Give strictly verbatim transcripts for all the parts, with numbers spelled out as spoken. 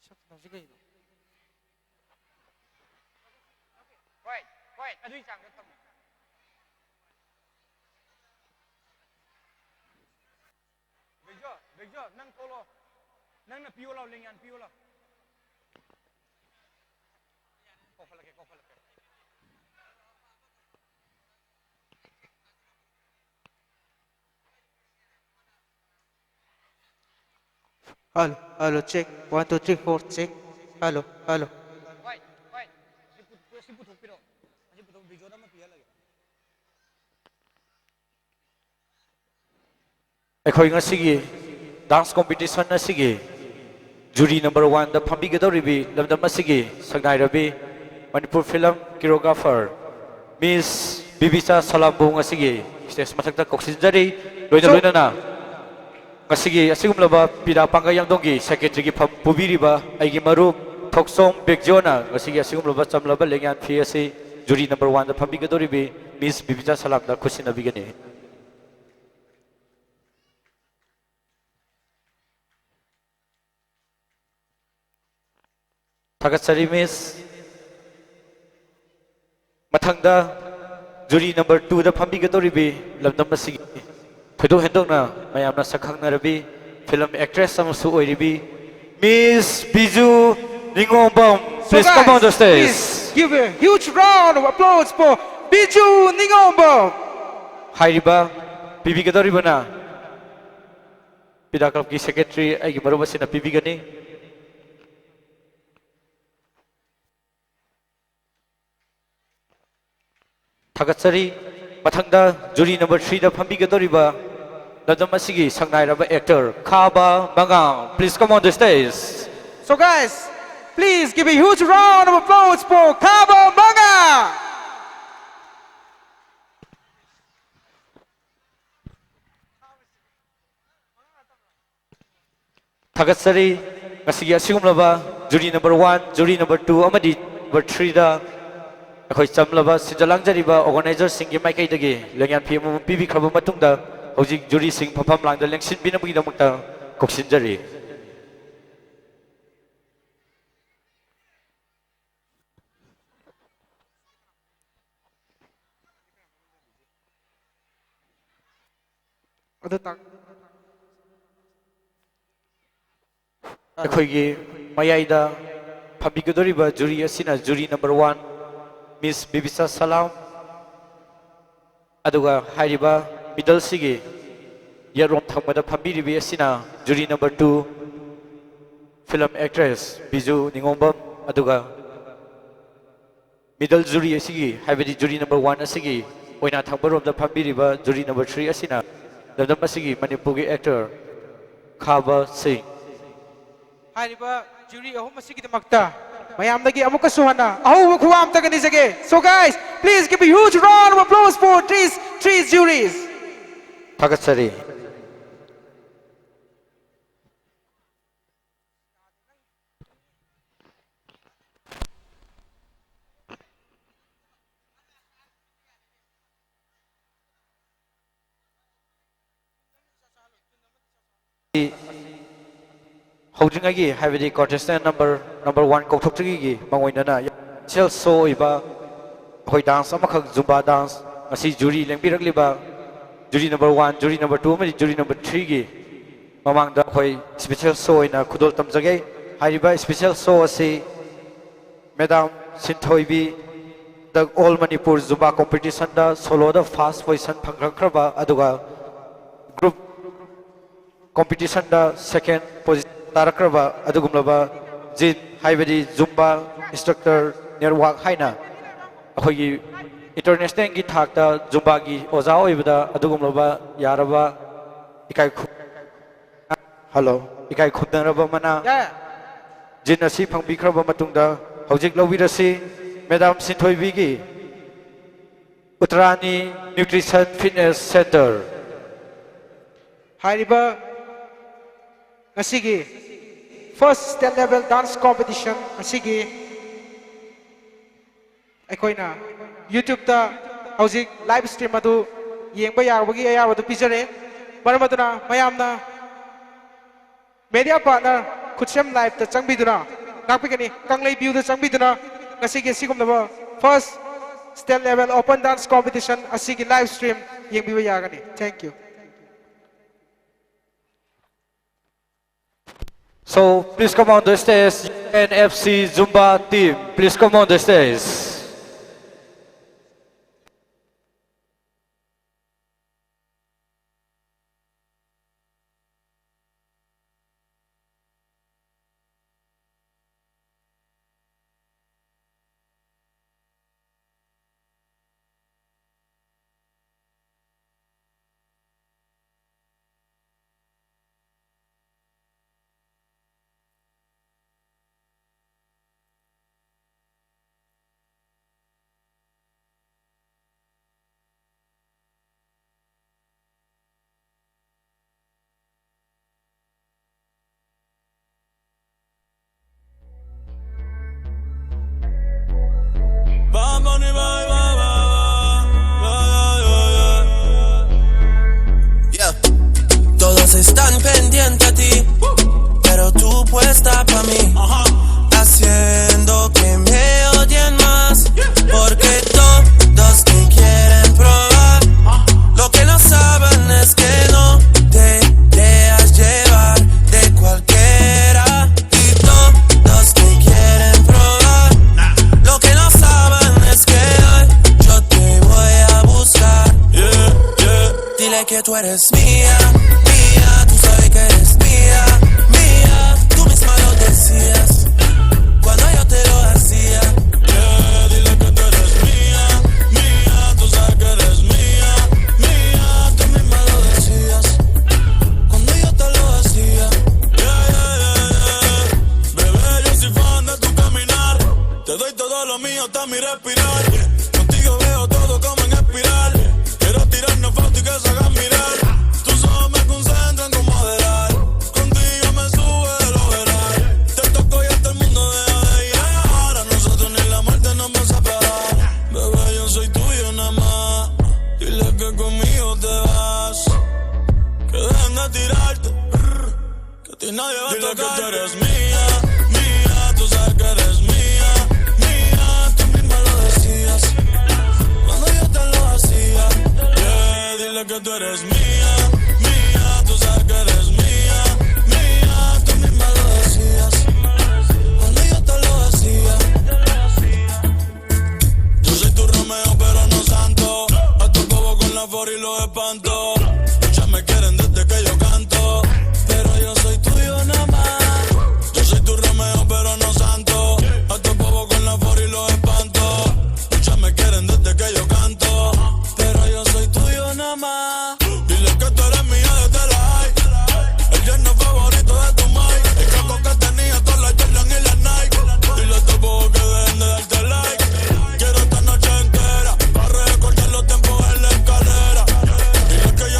ꯁꯛ ꯇꯧꯁꯤ ꯀꯩꯅꯣ? ꯍꯣꯏ, ꯍꯣꯏ, ꯑꯗꯨꯏ ꯆꯥꯡꯗ ꯊꯝꯃꯣ꯫ ꯕꯦꯛꯖꯣ, ꯕꯦꯛꯖꯣ, ꯅꯪ ꯊꯣꯛꯂꯣ꯫ ꯅꯪꯅ ꯄꯤꯌꯣ ꯂꯥꯎ, ꯂꯦꯡꯌꯥꯟ ꯄꯤꯌꯣ ꯂꯥꯎ꯫ ꯀꯧꯈꯠꯂꯛꯀꯦ, ꯀꯧꯈꯠꯂꯛꯀꯦ꯫ Hello, hello, check. One, two, three, four, check. Hello, hello. ꯍꯣꯏ, ꯍꯣꯏ꯫ ꯑꯁꯤ ꯄꯨ-, ꯑꯁꯤ ꯄꯨꯊꯣꯛꯄꯤꯔꯛꯑꯣ꯫ ꯑꯁꯤ ꯄꯨꯊꯣꯛ-, ꯕꯤꯖꯣꯗ ꯑꯃ ꯄꯤꯍꯜꯂꯒꯦ꯫ ꯑꯩꯈꯣꯏ ꯉꯁꯤꯒꯤ dance competition ꯑꯁꯤꯒꯤ jury number one ꯗ ꯐꯝꯕꯤꯒꯗꯧꯔꯤꯕꯤ ꯂꯝꯗꯝ ꯑꯁꯤꯒꯤ ꯁꯛꯅꯥꯏꯔꯕꯤ ꯃꯅꯤꯄꯨꯔ film choreographer Miss ꯕꯤꯕꯤꯆꯥ ꯁꯂꯥꯝꯕꯨ ꯉꯁꯤꯒꯤ stage ꯃꯊꯛꯇ ꯀꯧꯁꯤꯟꯖꯔꯤ꯫ ꯂꯣꯏꯅ So, ꯂꯣꯏꯅꯅ ꯉꯁꯤꯒꯤ ꯑꯁꯤꯒꯨꯝꯂꯕ ꯄꯤꯔꯥ ꯄꯥꯡꯒꯩ ꯌꯥꯡꯗꯣꯡꯒꯤ secretary ꯒꯤ ꯐꯝ ꯄꯨꯕꯤꯔꯤꯕ ꯑꯩꯒꯤ ꯃꯔꯨꯞ ꯊꯣꯛꯆꯣꯝ ꯕꯦꯛꯖꯤꯌꯣꯅ ꯉꯁꯤꯒꯤ ꯑꯁꯤꯒꯨꯝꯂꯕ ꯆꯝꯂꯕ ꯂꯦꯡꯌꯥꯟ ꯐꯤ ꯑꯁꯤ jury number one ꯗ ꯐꯝꯕꯤꯒꯗꯧꯔꯤꯕꯤ Miss ꯕꯤꯕꯤꯆꯥ ꯁꯂꯥꯝꯗ ꯈꯨꯠꯁꯤꯟꯅꯕꯤꯒꯅꯤ꯫ ꯊꯥꯒꯠꯆꯔꯤ, Miss꯫ ꯃꯊꯪꯗ jury number two ꯗ ꯐꯝꯕꯤꯒꯗꯧꯔꯤꯕꯤ ꯂꯝꯗꯝ ꯑꯁꯤꯒꯤ ꯊꯣꯏꯗꯣꯛ ꯍꯦꯟꯗꯣꯛꯅ ꯃꯌꯥꯝꯅ ꯁꯛꯈꯪꯅꯔꯕꯤ film actress ꯑꯃꯁꯨ ꯑꯣꯏꯔꯤꯕꯤ Miss Biju ꯅꯤꯉꯣꯝꯕꯝ꯫ So Please come on the guys, stage. Please give a huge round of applause for Biju ꯅꯤꯉꯣꯝꯕꯝ꯫ ꯍꯥꯏꯔꯤꯕ ꯄꯤꯕꯤꯒꯗꯧꯔꯤꯕꯅ ꯄꯤꯗꯥ club ꯀꯤ secretary ꯑꯩꯒꯤ ꯃꯔꯨꯞ ꯑꯁꯤꯅ ꯄꯤꯕꯤꯒꯅꯤ꯫ ꯊꯥꯒꯠꯆꯔꯤ꯫ ꯃꯊꯪꯗ jury number three ꯗ ꯐꯝꯕꯤꯒꯗꯧꯔꯤꯕ ꯂꯝꯗꯝ ꯑꯁꯤꯒꯤ ꯁꯛꯅꯥꯏꯔꯕ actor ꯈꯥꯕ ꯃꯉꯥꯡ꯫ Please come on the stage. So guys, please give a huge round of applause for ꯈꯥꯕ ꯃꯉꯥꯡ꯫ ꯊꯥꯒꯠꯆꯔꯤ꯫ ꯉꯁꯤꯒꯤ ꯑꯁꯤꯒꯨꯝꯂꯕ jury number one, jury number two ꯑꯃꯗꯤ number three ꯗ ꯑꯩꯈꯣꯏ ꯆꯝꯂꯕ ꯁꯤꯟꯖ ꯂꯥꯡꯖꯔꯤꯕ organizer ꯁꯤꯡꯒꯤ ꯃꯥꯏꯀꯩꯗꯒꯤ ꯂꯦꯡꯌꯥꯟ ꯐꯤ ꯑꯃꯃꯝ ꯄꯤꯕꯤꯈ꯭ꯔꯕ ꯃꯇꯨꯡꯗ, ꯍꯧꯖꯤꯛ jury ꯁꯤꯡ ꯐꯝꯐꯝ ꯂꯥꯡꯗ ꯂꯦꯡꯁꯤꯟꯕꯤꯅꯕꯒꯤꯗꯃꯛꯇ ꯀꯧꯁꯤꯟꯖꯔꯤ꯫ ꯑꯗꯨ ꯇꯥꯛ-, ꯑꯩꯈꯣꯏꯒꯤ ꯃꯌꯥꯏꯗ ꯐꯝꯕꯤꯒꯗꯧꯔꯤꯕ ꯖꯨꯔꯤ ꯑꯁꯤꯅ jury number one, miss Bibisha Salam, ꯑꯗꯨꯒ ꯍꯥꯏꯔꯤꯕ ꯃꯤꯗꯜꯁꯤꯒꯤ ꯌꯦꯠꯔꯣꯝ ꯊꯪꯕꯗ ꯐꯝꯕꯤꯔꯤꯕꯤ ꯑꯁꯤꯅ jury number two, film actress Biju Ningombam, ꯑꯗꯨꯒ ꯃꯤꯗꯜ ꯖꯨꯔꯤ ꯑꯁꯤꯒꯤ, ꯍꯥꯏꯕꯗꯤ ꯖꯨꯔꯤ ꯅꯝꯕꯔ ꯋꯥꯟ ꯑꯁꯤꯒꯤ ꯑꯣꯏꯅ ꯊꯪꯕꯔꯣꯝꯗ ꯐꯝꯕꯤꯔꯤꯕ ꯖꯨꯔꯤ ꯅꯝꯕꯔ ꯊ꯭ꯔꯤ ꯑꯁꯤꯅ ꯂꯝꯗꯝ ꯑꯁꯤꯒꯤ ꯃꯅꯤꯄꯨꯔꯒꯤ ꯑꯦꯛꯇꯔ ꯈꯥꯕ ꯁꯤꯡ꯫ ꯍꯥꯏꯔꯤꯕ ꯖꯨꯔꯤ ꯑꯍꯨꯝ ꯑꯁꯤꯒꯤꯗꯃꯛꯇ ꯃꯌꯥꯝꯗꯒꯤ ꯑꯃꯨꯛꯀꯁꯨ ꯍꯟꯅ ꯑꯍꯧꯕ ꯈꯨꯋꯥ ꯑꯝꯇꯒ ꯅꯤꯖꯒꯦ꯫ So guys, please give a huge round of applause for these three juries. ꯊꯥꯒꯠꯆꯔꯤ꯫ ꯍꯧꯗ꯭ꯔꯤꯉꯩꯒꯤ, ꯍꯥꯏꯕꯗꯤ contestant number, number one ꯀꯧꯊꯣꯛꯇ꯭ꯔꯤꯉꯩꯒꯤ ꯃꯥꯡꯑꯣꯏꯅꯅ special show ꯑꯣꯏꯕ ꯑꯩꯈꯣꯏ dance ꯑꯃꯈꯛ, Zumba dance, ꯉꯁꯤ ꯖꯨꯔꯤ ꯂꯦꯡꯕꯤꯔꯛꯂꯤꯕ jury number one, jury number two ꯑꯃꯗꯤ ꯖꯨꯔꯤ ꯅꯝꯕꯔ ꯊ꯭ꯔꯤꯒꯤ ꯃꯃꯥꯡꯗ ꯑꯩꯈꯣꯏ special show ꯑꯣꯏꯅ ꯈꯨꯗꯣꯜ ꯇꯝꯖꯒꯦ꯫ ꯍꯥꯏꯔꯤꯕ special show ꯑꯁꯤ ꯃꯦꯗꯥꯝ ꯁꯤꯟꯊꯣꯏꯕꯤ, ꯍꯟꯗꯛ All Manipur Zumba competitionꯗ soloꯗ first position ꯐꯪꯂꯛꯈ꯭ꯔꯕ, ꯑꯗꯨꯒ group competitionꯗ second position ꯇꯥꯔꯛꯈ꯭ꯔꯕ ꯑꯗꯨꯒꯨꯝꯂꯕ ꯖꯤꯟ, ꯍꯥꯏꯕꯗꯤ Zumba instructor network ꯍꯥꯏꯅ ꯑꯩꯈꯣꯏꯒꯤ internationalꯒꯤ ꯊꯥꯛꯇ Zumbaꯒꯤ ꯑꯣꯖꯥ ꯑꯣꯏꯕꯗ ꯑꯗꯨꯒꯨꯝꯂꯕ ꯌꯥꯔꯕ ꯏꯀꯥꯏ ꯈꯨ-, hello, ꯏꯀꯥꯏ ꯈꯨꯝꯅꯔꯕ ꯃꯅꯥ ꯌꯥꯏ꯫ ꯖꯤꯟ ꯑꯁꯤ ꯐꯪꯕꯤꯈ꯭ꯔꯕ ꯃꯇꯨꯡꯗ ꯍꯧꯖꯤꯛ ꯂꯧꯕꯤꯔꯁꯤ ꯃꯦꯗꯥꯝ ꯁꯤꯟꯊꯣꯏꯕꯤꯒꯤ ꯎꯠꯇꯔꯥꯅꯤ Nutrition Fitness Center꯫ ꯍꯥꯏꯔꯤꯕ ꯉꯁꯤꯒꯤ first state level dance competition ꯑꯁꯤꯒꯤ ꯑꯩꯈꯣꯏꯅ YouTubeꯇ ꯍꯧꯖꯤꯛ live stream ꯑꯗꯨ ꯌꯦꯡꯕ ꯌꯥꯕꯒꯤ ꯑꯌꯥꯕ ꯑꯗꯨ ꯄꯤꯖꯔꯦ꯫ ꯃꯔꯝ ꯑꯗꯨꯅ ꯃꯌꯥꯝꯅ media partner ꯈꯨꯠꯁꯦꯝ Liveꯇ ꯆꯪꯕꯤꯗꯨꯅ, ꯉꯥꯛꯄꯤꯒꯅꯤ, ꯀꯪꯂꯩ Viewꯗ ꯆꯪꯕꯤꯗꯨꯅ ꯉꯁꯤꯒꯤ ꯑꯁꯤꯒꯨꯝꯂꯕ first state level open dance competition ꯑꯁꯤꯒꯤ live stream ꯌꯦꯡꯕꯤꯕ ꯌꯥꯒꯅꯤ꯫ Thank you꯫ So please come on the stage, U N F C Zumba team. Please come on the stage. Yeah. Todos están pendientes a ti, pero tú puesta pa' mí. Haciendo que me odien más, porque todos te quieren probar. Lo que no saben es que no te dejas llevar de cualquiera. Y todos te quieren probar. Lo que no saben es que hoy yo te voy a buscar. Yeah, yeah. Dile que tú eres mía, mía, tú sabes que eres mía, mía, tú misma lo decías cuando yo te lo hacía. Yeah, dile que tú eres mía, mía, tú sabes que eres mía, mía, tú misma lo decías cuando yo te lo hacía. Yeah, yeah, yeah, yeah. Bebé, yo soy fan de tu caminar, te doy todo lo mío, está mi respirar. Contigo veo todo como en espiral. Quiero tirarnos fotos y que se hagan mirar. Tus ojos me concentran como adelar. Contigo me sube el overall. Te toco y hasta el mundo deja de ir. Ahora nosotros ni la muerte nos va a separar. Bebé, yo soy tuyo nada más. Dile que conmigo te vas. Que dejen de tirarte. Brr. Que a ti nadie va a tocar. Dile que tú eres mía, mía, tú sabes que eres mía, mía, tú misma lo decías cuando yo te lo hacía. Yeah, dile que tú eres mía, mía, tú sabes que eres mía, mía, tú misma lo Por y lo espanto. Muchas me quieren desde que yo canto. Pero yo soy tuyo nada más. Yo soy tu Romeo, pero no santo. A tu bobo con la for y lo espanto. Muchas me quieren desde que yo canto. Pero yo soy tuyo nada más. Dile que tú eres mía desde la high. El yerno favorito de tu mai. El saco que tenía todas las Jordan y las Nike. Dile a tu bobo que dejen de darte like. Quiero esta noche entera para recordar los tiempos en la escalera. Dile que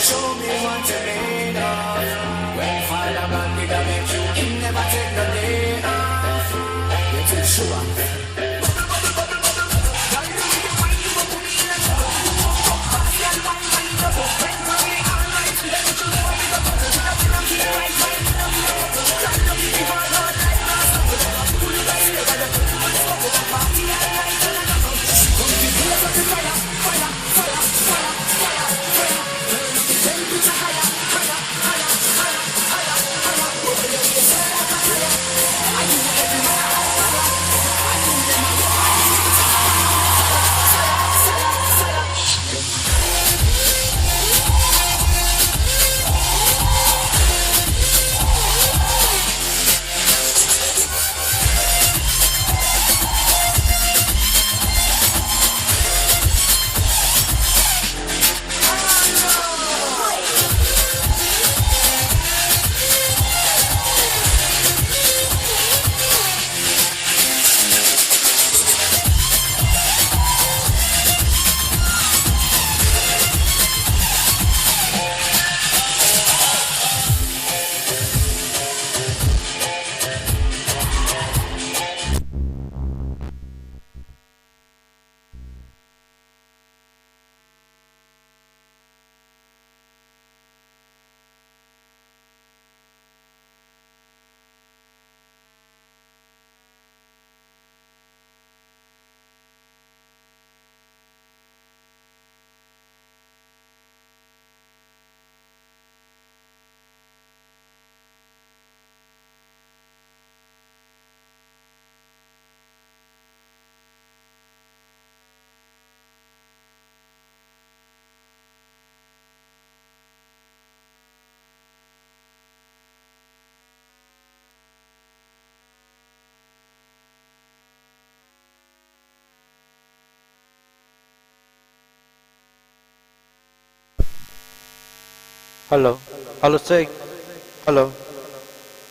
Show me what you made of. When Father God did a make you, him never take no day off. You too sure. Hello. Hello, check. Hello.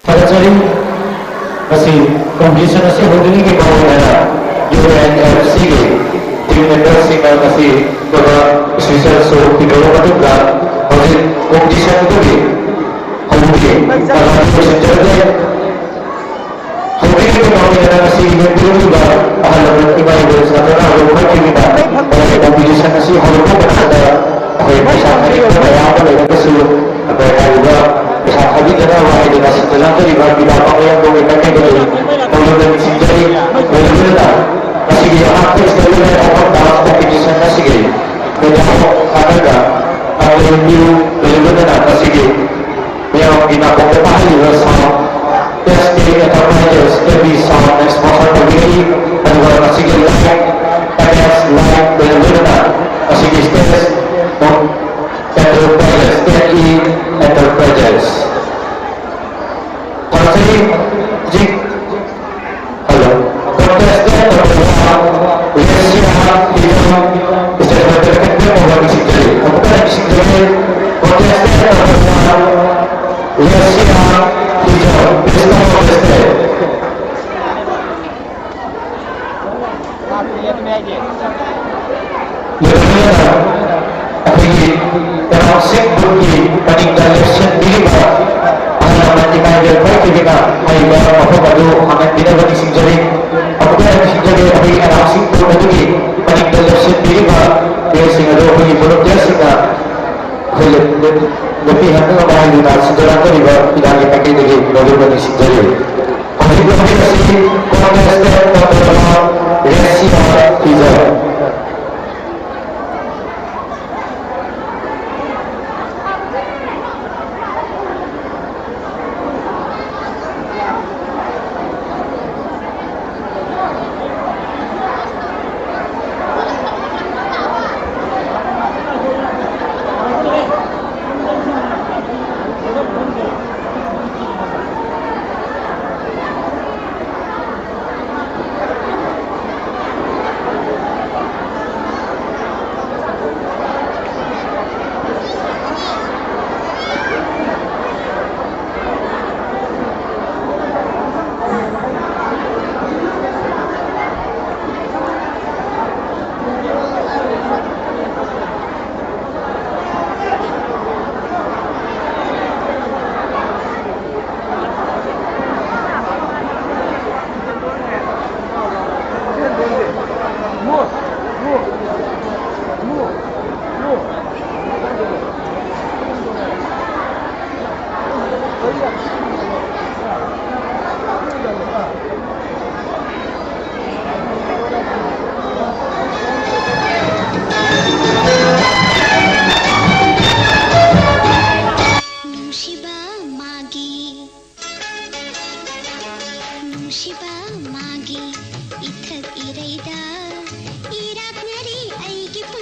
ꯊꯥꯒꯠꯆꯔꯤ꯫ ꯃꯁꯤ competition ꯑꯁꯤ ꯍꯧꯗ꯭ꯔꯤꯉꯩꯒꯤ ꯃꯃꯥꯡꯗ U N F ꯁꯤꯒꯤ team ꯃꯦꯝꯕꯔꯁꯤꯡꯅ ꯉꯁꯤ ꯑꯣꯏꯕ special ꯁꯣ ꯄꯤꯕꯤꯔꯕ ꯃꯇꯨꯡꯗ ꯍꯧꯖꯤꯛ competition ꯑꯗꯨꯒꯤ ꯍꯧꯕꯒꯤ ꯀꯂꯥꯗꯨ ꯂꯣꯏꯁꯤꯟꯖꯔꯒꯦ꯫ ꯍꯧꯕꯒꯤ ꯃꯃꯥꯡꯗ ꯉꯁꯤ ꯂꯦꯡꯕꯤꯔꯝꯂꯤꯕ ꯑꯍꯜ ꯂꯃꯟ ꯏꯃꯥ ꯏꯕꯦꯜ ꯁꯥꯇ꯭ꯔ ꯅꯍꯥꯔꯣꯜ ꯈꯔꯒꯤꯗꯃꯛ ꯀꯝꯄꯤꯇꯤꯁꯟ ꯑꯁꯤ ꯍꯧꯔꯛꯄ ꯃꯇꯝꯗ ꯑꯩꯈꯣꯏ ꯄꯩꯁꯥ ꯈꯥꯏꯅꯤꯡꯕ ꯀꯌꯥ ꯑꯃ ꯂꯩꯔꯒꯁꯨ ꯑꯩꯈꯣꯏ ꯍꯥꯏꯔꯤꯕ ꯄꯩꯁꯥ ꯊꯥꯕꯤꯗꯅꯕ ꯍꯥꯏꯗꯨꯅ ꯁꯤꯟꯅ ꯂꯥꯡꯖꯔꯤꯕ ꯄꯤꯕꯥ ꯄꯥꯡꯂꯩ ꯑꯃꯕꯨꯡꯒꯤ ꯃꯥꯏꯀꯩꯗꯒꯤ ꯃꯈꯣꯏꯗ ꯅꯤꯡꯁꯤꯡꯖꯔꯤ꯫ ꯂꯣꯏꯅꯅ ꯃꯁꯤꯒꯤ ꯑꯍꯥꯟꯕ ꯏꯁꯇꯦꯖ ꯑꯣꯐ ꯀꯝꯄꯤꯇꯤꯁꯟ ꯑꯁꯤꯒꯤ ꯃꯦꯗꯥꯜ ꯊꯥꯗꯔꯒ ꯄꯥꯡꯂꯩ ꯂꯣꯏꯅꯅ ꯃꯁꯤꯒꯤ ꯃꯌꯥꯝꯒꯤ ꯅꯥꯀꯣꯡꯗ ꯇꯥꯍꯜꯂꯤꯕ sound S K enterprises A B ꯁꯥꯎꯟꯅ ꯏꯁꯄꯣꯟꯁꯔ ꯇꯧꯕꯤꯔꯛꯏ꯫ ꯑꯗꯨꯒ ꯃꯁꯤꯒꯤ ꯂꯥꯏꯠ, ꯄꯦꯀꯦꯖ ꯂꯥꯏꯠ ꯂꯣꯏꯅ ꯂꯣꯏꯅꯅ ꯃꯁꯤꯒꯤ stage enterprises N E enterprises ꯐꯖꯩ꯫ ꯍꯧꯖꯤꯛ hello. Contestant number one, Lesia Hijam, stage manager, contact ꯇꯧꯕ ꯅꯤꯡꯁꯤꯡꯖꯔꯤ꯫ ꯑꯃꯨꯛꯀ ꯍꯟꯅ ꯅꯤꯡꯁꯤꯡꯖꯔꯤ꯫ Contestant number one, Lesia Hijam, please come on the stage. ꯂꯣꯏꯅꯅ ꯑꯩꯈꯣꯏꯒꯤ ꯑꯦꯅꯥꯎꯟꯁꯤꯡ ꯕꯨꯠꯀꯤ ꯃꯅꯤꯡꯗ ꯂꯦꯞꯁꯤꯟꯕꯤꯔꯤꯕ ꯑꯍꯜ ꯂꯃꯟ ꯏꯃꯥ ꯏꯕꯦꯜ ꯈ꯭ꯋꯥꯏꯗꯒꯤꯅ ꯍꯥꯏꯔꯤꯕ ꯃꯐꯝ ꯑꯗꯨ ꯍꯥꯡꯍꯟꯕꯤꯅꯕ ꯅꯤꯡꯁꯤꯡꯖꯔꯤ꯫ ꯑꯃꯨꯛꯀ ꯍꯟꯅ ꯅꯤꯡꯁꯤꯡꯖꯔꯤ, ꯑꯩꯈꯣꯏꯒꯤ ꯑꯦꯅꯥꯎꯟꯁꯤꯡ ꯕꯨꯠ ꯑꯗꯨꯒꯤ ꯃꯅꯤꯡꯗ ꯂꯦꯞꯁꯤꯟꯕꯤꯔꯤꯕ ꯃꯤꯑꯣꯏꯁꯤꯡ ꯑꯗꯨ ꯑꯩꯈꯣꯏꯒꯤ ꯚꯣꯂꯨꯟꯇꯤꯌꯔꯁꯤꯡꯅ ꯑꯩꯈꯣꯏ ꯂꯦꯞ-, ꯂꯦꯞ-, ꯂꯦꯞꯄꯤꯍꯟꯅꯕ ꯍꯥꯏꯗꯨꯅ ꯁꯤꯟꯖ ꯂꯥꯡꯖꯔꯤꯕ ꯄꯤꯗꯥꯒꯤ ꯃꯥꯏꯀꯩꯗꯒꯤ ꯂꯧꯕꯤꯕ ꯅꯤꯡꯁꯤꯡꯖꯔꯤ꯫ ꯍꯧꯖꯤꯛ ꯂꯧꯕꯤꯔꯁꯤ, contestant number one, ꯔꯦꯁꯤꯌꯥ ꯐꯤꯖꯔ꯫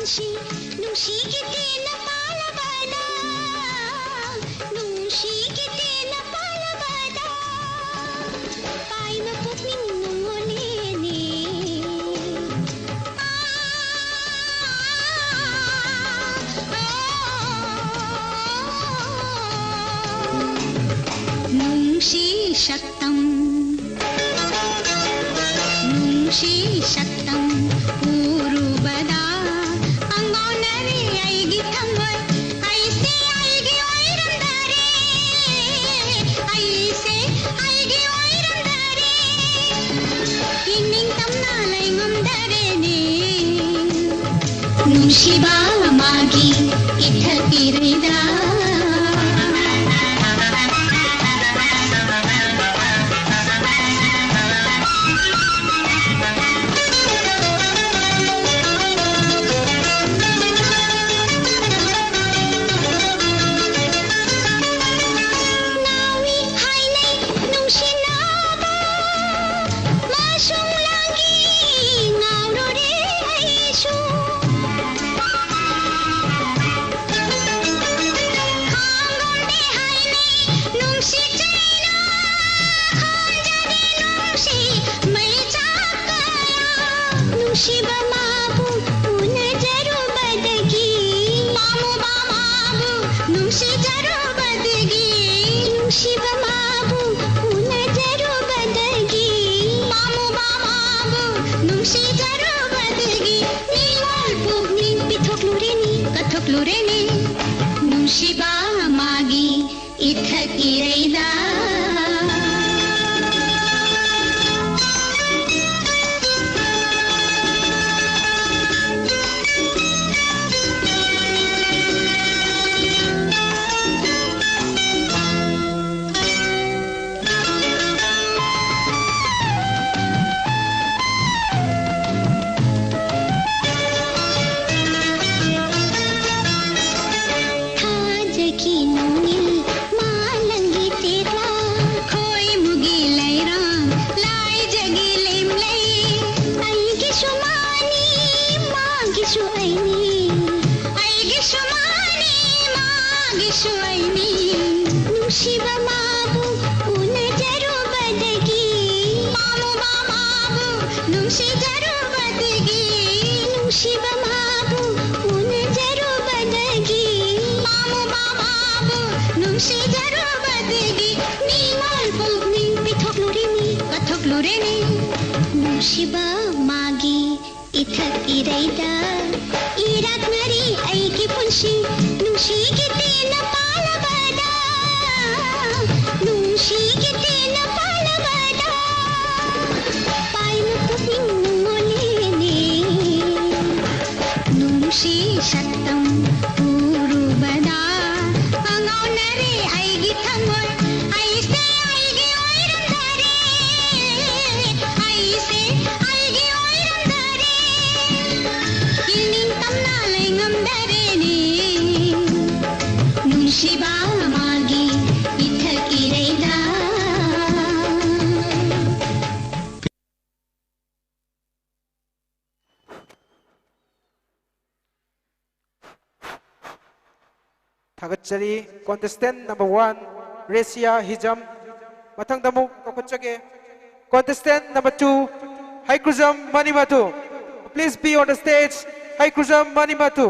ꯅꯨꯡꯁꯤ, ꯅꯨꯡꯁꯤꯒꯤꯗꯦꯅ ꯄꯥꯜꯂꯕꯗ, ꯅꯨꯡꯁꯤꯒꯤꯗꯦꯅ ꯄꯥꯜꯂꯕꯗ, ꯄꯥꯏꯕ ꯄꯨꯛꯅꯤꯡ ꯅꯨꯡꯉꯣꯜꯂꯦꯅꯦ꯫ ꯅꯨꯡꯁꯤ ꯁꯛꯇꯝ, ꯅꯨꯡꯁꯤ ꯁꯛꯇꯝ ꯎꯔꯨꯕꯗ ꯑꯉꯥꯎꯅꯔꯦ ꯑꯩꯒꯤ ꯊꯃꯣꯏ꯫ ꯑꯩꯁꯦ ꯑꯩꯒꯤ ꯑꯣꯏꯔꯝꯗꯔꯦ, ꯑꯩꯁꯦ ꯑꯩꯒꯤ ꯑꯣꯏꯔꯝꯗꯔꯦ꯫ ꯏꯅꯤꯡ ꯇꯝꯅ ꯂꯩꯉꯝꯗꯔꯦꯅꯦ꯫ ꯅꯨꯡꯁꯤꯕ ꯃꯥꯒꯤ ꯏꯊꯛ ꯏꯔꯩꯗ꯫ ꯉꯥꯎꯏ ꯍꯥꯏꯅꯩ ꯅꯨꯡꯁꯤꯅꯕ ꯃꯁꯨꯡ ꯂꯥꯡꯒꯤ ꯉꯥꯎꯔꯨꯔꯦ ꯑꯩꯁꯨ꯫ ꯈꯥꯡꯉꯣꯟꯗꯦ ꯍꯥꯏꯅꯩ ꯅꯨꯡꯁꯤ ꯆꯩꯅ ꯈꯣꯟꯖꯗꯦ ꯅꯨꯡꯁꯤ ꯃꯩ ꯆꯥꯛ ꯀꯌꯥ꯫ ꯅꯨꯡꯁꯤꯕ ꯃꯥꯕꯨ ꯎꯅꯖꯔꯨꯕꯗꯒꯤ, ꯄꯥꯝꯃꯨꯕ ꯃꯥꯕꯨ ꯅꯨꯡꯁꯤꯖꯔꯨꯕꯗꯒꯤ, ꯅꯨꯡꯁꯤꯕ ꯃꯥꯕꯨ ꯎꯅꯖꯔꯨꯕꯗꯒꯤ, ꯄꯥꯝꯃꯨꯕ ꯃꯥꯕꯨ ꯅꯨꯡꯁꯤꯖꯔꯨꯕꯗꯒꯤ, ꯅꯤꯡꯉꯣꯜ ꯄꯨꯛꯅꯤꯡ ꯄꯤꯊꯣꯛꯂꯨꯔꯦꯅꯦ, ꯀꯠꯊꯣꯛꯂꯨꯔꯦꯅꯦ꯫ ꯅꯨꯡꯁꯤꯕ ꯃꯥꯒꯤ ꯏꯊꯛ ꯏꯔꯩꯗ꯫ ꯊꯥꯖꯒꯤ ꯅꯣꯡꯏꯜ ꯃꯥꯂꯪꯒꯤ ꯇꯦꯛꯂꯥ ꯑꯩꯅꯤ, ꯑꯩꯒꯤꯁꯨ ꯃꯥꯅꯤ, ꯃꯥꯒꯤꯁꯨ ꯑꯩꯅꯤ꯫ ꯅꯨꯡꯁꯤꯕ ꯃꯥꯕꯨ ꯎꯅꯖꯔꯨꯕꯗꯒꯤ, ꯄꯥꯝꯃꯨꯕ ꯃꯥꯕꯨ ꯅꯨꯡꯁꯤꯖꯔꯨꯕꯗꯒꯤ, ꯅꯨꯡꯁꯤꯕ ꯃꯥꯕꯨ ꯎꯅꯖꯔꯨꯕꯗꯒꯤ, ꯄꯥꯝꯃꯨꯕ ꯃꯥꯕꯨ ꯅꯨꯡꯁꯤꯖꯔꯨꯕꯗꯒꯤ, ꯅꯤꯡꯉꯣꯜ ꯄꯨꯛꯅꯤꯡ ꯄꯤꯊꯣꯛꯂꯨꯔꯤꯅꯤ, ꯀꯠꯊꯣꯛꯂꯨꯔꯤꯅꯤ꯫ ꯅꯨꯡꯁꯤꯕ ꯃꯥꯒꯤ ꯏꯊꯛ ꯏꯔꯩꯗ ꯏꯔꯥꯛꯅꯔꯤ ꯑꯩꯒꯤ ꯄꯨꯟꯁꯤ꯫ ꯅꯨꯡꯁꯤꯒꯤ ꯇꯦꯟꯅ ꯄꯥꯜꯂꯕꯗ, ꯅꯨꯡꯁꯤꯒꯤ ꯇꯦꯟꯅ ꯄꯥꯜꯂꯕꯗ, ꯄꯥꯏꯅ ꯄꯨꯛꯅꯤꯡ ꯅꯨꯡꯉꯣꯜꯂꯦꯅꯦ꯫ ꯅꯨꯡꯁꯤ ꯁꯛꯇꯝ ꯎꯔꯨꯕꯗ ꯑꯉꯥꯎꯅꯔꯦ ꯑꯩꯒꯤ ꯊꯃꯣꯏ꯫ ꯑꯩꯁꯦ ꯑꯩꯒꯤ ꯑꯣꯏꯔꯝꯗꯔꯦ, ꯑꯩꯁꯦ ꯑꯩꯒꯤ ꯑꯣꯏꯔꯝꯗꯔꯦ꯫ ꯏꯅꯤꯡ ꯇꯝꯅ ꯂꯩꯉꯝꯗꯔꯦꯅꯦ, ꯅꯨꯡꯁꯤꯕ ꯃꯥꯒꯤ ꯏꯊꯛ ꯏꯔꯩꯗ꯫ ꯊꯥꯒꯠꯆꯔꯤ꯫ Contestant number one, ꯔꯦꯁꯤꯌꯥ ꯍꯤꯖꯝ꯫ ꯃꯊꯪꯗ ꯑꯃꯨꯛ ꯀꯧꯈꯠꯆꯒꯦ꯫ Contestant number two, Heikrujam ꯃꯅꯤꯃꯊꯨ꯫ Please be on the stage, ꯍꯩꯀ꯭ꯔꯨꯖꯝ ꯃꯅꯤꯃꯊꯨ꯫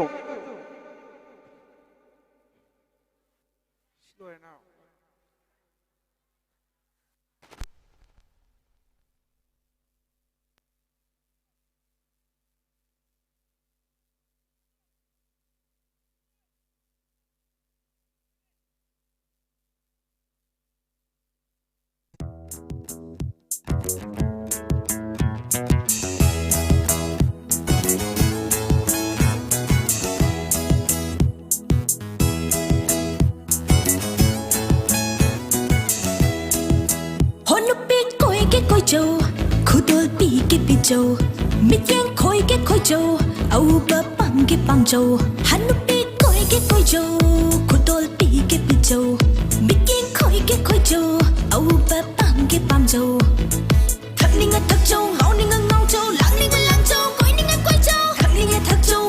ꯍꯣ ꯅꯨꯄꯤ ꯀꯣꯏꯒꯦ ꯀꯣꯏꯖꯧ, ꯈꯨꯗꯣꯜ ꯄꯤꯒꯦ ꯄꯤꯖꯧ, ꯃꯤꯠꯌꯦꯡ ꯈꯣꯏꯒꯦ ꯈꯣꯏꯖꯧ, ꯑꯎꯕ ꯄꯥꯝꯒꯦ ꯄꯥꯝꯖꯧ꯫ ꯍ ꯅꯨꯄꯤ ꯀꯣꯏꯒꯦ ꯀꯣꯏꯖꯧ, ꯈꯨꯗꯣꯜ ꯄꯤꯒꯦ ꯄꯤꯖꯧ, ꯃꯤꯠꯌꯦꯡ ꯈꯣꯏꯒꯦ ꯈꯣꯏꯖꯧ, ꯑꯎꯕ ꯄꯥꯝꯒꯦ ꯄꯥꯝꯖꯧ꯫ ꯊꯛꯅꯤꯡꯉ ꯊꯛꯆꯧ, ꯉꯥꯎꯅꯤꯡꯉ ꯉꯥꯎꯖꯧ, ꯂꯥꯡꯅꯤꯡꯉ ꯂꯥꯡꯖꯧ, ꯀꯣꯏꯅꯤꯡꯉ ꯀꯣꯏꯖꯧ꯫ ꯊꯛꯅꯤꯡꯉ ꯊꯛꯆꯧ,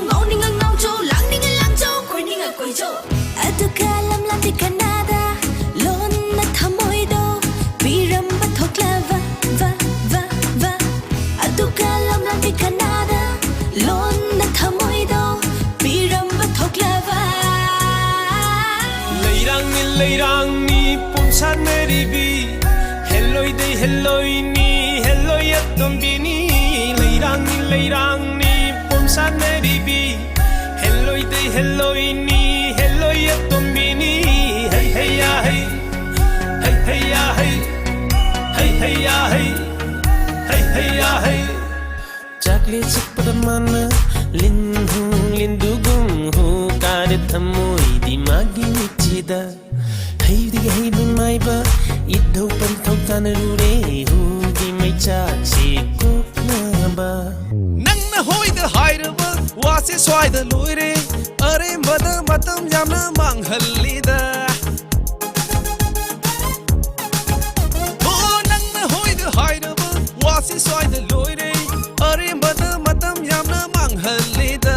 ꯂꯩꯔꯥꯡꯅꯤ ꯄꯣꯝꯁꯥꯠꯅꯔꯤꯕꯤ, ꯍꯦꯜꯂꯣꯏꯗꯩ ꯍꯦꯜꯂꯣꯏꯅꯤ, ꯍꯦꯜꯂꯣꯏ ꯑꯇꯣꯝꯕꯤꯅꯤ꯫ ꯂꯩꯔꯥꯡꯅꯤ, ꯂꯩꯔꯥꯡꯅꯤ ꯄꯣꯝꯁꯥꯠꯅꯔꯤꯕꯤ, ꯍꯦꯜꯂꯣꯏꯗꯩ ꯍꯦꯜꯂꯣꯏꯅꯤ, ꯍꯦꯜꯂꯣꯏ ꯑꯇꯣꯝꯕꯤꯅꯤ꯫ ꯍꯩ ꯍꯩ ꯌꯥ ꯍꯩ, ꯍꯩ ꯍꯩ ꯌꯥ ꯍꯩ, ꯍꯩ ꯍꯩ ꯌꯥ ꯍꯩ, ꯍꯩ ꯍꯩ ꯌꯥ ꯍꯩ꯫ ꯆꯥꯛꯂꯦ ꯆꯤꯛꯄꯗ ꯃꯥꯅ ꯂꯤꯟ ꯍꯨ ꯂꯤꯟꯗꯨꯒꯨꯝ ꯍꯨ ꯀꯥꯔꯦ ꯊꯃꯣꯏꯗꯤ ꯃꯥꯒꯤ ꯃꯤꯠꯁꯤꯗ꯫ ꯍꯩꯗꯒꯤ ꯍꯩꯕ ꯃꯥꯏꯕ ꯏꯙꯧ ꯄꯟꯊꯧ ꯇꯥꯟꯅꯔꯨꯔꯦ ꯍꯨꯒꯤ ꯃꯩꯆꯥꯛꯁꯤ ꯀꯣꯛꯅꯕ꯫ ꯅꯪꯅ ꯍꯣꯏꯗ ꯍꯥꯏꯔꯕ ꯋꯥꯁꯦ ꯁ꯭ꯋꯥꯏꯗ ꯂꯣꯏꯔꯦ꯫ ꯑꯔꯦꯝꯕꯗ ꯃꯇꯝ ꯌꯥꯝꯅ ꯃꯥꯡꯍꯜꯂꯤꯗ꯫ ꯑꯣ, ꯅꯪꯅ ꯍꯣꯏꯗ ꯍꯥꯏꯔꯕ ꯋꯥꯁꯤ ꯁ꯭ꯋꯥꯏꯗ ꯂꯣꯏꯔꯦ꯫ ꯑꯔꯦꯝꯕꯗ ꯃꯇꯝ ꯌꯥꯝꯅ ꯃꯥꯡꯍꯜꯂꯦꯗ꯫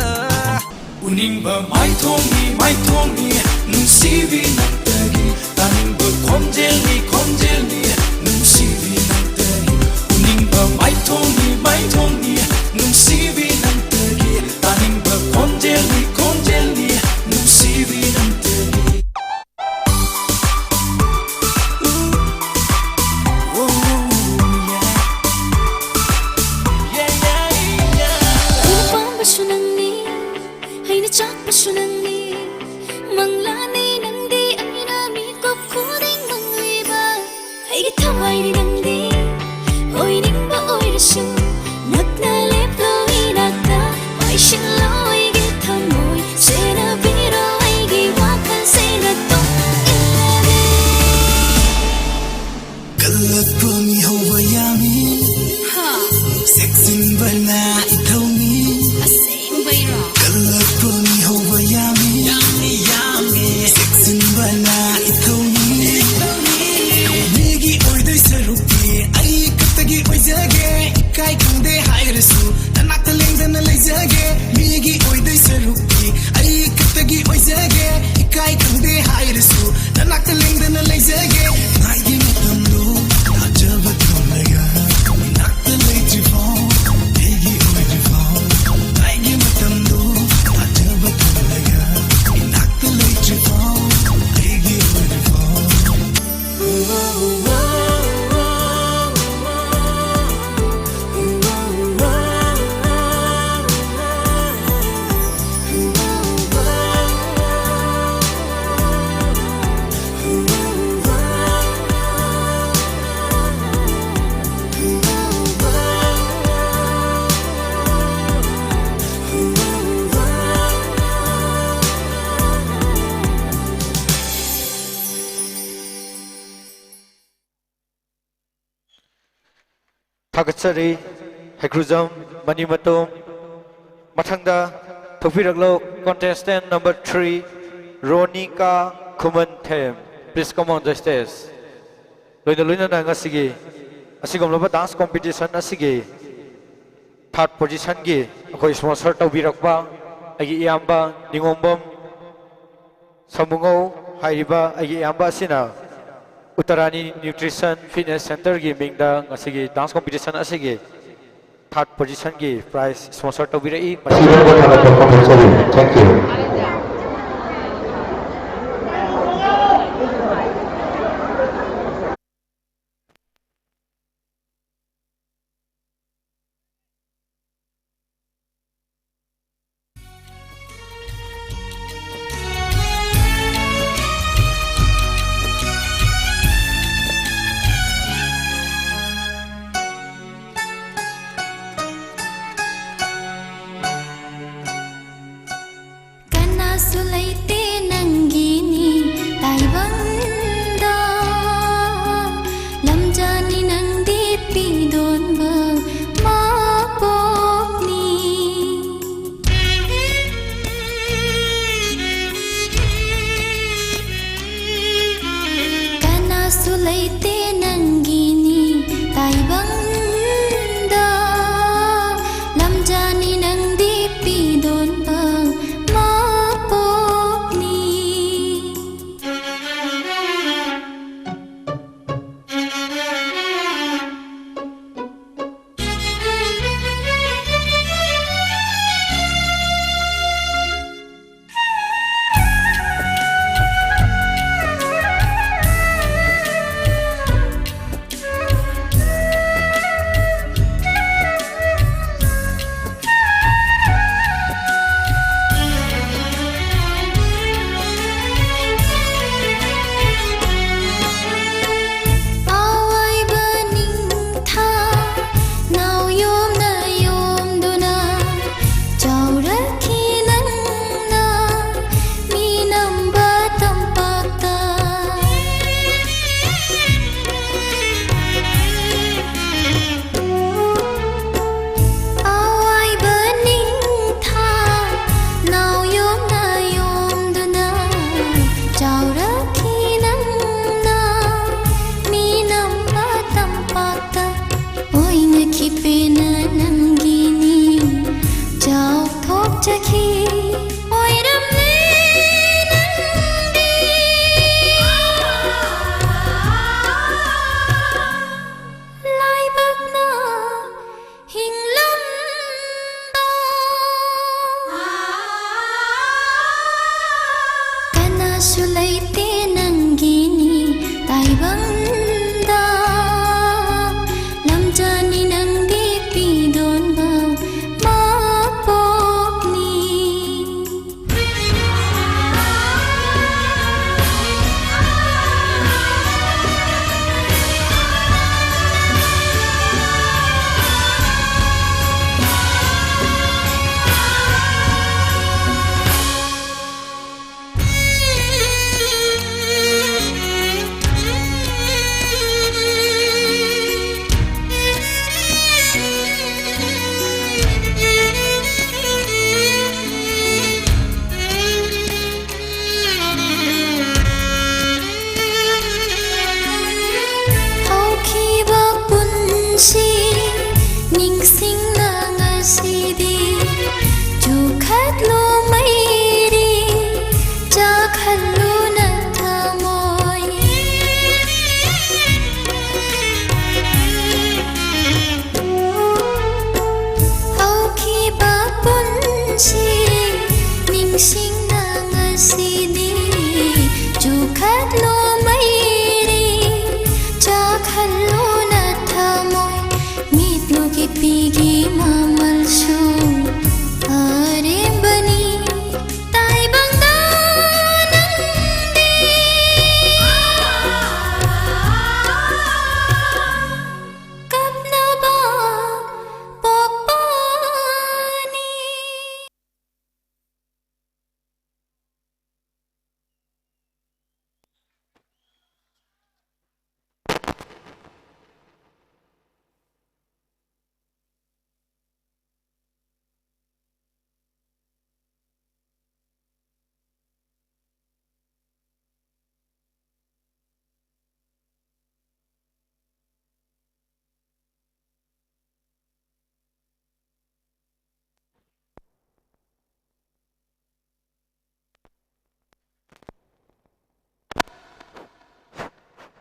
ꯎꯅꯤꯡꯕ ꯃꯥꯏꯊꯣꯡꯅꯤ, ꯃꯥꯏꯊꯣꯡꯅꯤ, ꯅꯨꯡꯁꯤꯕꯤ ꯅꯪꯇꯒꯤ꯫ ꯇꯥꯅꯤꯡꯕ ꯈꯣꯟꯖꯦꯜꯅꯤ, ꯈꯣꯟꯖꯦꯜꯅꯤ, ꯅꯨꯡꯁꯤꯕꯤ ꯅꯪꯇꯒꯤ꯫ ꯎꯅꯤꯡꯕ ꯃꯥꯏꯊꯣꯡꯅꯤ, ꯃꯥꯏꯊꯣꯡꯅꯤ, ꯅꯨꯡꯁꯤꯕꯤ ꯅꯪꯇꯒꯤ꯫ ꯇꯥꯅꯤꯡꯕ ꯈꯣꯟꯖꯦꯜꯅꯤ, ꯈꯣꯟꯖꯦꯜꯅꯤ, ꯅꯨꯡꯁꯤꯕꯤ ꯅꯪꯇꯒꯤ꯫ ꯎ ꯄꯥꯝꯕꯁꯨ ꯅꯪꯅꯤ, ꯍꯩꯅ ꯆꯥꯛꯄꯁꯨ ꯅꯪꯅꯤ, ꯃꯪꯂꯥꯅꯤ ꯅꯪꯗꯤ ꯑꯩꯅ ꯃꯤꯀꯨꯞ ꯈꯨꯗꯤꯡ ꯃꯪꯂꯤꯕ꯫ ꯑꯩꯒꯤ ꯊꯋꯥꯏꯅꯤ ꯅꯪꯗꯤ, ꯑꯣꯏꯅꯤꯡꯕ ꯑꯣꯏꯔꯁꯨ, ꯅꯛꯅ ꯂꯦꯞꯂꯣ ꯏꯅꯥꯛꯇ, ꯄꯥꯏꯁꯤꯜꯂꯣ ꯑꯩꯒꯤ ꯊꯃꯣꯏ, ꯁꯦꯟꯅꯕꯤꯔꯣ ꯑꯩꯒꯤ ꯋꯥꯈꯜ, ꯁꯦꯟꯅ ꯇꯨꯡ ꯏꯜꯂꯒꯦ꯫ ꯀꯜꯂꯛꯄ ꯃꯤꯍꯧꯕ ꯌꯥꯝꯃꯤ, ꯍꯥ? ꯆꯦꯛꯁꯤꯟꯕꯅ ꯏꯊꯧꯅꯤ꯫ ꯑꯁꯦꯡꯕꯩꯔꯣ? ꯀꯜꯂꯛꯄ ꯃꯤꯍꯧꯕ ꯌꯥꯝꯃꯤ꯫ ꯊꯥꯒꯠꯆꯔꯤ꯫ ꯍꯩꯀ꯭ꯔꯨꯖꯝ ꯃꯅꯤꯃꯇꯣꯝ꯫ ꯃꯊꯪꯗ ꯊꯣꯛꯄꯤꯔꯛꯂꯣ, contestant number three, ꯔꯣꯅꯤꯀꯥ Khumanthem. Please come on the stage. ꯂꯣꯏꯅ ꯂꯣꯏꯅꯅ ꯉꯁꯤꯒꯤ ꯑꯁꯤꯒꯨꯝꯂꯕ dance competition ꯑꯁꯤꯒꯤ third positionꯒꯤ ꯑꯩꯈꯣꯏ sponsor ꯇꯧꯕꯤꯔꯛꯄ ꯑꯩꯒꯤ ꯏꯌꯥꯝꯕ ꯅꯤꯉꯣꯝꯕꯝ ꯁꯃꯨꯉꯧ ꯍꯥꯏꯔꯤꯕ ꯑꯩꯒꯤ ꯏꯌꯥꯝꯕ ꯑꯁꯤꯅ ꯎꯠꯇꯔꯥꯅꯤ Nutrition Fitness Centreꯒꯤ ꯃꯤꯡꯗ ꯉꯁꯤꯒꯤ dance competition ꯑꯁꯤꯒꯤ third positionꯒꯤ prize sponsor ꯇꯧꯕꯤꯔꯛꯏ꯫ ꯃꯁꯤ ꯊꯥꯒꯠꯄ ꯐꯣꯡꯗꯣꯛꯆꯔꯤ꯫ Thank you.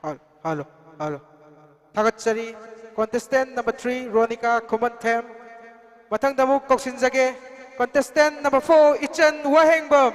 Hello, hello, hello. ꯊꯥꯒꯠꯆꯔꯤ꯫ Contestant number three, ꯔꯣꯅꯤꯀꯥ ꯈꯨꯃꯟꯊꯦꯝ꯫ ꯃꯊꯪꯗ ꯑꯃꯨꯛ ꯀꯧꯁꯤꯟꯖꯒꯦ, contestant number four, ꯏꯆꯟ ꯋꯥꯍꯦꯡꯕꯝ꯫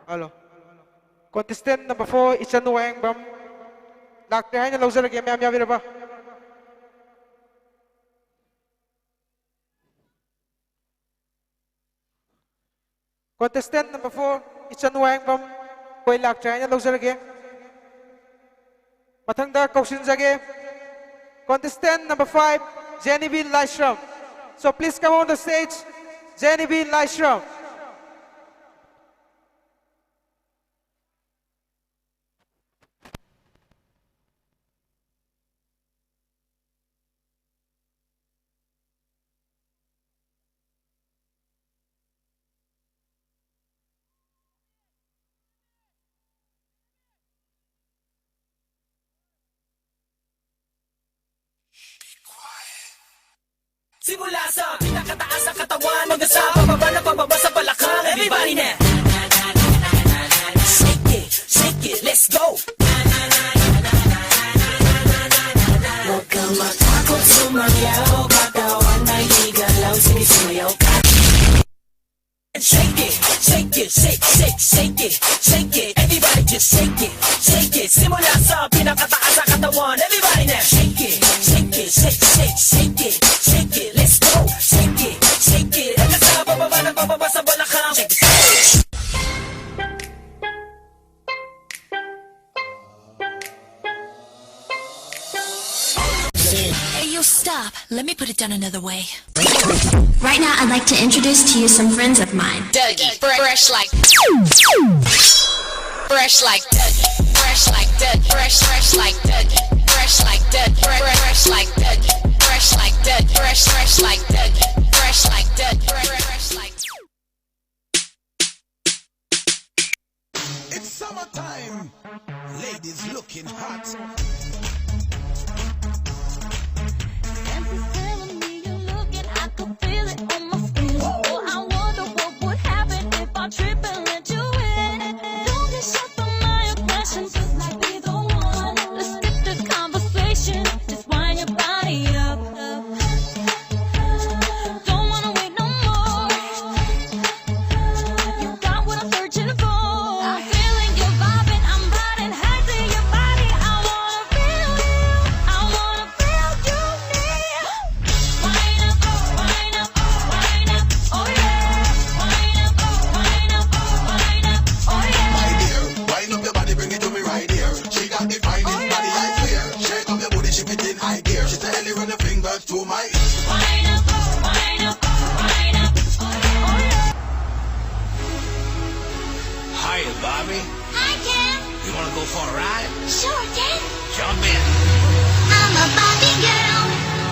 ꯍꯜꯂꯣ꯫ Contestant number four, ꯏꯆꯟ ꯋꯥꯍꯦꯡꯕꯝ꯫ ꯂꯥꯛꯇ꯭ꯔꯦ ꯍꯥꯏꯅ ꯂꯧꯖꯔꯒꯦ, ꯃꯌꯥꯝ ꯌꯥꯕꯤꯔꯕ? Contestant number four, ꯏꯆꯟ ꯋꯥꯍꯦꯡꯕꯝ, ꯑꯩꯈꯣꯏ ꯂꯥꯛꯇ꯭ꯔꯦ ꯍꯥꯏꯅ ꯂꯧꯖꯔꯒꯦ꯫ ꯃꯊꯪꯗ ꯀꯧꯁꯤꯟꯖꯒꯦ, contestant number five, ꯖꯦꯅꯤꯕꯤ Laishram. So please come on the stage, ꯖꯦꯅꯤꯕꯤ Laishram. Simula sa pinakataas sa katawan hanggang sa pababa na pababa sa balakang. Everybody na. Shake it, shake it, let's go. Huwag kang matakot sumayaw, katawan ay igalaw, sige sumayaw ka. Shake it, shake it, shake, shake, shake it, shake it. Everybody just shake it, shake it. Simula sa pinakataas sa katawan. Everybody now. Shake it, shake it, shake, shake, shake it, shake it. Let's go. Shake it, Stop. Let me put it down another way. Right now, I'd like to introduce to you some friends of mine. Dougie, fresh like, fresh like Dougie, fresh like Dougie, fresh, fresh like Dougie, fresh like Dougie, fresh, fresh like Dougie, fresh like Dougie, fresh, fresh like Dougie, fresh like Dougie, fresh, fresh like. It's summertime. Ladies looking hot. Every cell in me you're looking, I could feel it on my skin. Oh, I wonder what would happen if I trip and let you in. Don't get shocked by my aggression, this might be the one. Let's skip this conversation, just wind your body up. Don't wanna wait no more. You got what I'm searching for. I'm feeling your vibe and I'm riding high to your body. I wanna feel you. I wanna feel you near. Wine up, wine up, wine up, oh yeah. Wine up, wine up, wine up, oh yeah. My dear, wind up your body, bring it to me right here. She got the finest body, I swear. Shake up your booty, shift it in high gear. She said, Ellie, run your fingers to my Wine up, wine up, wine up, oh yeah. Hiya, Barbie. Hi, Ken. You wanna go for a ride? Sure, Ken. Jump in. I'm a Barbie girl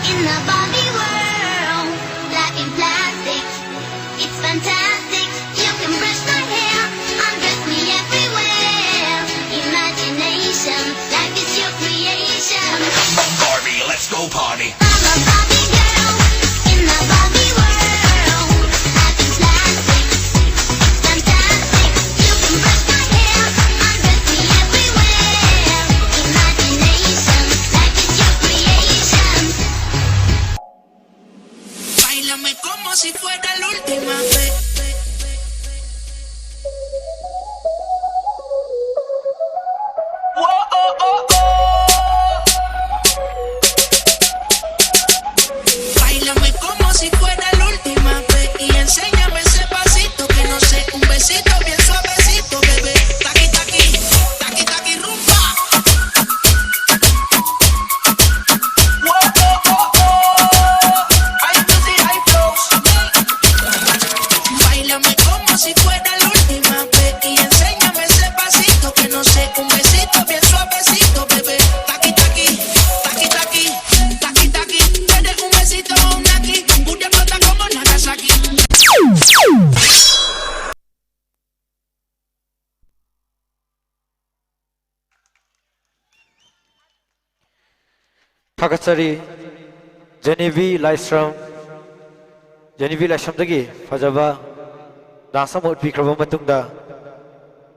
in the Barbie world. Life in plastic, it's fantastic. You can brush my hair, undress me everywhere. Imagination, life is your creation. Barbie, let's go party. I'm a Barbie girl in the Barbie world. Life is plastic, it's fantastic. You can brush my hair, undress me everywhere. Imagination, life is your creation. Báilame como si fuera la última vez. ꯊꯥꯒꯠꯆꯔꯤ꯫ ꯖꯦꯅꯤꯕꯤ ꯂꯥꯏꯁ꯭ꯔꯝ, ꯖꯦꯅꯤꯕꯤ ꯂꯥꯏꯁ꯭ꯔꯝꯗꯒꯤ ꯐꯖꯕ dance ꯑꯃ ꯎꯠꯄꯤꯈ꯭ꯔꯕ ꯃꯇꯨꯡꯗ,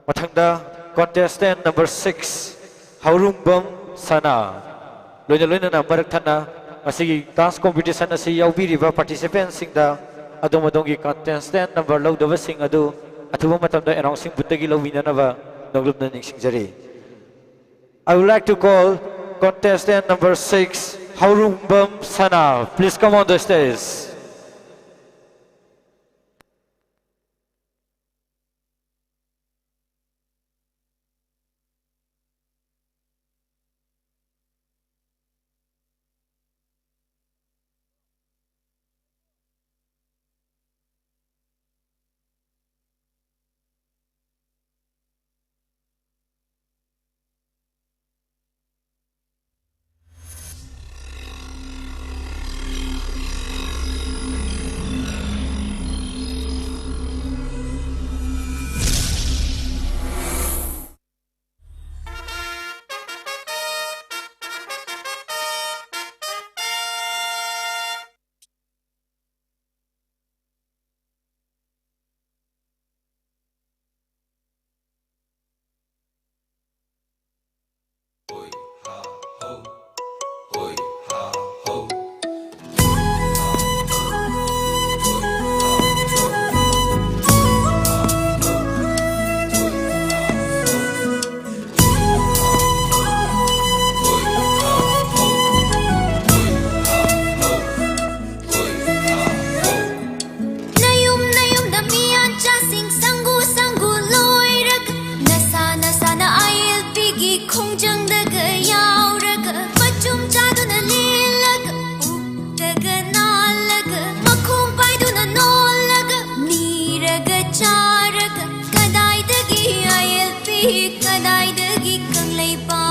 ꯃꯊꯪꯗ contestant number six, ꯍꯧꯔꯨꯝꯕꯝ ꯁꯅꯥ, ꯂꯣꯏꯅ ꯂꯣꯏꯅꯅ ꯃꯔꯛ ꯊꯠꯅ ꯉꯁꯤꯒꯤ dance competition ꯑꯁꯤ ꯌꯥꯎꯕꯤꯔꯤꯕ participantꯁꯤꯡꯗ ꯑꯗꯣꯝ ꯑꯗꯣꯝꯒꯤ contestant number ꯂꯧꯗꯕꯁꯤꯡ ꯑꯗꯨ ꯑꯊꯨꯕ ꯃꯇꯝꯗ announcing boothꯇꯒꯤ ꯂꯧꯕꯤꯅꯅꯕ ꯅꯣꯡꯂꯨꯛꯅ ꯅꯤꯡꯁꯤꯡꯖꯔꯤ꯫ I would like to call contestant number six, Haurumbam Sana. Please come on the stage. ꯅꯌꯨꯝ ꯅꯌꯨꯝꯗ ꯃꯤꯌꯥꯟꯆꯥꯁꯤꯡ ꯁꯪꯒꯨ ꯁꯪꯒꯨ ꯂꯣꯏꯔꯒ, ꯅꯁꯥ ꯅꯁꯥꯅ ꯑꯥꯏ ꯑꯦꯜ ꯄꯤꯒꯤ ꯈꯣꯡꯖꯪꯗꯒ ꯌꯥꯎꯔꯒ, ꯃꯆꯨꯝ ꯆꯥꯗꯨꯅ ꯂꯦꯜꯂꯒ, ꯎꯞꯇꯒ ꯅꯥꯜꯂꯒ, ꯃꯈꯣꯡ ꯄꯥꯏꯗꯨꯅ ꯅꯣꯜꯂꯒ, ꯅꯤꯔꯒ ꯆꯥꯔꯒ, ꯀꯗꯥꯏꯗꯒꯤ ꯑꯥꯏ ꯑꯦꯜ ꯄꯤ, ꯀꯗꯥꯏꯗꯒꯤ ꯀꯪꯂꯩꯄꯥꯛ?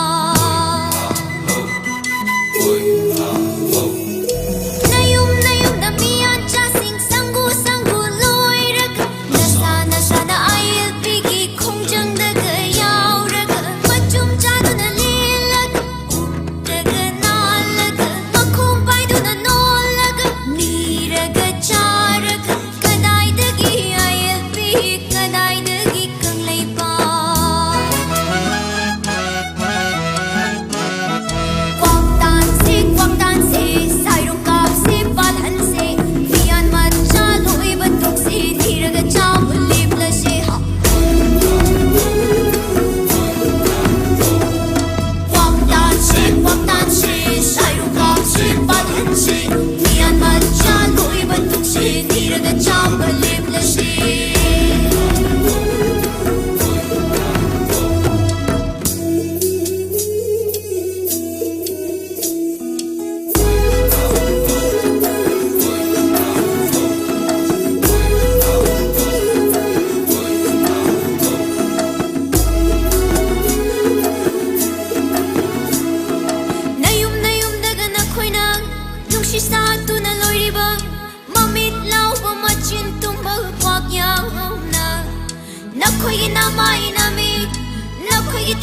ꯅꯌꯨꯝ ꯅꯌꯨꯝꯗ ꯃꯤꯌꯥꯟꯆꯥꯁꯤꯡ ꯁꯪꯒꯨ ꯁꯪꯒꯨ ꯂꯣꯏꯔꯒ, ꯅꯁꯥ ꯅꯁꯥꯅ ꯑꯥꯏ ꯑꯦꯜ ꯄꯤꯒꯤ ꯈꯣꯡꯖꯪꯗꯒ ꯌꯥꯎꯔꯒ, ꯃꯆꯨꯝ ꯆꯥꯗꯨꯅ ꯂꯦꯜꯂꯒ,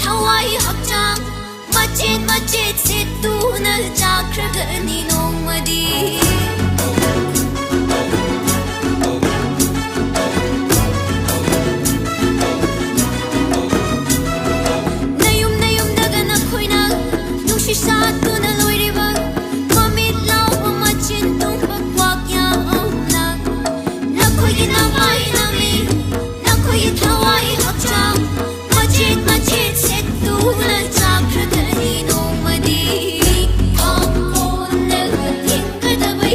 ꯊꯋꯥꯏ ꯍꯛꯆꯥꯡ ꯃꯆꯦꯠ ꯃꯆꯦꯠ ꯁꯦꯠꯇꯨꯅ ꯆꯥꯈ꯭ꯔꯒꯅꯤ ꯅꯣꯡꯃꯗꯤ꯫ ꯅꯌꯨꯝ ꯅꯌꯨꯝꯗꯒ ꯅꯈꯣꯏꯅ ꯅꯨꯡꯁꯤ ꯁꯥꯠꯇꯨꯅ ꯂꯣꯏꯔꯤꯕ ꯃꯃꯤꯠ ꯂꯥꯎꯕ ꯃꯆꯤꯟ ꯇꯨꯝꯕ ꯀ꯭ꯋꯥꯛ ꯌꯥꯝꯅ ꯅꯈꯣꯏꯒꯤ ꯅꯃꯥꯏ ꯅꯃꯤ ꯅꯈꯣꯏꯒꯤ ꯊꯋꯥꯏ ꯍꯛꯆꯥꯡ ꯃꯆꯦꯠ ꯃꯆꯦꯠ ꯁꯦꯠꯇꯨꯅ ꯆꯥꯈ꯭ꯔꯒꯅꯤ ꯅꯣꯡꯃꯗꯤ꯫ ꯊꯥꯡ ꯀꯣꯟꯅꯒ ꯍꯤꯡꯒꯗꯕ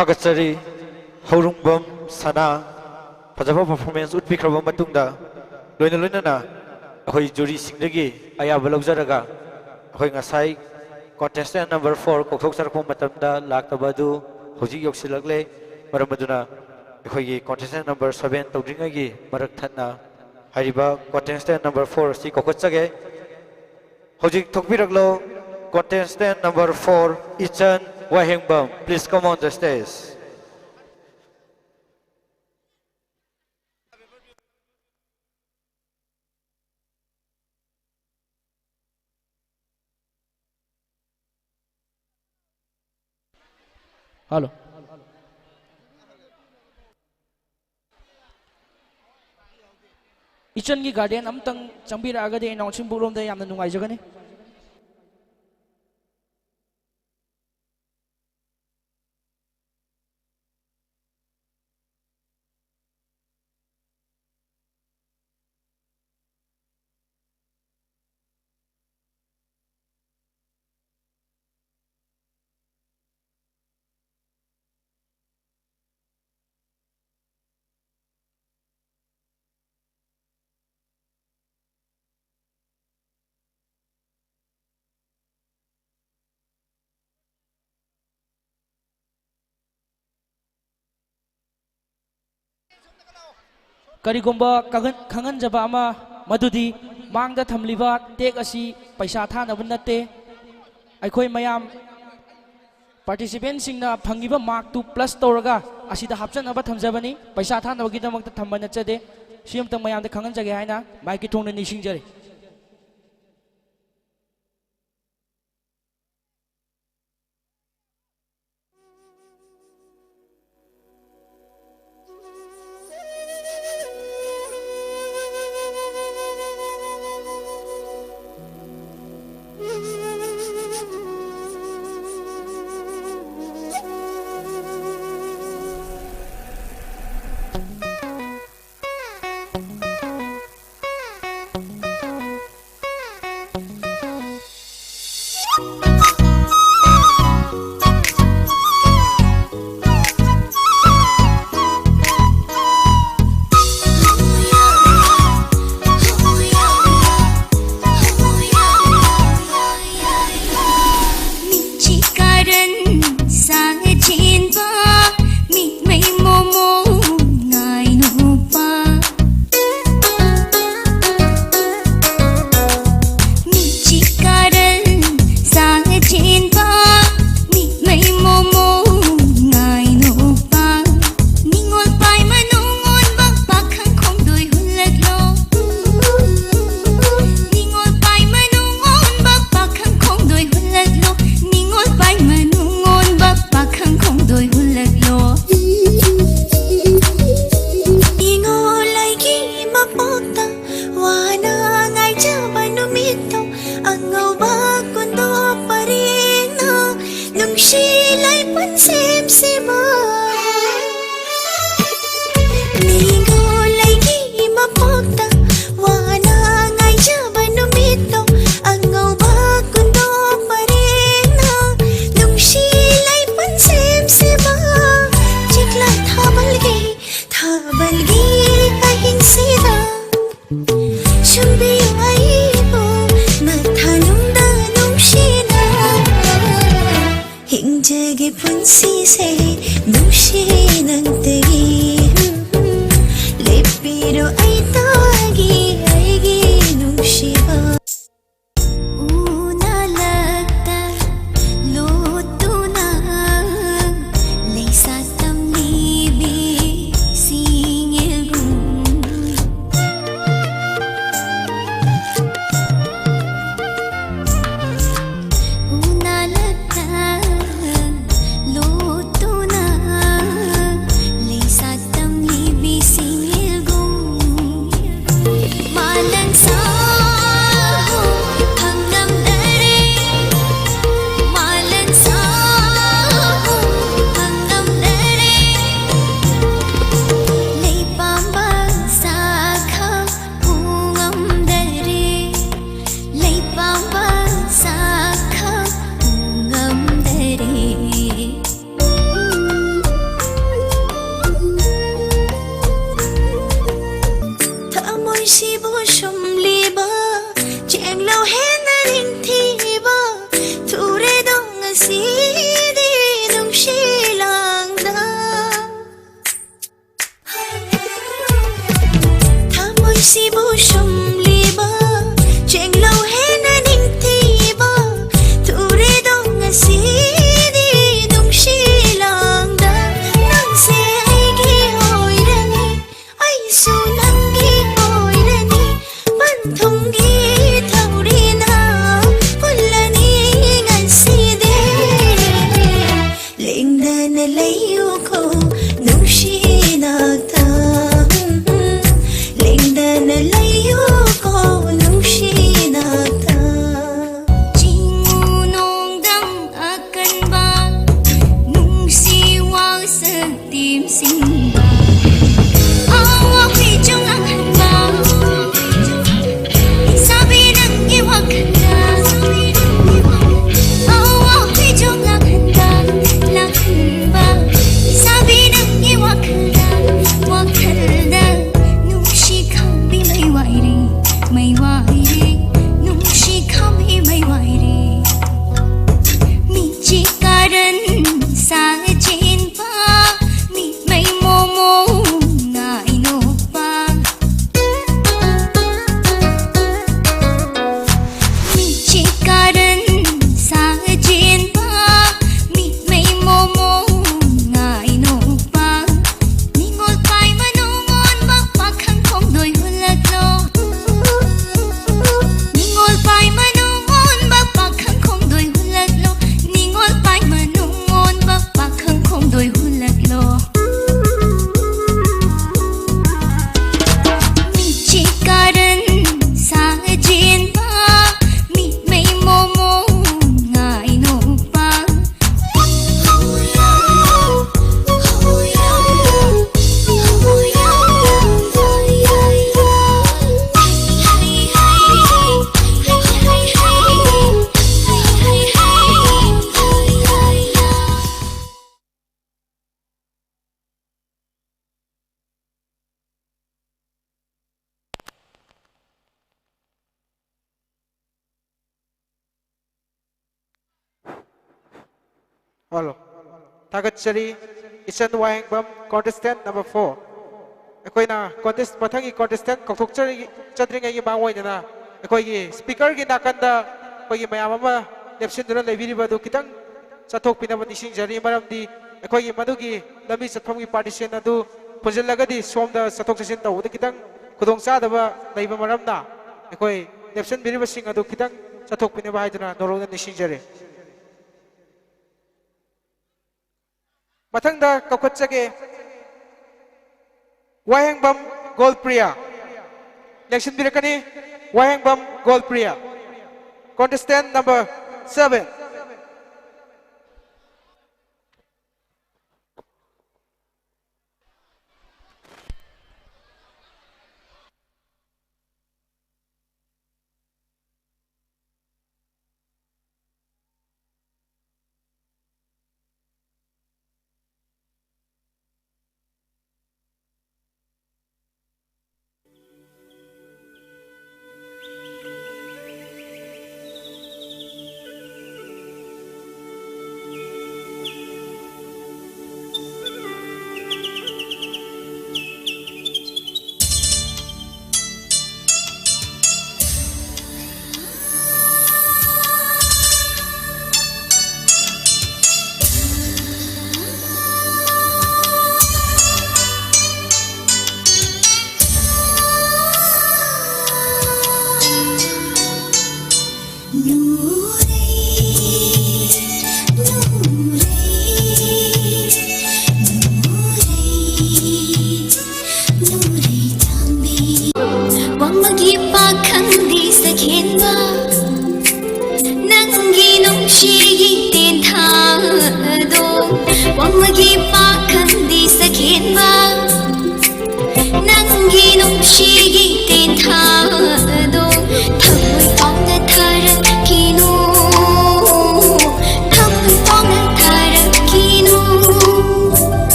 ꯊꯥꯒꯠꯆꯔꯤ꯫ ꯍꯧꯔꯨꯡꯕꯝ ꯁꯅꯥ ꯐꯖꯕ performance ꯎꯠꯄꯤꯈ꯭ꯔꯕ ꯃꯇꯨꯡꯗ, ꯂꯣꯏꯅ ꯂꯣꯏꯅꯅ ꯑꯩꯈꯣꯏ ꯖꯨꯔꯤꯁꯤꯡꯗꯒꯤ ꯑꯌꯥꯕ ꯂꯧꯖꯔꯒ, ꯑꯩꯈꯣꯏ ꯉꯁꯥꯏ contestant number four ꯀꯧꯊꯣꯛꯆꯔꯛꯄ ꯃꯇꯝꯗ ꯂꯥꯛꯇꯕ ꯑꯗꯨ ꯍꯧꯖꯤꯛ ꯌꯧꯁꯤꯜꯂꯛꯂꯦ꯫ ꯃꯔꯝ ꯑꯗꯨꯅ ꯑꯩꯈꯣꯏꯒꯤ contestant number seven ꯇꯧꯗ꯭ꯔꯤꯉꯩꯒꯤ ꯃꯔꯛ ꯊꯠꯅ ꯍꯥꯏꯔꯤꯕ contestant number four ꯑꯁꯤ ꯀꯧꯈꯠꯆꯒꯦ꯫ ꯍꯧꯖꯤꯛ ꯊꯣꯛꯄꯤꯔꯛꯂꯣ, contestant number four, ꯏꯆꯟ ꯋꯥꯍꯦꯡꯕꯝ꯫ Please come on the stage. Hello. ꯏꯆꯟꯒꯤ guardian ꯑꯃꯇꯪ ꯆꯪꯕꯤꯔꯛꯑꯒꯗꯤ ꯑꯩ ꯅꯥꯎꯁꯤꯡꯕꯨꯛ ꯂꯣꯝꯗ ꯌꯥꯝꯅ ꯅꯨꯡꯉꯥꯏꯖꯒꯅꯤ꯫ ꯀꯔꯤꯒꯨꯝꯕ ꯀꯥꯡꯍꯟ-, ꯈꯪꯍꯟꯖꯕ ꯑꯃ, ꯃꯗꯨꯗꯤ ꯃꯥꯡꯗ ꯊꯝꯂꯤꯕ ꯇꯦꯛ ꯑꯁꯤ ꯄꯩꯁꯥ ꯊꯥꯅꯕ ꯅꯠꯇꯦ꯫ ꯑꯩꯈꯣꯏ ꯃꯌꯥꯝ participantꯁꯤꯡꯅ ꯐꯪꯉꯤꯕ markꯇꯨ plus ꯇꯧꯔꯒ ꯑꯁꯤꯗ ꯍꯥꯞꯆꯅꯕ ꯊꯝꯖꯕꯅꯤ꯫ ꯄꯩꯁꯥ ꯊꯥꯅꯕꯒꯤꯗꯃꯛꯇ ꯊꯝꯕ ꯅꯠꯆꯗꯦ꯫ ꯁꯤ ꯑꯃꯇꯪ ꯃꯌꯥꯝꯗ ꯈꯪꯍꯟꯖꯒꯦ ꯍꯥꯏꯅ mikeꯀꯤ ꯊꯣꯡꯅ ꯅꯤꯡꯁꯤꯡꯖꯔꯤ꯫ ꯁꯤꯁꯦ ꯅꯨꯡꯁꯤ ꯅꯪꯇꯒꯤ ꯂꯦꯞꯄꯤꯔꯣ ꯑꯩꯇꯒꯤ ꯑꯩꯒꯤ ꯅꯨꯡꯁꯤꯕ꯫ ꯎꯅꯥꯂꯛꯇ ꯂꯣꯠꯇꯨꯅ ꯂꯩꯁꯥ ꯇꯝꯂꯤꯕꯤ ꯁꯤꯡꯒꯤꯜꯒꯨꯝ꯫ ꯎꯅꯥꯂꯛꯇ ꯂꯣꯠꯇꯨꯅ ꯂꯩꯁꯥ ꯇꯝꯂꯤꯕꯤ ꯁꯤꯡꯒꯤꯜꯒꯨꯝ꯫ ꯃꯥꯂꯪ ꯁꯥꯍꯨꯝ ꯐꯪꯉꯝꯗꯔꯦ, ꯃꯥꯂꯪ ꯁꯥꯍꯨꯝ ꯐꯪꯉꯝꯗꯔꯦ, ꯂꯩꯄꯥꯝꯕ ꯁꯥꯈ ꯎꯉꯝꯗꯔꯦ, ꯂꯩꯄꯥꯝꯕ ꯁꯥꯈ ꯎꯉꯝꯗꯔꯦ꯫ ꯊꯃꯣꯏꯁꯤꯕꯨ ꯁꯨꯝꯂꯤꯕ ꯆꯦꯡꯂꯧ ꯍꯦꯟꯅ ꯅꯤꯡꯊꯤꯕ ꯊꯨꯔꯦꯗꯣ ꯉꯁꯤꯗꯤ ꯅꯨꯡꯁꯤ ꯂꯥꯡꯗ꯫ ꯊꯃꯣꯏꯁꯤꯕꯨ ꯁꯨꯝꯂꯤꯕ ꯆꯦꯡꯂꯧ ꯍꯦꯟꯅ ꯅꯤꯡꯊꯤꯕ ꯊꯨꯔꯦꯗꯣ ꯉꯁꯤꯗꯤ ꯅꯨꯡꯁꯤ ꯂꯥꯡꯗ꯫ ꯅꯪꯁꯦ ꯑꯩꯒꯤ ꯑꯣꯏꯔꯅꯤ, ꯑꯩꯁꯨ ꯅꯪꯒꯤ ꯑꯣꯏꯔꯅꯤ, ꯄꯟꯊꯨꯡꯒꯤ ꯊꯧꯔꯤꯅ ꯄꯨꯜꯂꯅꯤ ꯉꯁꯤꯗꯤ꯫ ꯂꯦꯡꯗꯅ ꯂꯩꯌꯨꯀꯣ ꯅꯨꯡꯁꯤ ꯏꯅꯥꯛꯇ, ꯂꯦꯡꯗꯅ ꯂꯩꯌꯨ ꯍꯜꯂꯣ꯫ ꯊꯥꯒꯠꯆꯔꯤ꯫ ꯏꯆꯟ ꯋꯥꯍꯦꯡꯕꯝ, contestant number four꯫ ꯑꯩꯈꯣꯏꯅ contest, ꯃꯊꯪꯒꯤ contestant ꯀꯧꯊꯣꯛꯆꯔꯤ-, ꯆꯠꯇ꯭ꯔꯤꯉꯩꯒꯤ ꯃꯥꯡꯑꯣꯏꯅꯅ ꯑꯩꯈꯣꯏꯒꯤ speakerꯒꯤ ꯅꯥꯀꯟꯗ ꯑꯩꯈꯣꯏꯒꯤ ꯃꯌꯥꯝ ꯑꯃ ꯂꯦꯞꯁꯤꯟꯗꯨꯅ ꯂꯩꯕꯤꯔꯤꯕ ꯑꯗꯨ ꯈꯤꯇꯪ ꯆꯠꯊꯣꯛꯄꯤꯅꯕ ꯅꯤꯡꯁꯤꯡꯖꯔꯤ꯫ ꯃꯔꯝꯗꯤ ꯑꯩꯈꯣꯏꯒꯤ ꯃꯗꯨꯒꯤ ꯂꯝꯕꯤ ꯆꯠꯐꯝꯒꯤ partition ꯑꯗꯨ ꯄꯨꯟꯁꯤꯜꯂꯒꯗꯤ ꯁꯣꯝꯗ ꯆꯠꯊꯣꯛ ꯆꯠꯁꯤꯟ ꯇꯧꯕꯗ ꯈꯤꯇꯪ ꯈꯨꯗꯣꯡꯆꯥꯗꯕ ꯂꯩꯕ ꯃꯔꯝꯅ ꯑꯩꯈꯣꯏ ꯂꯦꯞꯁꯤꯟꯕꯤꯔꯤꯕꯁꯤꯡ ꯑꯗꯨ ꯈꯤꯇꯪ ꯆꯠꯊꯣꯛꯄꯤꯅꯕ ꯍꯥꯏꯗꯨꯅ ꯅꯧꯔꯧꯅ ꯅꯤꯡꯁꯤꯡꯖꯔꯤ꯫ ꯃꯊꯪꯗ ꯀꯧꯈꯠꯆꯒꯦ, ꯋꯥꯍꯦꯡꯕꯝ ꯒꯣꯜꯄ꯭ꯔꯤꯌꯥ꯫ ꯂꯦꯡꯁꯤꯟꯕꯤꯔꯛꯀꯅꯤ, ꯋꯥꯍꯦꯡꯕꯝ ꯒꯣꯜꯄ꯭ꯔꯤꯌꯥ, contestant number seven꯫ ꯋꯥꯡꯃꯒꯤ ꯄꯥꯈꯪꯗꯤ ꯁꯛꯍꯦꯟꯕ, ꯅꯪꯒꯤ ꯅꯨꯡꯁꯤꯒꯤ ꯇꯦꯟꯊꯥꯗꯣ, ꯋꯥꯡꯃꯒꯤ ꯄꯥꯈꯪꯗꯤ ꯁꯛꯍꯦꯟꯕ, ꯅꯪꯒꯤ ꯅꯨꯡꯁꯤꯒꯤ ꯇꯦꯟꯊꯥꯗꯣ, ꯊꯃꯣꯏ ꯄꯥꯎꯅ ꯊꯥꯔꯛꯈꯤꯅꯨ, ꯊꯃꯣꯏ ꯄꯥꯎꯅ ꯊꯥꯔꯛꯈꯤꯅꯨ,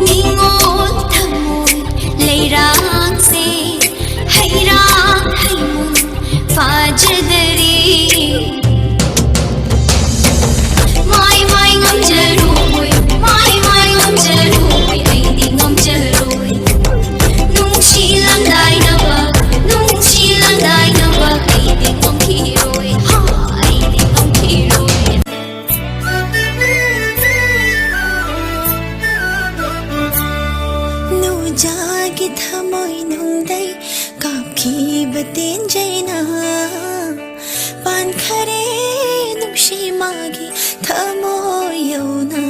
ꯅꯤꯡꯉꯣꯜ ꯊꯃꯣꯏ ꯂꯩꯔꯥꯡꯁꯦ ꯍꯩꯔꯥꯡ ꯍꯩꯃꯨꯟ ꯐꯥꯖꯗꯔꯤ꯫ ꯃꯥꯏ ꯃꯥꯏ ꯉꯝꯖ ꯊꯃꯣꯏꯅꯨꯡꯗꯩ ꯀꯥꯞꯈꯤꯕ ꯇꯦꯟꯖꯩꯅ ꯄꯥꯟꯈꯔꯦ ꯅꯨꯡꯁꯤ ꯃꯥꯒꯤ ꯊꯃꯣꯏ ꯌꯧꯅ꯫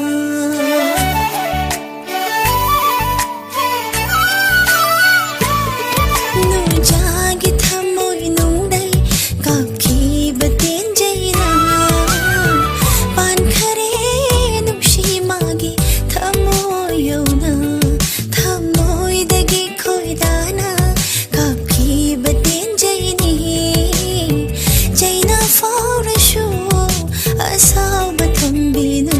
ꯅꯨꯡꯖꯥꯒꯤ ꯊꯃꯣꯏꯅꯨꯡꯗꯩ ꯀꯥꯞꯈꯤꯕ ꯇꯦꯟꯖꯩꯅ ꯄꯥꯟꯈꯔꯦ ꯅꯨꯡꯁꯤ ꯃꯥꯒꯤ ꯊꯃꯣꯏ ꯌꯧꯅ꯫ ꯊꯃꯣꯏꯗꯒꯤ ꯈꯣꯏꯗꯥꯅ ꯀꯥꯞꯈꯤꯕ ꯇꯦꯟꯖꯩꯅꯤ꯫ ꯆꯩꯅ ꯐꯥꯎꯔꯁꯨ ꯑꯁꯥꯎꯕ ꯊꯝꯕꯤꯅꯨ꯫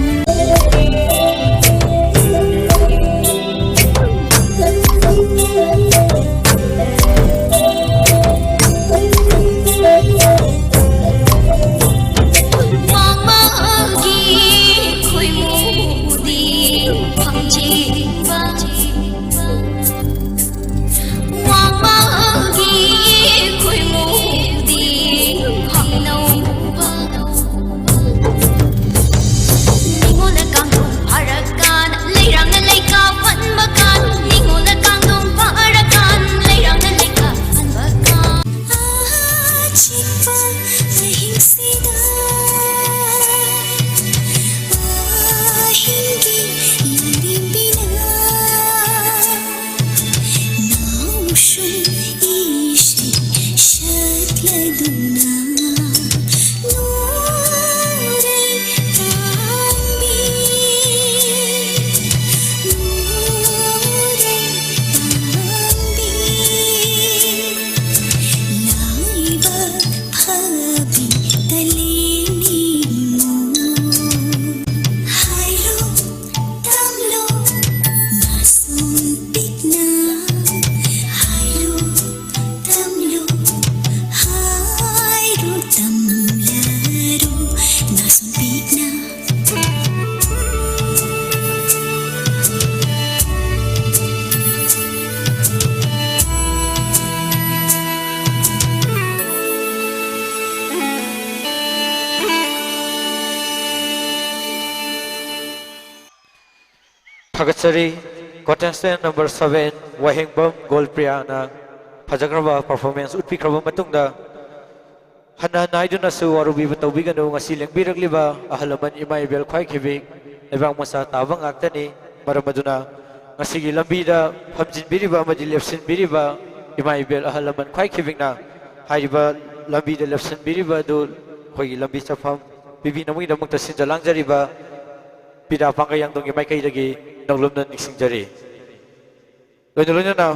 ꯋꯥꯡꯃꯒꯤ ꯈꯣꯏꯃꯨꯗꯤ ꯐꯝꯖꯤꯟꯕ꯫ ꯋꯥꯡꯃꯒꯤ ꯈꯣꯏꯃꯨꯗꯤ ꯍꯪꯅꯧꯕ꯫ ꯅꯤꯉꯣꯜꯅ ꯀꯥꯡꯗ꯭ꯔꯨꯝ ꯐꯥꯔꯀꯥꯟ, ꯂꯩꯔꯥꯡꯅ ꯂꯩꯀꯥ ꯐꯟꯕ ꯀꯥꯟ, ꯅꯤꯉꯣꯜꯅ ꯀꯥꯡꯗ꯭ꯔꯨꯝ ꯐꯥꯔꯀꯥꯟ, ꯂꯩꯔꯥꯡꯅ ꯂꯩꯀꯥ ꯐꯟꯕ ꯀꯥꯟ꯫ ꯑꯆꯤꯛꯄ ꯆꯍꯤꯡꯁꯤꯗ ꯑꯍꯤꯡꯒꯤ ꯂꯥꯡꯂꯦꯝꯕꯤꯅ ꯅꯥꯎꯁꯨꯝ ꯏꯁꯩ ꯁꯛꯂꯗꯨꯅ ꯅꯣꯔꯩ ꯄꯥꯝꯕꯤ, ꯅꯣꯔꯩ ꯄꯥꯝꯕꯤ, ꯂꯥꯏꯕꯛ ꯐꯕꯤ ꯇꯂꯦꯟꯅꯤꯃꯣ꯫ ꯍꯥꯏꯔꯣ ꯇꯝꯂꯣ ꯅꯥꯁꯣꯝ ꯄꯤꯛꯅ, ꯍꯥꯏꯔꯣ ꯇꯝꯂꯣ, ꯍꯥꯏꯔꯣ ꯇꯝꯂꯔꯣ ꯅꯥꯁꯣꯝ ꯄꯤꯛꯅ꯫ ꯊꯥꯒꯠꯆꯔꯤ꯫ Contestant number seven, ꯋꯥꯍꯦꯡꯕꯝ ꯒꯣꯜꯄ꯭ꯔꯤꯌꯥꯅ ꯐꯖꯈ꯭ꯔꯕ performance ꯎꯠꯄꯤꯈ꯭ꯔꯕ ꯃꯇꯨꯡꯗ, ꯍꯟꯅ ꯍꯟꯅ ꯍꯥꯏꯗꯨꯅꯁꯨ ꯋꯥꯔꯧꯕꯤꯕ ꯇꯧꯕꯤꯒꯅꯨ, ꯉꯁꯤ ꯂꯦꯡꯕꯤꯔꯛꯂꯤꯕ ꯑꯍꯜ ꯂꯃꯟ ꯏꯃꯥ ꯏꯕꯦꯜ ꯈ꯭ꯋꯥꯏꯈꯤꯕꯤꯛ ꯂꯩꯕꯥꯛ ꯃꯆꯥ ꯇꯥꯕ ꯉꯥꯛꯇꯅꯤ꯫ ꯃꯔꯝ ꯑꯗꯨꯅ ꯉꯁꯤꯒꯤ ꯂꯝꯕꯤꯗ ꯐꯝꯖꯤꯟꯕꯤꯔꯤꯕ ꯑꯃꯗꯤ ꯂꯦꯞꯁꯤꯟꯕꯤꯔꯤꯕ ꯏꯃꯥ ꯏꯕꯦꯜ ꯑꯍꯜ ꯂꯃꯟ ꯈ꯭ꯋꯥꯏꯈꯤꯕꯤꯛꯅ ꯍꯥꯏꯔꯤꯕ ꯂꯝꯕꯤꯗ ꯂꯦꯞꯁꯤꯟꯕꯤꯔꯤꯕ ꯑꯗꯨ ꯑꯩꯈꯣꯏꯒꯤ ꯂꯝꯕꯤ ꯆꯠꯐꯝ ꯄꯤꯕꯤꯅꯕꯒꯤꯗꯃꯛꯇ ꯁꯤꯟꯖ ꯂꯥꯡꯖꯔꯤꯕ ꯄꯤꯗꯥ ꯄꯥꯡꯒꯩ ꯌꯥꯡꯗꯣꯡꯒꯤ ꯃꯥꯏꯀꯩꯗꯒꯤ ꯅꯧꯂꯨꯝꯅ ꯅꯤꯡꯁꯤꯡꯖꯔꯤ꯫ ꯂꯣꯏꯅ ꯂꯣꯏꯅꯅ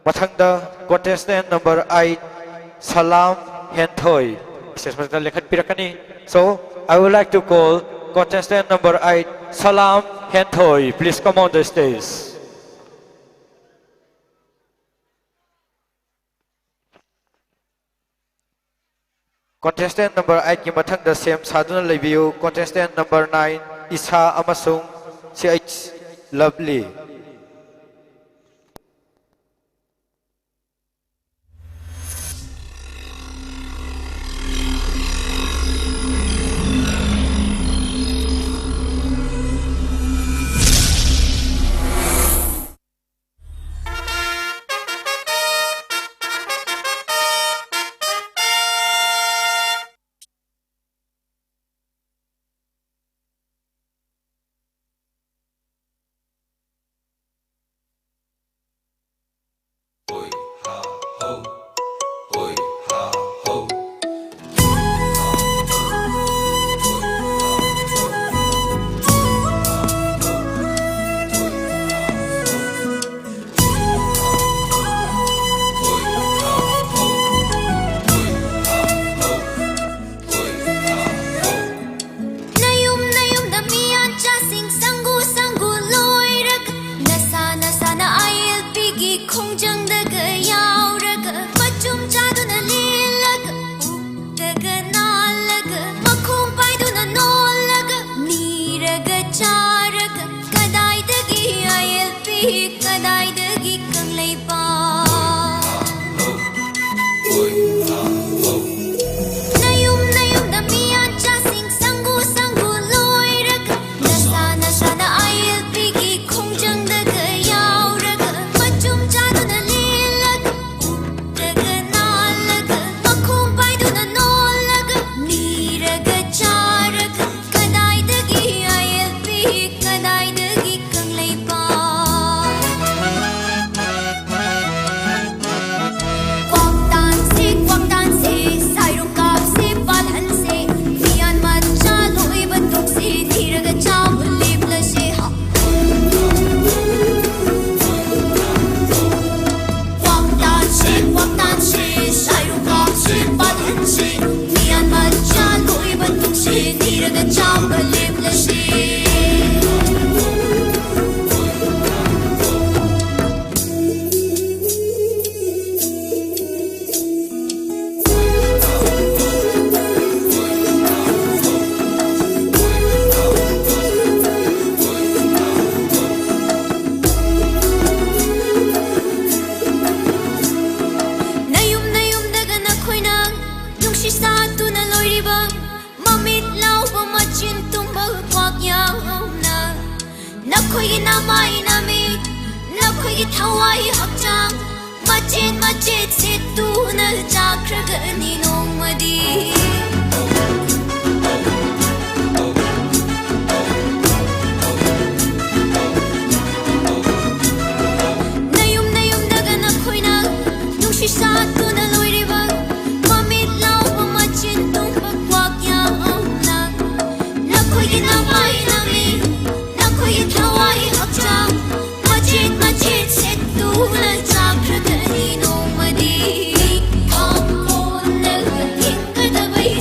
ꯃꯊꯪꯗ contestant number eight, ꯁꯂꯥꯝ ꯍꯦꯟꯊꯣꯏ, stage ꯃꯊꯛꯇ ꯂꯦꯡꯈꯠꯄꯤꯔꯛꯀꯅꯤ꯫ So, I would like to call contestant number eight, Salam ꯍꯦꯟꯊꯣꯏ, please come on the stage. Contestant number eight ꯀꯤ ꯃꯊꯪꯗ ꯁꯦꯝ ꯁꯥꯗꯨꯅ ꯂꯩꯕꯤꯌꯨ꯫ Contestant number nine, ꯏꯁꯥ ꯑꯃꯁꯨꯡ C H Lovely꯫ ꯅꯌꯨꯝ ꯅꯌꯨꯝꯗ ꯃꯤꯌꯥꯟꯆꯥꯁꯤꯡ ꯁꯪꯒꯨ ꯁꯪꯒꯨ ꯂꯣꯏꯔꯒ, ꯅꯁꯥ ꯅꯁꯥꯅ ꯑꯥꯏ ꯑꯦꯜ ꯄꯤꯒꯤ ꯈꯣꯡꯖꯪꯗꯒ ꯌꯥꯎꯔꯒ, ꯃꯆꯨꯝ ꯆꯥꯗꯨꯅ ꯂꯦꯜꯂꯒ, ꯎꯞꯇꯒ ꯅꯥꯜꯂꯒ, ꯃꯈꯣꯡ ꯄꯥꯏꯗꯨꯅ ꯅꯣꯜꯂꯒ, ꯅꯤꯔꯒ ꯆꯥꯔꯒ, ꯀꯗꯥꯏꯗꯒꯤ ꯑꯥꯏ ꯑꯦꯜ ꯄꯤ, ꯀꯗꯥꯏꯗꯒꯤ ꯀꯪꯂꯩꯄꯥꯛ? ꯅꯌꯨꯝ ꯅꯌꯨꯝꯗ ꯃꯤꯌꯥꯟꯆꯥꯁꯤꯡ ꯁꯪꯒꯨ ꯁꯪꯒꯨ ꯂꯣꯏꯔꯒ, ꯅꯁꯥ ꯅꯁꯥꯅ ꯑꯥꯏ ꯑꯦꯜ ꯄꯤꯒꯤ ꯈꯣꯡꯖꯪꯗꯒ ꯌꯥꯎꯔꯒ, ꯃꯆꯦꯠ ꯃꯆꯦꯠ ꯁꯦꯠꯇꯨꯅ ꯆꯥꯈ꯭ꯔꯒꯅꯤ ꯅꯣꯡꯃꯗꯤ꯫ ꯅꯌꯨꯝ ꯅꯌꯨꯝꯗꯒ ꯅꯈꯣꯏꯅ ꯅꯨꯡꯁꯤ ꯁꯥꯠꯇꯨꯅ ꯂꯣꯏꯔꯤꯕ ꯃꯃꯤꯠ ꯂꯥꯎꯕ ꯃꯆꯤꯟ ꯇꯨꯝꯕ ꯀ꯭ꯋꯥꯛ ꯌꯥꯝꯅ ꯅꯈꯣꯏꯒꯤ ꯅꯃꯥꯏ ꯅꯃꯤꯠ ꯅꯈꯣꯏꯒꯤ ꯊꯋꯥꯏ ꯍꯛꯆꯥꯡ ꯃꯆꯦꯠ ꯃꯆꯦꯠ ꯁꯦꯠꯇꯨꯅ ꯆꯥꯈ꯭ꯔꯒꯅꯤ ꯅꯣꯡꯃꯗꯤ꯫ ꯊꯥꯡ ꯀꯣꯟꯅꯒ ꯊꯤꯟꯒꯗꯕꯩ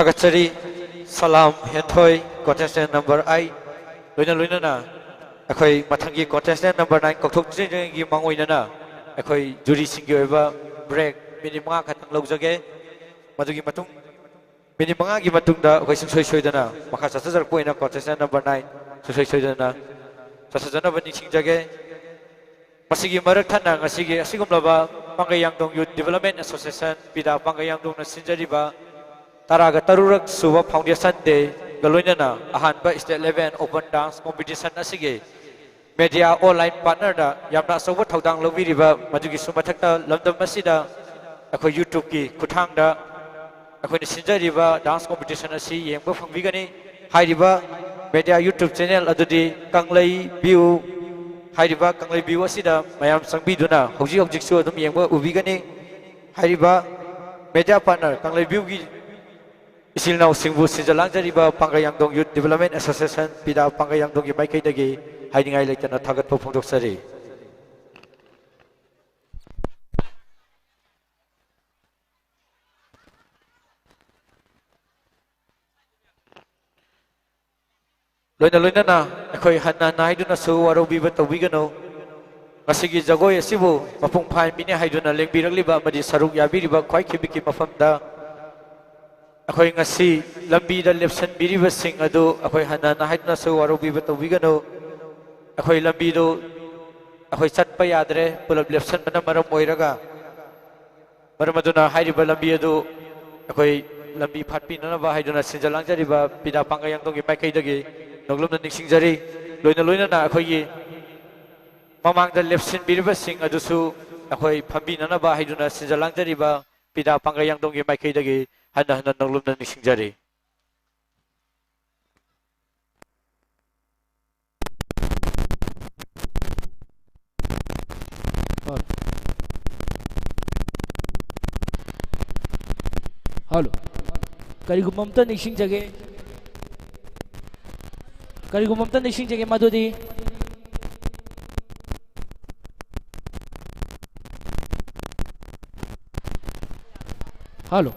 ꯊꯥꯒꯠꯆꯔꯤ꯫ ꯁꯂꯥꯝ ꯍꯦꯟꯊꯣꯏ, contestant number eight꯫ ꯂꯣꯏꯅ ꯂꯣꯏꯅꯅ ꯑꯩꯈꯣꯏ ꯃꯊꯪꯒꯤ contestant number nine ꯀꯧꯊꯣꯛꯇ꯭ꯔꯤꯉꯩꯒꯤ ꯃꯥꯡꯑꯣꯏꯅꯅ ꯑꯩꯈꯣꯏ ꯖꯨꯔꯤꯁꯤꯡꯒꯤ ꯑꯣꯏꯕ break ꯃꯤꯅꯤꯠ ꯃꯉꯥ ꯈꯛꯇꯪ ꯂꯧꯖꯒꯦ꯫ ꯃꯗꯨꯒꯤ ꯃꯇꯨꯡ, ꯃꯤꯅꯤꯠ ꯃꯉꯥꯒꯤ ꯃꯇꯨꯡꯗ ꯑꯩꯈꯣꯏ ꯁꯨꯡꯁꯣꯏ ꯁꯣꯏꯗꯅ ꯃꯈꯥ ꯆꯠꯊꯖꯔꯛꯄ ꯑꯣꯏꯅ contestant number nine ꯁꯨꯡꯁꯣꯏ ꯁꯣꯏꯗꯅ ꯆꯠꯊꯖꯅꯕ ꯅꯤꯡꯁꯤꯡꯖꯒꯦ꯫ ꯃꯁꯤꯒꯤ ꯃꯔꯛ ꯊꯠꯅ ꯉꯁꯤꯒꯤ ꯑꯁꯤꯒꯨꯝꯂꯕ ꯄꯥꯡꯒꯩ ꯌꯥꯡꯗꯣꯡ Youth Development Association, ꯄꯤꯗꯥ ꯄꯥꯡꯒꯩ ꯌꯥꯡꯗꯣꯡꯅ ꯁꯤꯟꯖꯔꯤꯕ ꯇꯔꯥꯒ ꯇꯔꯨꯛꯔꯛ ꯁꯨꯕ Foundation Day ꯒ ꯂꯣꯏꯅꯅ ꯑꯍꯥꯟꯕ state level open dance competition ꯑꯁꯤꯒꯤ media online partner ꯗ ꯌꯥꯝꯅ ꯑꯆꯧꯕ ꯊꯧꯗꯥꯡ ꯂꯧꯕꯤꯔꯤꯕ, ꯃꯗꯨꯒꯤꯁꯨ ꯃꯊꯛꯇ ꯂꯝꯗꯝ ꯑꯁꯤꯗ ꯑꯩꯈꯣꯏ YouTube ꯀꯤ ꯈꯨꯠꯊꯥꯡꯗ ꯑꯩꯈꯣꯏꯅ ꯁꯤꯟꯖꯔꯤꯕ dance competition ꯑꯁꯤ ꯌꯦꯡꯕ ꯐꯪꯕꯤꯒꯅꯤ꯫ ꯍꯥꯏꯔꯤꯕ media YouTube channel ꯑꯗꯨꯗꯤ ꯀꯪꯂꯩ ꯚ꯭ꯌꯨ꯫ ꯍꯥꯏꯔꯤꯕ ꯀꯪꯂꯩ ꯚ꯭ꯌꯨ ꯑꯁꯤꯗ ꯃꯌꯥꯝ ꯆꯪꯕꯤꯗꯨꯅ ꯍꯧꯖꯤꯛ ꯍꯧꯖꯤꯛꯁꯨ ꯑꯗꯨꯝ ꯌꯦꯡꯕ ꯎꯕꯤꯒꯅꯤ꯫ ꯍꯥꯏꯔꯤꯕ media partner ꯀꯪꯂꯩ ꯚ꯭ꯌꯨꯒꯤ ꯏꯆꯤꯜ ꯏꯅꯥꯎꯁꯤꯡꯕꯨ ꯁꯤꯟꯖ ꯂꯥꯡꯖꯔꯤꯕ ꯄꯥꯡꯒꯩ ꯌꯥꯡꯗꯣꯡ Youth Development Association, ꯄꯤꯗꯥ ꯄꯥꯡꯒꯩ ꯌꯥꯡꯗꯣꯡꯒꯤ ꯃꯥꯏꯀꯩꯗꯒꯤ ꯍꯥꯏꯅꯤꯡꯉꯥꯏ ꯂꯩꯇꯅ ꯊꯥꯒꯠꯄ ꯐꯣꯡꯗꯣꯛꯆꯔꯤ꯫ ꯂꯣꯏꯅ ꯂꯣꯏꯅꯅ ꯑꯩꯈꯣꯏ ꯍꯟꯅ ꯍꯟꯅ ꯍꯥꯏꯗꯨꯅꯁꯨ ꯋꯥꯔꯧꯕꯤꯕ ꯇꯧꯕꯤꯒꯅꯨ꯫ ꯉꯁꯤꯒꯤ ꯖꯒꯣꯏ ꯑꯁꯤꯕꯨ ꯃꯄꯨꯡ ꯐꯥꯍꯟꯕꯤꯅꯤ ꯍꯥꯏꯗꯨꯅ ꯂꯦꯡꯕꯤꯔꯛꯂꯤꯕ ꯑꯃꯗꯤ ꯁꯔꯨꯛ ꯌꯥꯕꯤꯔꯤꯕ ꯈ꯭ꯋꯥꯏ ꯈꯤꯕꯤꯛꯀꯤ ꯃꯐꯝꯗ ꯑꯩꯈꯣꯏ ꯉꯁꯤ ꯂꯝꯕꯤꯗ ꯂꯦꯞꯁꯟꯕꯤꯔꯤꯕꯁꯤꯡ ꯑꯗꯨ ꯑꯩꯈꯣꯏ ꯍꯟꯅ ꯍꯟꯅ ꯍꯥꯏꯗꯨꯅꯁꯨ ꯋꯥꯔꯧꯕꯤꯕ ꯇꯧꯕꯤꯒꯅꯨ꯫ ꯑꯩꯈꯣꯏ ꯂꯝꯕꯤꯗꯨ ꯑꯩꯈꯣꯏ ꯆꯠꯄ ꯌꯥꯗ꯭ꯔꯦ, ꯄꯨꯂꯞ ꯂꯦꯞꯁꯟꯕꯅ ꯃꯔꯝ ꯑꯣꯏꯔꯒ꯫ ꯃꯔꯝ ꯑꯗꯨꯅ ꯍꯥꯏꯔꯤꯕ ꯂꯝꯕꯤ ꯑꯗꯨ ꯑꯩꯈꯣꯏ ꯂꯝꯕꯤ ꯐꯥꯠꯄꯤꯅꯅꯕ ꯍꯥꯏꯗꯨꯅ ꯁꯤꯟꯖ ꯂꯥꯡꯖꯔꯤꯕ ꯄꯤꯗꯥ ꯄꯥꯡꯒꯩ ꯌꯥꯡꯗꯣꯡꯒꯤ ꯃꯥꯏꯀꯩꯗꯒꯤ ꯅꯣꯡꯂꯨꯛꯅ ꯅꯤꯡꯁꯤꯡꯖꯔꯤ꯫ ꯂꯣꯏꯅ ꯂꯣꯏꯅꯅ ꯑꯩꯈꯣꯏꯒꯤ ꯃꯃꯥꯡꯗ ꯂꯦꯞꯁꯤꯟꯕꯤꯔꯤꯕꯁꯤꯡ ꯑꯗꯨꯁꯨ ꯑꯩꯈꯣꯏ ꯐꯝꯕꯤꯅꯅꯕ ꯍꯥꯏꯗꯨꯅ ꯁꯤꯟꯖ ꯂꯥꯡꯖꯔꯤꯕ ꯄꯤꯗꯥ ꯄꯥꯡꯒꯩ ꯌꯥꯡꯗꯣꯡꯒꯤ ꯃꯥꯏꯀꯩꯗꯒꯤ ꯍꯟꯅ ꯍꯟꯅ ꯅꯣꯡꯂꯨꯛꯅ ꯅꯤꯡꯁꯤꯡꯖꯔꯤ꯫ ꯍꯜꯂꯣ꯫ ꯀꯔꯤꯒꯨꯝꯕ ꯑꯝꯇ ꯅꯤꯡꯁꯤꯡꯖꯒꯦ꯫ ꯀꯔꯤꯒꯨꯝꯕ ꯑꯝꯇ ꯅꯤꯡꯁꯤꯡꯖꯒꯦ ꯃꯗꯨꯗꯤ꯫ Hello.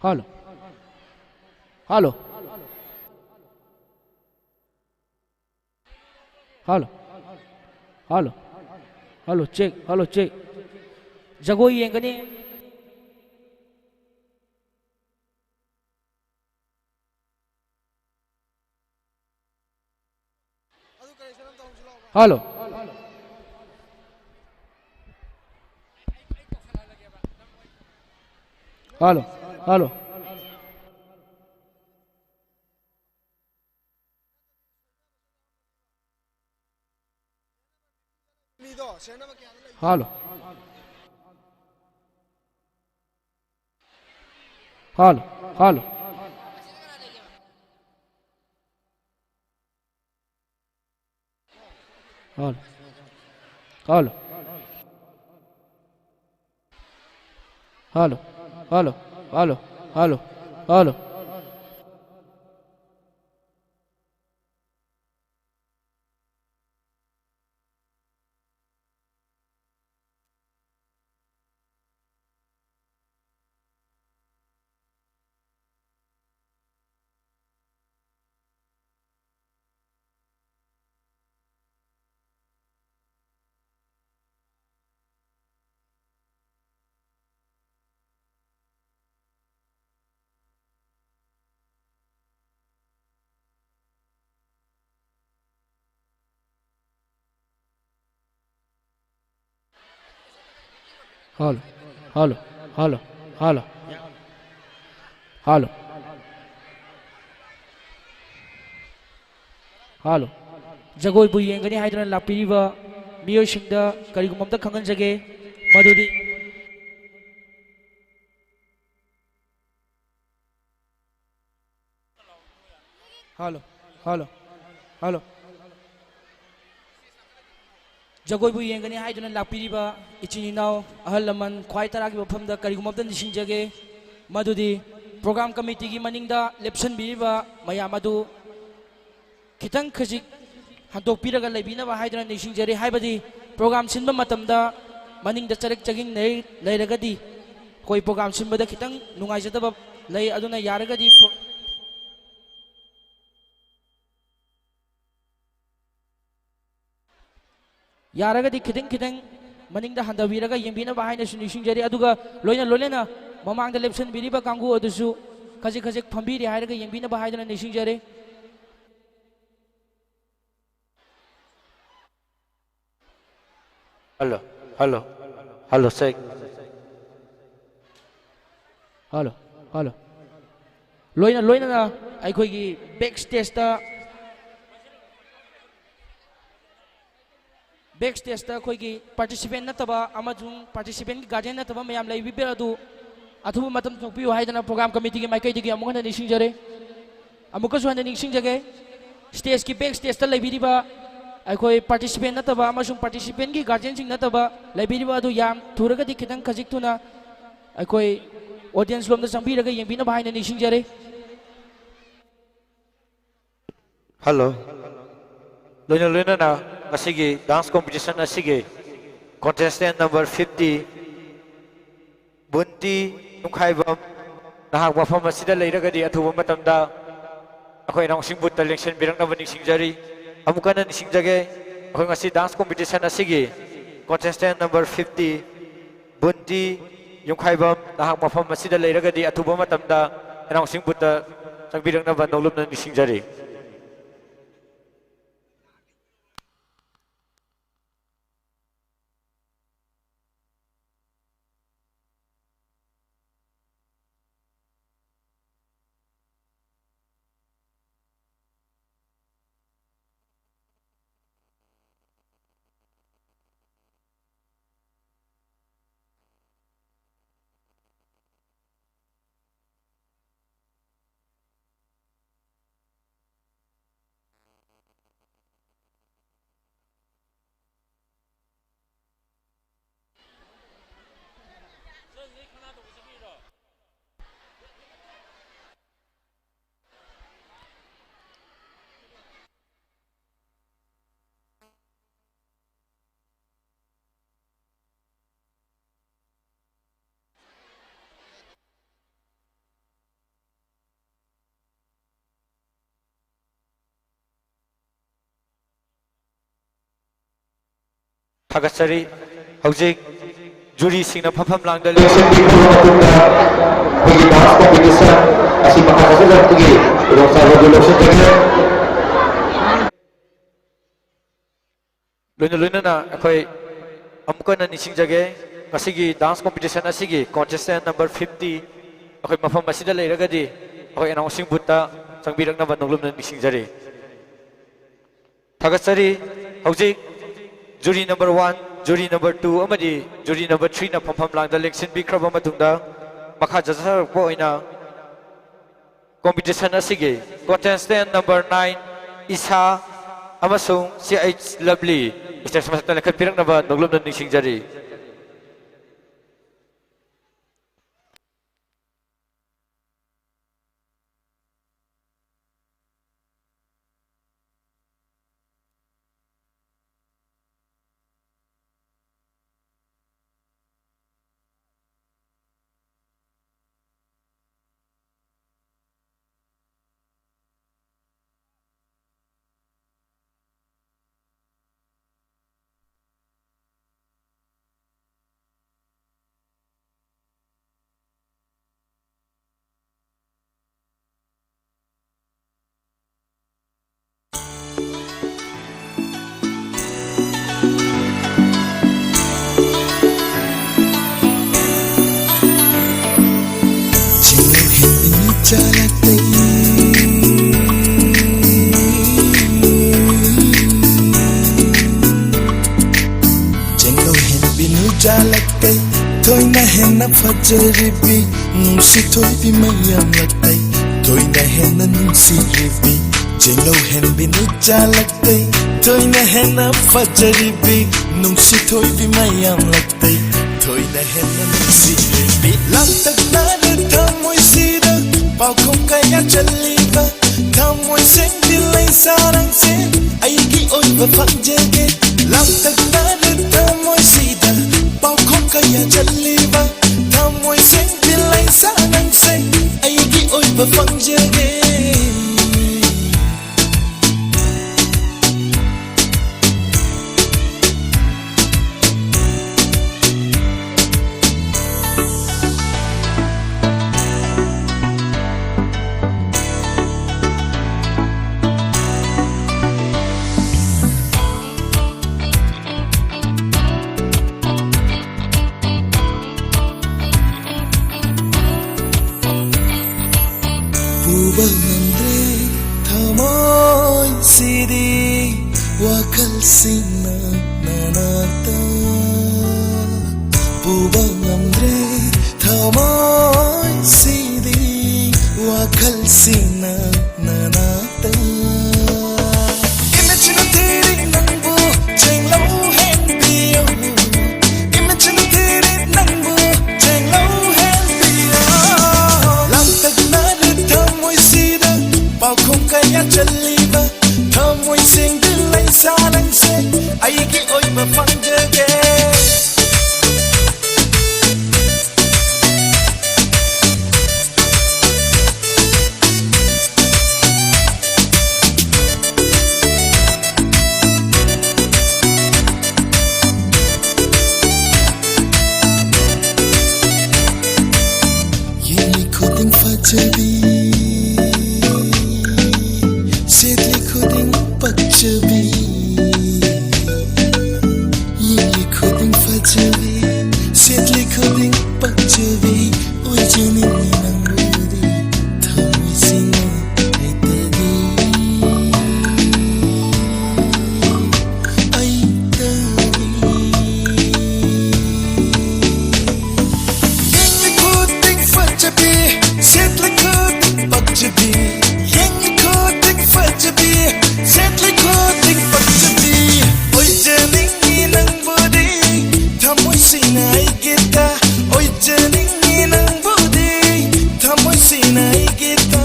Hello. Hello. Hello. Hello. Hello. Check. Hello. Check. ꯖꯒꯣꯏ ꯌꯦꯡꯒꯅꯤ꯫ Hello. Hello. Hello. Hello. Hello. Hello. Hello. Hello. Hello. Hello. Hello. Hello. Hello. Hello. Hello. Hello. Hello. Hello. Hello. ꯖꯒꯣꯏꯕꯨ ꯌꯦꯡꯒꯅꯤ ꯍꯥꯏꯗꯨꯅ ꯂꯥꯛꯄꯤꯔꯤꯕ ꯃꯤꯑꯣꯏꯁꯤꯡꯗ ꯀꯔꯤꯒꯨꯝꯕ ꯑꯝꯇ ꯈꯪꯍꯟꯖꯒꯦ, ꯃꯗꯨꯗꯤ ꯍꯜꯂꯣ꯫ ꯍꯜꯂꯣ꯫ ꯍꯜꯂꯣ꯫ ꯖꯒꯣꯏꯕꯨ ꯌꯦꯡꯒꯅꯤ ꯍꯥꯏꯗꯨꯅ ꯂꯥꯛꯄꯤꯔꯤꯕ ꯏꯆꯤꯟ ꯏꯅꯥꯎ, ꯑꯍꯜ ꯂꯃꯟ, ꯈ꯭ꯋꯥꯏ ꯇꯔꯥꯒꯤ ꯃꯐꯝꯗ ꯀꯔꯤꯒꯨꯝꯕ ꯑꯝꯇ ꯅꯤꯡꯁꯤꯡꯖꯒꯦ, ꯃꯗꯨꯗꯤ program committeeꯒꯤ ꯃꯅꯤꯡꯗ ꯂꯦꯞꯁꯟꯕꯤꯔꯤꯕ ꯃꯌꯥꯝ ꯑꯗꯨ ꯈꯤꯇꯪ ꯈꯖꯤꯛ ꯍꯟꯗꯣꯛꯄꯤꯔꯒ ꯂꯩꯕꯤꯅꯕ ꯍꯥꯏꯗꯨꯅ ꯅꯤꯡꯁꯤꯡꯖꯔꯤ꯫ ꯍꯥꯏꯕꯗꯤ program ꯁꯤꯟꯕ ꯃꯇꯝꯗ ꯃꯅꯤꯡꯗ ꯆꯔꯛ ꯆꯤꯡꯅ ꯂꯩꯔꯒꯗꯤ ꯑꯩꯈꯣꯏ program ꯁꯤꯟꯕꯗ ꯈꯤꯇꯪ ꯅꯨꯡꯉꯥꯏꯖꯗꯕ ꯂꯩ꯫ ꯑꯗꯨꯅ ꯌꯥꯔꯒꯗꯤ ꯄ꯭ꯔꯣ-, ꯌꯥꯔꯒꯗꯤ ꯈꯤꯇꯪ ꯈꯤꯇꯪ ꯃꯅꯤꯡꯗ ꯍꯟꯊꯕꯤꯔꯒ ꯌꯦꯡꯕꯤꯅꯕ ꯍꯥꯏꯅꯁꯨ ꯅꯤꯡꯁꯤꯡꯖꯔꯤ꯫ ꯑꯗꯨꯒ ꯂꯣꯏꯅ ꯂꯣꯏꯅꯅ ꯃꯃꯥꯡꯗ ꯂꯦꯞꯁꯤꯟꯕꯤꯔꯤꯕ ꯀꯥꯡꯕꯨ ꯑꯗꯨꯁꯨ ꯈꯖꯤꯛ ꯈꯖꯤꯛ ꯐꯝꯕꯤꯔꯦ ꯍꯥꯏꯔꯒ ꯌꯦꯡꯕꯤꯅꯕ ꯍꯥꯏꯗꯨꯅ ꯅꯤꯡꯁꯤꯡꯖꯔꯤ꯫ Hello, hello, hello, check. Hello, hello. ꯂꯣꯏꯅ ꯂꯣꯏꯅꯅ ꯑꯩꯈꯣꯏꯒꯤ ꯕꯦꯛ ꯁ꯭ꯇꯦꯖꯇ, ꯕꯦꯛ ꯁ꯭ꯇꯦꯖꯇ ꯑꯩꯈꯣꯏꯒꯤ ꯄꯥꯔꯇꯤꯁꯤꯄꯦꯟ ꯅꯠꯇꯕ ꯑꯃꯁꯨꯡ ꯄꯥꯔꯇꯤꯁꯤꯄꯦꯟꯒꯤ ꯒꯥꯔꯖꯤꯌꯟ ꯅꯠꯇꯕ ꯃꯌꯥꯝ ꯂꯩꯕꯤꯕ ꯑꯗꯨ ꯑꯊꯨꯕ ꯃꯇꯝ ꯊꯣꯛꯄꯤꯌꯨ ꯍꯥꯏꯗꯅ ꯄ꯭ꯔꯣꯒ꯭ꯔꯥꯝ ꯀꯃꯤꯇꯤꯒꯤ ꯃꯥꯏꯀꯩꯗꯒꯤ ꯑꯃꯨꯛ ꯍꯟꯅ ꯅꯤꯡꯁꯤꯡꯖꯔꯤ꯫ ꯑꯃꯨꯛꯀꯁꯨ ꯍꯟꯅ ꯅꯤꯡꯁꯤꯡꯖꯒꯦ, ꯁ꯭ꯇꯦꯖꯀꯤ ꯕꯦꯛ ꯁ꯭ꯇꯦꯖꯇ ꯂꯩꯕꯤꯔꯤꯕ ꯑꯩꯈꯣꯏ ꯄꯥꯔꯇꯤꯁꯤꯄꯦꯟ ꯅꯠꯇꯕ ꯑꯃꯁꯨꯡ ꯄꯥꯔꯇꯤꯁꯤꯄꯦꯟꯒꯤ ꯒꯥꯔꯖꯤꯌꯟꯁꯤꯡ ꯅꯠꯇꯕ ꯂꯩꯕꯤꯔꯤꯕ ꯑꯗꯨ ꯌꯥꯝ ꯊꯨꯔꯒꯗꯤ ꯈꯤꯇꯪ ꯈꯖꯤꯛ ꯊꯨꯅ ꯑꯩꯈꯣꯏ ꯑꯣꯗꯤꯌꯟꯁ ꯂꯣꯝꯗ ꯆꯪꯕꯤꯔꯒ ꯌꯦꯡꯕꯤꯅꯕ ꯍꯥꯏꯅ ꯅꯤꯡꯁꯤꯡꯖꯔꯤ꯫ Hello. ꯂꯣꯏꯅ ꯂꯣꯏꯅꯅ ꯉꯁꯤꯒꯤ dance competition ꯑꯁꯤꯒꯤ contestant number fifty, ꯕꯨꯟꯇꯤ ꯌꯨꯝꯈꯥꯏꯕꯝ, ꯅꯍꯥꯛ ꯃꯐꯝ ꯑꯁꯤꯗ ꯂꯩꯔꯒꯗꯤ ꯑꯊꯨꯕ ꯃꯇꯝꯗ ꯑꯩꯈꯣꯏ announcing boothꯇ ꯂꯦꯡꯁꯤꯟꯕꯤꯔꯛꯅꯕ ꯅꯤꯡꯁꯤꯡꯖꯔꯤ꯫ ꯑꯃꯨꯛ ꯍꯟꯅ ꯅꯤꯡꯁꯤꯡꯖꯒꯦ, ꯑꯩꯈꯣꯏ ꯉꯁꯤ dance competition ꯑꯁꯤꯒꯤ contestant number fifty, ꯕꯨꯟꯇꯤ ꯌꯨꯝꯈꯥꯏꯕꯝ, ꯅꯍꯥꯛ ꯃꯐꯝ ꯑꯁꯤꯗ ꯂꯩꯔꯒꯗꯤ ꯑꯊꯨꯕ ꯃꯇꯝꯗ announcing boothꯇ ꯆꯪꯕꯤꯔꯛꯅꯕ ꯅꯣꯡꯂꯨꯛꯅ ꯅꯤꯡꯁꯤꯡꯖꯔꯤ꯫ ꯊꯥꯒꯠꯆꯔꯤ꯫ ꯍꯧꯖꯤꯛ ꯖꯨꯔꯤꯁꯤꯡꯅ ꯐꯝꯐꯝ ꯂꯥꯡꯗ ꯂꯦꯡꯁꯤꯟꯕꯤꯈ꯭ꯔꯕ ꯃꯇꯨꯡꯗ ꯑꯩꯈꯣꯏꯒꯤ dance competition ꯑꯁꯤ ꯃꯈꯥ ꯆꯠꯊꯖꯔꯛꯄꯒꯤ ꯈꯨꯗꯣꯡꯆꯥꯕ ꯑꯗꯨ ꯂꯧꯁꯤꯟꯖꯒꯦ꯫ ꯂꯣꯏꯅ ꯂꯣꯏꯅꯅ ꯑꯩꯈꯣꯏ ꯑꯃꯨꯛꯀ ꯍꯟꯅ ꯅꯤꯡꯁꯤꯡꯖꯒꯦ, ꯉꯁꯤꯒꯤ dance competition ꯑꯁꯤꯒꯤ contestant number fifty ꯑꯩꯈꯣꯏ ꯃꯐꯝ ꯑꯁꯤꯗ ꯂꯩꯔꯒꯗꯤ ꯑꯩꯈꯣꯏ announcing boothꯇ ꯆꯪꯕꯤꯔꯛꯅꯕ ꯅꯣꯡꯂꯨꯝꯅ ꯅꯤꯡꯁꯤꯡꯖꯔꯤ꯫ ꯊꯥꯒꯠꯆꯔꯤ꯫ ꯍꯧꯖꯤꯛ jury number one, jury number two ꯑꯃꯗꯤ jury number threeꯅ ꯐꯝꯐꯝ ꯂꯥꯡꯗ ꯂꯦꯡꯁꯤꯟꯕꯤꯈ꯭ꯔꯕ ꯃꯇꯨꯡꯗ, ꯃꯈꯥ ꯆꯠꯊꯔꯛꯄ ꯑꯣꯏꯅ competition ꯑꯁꯤꯒꯤ contestant number nine, ꯏꯁꯥ ꯑꯃꯁꯨꯡ C H Lovely, stage ꯃꯊꯛꯇ ꯂꯦꯡꯈꯠꯄꯤꯔꯛꯅꯕ ꯅꯣꯡꯂꯨꯝꯅ ꯅꯤꯡꯁꯤꯡꯖꯔꯤ꯫ ꯆꯦꯡꯂꯧ ꯍꯦꯟꯕꯤ ꯅꯨꯖꯥꯂꯛꯇꯩ, ꯊꯣꯏꯅ ꯍꯦꯟꯅ ꯐꯖꯔꯤꯕꯤ, ꯅꯨꯡꯁꯤ ꯊꯣꯏꯕꯤ ꯃꯌꯥꯝꯂꯛꯇꯩ, ꯊꯣꯏꯅ ꯍꯦꯟꯅ ꯅꯨꯡꯁꯤꯔꯤꯕꯤ, ꯆꯦꯡꯂꯧ ꯍꯦꯟꯕꯤ ꯅꯨꯖꯥꯂꯛꯇꯩ, ꯊꯣꯏꯅ ꯍꯦꯟꯅ ꯐꯖꯔꯤꯕꯤ, ꯅꯨꯡꯁꯤ ꯊꯣꯏꯕꯤ ꯃꯌꯥꯝꯂꯛꯇꯩ, ꯊꯣꯏꯅ ꯍꯦꯟꯅ ꯅꯨꯡꯁꯤꯔꯤꯕꯤ꯫ ꯂꯥꯡꯇꯛꯅꯅ ꯊꯃꯣꯏꯁꯤꯗ ꯄꯥꯎꯈꯣꯡ ꯀꯌꯥ ꯆꯜꯂꯤꯕ, ꯊꯃꯣꯏ ꯁꯦꯡꯕꯤ ꯂꯩꯁꯥꯔꯪꯁꯦ ꯑꯩꯒꯤ ꯑꯣꯏꯕ ꯐꯪꯖꯒꯦ꯫ ꯂꯥꯡꯇꯛꯅꯅ ꯊꯃꯣꯏꯁꯤꯗ ꯄꯥꯎꯈꯣꯡ ꯀꯌꯥ ꯆꯜꯂꯤꯕ, ꯊꯃꯣꯏ ꯁꯦꯡꯕꯤ ꯂꯩꯁꯥꯔꯪꯁꯦ ꯑꯩꯒꯤ ꯑꯣꯏꯕ ꯐꯪꯖꯒꯦ꯫ ꯋꯥꯈꯜꯁꯤꯅ ꯅꯅꯥꯛꯇ ꯄꯨꯕ ꯉꯝꯗ꯭ꯔꯦ, ꯊꯃꯣꯏꯁꯤꯗꯤ ꯋꯥꯈꯜꯁꯤꯅ ꯅꯅꯥꯛꯇ꯫ ꯏꯃꯤꯠꯁꯤꯅ ꯊꯤꯔꯤ ꯅꯪꯕꯨ, ꯆꯦꯡꯂꯧ ꯍꯦꯟꯕꯤꯌꯨ꯫ ꯏꯃꯤꯠꯁꯤꯅ ꯊꯤꯔꯤ ꯅꯪꯕꯨ, ꯆꯦꯡꯂꯧ ꯍꯦꯟꯕꯤꯌꯨ꯫ ꯂꯥꯡꯇꯛꯅꯔ ꯊꯃꯣꯏꯁꯤꯗ ꯄꯥꯎꯈꯨꯝ ꯀꯌꯥ ꯆꯜꯂꯤꯕ, ꯊꯃꯣꯏ ꯁꯦꯡꯗ ꯂꯩꯁꯥ ꯅꯪꯁꯦ ꯑꯩꯒꯤ ꯑꯣꯏꯕ ꯐꯪꯖꯒꯦ꯫ ꯌꯦꯡꯂꯤ ꯈꯨꯗꯤꯡ ꯐꯖꯕꯤ, ꯁꯦꯠꯂꯤ ꯈꯨꯗꯤꯡ ꯄꯛꯆꯕꯤ꯫ ꯌꯦꯡꯂꯤ ꯈꯨꯗꯤꯡ ꯐꯖꯕꯤ, ꯁꯦꯠꯂꯤ ꯈꯨꯗꯤꯡ ꯄꯛꯆꯕꯤ, ꯑꯣꯏꯖꯅꯤꯡꯉꯤ ꯅꯪꯕꯨꯗꯤ ꯊꯃꯣꯏꯁꯤꯅ ꯑꯩꯇꯗꯤ, ꯑꯩꯇꯗꯤ꯫ ꯌꯦꯡꯂꯤ ꯈꯨꯗꯤꯡ ꯐꯖꯕꯤ, ꯁꯦꯠꯂꯤ ꯈꯨꯗꯤꯡ ꯄꯛꯆꯕꯤ꯫ ꯌꯦꯡꯂꯤ ꯈꯨꯗꯤꯡ ꯐꯖꯕꯤ, ꯁꯦꯠꯂꯤ ꯈꯨꯗꯤꯡ ꯄꯛꯆꯕꯤ꯫ ꯑꯣꯏꯖꯅꯤꯡꯉꯤ ꯅꯪꯕꯨꯗꯤ ꯊꯃꯣꯏꯁꯤꯅ ꯑꯩꯒꯤꯗ꯫ ꯑꯣꯏꯖꯅꯤꯡꯉꯤ ꯅꯪꯕꯨꯗꯤ ꯊꯃꯣꯏꯁꯤꯅ ꯑꯩꯒꯤꯗ꯫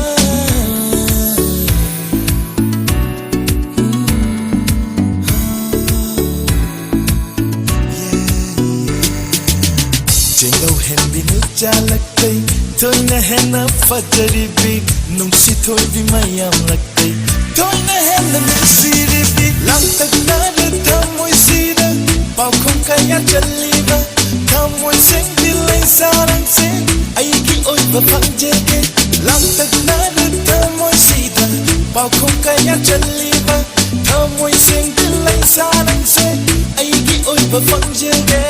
ꯆꯦꯡꯂꯧ ꯍꯦꯟꯕꯤ ꯅꯨꯆꯥ ꯂꯛꯇꯩ, ꯊꯣꯏꯅ ꯍꯦꯟꯅ ꯐꯖꯔꯤꯕꯤ, ꯅꯨꯡꯁꯤ ꯊꯣꯏꯕꯤ ꯃꯌꯥꯝ ꯂꯛꯇꯩ, ꯊꯣꯏꯅ ꯍꯦꯟꯅ ꯅꯨꯡꯁꯤꯔꯤꯕꯤ꯫ ꯂꯥꯡꯇꯛꯅꯔ ꯊꯃꯣꯏꯁꯤꯗ ꯄꯥꯎꯈꯨꯝ ꯀꯌꯥ ꯆꯜꯂꯤꯕ, ꯊꯃꯣꯏ ꯁꯦꯡꯕꯤ ꯂꯩꯁꯥ ꯅꯪꯁꯦ ꯑꯩꯒꯤ ꯑꯣꯏꯕ ꯐꯪꯖꯒꯦ꯫ ꯂꯥꯡꯇꯛꯅꯔ ꯊꯃꯣꯏꯁꯤꯗ ꯄꯥꯎꯈꯨꯝ ꯀꯌꯥ ꯆꯜꯂꯤꯕ, ꯊꯃꯣꯏ ꯁꯦꯡꯕꯤ ꯂꯩꯁꯥ ꯅꯪꯁꯦ ꯑꯩꯒꯤ ꯑꯣꯏꯕ ꯐꯪꯖꯒꯦ꯫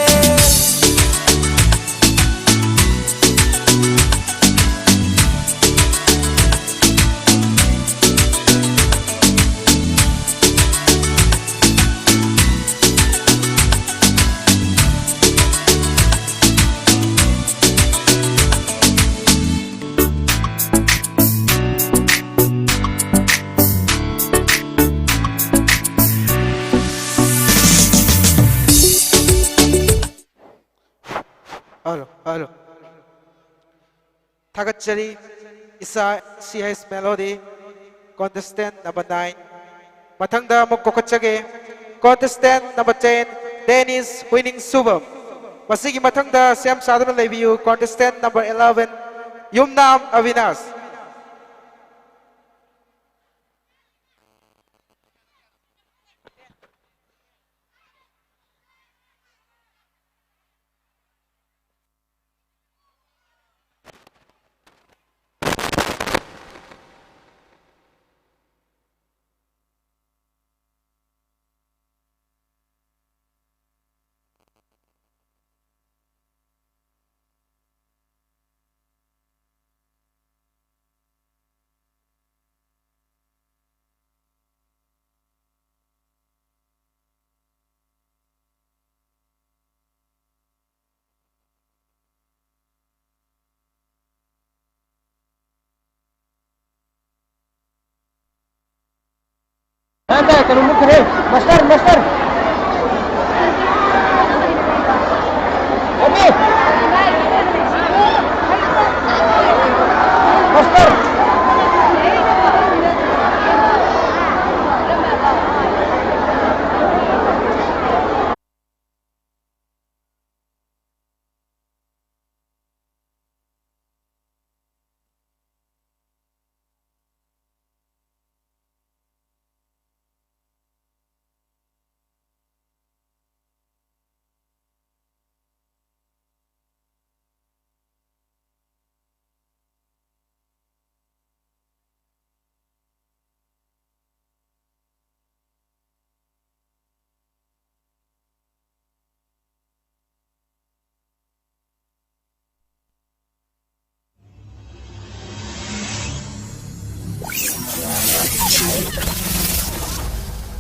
Hello, hello. ꯊꯥꯒꯠꯆꯔꯤ, ꯏꯁꯥ ꯁꯤ H melody, contestant number nine꯫ ꯃꯊꯪꯗ ꯑꯃꯨꯛ ꯀꯧꯈꯠꯆꯒꯦ, contestant number ten, ꯗꯦꯅꯤꯁ ꯍꯨꯏꯅꯤꯡꯁꯨꯕꯝ꯫ ꯃꯁꯤꯒꯤ ꯃꯊꯪꯗ ꯁꯦꯝ ꯁꯥꯗꯨꯅ ꯂꯩꯕꯤꯌꯨ, contestant number eleven, Yumnam Abinash. ꯀꯩꯅꯣ ꯃꯨꯠꯈ꯭ꯔꯦ꯫ Master, master. Rabi! Master!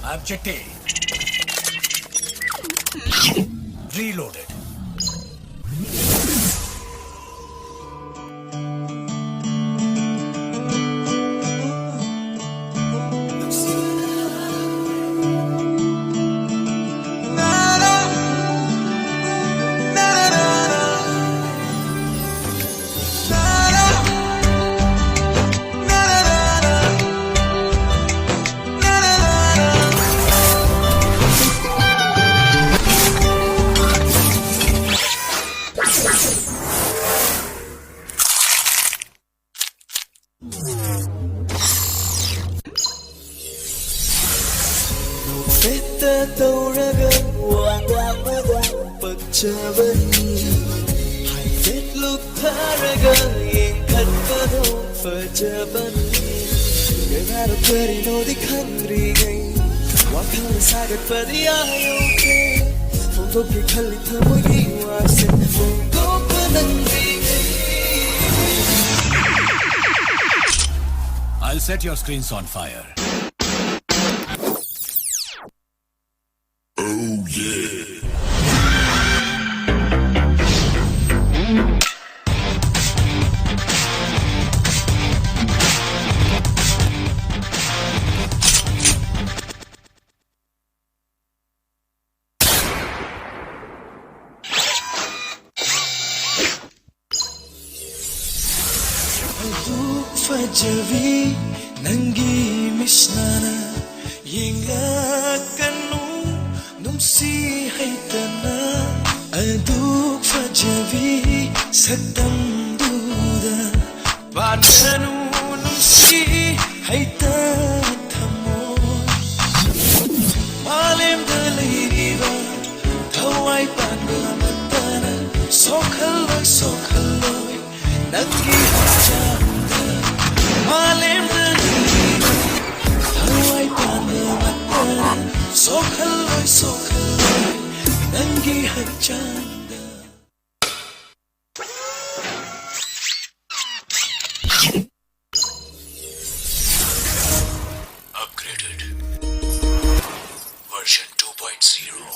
Objective reloaded. ꯍꯦꯛꯇ ꯇꯧꯔꯒ ꯋꯥ ꯉꯥꯡꯕꯗ ꯄꯛꯆꯕꯅꯤ꯫ ꯍꯥꯏꯐꯦꯠ ꯂꯨꯞꯊꯔꯒ ꯌꯦꯡꯈꯠꯄꯗꯣ ꯐꯖꯕꯅꯤ꯫ ꯀꯅꯥꯅꯣ ꯀꯔꯤꯅꯣꯗꯤ ꯈꯪꯗ꯭ꯔꯤꯉꯩ ꯋꯥꯈꯜꯅ ꯁꯥꯒꯠꯄꯗꯤ ꯑꯥ ꯌꯧꯈ꯭ꯔꯦ꯫ ꯐꯣꯡꯗꯣꯛꯀꯦ ꯈꯜꯂꯤ ꯊꯃꯣꯏꯒꯤ ꯋꯥꯁꯦ ꯐꯣꯡꯗꯣꯛꯄ ꯅꯪꯗ꯭ꯔꯤꯉꯩ꯫ I'll set your screens on fire. Oh yeah. ꯑꯗꯨꯛ ꯐꯖꯕꯤ ꯅꯪꯒꯤ ꯃꯤꯠꯁꯅ ꯌꯦꯡꯂꯛꯀꯅꯨ ꯅꯨꯡꯁꯤ ꯍꯩꯇꯅ꯫ ꯑꯗꯨꯛ ꯐꯖꯕꯤ ꯁꯛꯇꯝꯗꯨꯗ ꯄꯥꯟꯒꯅꯨ ꯅꯨꯡꯁꯤ ꯍꯩꯇ ꯊꯝꯃꯣꯏ꯫ ꯃꯥꯂꯦꯝꯗ ꯂꯩꯔꯤꯕ ꯊꯋꯥꯏ ꯄꯥꯟꯕ ꯑꯃꯠꯇꯅ ꯁꯣꯛꯍꯜꯂꯣꯏ, ꯁꯣꯛꯍꯜꯂꯣꯏ ꯅꯪꯒꯤ ꯍꯛꯆꯥꯡꯗ꯫ ꯃꯥꯂꯦꯝꯗ ꯂꯩꯔꯤꯕ ꯊꯋꯥꯏ ꯄꯥꯟꯕ ꯑꯃꯠꯇꯅ ꯁꯣꯛꯍꯜꯂꯣꯏ, ꯁꯣꯛꯍꯜꯂꯣꯏ ꯅꯪꯒꯤ ꯍꯛꯆꯥꯡꯗ꯫ Upgraded version two point zero.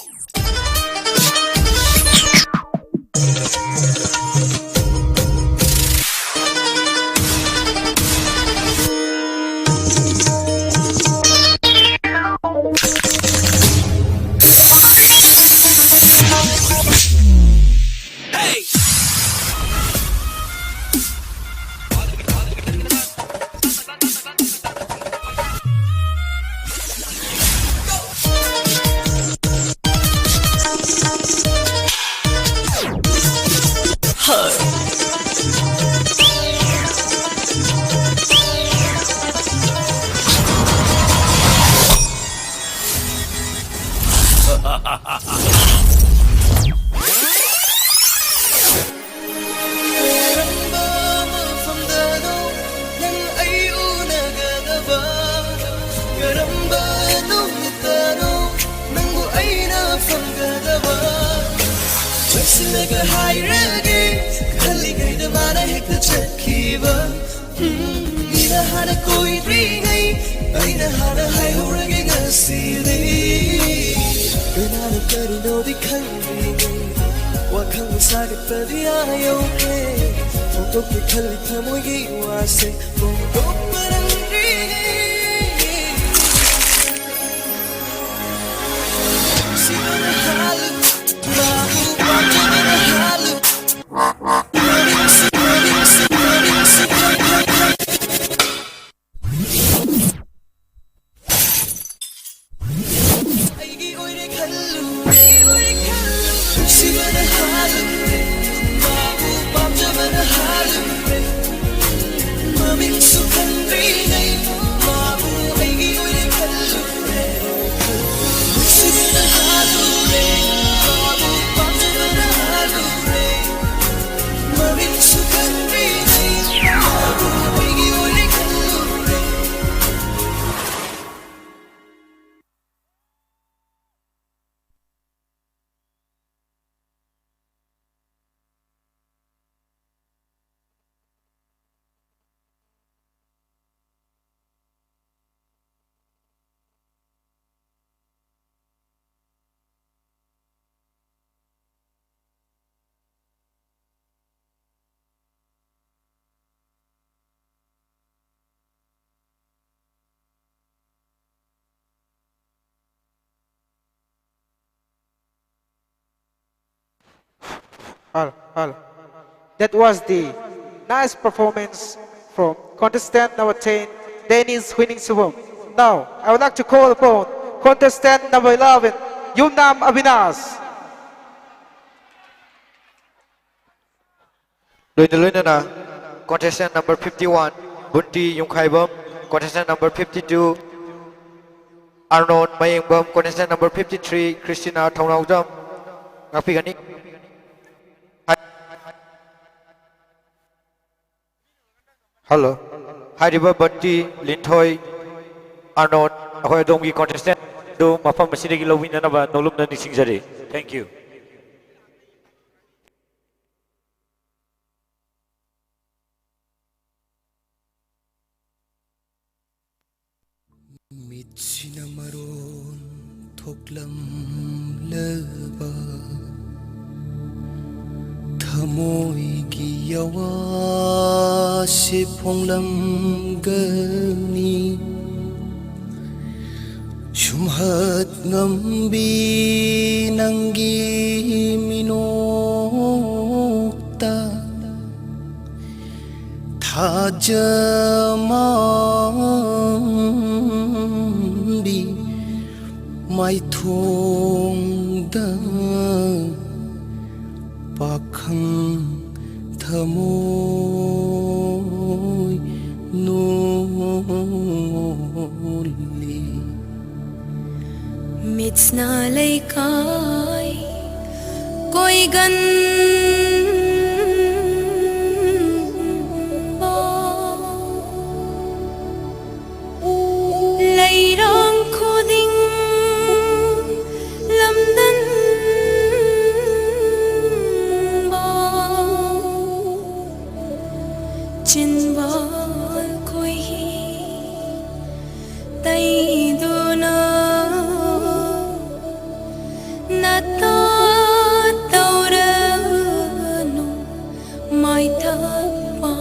ꯀꯔꯝꯕ ꯃꯐꯝꯗꯅꯣ ꯅꯪ ꯑꯩ ꯎꯅꯒꯗꯕ? ꯀꯔꯝꯕ ꯅꯨꯃꯤꯠꯇꯅꯣ ꯅꯪꯕꯨ ꯑꯩꯅ ꯐꯪꯒꯗꯕ? ꯆꯠꯁꯤꯜꯂꯒ ꯍꯥꯏꯔꯒꯦ ꯈꯜꯂꯤꯉꯩꯗ ꯃꯥꯅ ꯍꯦꯛꯇ ꯆꯠꯈꯤꯕ꯫ ꯎꯝ, ꯃꯤꯅ ꯍꯥꯟꯅ ꯀꯣꯏꯗ꯭ꯔꯤꯉꯩ ꯑꯩꯅ ꯍꯥꯟꯅ ꯍꯥꯏꯍꯧꯔꯒꯦ ꯉꯁꯤꯗꯤ꯫ ꯀꯅꯥꯅ ꯀꯔꯤꯅꯣꯗꯤ ꯈꯪꯗ꯭ꯔꯤꯉꯩ ꯋꯥꯈꯜ ꯁꯥꯒꯠꯄꯗꯤ ꯑꯥ ꯌꯧꯈ꯭ꯔꯦ꯫ ꯐꯣꯡꯗꯣꯛꯀꯦ ꯈꯜꯂꯤ ꯊꯃꯣꯏꯒꯤ ꯋꯥꯁꯦ ꯐꯣꯡꯗꯣꯛꯄ ꯅꯪꯗ꯭ꯔꯤꯉꯩ꯫ ꯅꯨꯡꯁꯤꯕꯅ ꯍꯥꯜꯂꯨ, ꯃꯥꯕꯨ ꯄꯥꯝꯖꯕꯅ ꯍꯥꯜꯂꯨ꯫ Hello, hello. That was the nice performance from contestant number ten, Dennis Huiningsubam. Now, I would like to call upon contestant number eleven, Yumnam Avinash. ꯂꯣꯏꯅ ꯂꯣꯏꯅꯅ contestant number fifty-one, Bunti Yumkhaibam, contestant number fifty-two, Arnon Mayengbam, contestant number fifty three, Christina Thounaojam ꯉꯥꯛꯄꯤꯒꯅꯤ꯫ Hello. ꯍꯥꯏꯔꯤꯕ ꯕꯟꯇꯤ, ꯂꯤꯟꯊꯣꯏ, ꯑꯥꯔꯅꯣꯟ, ꯑꯩꯈꯣꯏ ꯑꯗꯣꯝꯒꯤ contestant ꯑꯗꯨ ꯃꯐꯝ ꯑꯁꯤꯗꯒꯤ ꯂꯧꯕꯤꯅꯅꯕ ꯅꯣꯂꯨꯝꯅ ꯅꯤꯡꯁꯤꯡꯖꯔꯤ꯫ Thank you꯫ ꯃꯤꯠꯁꯤꯅ ꯃꯔꯣꯟ ꯊꯣꯛꯂꯝꯂꯕ ꯊꯃꯣꯏꯒꯤ ꯌꯋꯥꯁꯦ ꯐꯣꯡꯂꯝꯒꯅꯤ꯫ ꯁꯨꯝꯍꯠ ꯉꯝꯕꯤ ꯅꯪꯒꯤ ꯃꯤꯅꯣꯛꯇ ꯊꯥꯖꯃꯥꯟꯕꯤ ꯃꯥꯏꯊꯣꯡꯗ ꯄꯥꯈꯪ ꯊꯃꯣꯏ ꯅꯣꯜꯂꯤ꯫ ꯃꯤꯠꯁꯅ ꯂꯩꯀꯥꯏ ꯀꯣꯏꯒꯟꯕ, ꯂꯩꯔꯥꯡ ꯈꯨꯗꯤꯡ ꯂꯝꯗꯟꯕ, ꯆꯤꯟꯕꯥꯜ ꯈꯣꯏꯍꯤ ꯇꯩꯗꯨꯅ ꯅꯇꯥ ꯇꯧꯔꯅꯨ ꯃꯥꯏꯊꯛꯄ꯫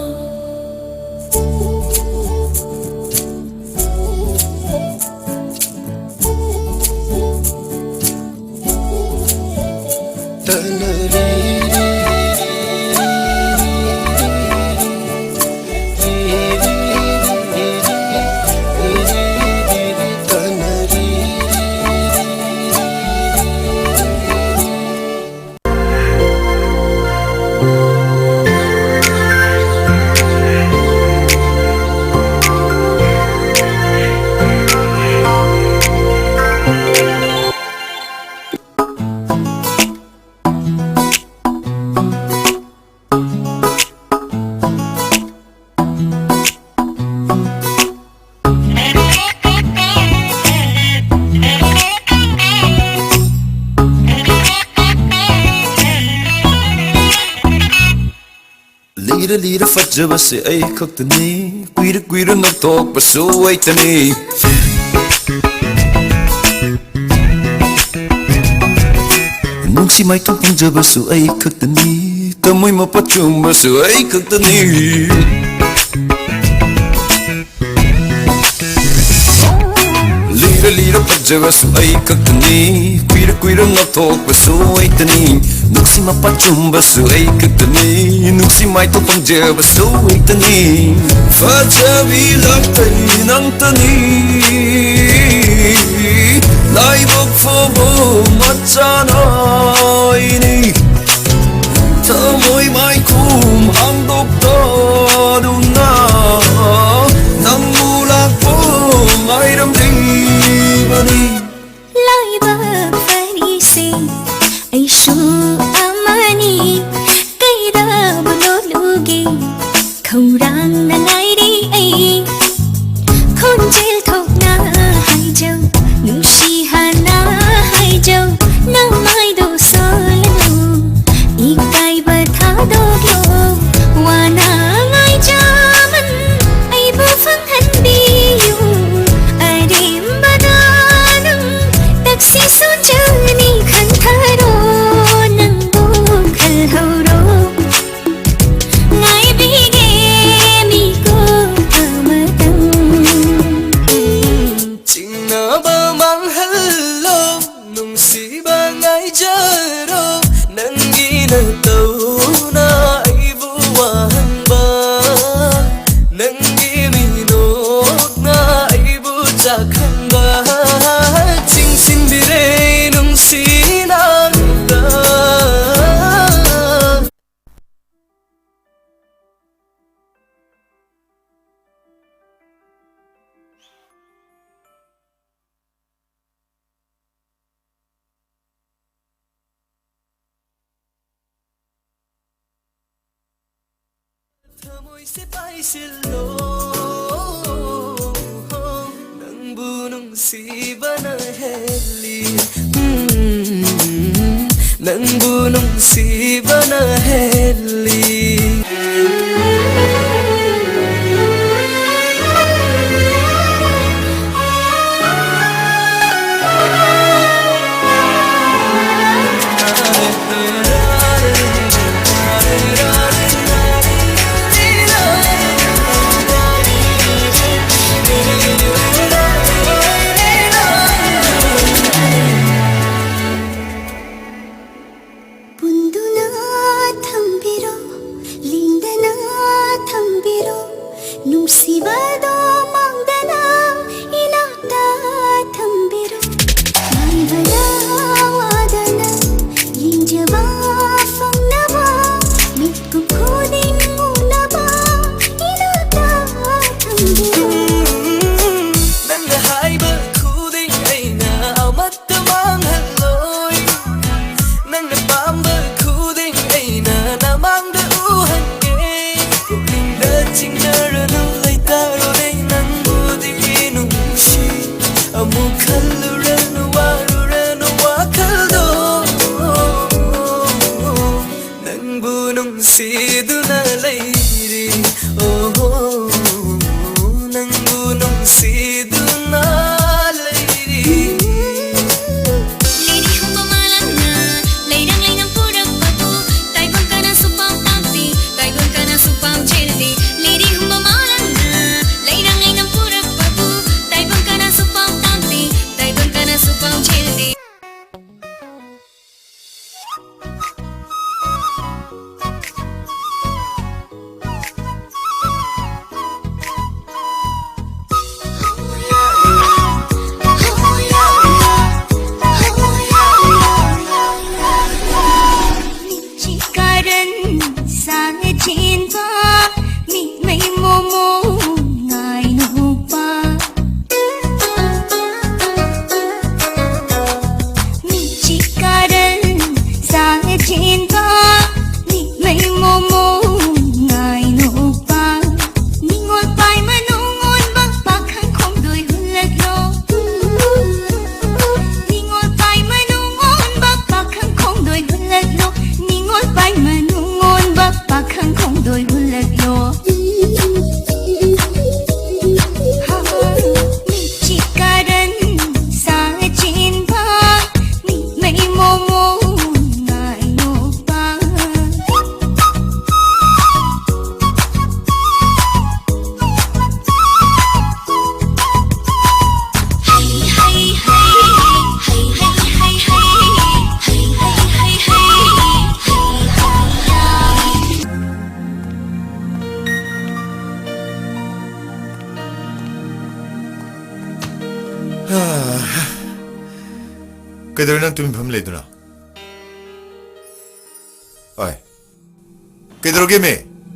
ꯂꯤꯔ ꯐꯖꯕꯁꯦ ꯑꯩ ꯈꯛꯇꯅꯤ, ꯀꯨꯏꯔ ꯀꯨꯏꯔ ꯅꯣꯛꯊꯣꯛꯄꯁꯨ ꯑꯩꯇꯅꯤ꯫ ꯅꯨꯡꯁꯤ ꯃꯥꯏꯊꯣꯡ ꯐꯪꯖꯕꯁꯨ ꯑꯩ ꯈꯛꯇꯅꯤ, ꯊꯃꯣꯏ ꯃꯄꯥ ꯆꯨꯝꯕꯁꯨ ꯑꯩ ꯈꯛꯇꯅꯤ꯫ ꯂꯤꯔ ꯂꯤꯔ ꯐꯖꯕꯁꯨ ꯑꯩ ꯈꯛꯇꯅꯤ, ꯀꯨꯏꯔ ꯀꯨꯏꯔ ꯉꯥꯎꯊꯣꯛꯄꯁꯨ ꯑꯩꯇꯅꯤ꯫ ꯅꯨꯡꯁꯤ ꯃꯄꯥ ꯆꯨꯝꯕꯁꯨ ꯑꯩ ꯈꯛꯇꯅꯤ, ꯅꯨꯡꯁꯤ ꯃꯥꯏꯊꯣꯡ ꯐꯪꯖꯕꯁꯨ ꯑꯩꯇꯅꯤ꯫ ꯐꯖꯕꯤ ꯂꯥꯛꯇꯩ ꯅꯪꯇꯅꯤ, ꯂꯥꯏꯕꯛ ꯐꯕ ꯃꯆꯥꯅ ꯑꯩꯅꯤ꯫ ꯊꯃꯣꯏ ꯃꯥꯏꯈꯨꯝ ꯍꯥꯡꯗꯣꯛꯇꯗꯨꯅ ꯅꯪꯕꯨ ꯂꯥꯛꯄ ꯉꯥꯏꯔꯝꯂꯤꯕꯅꯤ꯫ ꯂꯥꯏꯕꯛ ꯐꯔꯤꯁꯦ ꯑꯩꯁꯨ ꯑꯃꯅꯤ, ꯀꯩꯗꯕꯨ ꯂꯣꯠꯂꯨꯒꯦ? ꯈꯧꯔꯥꯡꯅ ꯉꯥꯏꯔꯤ ꯑꯩ꯫ ꯈꯣꯟꯖꯦꯜ ꯊꯣꯛꯅ ꯍꯥꯏꯖꯧ, ꯅꯨꯡꯁꯤ ꯍꯥꯟꯅ ꯍꯥꯏꯖꯧ, ꯅꯃꯥꯏꯗꯣ ꯁꯣꯜꯂꯨ, ꯏꯀꯥꯏꯕ ꯊꯥꯗꯣꯛꯂꯣ, ꯋꯥꯅ ꯉꯥꯏꯖꯃꯟ ꯑꯩꯕꯨ ꯐꯪꯍꯟꯕꯤꯌꯨ꯫ ꯑꯔꯦꯝꯕꯗ ꯅꯪ ꯇꯛꯁꯤ ꯁꯣꯟꯖꯅꯤ, ꯈꯟꯊꯔꯣ, ꯅꯪꯕꯨ ꯈꯜꯍꯧꯔꯣ꯫ ꯉꯥꯏꯕꯤꯒꯦ ꯃꯤꯀꯨꯞ ꯑꯃꯇꯪ꯫ ꯆꯤꯡꯅꯕ ꯃꯥꯡꯍꯜꯂꯣ, ꯅꯨꯡꯁꯤꯕ ꯉꯥꯏꯖꯔꯣ, ꯅꯪꯒꯤ ꯅꯇꯧꯅ ꯑꯩꯕꯨ ꯋꯥꯍꯟꯕ, ꯅꯪꯒꯤ ꯃꯤꯅꯣꯛꯅ ꯑꯩꯕꯨ ꯆꯥꯛꯍꯟꯕ, ꯆꯤꯡꯁꯤꯟꯕꯤꯔꯦ ꯅꯨꯡꯁꯤꯅ꯫ ꯊꯃꯣꯏꯁꯦ ꯄꯥꯏꯁꯤꯜꯂꯣ, ꯅꯪꯕꯨ ꯅꯨꯡꯁꯤꯕꯅ ꯍꯦꯜꯂꯤ, ꯎꯝ, ꯅꯪꯕꯨ ꯅꯨꯡꯁꯤꯕꯅ ꯍꯦꯜꯂꯤ꯫ ꯀꯩꯗꯧꯔꯦ ꯅꯪ ꯇꯨꯃꯤꯟ ꯐꯝ ꯂꯩꯗꯨꯅ? ꯑꯣꯏ, ꯀꯩꯗꯧꯔꯒꯦ ꯃꯦ?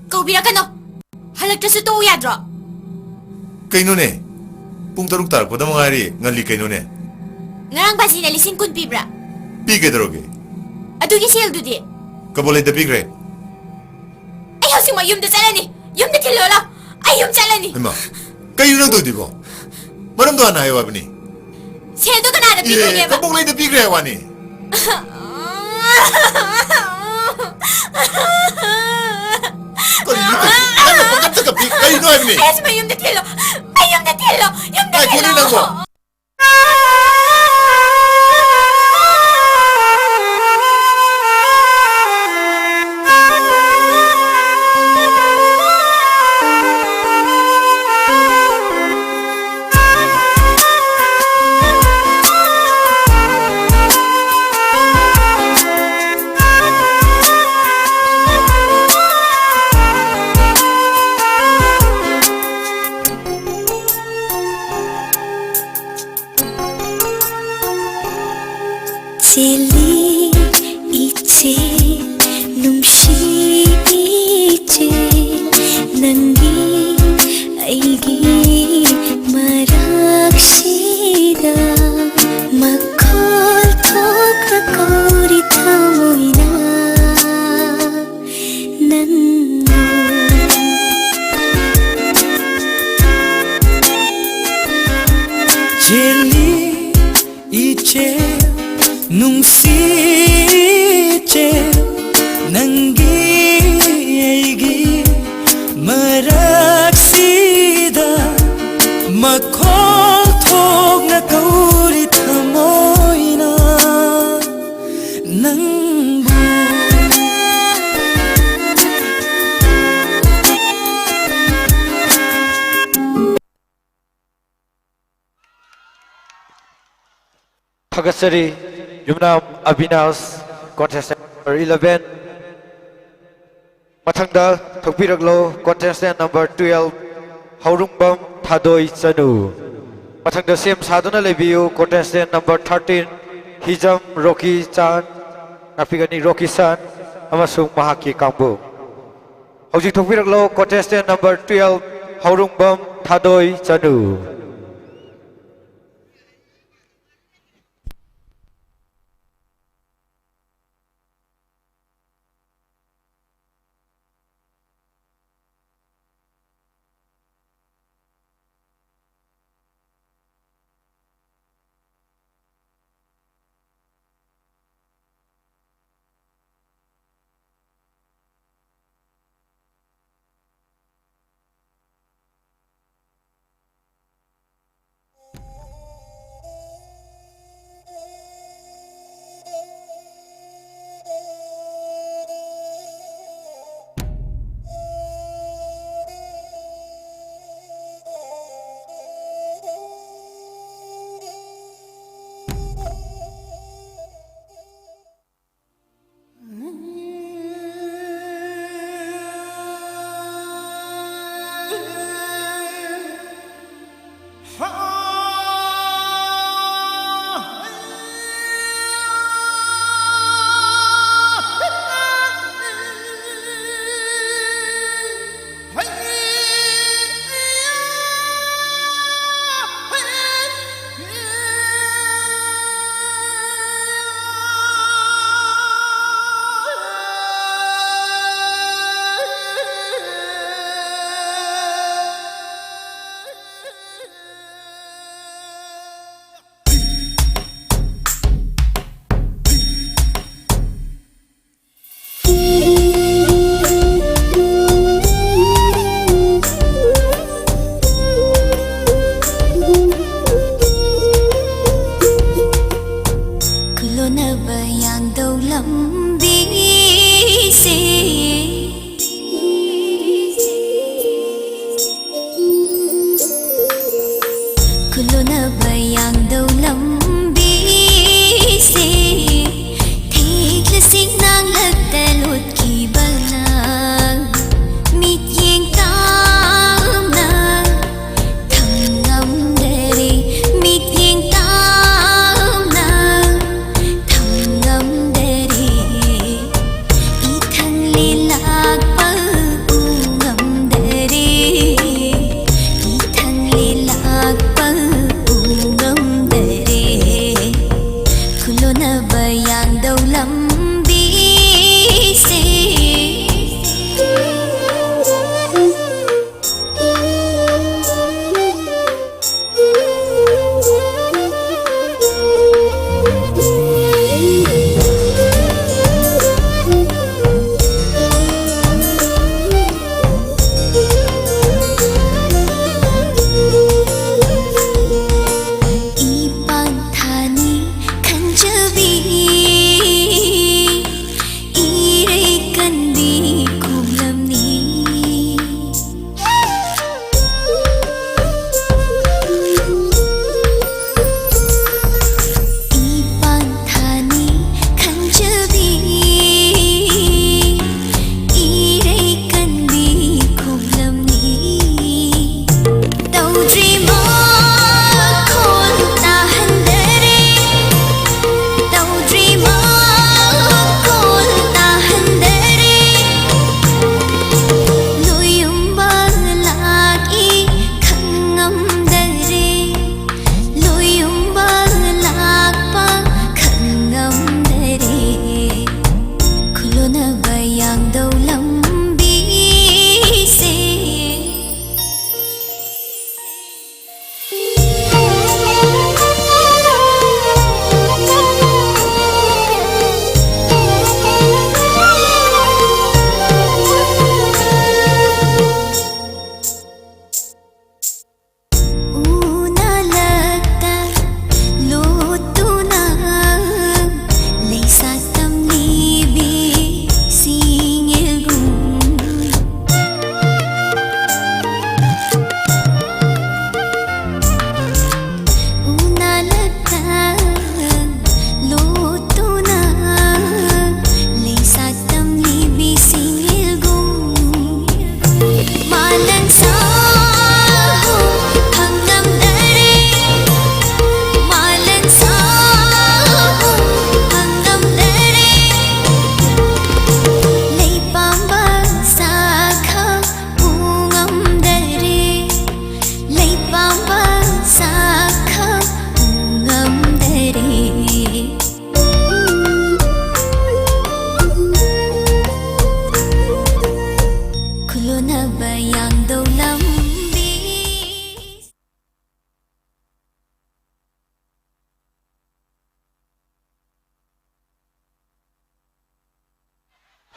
ꯀꯧꯕꯤꯔꯛꯀꯅꯣ꯫ ꯍꯜꯂꯛꯇ꯭ꯔꯁꯨ ꯇꯣꯛꯎ ꯌꯥꯗ꯭ꯔꯣ? ꯀꯩꯅꯣꯅꯦ? ꯄꯨꯡ ꯇꯔꯨꯛ ꯇꯥꯔꯛꯄꯗ ꯉꯥꯏꯔꯤ, ꯉꯜꯂꯤ ꯀꯩꯅꯣꯅꯦ? ꯉꯔꯥꯡ ꯕꯥꯖꯤꯅ ꯂꯤꯁꯤꯡ ꯀꯨꯟ ꯄꯤꯕ꯭ꯔꯥ? ꯄꯤ ꯀꯩꯗꯧꯔꯒꯦ? ꯑꯗꯨꯒꯤ ꯁꯦꯜꯗꯨꯗꯤ? ꯀꯕꯣꯂꯩꯗ ꯄꯤꯈ꯭ꯔꯦ꯫ ꯑꯩ ꯍꯧꯖꯤꯛꯃꯛ ꯌꯨꯝꯗ ꯆꯠꯂꯅꯤ꯫ ꯌꯨꯝꯗ ꯊꯤꯜꯂꯣ ꯂꯥꯎ꯫ ꯑꯩ ꯌꯨꯝ ꯆꯠꯂꯅꯤ꯫ ꯍꯩꯃꯥ, ꯀꯩꯅꯣ ꯅꯪ ꯇꯧꯗꯣꯏꯕꯣ? ꯃꯔꯝꯗꯣ ꯍꯥꯟꯅ ꯍꯥꯏꯌꯨ ꯍꯥꯏꯕꯅꯤ꯫ ꯁꯦꯜꯗꯣ ꯀꯅꯥꯗ ꯄꯤꯈ꯭ꯔꯒꯦꯕ? ꯀꯕꯣꯂꯩꯗ ꯄꯤꯈ꯭ꯔꯦ ꯍꯥꯏ ꯋꯥꯅꯤ꯫ ꯀꯔꯤꯅꯣ ꯇꯧꯔꯤꯁꯦ? ꯅꯪꯅ ꯄꯪꯀꯞꯇ ꯀꯞꯄꯤ ꯀꯔꯤꯅꯣ ꯍꯥꯏꯕꯅꯤ? ꯑꯩ ꯍꯧꯖꯤꯛꯃꯛ ꯌꯨꯝꯗ ꯊꯤꯜꯂꯣ꯫ ꯑꯩ ꯌꯨꯝꯗ ꯊꯤꯜꯂꯣ꯫ ꯌꯨꯝꯗ ꯉꯥꯏꯈꯣꯅꯦ ꯊꯤꯜꯂꯣ꯫ ꯅꯪꯕꯣ꯫ ꯆꯦꯜꯂꯤ ꯏꯆꯦ ꯅꯨꯡꯁꯤ ꯏꯆꯦ, ꯅꯪꯒꯤ ꯑꯩꯒꯤ ꯃꯔꯛꯁꯤꯗ ꯃꯈꯣꯜ ꯊꯣꯛꯅ ꯀꯧꯔꯤ ꯊꯃꯣꯏꯅ ꯅꯪꯕꯨ꯫ ꯆꯦꯜꯂꯤ ꯏꯆꯦ ꯅꯨꯡꯁꯤ ꯏꯆꯦ, ꯅꯪꯒꯤ ꯑꯩꯒꯤ ꯃꯔꯛꯁꯤꯗ ꯃꯈꯣꯜ ꯊꯣꯛꯅ ꯀꯧꯔꯤ ꯊꯃꯣꯏꯅ ꯅꯪꯕꯨ꯫ ꯊꯥꯒꯠꯆꯔꯤ ꯌꯨꯝꯅꯥꯝ ꯑꯕꯤꯅꯥꯁ, contestant number eleven꯫ ꯃꯊꯪꯗ ꯊꯣꯛꯄꯤꯔꯛꯂꯣ, contestant number twelve, ꯍꯧꯔꯨꯡꯕꯝ ꯊꯥꯗꯣꯏ ꯆꯅꯨ꯫ ꯃꯊꯪꯗ ꯁꯦꯝ ꯁꯥꯗꯨꯅ ꯂꯩꯕꯤꯌꯨ, contestant number thirteen, ꯍꯤꯖꯝ ꯔꯣꯀꯤ ꯆꯥꯟ, ꯉꯥꯛꯄꯤꯒꯅꯤ ꯔꯣꯀꯤ ꯆꯥꯟ ꯑꯃꯁꯨꯡ ꯃꯍꯥꯛꯀꯤ ꯀꯥꯡꯕꯨ꯫ ꯍꯧꯖꯤꯛ ꯊꯣꯛꯄꯤꯔꯛꯂꯣ, contestant number twelve, ꯍꯧꯔꯨꯡꯕꯝ ꯊꯥꯗꯣꯏ ꯆꯅꯨ꯫ ꯈꯨꯜꯂꯣꯟꯅꯕ ꯌꯥꯡꯗꯧ ꯂꯝꯕꯤꯁꯦ꯫ ꯈꯨꯜꯂꯣꯟꯅꯕ ꯌꯥꯡꯗꯧ ꯂꯝꯕꯤꯁꯦ꯫ ꯊꯦꯛꯂꯁꯤꯡ ꯅꯥꯡꯂꯛꯇ ꯂꯣꯠꯈꯤꯕꯅ ꯃꯤꯠꯌꯦꯡ ꯇꯥꯝꯅ ꯊꯝ ꯉꯝꯗꯔꯦ꯫ ꯃꯤꯠꯌꯦꯡ ꯇꯥꯝꯅ ꯌꯥꯡꯗꯧ ꯂꯝꯕꯤꯁꯦ꯫ ꯏ ꯄꯥꯟ ꯊꯥꯅꯤ ꯈꯟꯖꯕꯤ, ꯏꯔꯩ ꯀꯟ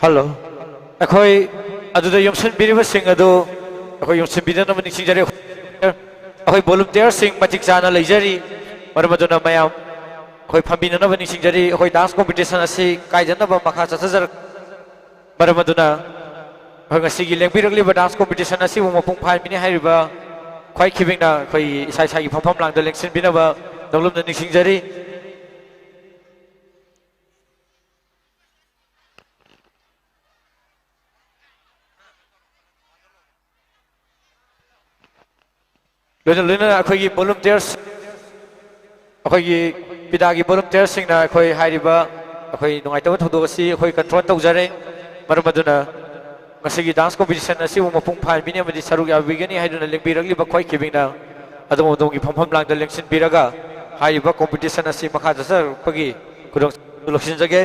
ꯍꯜꯂꯣ꯫ ꯑꯩꯈꯣꯏ ꯑꯗꯨꯗ ꯌꯣꯝꯁꯤꯟꯕꯤꯔꯤꯕꯁꯤꯡ ꯑꯗꯨ ꯑꯩꯈꯣꯏ ꯌꯣꯝꯁꯤꯟꯕꯤꯗꯅꯕ ꯅꯤꯡꯁꯤꯡꯖꯔꯤ꯫ ꯑꯩꯈꯣꯏ ꯚꯣꯂꯨꯟꯇꯤꯌꯔꯁꯤꯡ ꯃꯇꯤꯛ ꯆꯥꯅ ꯂꯩꯖꯔꯤ꯫ ꯃꯔꯝ ꯑꯗꯨꯅ ꯃꯌꯥꯝ ꯑꯩꯈꯣꯏ ꯐꯝꯕꯤꯅꯅꯕ ꯅꯤꯡꯁꯤꯡꯖꯔꯤ꯫ ꯑꯩꯈꯣꯏ ꯗꯥꯟꯁ ꯀꯣꯝꯄꯤꯇꯤꯁꯟ ꯑꯁꯤ ꯀꯥꯏꯗꯅꯕ ꯃꯈꯥ ꯆꯠꯊꯖꯔꯛ ꯃꯔꯝ ꯑꯗꯨꯅ ꯑꯩꯈꯣꯏ ꯉꯁꯤꯒꯤ ꯂꯦꯡꯕꯤꯔꯛꯂꯤꯕ ꯗꯥꯟꯁ ꯀꯣꯝꯄꯤꯇꯤꯁꯟ ꯑꯁꯤꯕꯨ ꯃꯄꯨꯡ ꯐꯥꯍꯟꯕꯤꯅꯤ ꯍꯥꯏꯔꯤꯕ ꯈ꯭ꯋꯥꯏ ꯈꯤꯕꯤꯡꯅ ꯑꯩꯈꯣꯏꯒꯤ ꯏꯁꯥ ꯏꯁꯥꯒꯤ ꯐꯝꯐꯝ ꯂꯥꯡꯗ ꯂꯦꯡꯁꯤꯟꯕꯤꯅꯕ ꯅꯣꯡꯂꯨꯝꯅ ꯅꯤꯡꯁꯤꯡꯖꯔꯤ꯫ ꯂꯣꯏꯅ ꯂꯣꯏꯅꯅ ꯑꯩꯈꯣꯏꯒꯤ ꯚꯣꯂꯨꯟꯇꯤꯌꯔꯁ, ꯑꯩꯈꯣꯏꯒꯤ ꯄꯤꯗꯥꯒꯤ ꯚꯣꯂꯨꯟꯇꯤꯌꯔꯁꯤꯡꯅ ꯑꯩꯈꯣꯏ ꯍꯥꯏꯔꯤꯕ ꯑꯩꯈꯣꯏ ꯅꯨꯡꯉꯥꯏꯇꯕ ꯊꯧꯗꯣꯛ ꯑꯁꯤ ꯑꯩꯈꯣꯏ ꯀꯟꯇ꯭ꯔꯣꯜ ꯇꯧꯖꯔꯦ꯫ ꯃꯔꯝ ꯑꯗꯨꯅ ꯉꯁꯤꯒꯤ ꯗꯥꯟꯁ ꯀꯣꯝꯄꯤꯇꯤꯁꯟ ꯑꯁꯤꯕꯨ ꯃꯄꯨꯡ ꯐꯥꯍꯟꯕꯤꯅꯤ ꯑꯃꯗꯤ ꯁꯔꯨꯛ ꯌꯥꯕꯤꯒꯅꯤ ꯍꯥꯏꯗꯨꯅ ꯂꯦꯡꯕꯤꯔꯛꯂꯤꯕ ꯈ꯭ꯋꯥꯏ ꯈꯤꯕꯤꯡꯅ ꯑꯗꯣꯝ ꯑꯗꯣꯝꯒꯤ ꯐꯝꯐꯝ ꯂꯥꯡꯗ ꯂꯦꯡꯁꯤꯟꯕꯤꯔꯒ ꯍꯥꯏꯔꯤꯕ ꯀꯣꯝꯄꯤꯇꯤꯁꯟ ꯑꯁꯤ ꯃꯈꯥ ꯆꯠꯊꯔꯛꯄꯒꯤ ꯈꯨꯗꯣꯡ ꯂꯧꯁꯤꯟꯖꯒꯦ꯫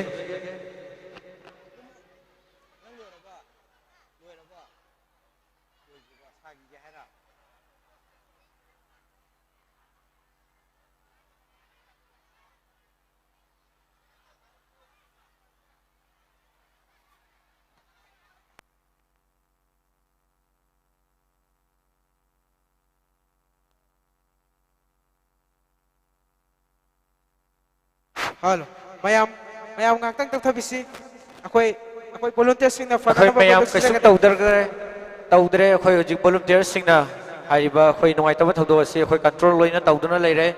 ꯍꯜꯂꯣ꯫ ꯃꯌꯥꯝ, ꯃꯌꯥꯝ ꯉꯥꯛꯇꯪ ꯇꯞꯊꯕꯤꯁꯤ꯫ ꯑꯩꯈꯣꯏ, ꯑꯩꯈꯣꯏ ꯚꯣꯂꯨꯟꯇꯤꯌꯔꯁꯤꯡꯅ ꯑꯩꯈꯣꯏ ꯐꯅꯅꯕ ꯃꯌꯥꯝ ꯀꯩꯁꯨꯝ ꯍꯣꯠꯅꯖꯒꯅꯤ꯫ ꯇꯧꯗ꯭ꯔꯦ, ꯇꯧꯗ꯭ꯔꯦ꯫ ꯑꯩꯈꯣꯏ ꯍꯧꯖꯤꯛ ꯚꯣꯂꯨꯟꯇꯤꯌꯔꯁꯤꯡꯅ ꯍꯥꯏꯔꯤꯕ ꯑꯩꯈꯣꯏ ꯅꯨꯡꯉꯥꯏꯇꯕ ꯊꯧꯗꯣꯛ ꯑꯁꯤ ꯑꯩꯈꯣꯏ ꯀꯟꯇ꯭ꯔꯣꯜ ꯂꯣꯏꯅ ꯇꯧꯗꯨꯅ ꯂꯩꯔꯦ꯫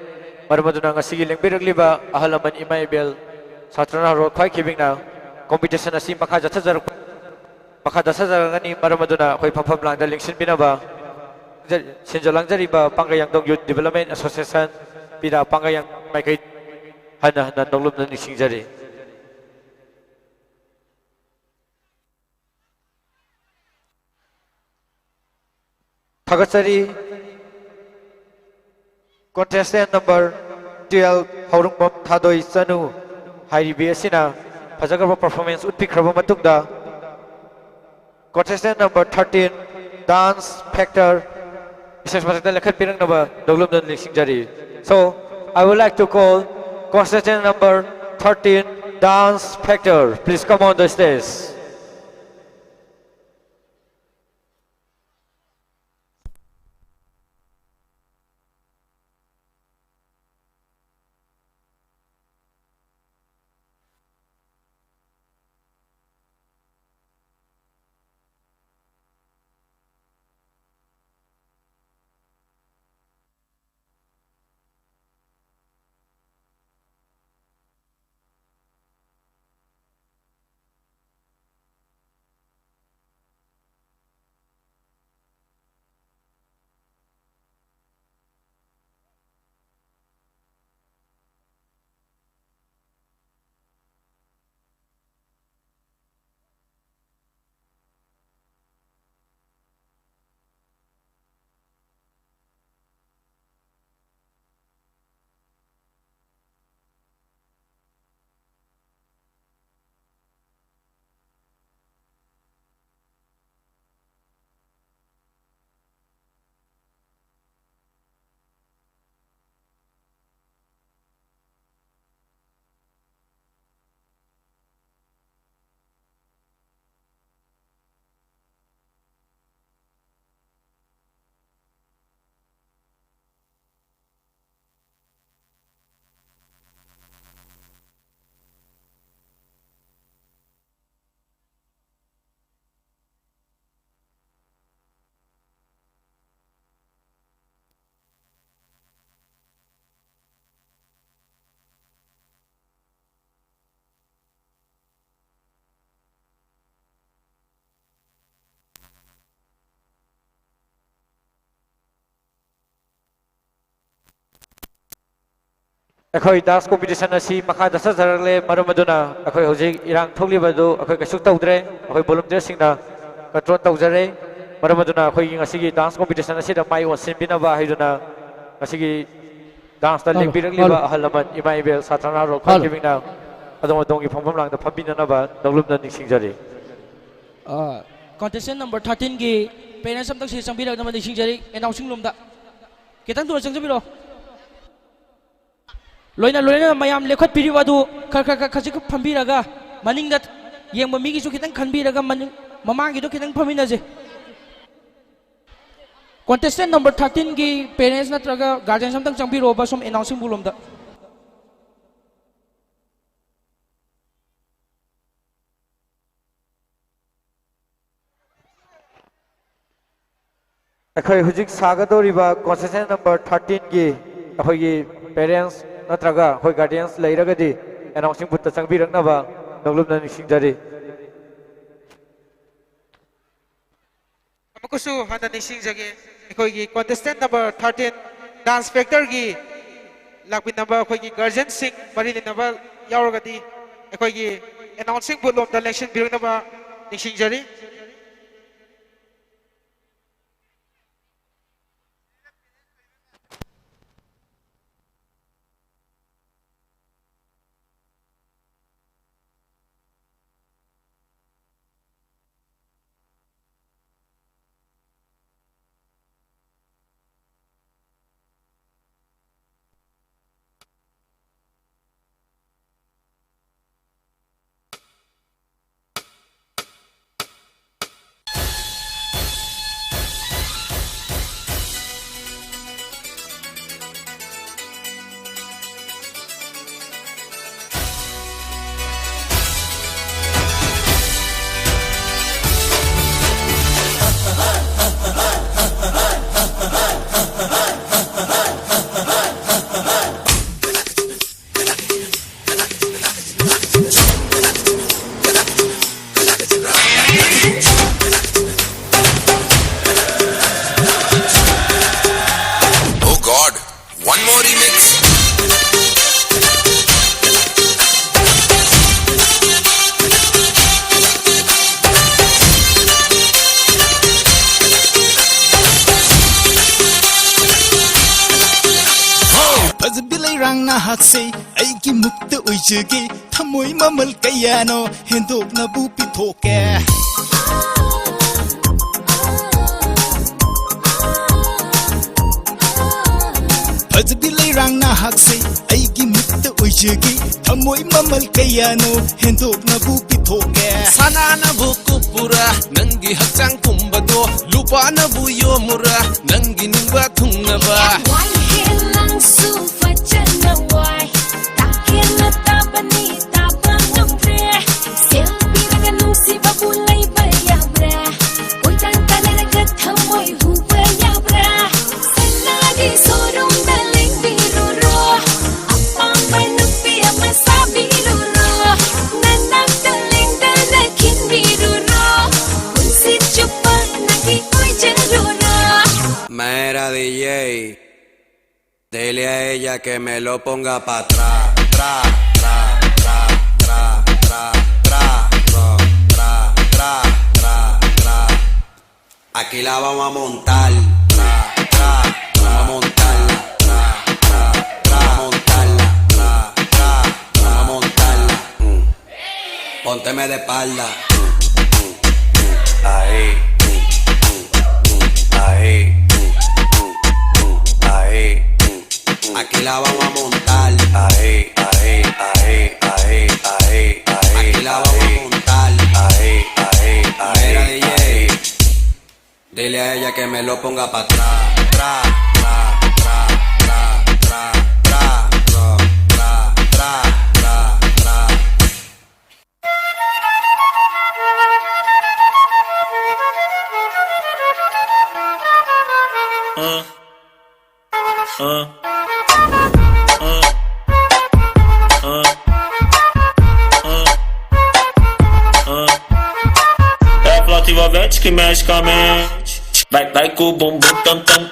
ꯃꯔꯝ ꯑꯗꯨꯅ ꯉꯁꯤꯒꯤ ꯂꯦꯡꯕꯤꯔꯛꯂꯤꯕ ꯑꯍꯜ ꯂꯃꯟ, ꯏꯃꯥ ꯏꯕꯦꯜ, ꯁꯥꯇ꯭ꯔ ꯅꯍꯥꯔꯣꯜ ꯈ꯭ꯋꯥꯏ ꯈꯤꯕꯤꯡꯅ ꯀꯣꯝꯄꯤꯇꯤꯁꯟ ꯑꯁꯤ ꯃꯈꯥ ꯆꯠꯊꯖꯔꯛꯄ, ꯃꯈꯥ ꯆꯠꯊꯖꯔꯒꯅꯤ꯫ ꯃꯔꯝ ꯑꯗꯨꯅ ꯑꯩꯈꯣꯏ ꯐꯝꯐꯝ ꯂꯥꯡꯗ ꯂꯦꯡꯁꯤꯟꯕꯤꯅꯕ ꯁꯤꯟꯖ-, ꯁꯤꯟꯖ ꯂꯥꯡꯖꯔꯤꯕ ꯄꯥꯡꯒꯩ ꯌꯥꯡꯗꯣꯡ ꯌꯨꯠ ꯗꯤꯕꯦꯂꯞꯃꯦꯟ ꯑꯦꯁꯣꯁꯤꯌꯦꯁꯟ, ꯄꯤꯗꯥ ꯄꯥꯡꯒꯩ ꯌꯥꯡ ꯃꯥꯏꯀꯩ ꯍꯟꯅ ꯍꯟꯅ ꯅꯣꯡꯂꯨꯝꯅ ꯅꯤꯡꯁꯤꯡꯖꯔꯤ꯫ ꯊꯥꯒꯠꯆꯔꯤ꯫ Contestant number twelve, ꯍꯧꯔꯨꯡꯕꯝ ꯊꯥꯗꯣꯏ ꯆꯅꯨ ꯍꯥꯏꯔꯤꯕꯤ ꯑꯁꯤꯅ ꯐꯖꯈ꯭ꯔꯕ performance ꯎꯠꯄꯤꯈ꯭ꯔꯕ ꯃꯇꯨꯡꯗ, contestant number thirteen, dance factor, stage ꯃꯊꯛꯇ ꯂꯦꯡꯈꯠꯄꯤꯔꯛꯅꯕ ꯅꯣꯡꯂꯨꯝꯅ ꯅꯤꯡꯁꯤꯡꯖꯔꯤ꯫ So, I would like to call contestant number thirteen, dance factor. Please come on the stage. ꯑꯩꯈꯣꯏ dance competition ꯑꯁꯤ ꯃꯈꯥ ꯆꯠꯊꯖꯔꯛꯂꯦ꯫ ꯃꯔꯝ ꯑꯗꯨꯅ ꯑꯩꯈꯣꯏ ꯍꯧꯖꯤꯛ ꯏꯔꯥꯡ ꯊꯣꯛꯂꯤꯕ ꯑꯗꯨ ꯑꯩꯈꯣꯏ ꯀꯩꯁꯨ ꯇꯧꯗ꯭ꯔꯦ꯫ ꯑꯩꯈꯣꯏ volunteerꯁꯤꯡꯅ control ꯇꯧꯖꯔꯦ꯫ ꯃꯔꯝ ꯑꯗꯨꯅ ꯑꯩꯈꯣꯏꯒꯤ ꯉꯁꯤꯒꯤ dance competition ꯑꯁꯤꯗ ꯃꯥꯏ ꯑꯣꯟꯁꯤꯟꯕꯤꯅꯕ ꯍꯥꯏꯗꯨꯅ ꯉꯁꯤꯒꯤ danceꯇ ꯍꯜꯂꯣ, ꯂꯦꯡꯕꯤꯔꯛꯂꯤꯕ ꯍꯜꯂꯣ꯫ ꯑꯍꯜ ꯂꯃꯟ, ꯏꯃꯥ ꯏꯕꯦꯜ, ꯁꯥꯇ꯭ꯔ ꯅꯍꯥꯔꯣꯜ ꯈ꯭ꯋꯥꯏ ꯍꯜꯂꯣ꯫ ꯈꯤꯕꯤꯡꯅ ꯑꯗꯣꯝ ꯑꯗꯣꯝꯒꯤ ꯐꯝꯐꯝ ꯂꯥꯡꯗ ꯐꯝꯕꯤꯅꯅꯕ ꯅꯣꯡꯂꯨꯛꯅ ꯅꯤꯡꯁꯤꯡꯖꯔꯤ꯫ ꯑ, contestant number thirteenꯒꯤ parents ꯑꯝꯇꯪ ꯁꯤꯗ ꯆꯪꯕꯤꯔꯛꯅꯕ ꯅꯤꯡꯁꯤꯡꯖꯔꯤ, announcing roomꯗ꯫ ꯈꯤꯇꯪ ꯊꯨꯅ ꯆꯪꯖꯕꯤꯔꯛꯑꯣ꯫ ꯂꯣꯏꯅ, ꯂꯣꯏꯅ ꯃꯌꯥꯝ ꯂꯦꯞꯈꯠꯄꯤꯔꯤꯕ ꯑꯗꯨ ꯈꯔ, ꯈꯔ, ꯈꯔ, ꯈꯖꯤꯛ ꯐꯝꯕꯤꯔꯒ, ꯃꯅꯤꯡꯗ ꯌꯦꯡꯕ ꯃꯤꯒꯤꯁꯨ ꯈꯤꯇꯪ ꯈꯟꯕꯤꯔꯒ, ꯃꯅꯤꯡ, ꯃꯃꯥꯡꯒꯤꯗꯣ ꯈꯤꯇꯪ ꯐꯝꯃꯤꯟꯅꯁꯦ꯫ Contestant number thirteenꯒꯤ parents ꯅꯠꯇ꯭ꯔꯒ guardians ꯑꯝꯇꯪ ꯆꯪꯕꯤꯔꯛꯑꯣꯕ ꯁꯨꯝ announcing board ꯂꯣꯝꯗ꯫ ꯑꯩꯈꯣꯏ ꯍꯧꯖꯤꯛ ꯁꯥꯒꯗꯧꯔꯤꯕ contestant number thirteenꯒꯤ ꯑꯩꯈꯣꯏꯒꯤ parents ꯅꯠꯇ꯭ꯔꯒ ꯑꯩꯈꯣꯏ guardians ꯂꯩꯔꯒꯗꯤ announcing boardꯇ ꯆꯪꯕꯤꯔꯛꯅꯕ ꯅꯣꯡꯂꯨꯛꯅ ꯅꯤꯡꯁꯤꯡꯖꯔꯤ꯫ ꯑꯃꯨꯛꯀꯁꯨ ꯍꯟꯅ ꯅꯤꯡꯁꯤꯡꯖꯒꯦ, ꯑꯩꯈꯣꯏꯒꯤ contestant number thirteen dance factorꯒꯤ ꯂꯥꯛꯃꯤꯟꯅꯕ ꯑꯩꯈꯣꯏꯒꯤ guardianꯁꯤꯡ ꯃꯔꯤ ꯂꯩꯅꯕ ꯌꯥꯎꯔꯒꯗꯤ ꯑꯩꯈꯣꯏꯒꯤ announcing board ꯂꯣꯝꯗ ꯂꯦꯡꯁꯤꯟꯕꯤꯔꯛꯅꯕ ꯅꯤꯡꯁꯤꯡꯖꯔꯤ꯫ ꯅꯍꯥꯛꯁꯦ ꯑꯩꯒꯤ ꯃꯨꯛꯇ ꯑꯣꯏꯖꯒꯦ, ꯊꯃꯣꯏ ꯃꯃꯜ ꯀꯌꯥꯅꯣ ꯍꯦꯟꯗꯣꯛꯅꯕꯨ ꯄꯤꯊꯣꯛꯀꯦ꯫ ꯐꯖꯕꯤ ꯂꯩꯔꯥꯡ ꯅꯍꯥꯛꯁꯦ ꯑꯩꯒꯤ ꯃꯤꯠꯇ ꯑꯣꯏꯖꯒꯦ, ꯊꯃꯣꯏ ꯃꯃꯜ ꯀꯌꯥꯅꯣ ꯍꯦꯟꯗꯣꯛꯅꯕꯨ ꯄꯤꯊꯣꯛꯀꯦ꯫ ꯁꯅꯥꯅꯕꯨ ꯀꯨꯞꯄꯨꯔꯥ ꯅꯪꯒꯤ ꯍꯛꯆꯥꯡ ꯄꯨꯝꯕꯗꯣ, ꯂꯨꯄꯥꯅꯕꯨ ꯌꯣꯝꯃꯨꯔꯥ ꯅꯪꯒꯤ ꯅꯤꯡꯕ ꯊꯨꯡꯅꯕ꯫ ꯋꯥꯏꯍꯦ ꯅꯪꯁꯨ ꯐꯖꯅ ꯋꯥꯏ, ꯇꯥꯛꯍꯦꯟꯅ ꯇꯥꯕꯅꯤ ꯇꯥꯕ ꯉꯝꯗ꯭ꯔꯦ꯫ ꯁꯦꯜ ꯄꯤꯔꯒ ꯅꯨꯡꯁꯤꯕꯕꯨ ꯂꯩꯕ ꯌꯥꯕ꯭ꯔꯥ? ꯀꯣꯏꯇꯥꯟ ꯇꯥꯟꯅꯔꯒ ꯊꯃꯣꯏ ꯍꯨꯕ ꯌꯥꯕ꯭ꯔꯥ? ꯁꯅꯥꯒꯤ ꯁꯣꯔꯨꯝꯗ ꯂꯦꯡꯕꯤꯔꯨꯔꯣ, ꯑꯄꯥꯝꯕ ꯅꯨꯄꯤ ꯑꯃ ꯁꯥꯕꯤꯔꯨꯔꯣ꯫ ꯅꯅꯥꯛꯇ ꯂꯦꯡꯗꯅ ꯈꯤꯟꯕꯤꯔꯨꯔꯣ, ꯄꯨꯟꯁꯤ ꯆꯨꯞꯄ ꯅꯪꯒꯤ ꯑꯣꯏꯖꯔꯨꯔꯣ꯫ Mera D J, dile a ella que me lo ponga pa' atrás. Tra, tra, tra, tra, tra, tra, ro, tra, tra, tra, tra. Aquí la vamos a montar. Tra, tra, tra, vamos a montarla. Tra, tra, tra, vamos a montarla. Tra, tra, tra, vamos a montarla. Mm. Pónteme de espalda. Ahí. Ahí. Ahí. Aquí la vamos a montar. Ahí, ahí, ahí, ahí, ahí, ahí. Aquí la vamos a montar. Ahí, ahí, ahí. Mira, D J, ahí. Dile a ella que me lo ponga pa' atrás. Tra, tra, tra, tra, tra, ro, tra, tra, tra, tra. É a flauta envolvente que mexe com a mente. Vai, vai com o bumbum tam tam.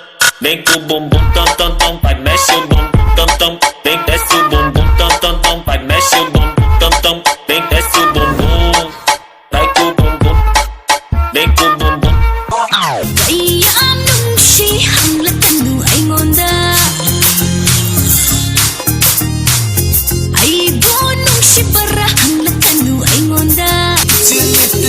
Vem com o bumbum tam tam tam. Vai, mexe o bumbum tam tam. Vem, desce o bumbum tam tam tam. Vai, mexe o bumbum tam tam. Vem, desce o bumbum. Vai com o bumbum. Vem com o bumbum. ꯀꯌꯥꯝ ꯅꯨꯡꯁꯤ ꯍꯪꯂꯛꯀꯅꯨ ꯑꯩꯉꯣꯟꯗ꯫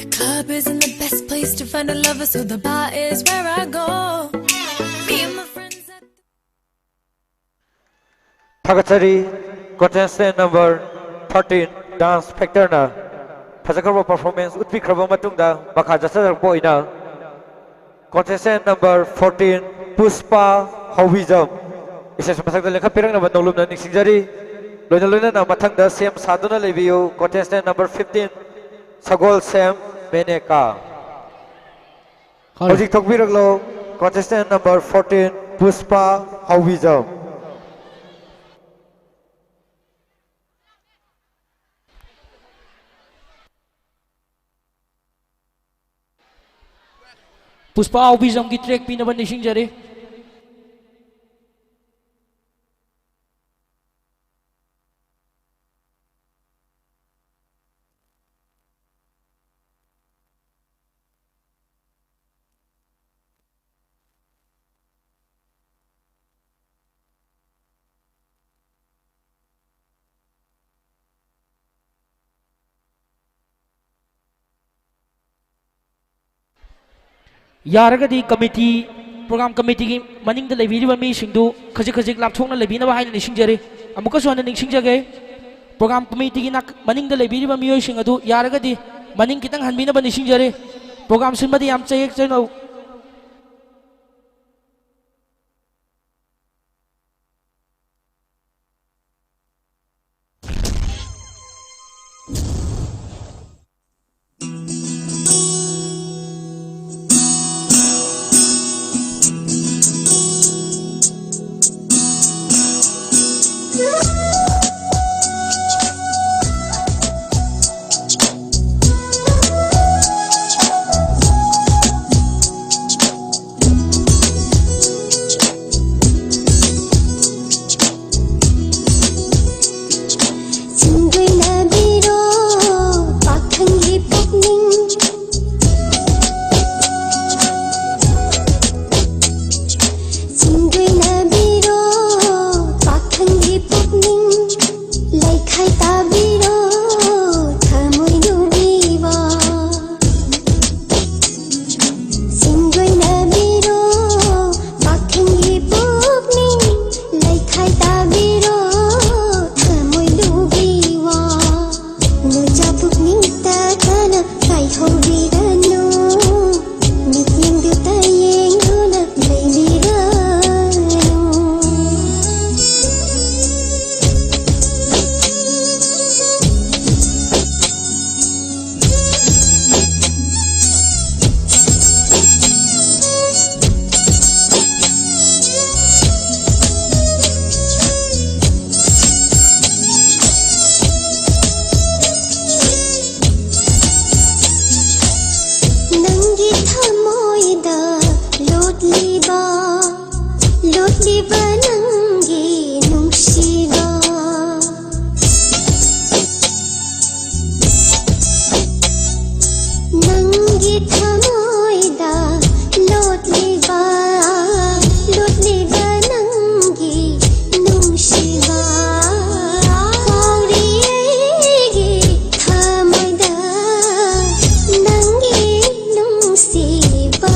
The club isn't the best place to find a lover, so the bar is where I go. Me and my friends at the ꯊꯥꯒꯠꯆꯔꯤ꯫ Contestant number thirteen, Dance Factor ꯅ ꯐꯖꯈ꯭ꯔꯕ performance ꯎꯠꯄꯤꯈ꯭ꯔꯕ ꯃꯇꯨꯡꯗ ꯃꯈꯥ ꯆꯠꯊꯖꯔꯛꯄ ꯑꯣꯏꯅ contestant number fourteen, ꯄꯨꯁꯄꯥ ꯍꯧꯕꯤꯖꯝ, stage ꯃꯊꯛꯇ ꯂꯦꯡꯈꯠꯄꯤꯔꯛꯅꯕ ꯅꯧꯂꯨꯝꯅ ꯅꯤꯡꯁꯤꯡꯖꯔꯤ꯫ ꯂꯣꯏꯅ ꯂꯣꯏꯅꯅ ꯃꯊꯪꯗ ꯁꯦꯝ ꯁꯥꯗꯨꯅ ꯂꯩꯕꯤꯌꯨ꯫ Contestant number fifteen, ꯁꯒꯣꯜꯁꯦꯝ ꯃꯦꯅꯦꯀꯥ꯫ ꯍꯧꯖꯤꯛ ꯊꯣꯛꯄꯤꯔꯛꯂꯣ, contestant number fourteen, ꯄꯨꯁꯄꯥ ꯍꯧꯕꯤꯖꯝ꯫ ꯄꯨꯁꯄꯥ ꯍꯧꯕꯤꯖꯝꯒꯤ track ꯄꯤꯅꯕ ꯅꯤꯡꯁꯤꯡꯖꯔꯤ꯫ ꯌꯥꯔꯒꯗꯤ committee, program committee ꯒꯤ ꯃꯅꯤꯡꯗ ꯂꯩꯕꯤꯔꯤꯕ ꯃꯤꯁꯤꯡꯗꯨ ꯈꯖꯤꯛ ꯈꯖꯤꯛ ꯂꯥꯞꯊꯣꯛꯅ ꯂꯩꯕꯤꯅꯕ ꯍꯥꯏꯅ ꯅꯤꯡꯁꯤꯡꯖꯔꯤ꯫ ꯑꯃꯨꯛꯀꯁꯨ ꯍꯟꯅ ꯅꯤꯡꯁꯤꯡꯖꯒꯦ, program committee ꯒꯤ ꯅꯥꯛ-, ꯃꯅꯤꯡꯗ ꯂꯩꯕꯤꯔꯤꯕ ꯃꯤꯑꯣꯏꯁꯤꯡ ꯑꯗꯨ ꯌꯥꯔꯒꯗꯤ ꯃꯅꯤꯡ ꯈꯤꯇꯪ ꯍꯟꯕꯤꯅꯕ ꯅꯤꯡꯁꯤꯡꯖꯔꯤ꯫ Program ꯁꯤꯟꯕꯗ ꯌꯥꯝ ꯆꯌꯦꯠ ꯆꯌꯦꯠꯅ ꯂꯤꯕ, ꯂꯣꯠꯂꯤꯕ ꯅꯪꯒꯤ ꯅꯨꯡꯁꯤꯕ꯫ ꯅꯪꯒꯤ ꯊꯃꯣꯏꯗ ꯂꯣꯠꯂꯤꯕ, ꯂꯣꯠꯂꯤꯕ ꯅꯪꯒꯤ ꯅꯨꯡꯁꯤꯕ꯫ ꯐꯥꯎꯔꯤ ꯑꯩꯒꯤ ꯊꯃꯣꯏꯗ ꯅꯪꯒꯤ ꯅꯨꯡꯁꯤꯕ꯫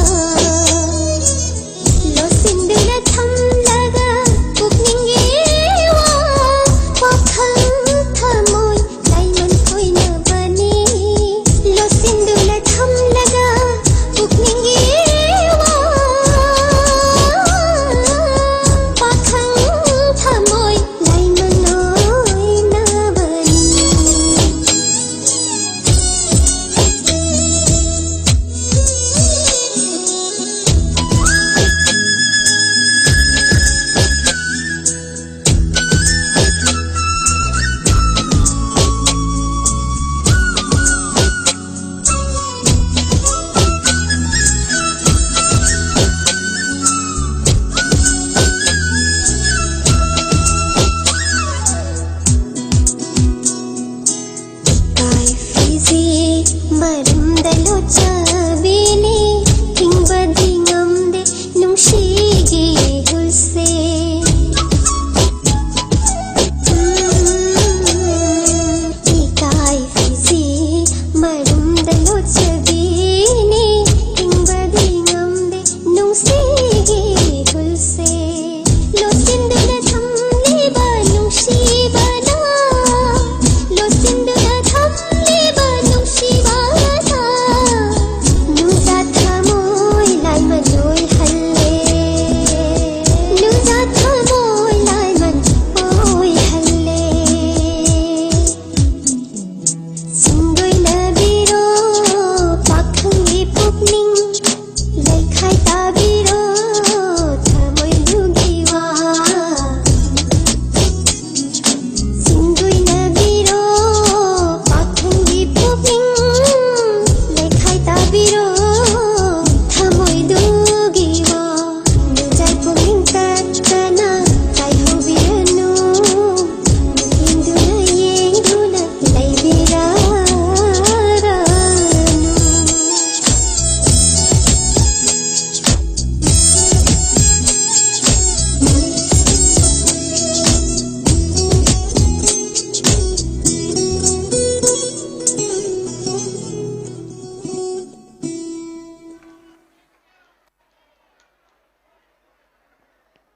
ꯂꯣꯠꯁꯤꯟꯗꯨꯅ ꯊꯝꯂꯒ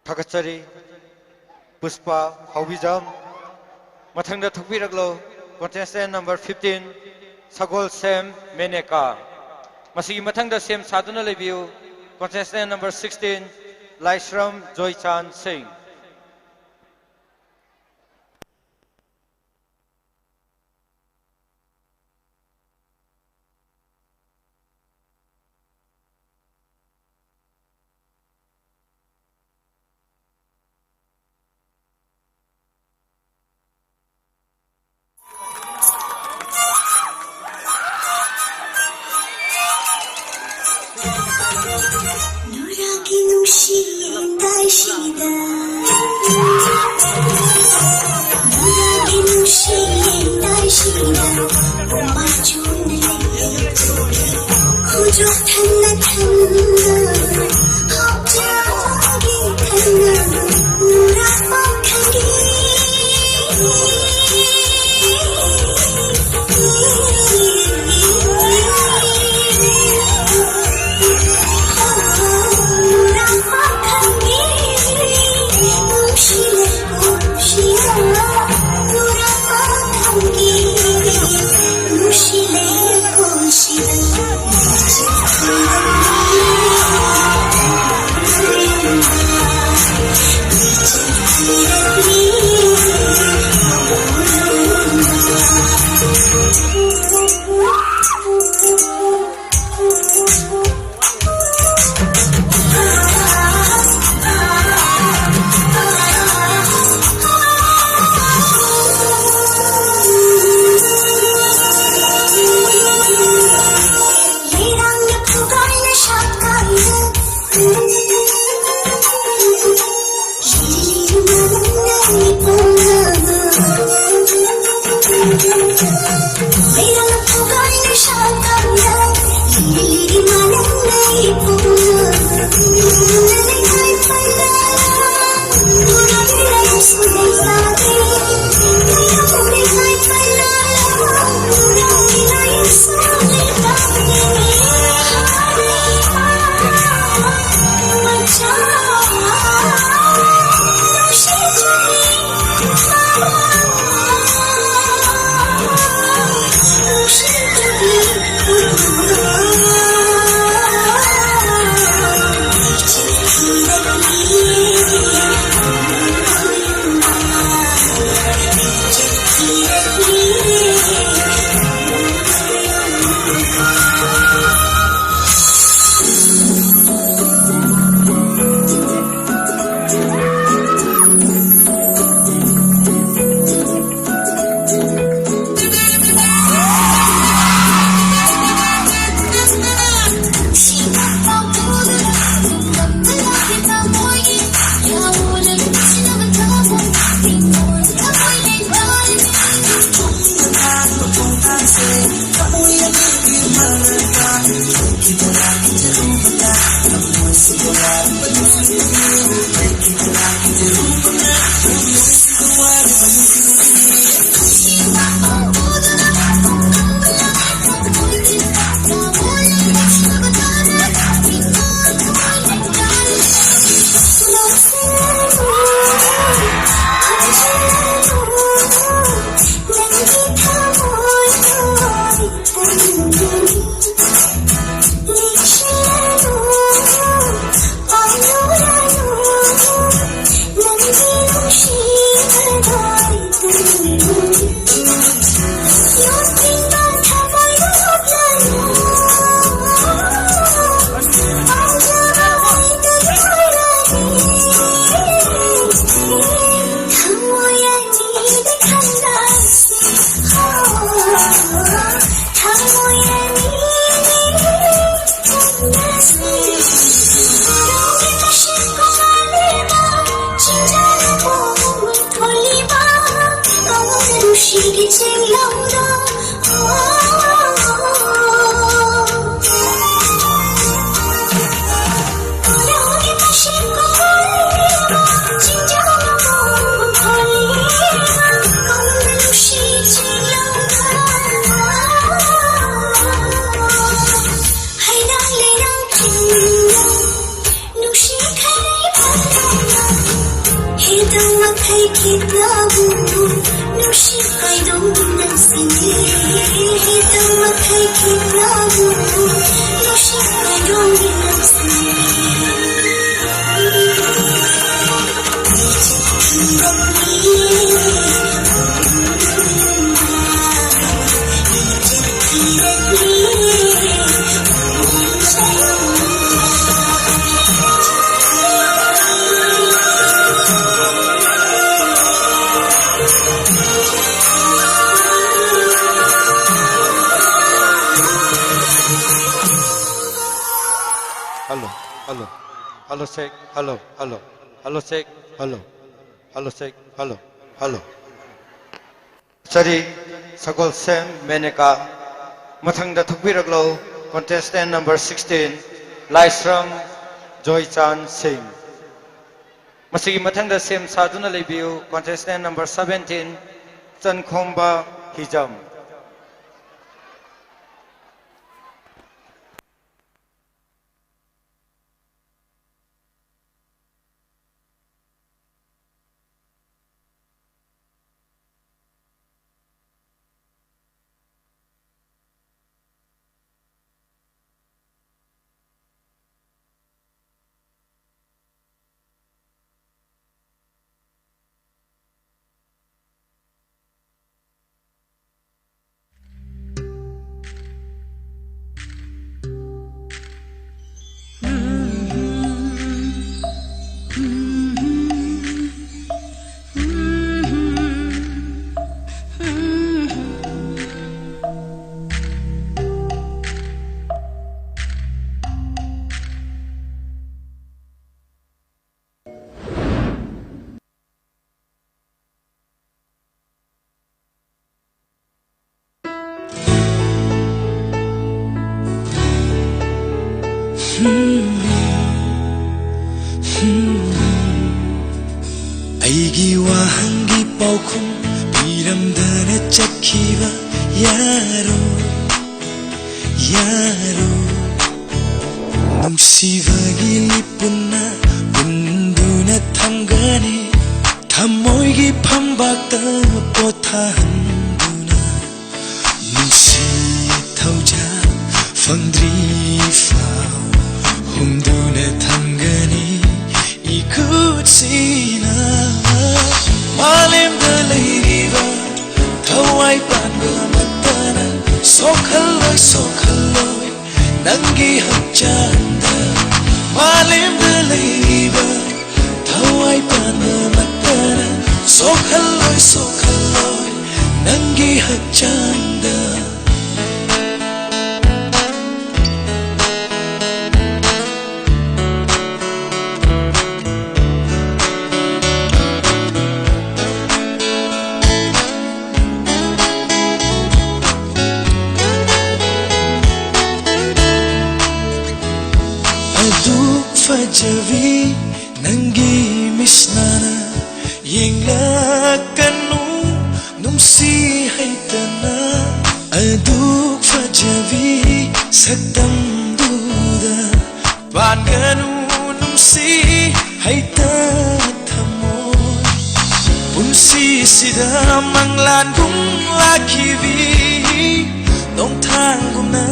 ꯊꯥꯒꯠꯆꯔꯤ꯫ ꯄꯨꯁꯄꯥ ꯍꯥꯎꯕꯤꯖꯝ꯫ ꯃꯊꯪꯗ ꯊꯣꯛꯄꯤꯔꯛꯂꯣ, contestant number fifteen, ꯁꯒꯣꯜꯁꯦꯝ ꯃꯦꯅꯦꯀꯥ꯫ ꯃꯁꯤꯒꯤ ꯃꯊꯪꯗ ꯁꯦꯝ ꯁꯥꯗꯨꯅ ꯂꯩꯕꯤꯌꯨ, contestant number sixteen, ꯂꯥꯏꯁ꯭ꯔꯝ ꯖꯣꯏꯆꯥꯟ ꯁꯤꯡ꯫ ꯅꯨꯔꯥꯒꯤ ꯅꯨꯡꯁꯤ ꯂꯦꯟꯗꯥꯏꯁꯤꯗ, ꯅꯨꯔꯥꯒꯤ ꯅꯨꯡꯁꯤ ꯂꯦꯟꯗꯥꯏꯁꯤꯗ, ꯄꯨꯝꯕꯥ ꯆꯨꯅ ꯂꯩ꯫ ꯈꯨꯖꯣꯞ ꯊꯟꯅ ꯊꯟꯅ, ꯍꯥꯎꯖꯒꯦ ꯊꯟꯅ, ꯅꯨꯔꯥ ꯄꯥꯈꯪꯒꯤ꯫ Hello, hello, hello, check, hello, hello, hello, check, hello, hello, check, hello, hello. ꯆꯔꯤ ꯁꯒꯣꯜꯁꯦꯝ ꯃꯦꯅꯦꯀꯥ꯫ ꯃꯊꯪꯗ ꯊꯣꯛꯄꯤꯔꯛꯂꯣ, contestant number sixteen, ꯂꯥꯏꯁ꯭ꯔꯝ ꯖꯣꯏꯆꯥꯟ ꯁꯤꯡ꯫ ꯃꯁꯤꯒꯤ ꯃꯊꯪꯗ ꯁꯦꯝ ꯁꯥꯗꯨꯅ ꯂꯩꯕꯤꯌꯨ, contestant number seventeen, ꯆꯟꯈꯣꯝꯕ ꯍꯤꯖꯝ꯫ ꯑꯩꯒꯤ ꯋꯥꯍꯪꯒꯤ ꯄꯥꯎꯈꯨꯝ ꯄꯤꯔꯝꯗꯅ ꯆꯠꯈꯤꯕ ꯌꯥꯔꯣ, ꯌꯥꯔꯣ꯫ ꯅꯨꯡꯁꯤꯕꯒꯤ ꯂꯤꯞꯄꯨꯅ ꯄꯨꯟꯗꯨꯅ ꯊꯝꯒꯅꯤ, ꯊꯃꯣꯏꯒꯤ ꯐꯝꯕꯥꯛꯇ ꯄꯣꯊꯥꯍꯟꯗꯨꯅ꯫ ꯅꯨꯡꯁꯤ ꯊꯧꯖꯥꯜ ꯐꯪꯗ꯭ꯔꯤ ꯐꯥꯎ ꯍꯨꯝꯗꯨꯅ ꯊꯝꯒꯅꯤ ꯏꯈꯨꯠꯁꯤꯅ꯫ ꯃꯥꯂꯦꯝꯗ ꯂꯩꯔꯤꯕ ꯊꯋꯥꯏ ꯄꯥꯟꯕ ꯑꯃꯠꯇꯅ ꯁꯣꯛꯍꯜꯂꯣꯏ, ꯁꯣꯛꯍꯜꯂꯣꯏ ꯅꯪꯒꯤ ꯍꯛꯆꯥꯡꯗ꯫ ꯃꯥꯂꯦꯝꯗ ꯂꯩꯔꯤꯕ ꯊꯋꯥꯏ ꯄꯥꯟꯕ ꯑꯃꯠꯇꯅ ꯁꯣꯛꯍꯜꯂꯣꯏ, ꯁꯣꯛꯍꯜꯂꯣꯏ ꯅꯪꯒꯤ ꯍꯛꯆꯥꯡꯗ꯫ ꯑꯗꯨꯛ ꯐꯖꯕꯤ ꯅꯪꯒꯤ ꯃꯤꯠꯁꯅ ꯌꯦꯡꯂꯛꯀꯅꯨ, ꯅꯨꯡꯁꯤ ꯍꯩꯇꯅ꯫ ꯑꯗꯨꯛ ꯐꯖꯕꯤ ꯁꯛꯇꯝꯗꯨꯗ ꯄꯥꯟꯒꯅꯨ, ꯅꯨꯡꯁꯤ ꯍꯩꯇ ꯊꯝꯃꯣꯏ꯫ ꯄꯨꯟꯁꯤꯁꯤꯗ ꯃꯪꯂꯥꯟꯒꯨꯝ ꯂꯥꯛꯈꯤꯕꯤ ꯅꯣꯡꯊꯥꯡꯒꯨꯝꯅ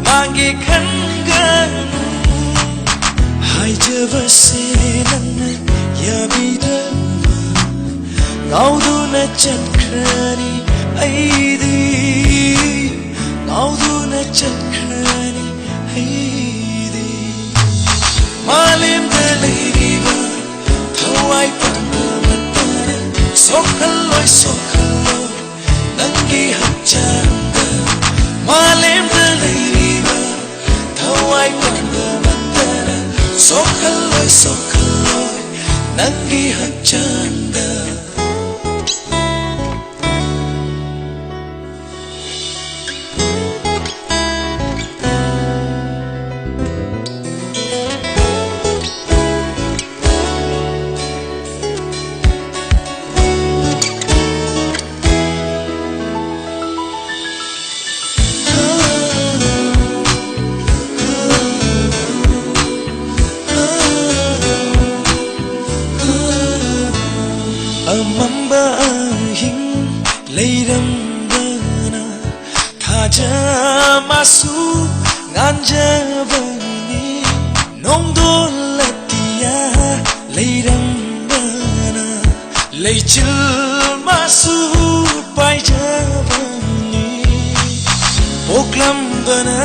ꯃꯥꯡꯒꯦ ꯈꯟꯒꯅꯨ꯫ ꯍꯥꯏꯖꯕꯁꯦ ꯅꯪꯅ ꯌꯥꯕꯤꯗꯕ, ꯉꯥꯎꯗꯨꯅ ꯆꯠꯈ꯭ꯔꯅꯤ ꯑꯩꯗꯤ, ꯉꯥꯎꯗꯨꯅ ꯆꯠꯈ꯭ꯔꯅꯤ ꯑꯩꯗꯤ꯫ ꯃꯥꯂꯦꯝꯗ ꯂꯩꯔꯤꯕ ꯊꯋꯥꯏ ꯄꯥꯟꯕ ꯑꯃꯠꯇꯅ ꯁꯣꯛꯍꯜꯂꯣꯏ, ꯁꯣꯛꯍꯜꯂꯣꯏ ꯅꯪꯒꯤ ꯍꯛꯆꯥꯡꯗ꯫ ꯃꯥꯂꯦꯝꯗ ꯂꯩꯔꯤꯕ ꯊꯋꯥꯏ ꯄꯥꯟꯕ ꯑꯃꯠꯇꯅ ꯁꯣꯛꯍꯜꯂꯣꯏ, ꯁꯣꯛꯍꯜꯂꯣꯏ ꯅꯪꯒꯤ ꯍꯛꯆꯥꯡꯗ꯫ ꯑꯃꯝꯕ ꯑꯍꯤꯡ ꯂꯩꯔꯝꯕꯅ ꯊꯥꯖ ꯃꯥꯁꯨ ꯉꯥꯟꯖꯕꯅꯤ꯫ ꯅꯣꯡꯗꯣꯜ ꯑꯇꯤꯌꯥ ꯂꯩꯔꯝꯕꯅ ꯂꯩꯆꯤꯜ ꯃꯥꯁꯨ ꯄꯥꯏꯖꯕꯅꯤ꯫ ꯄꯣꯛꯂꯝꯕꯅ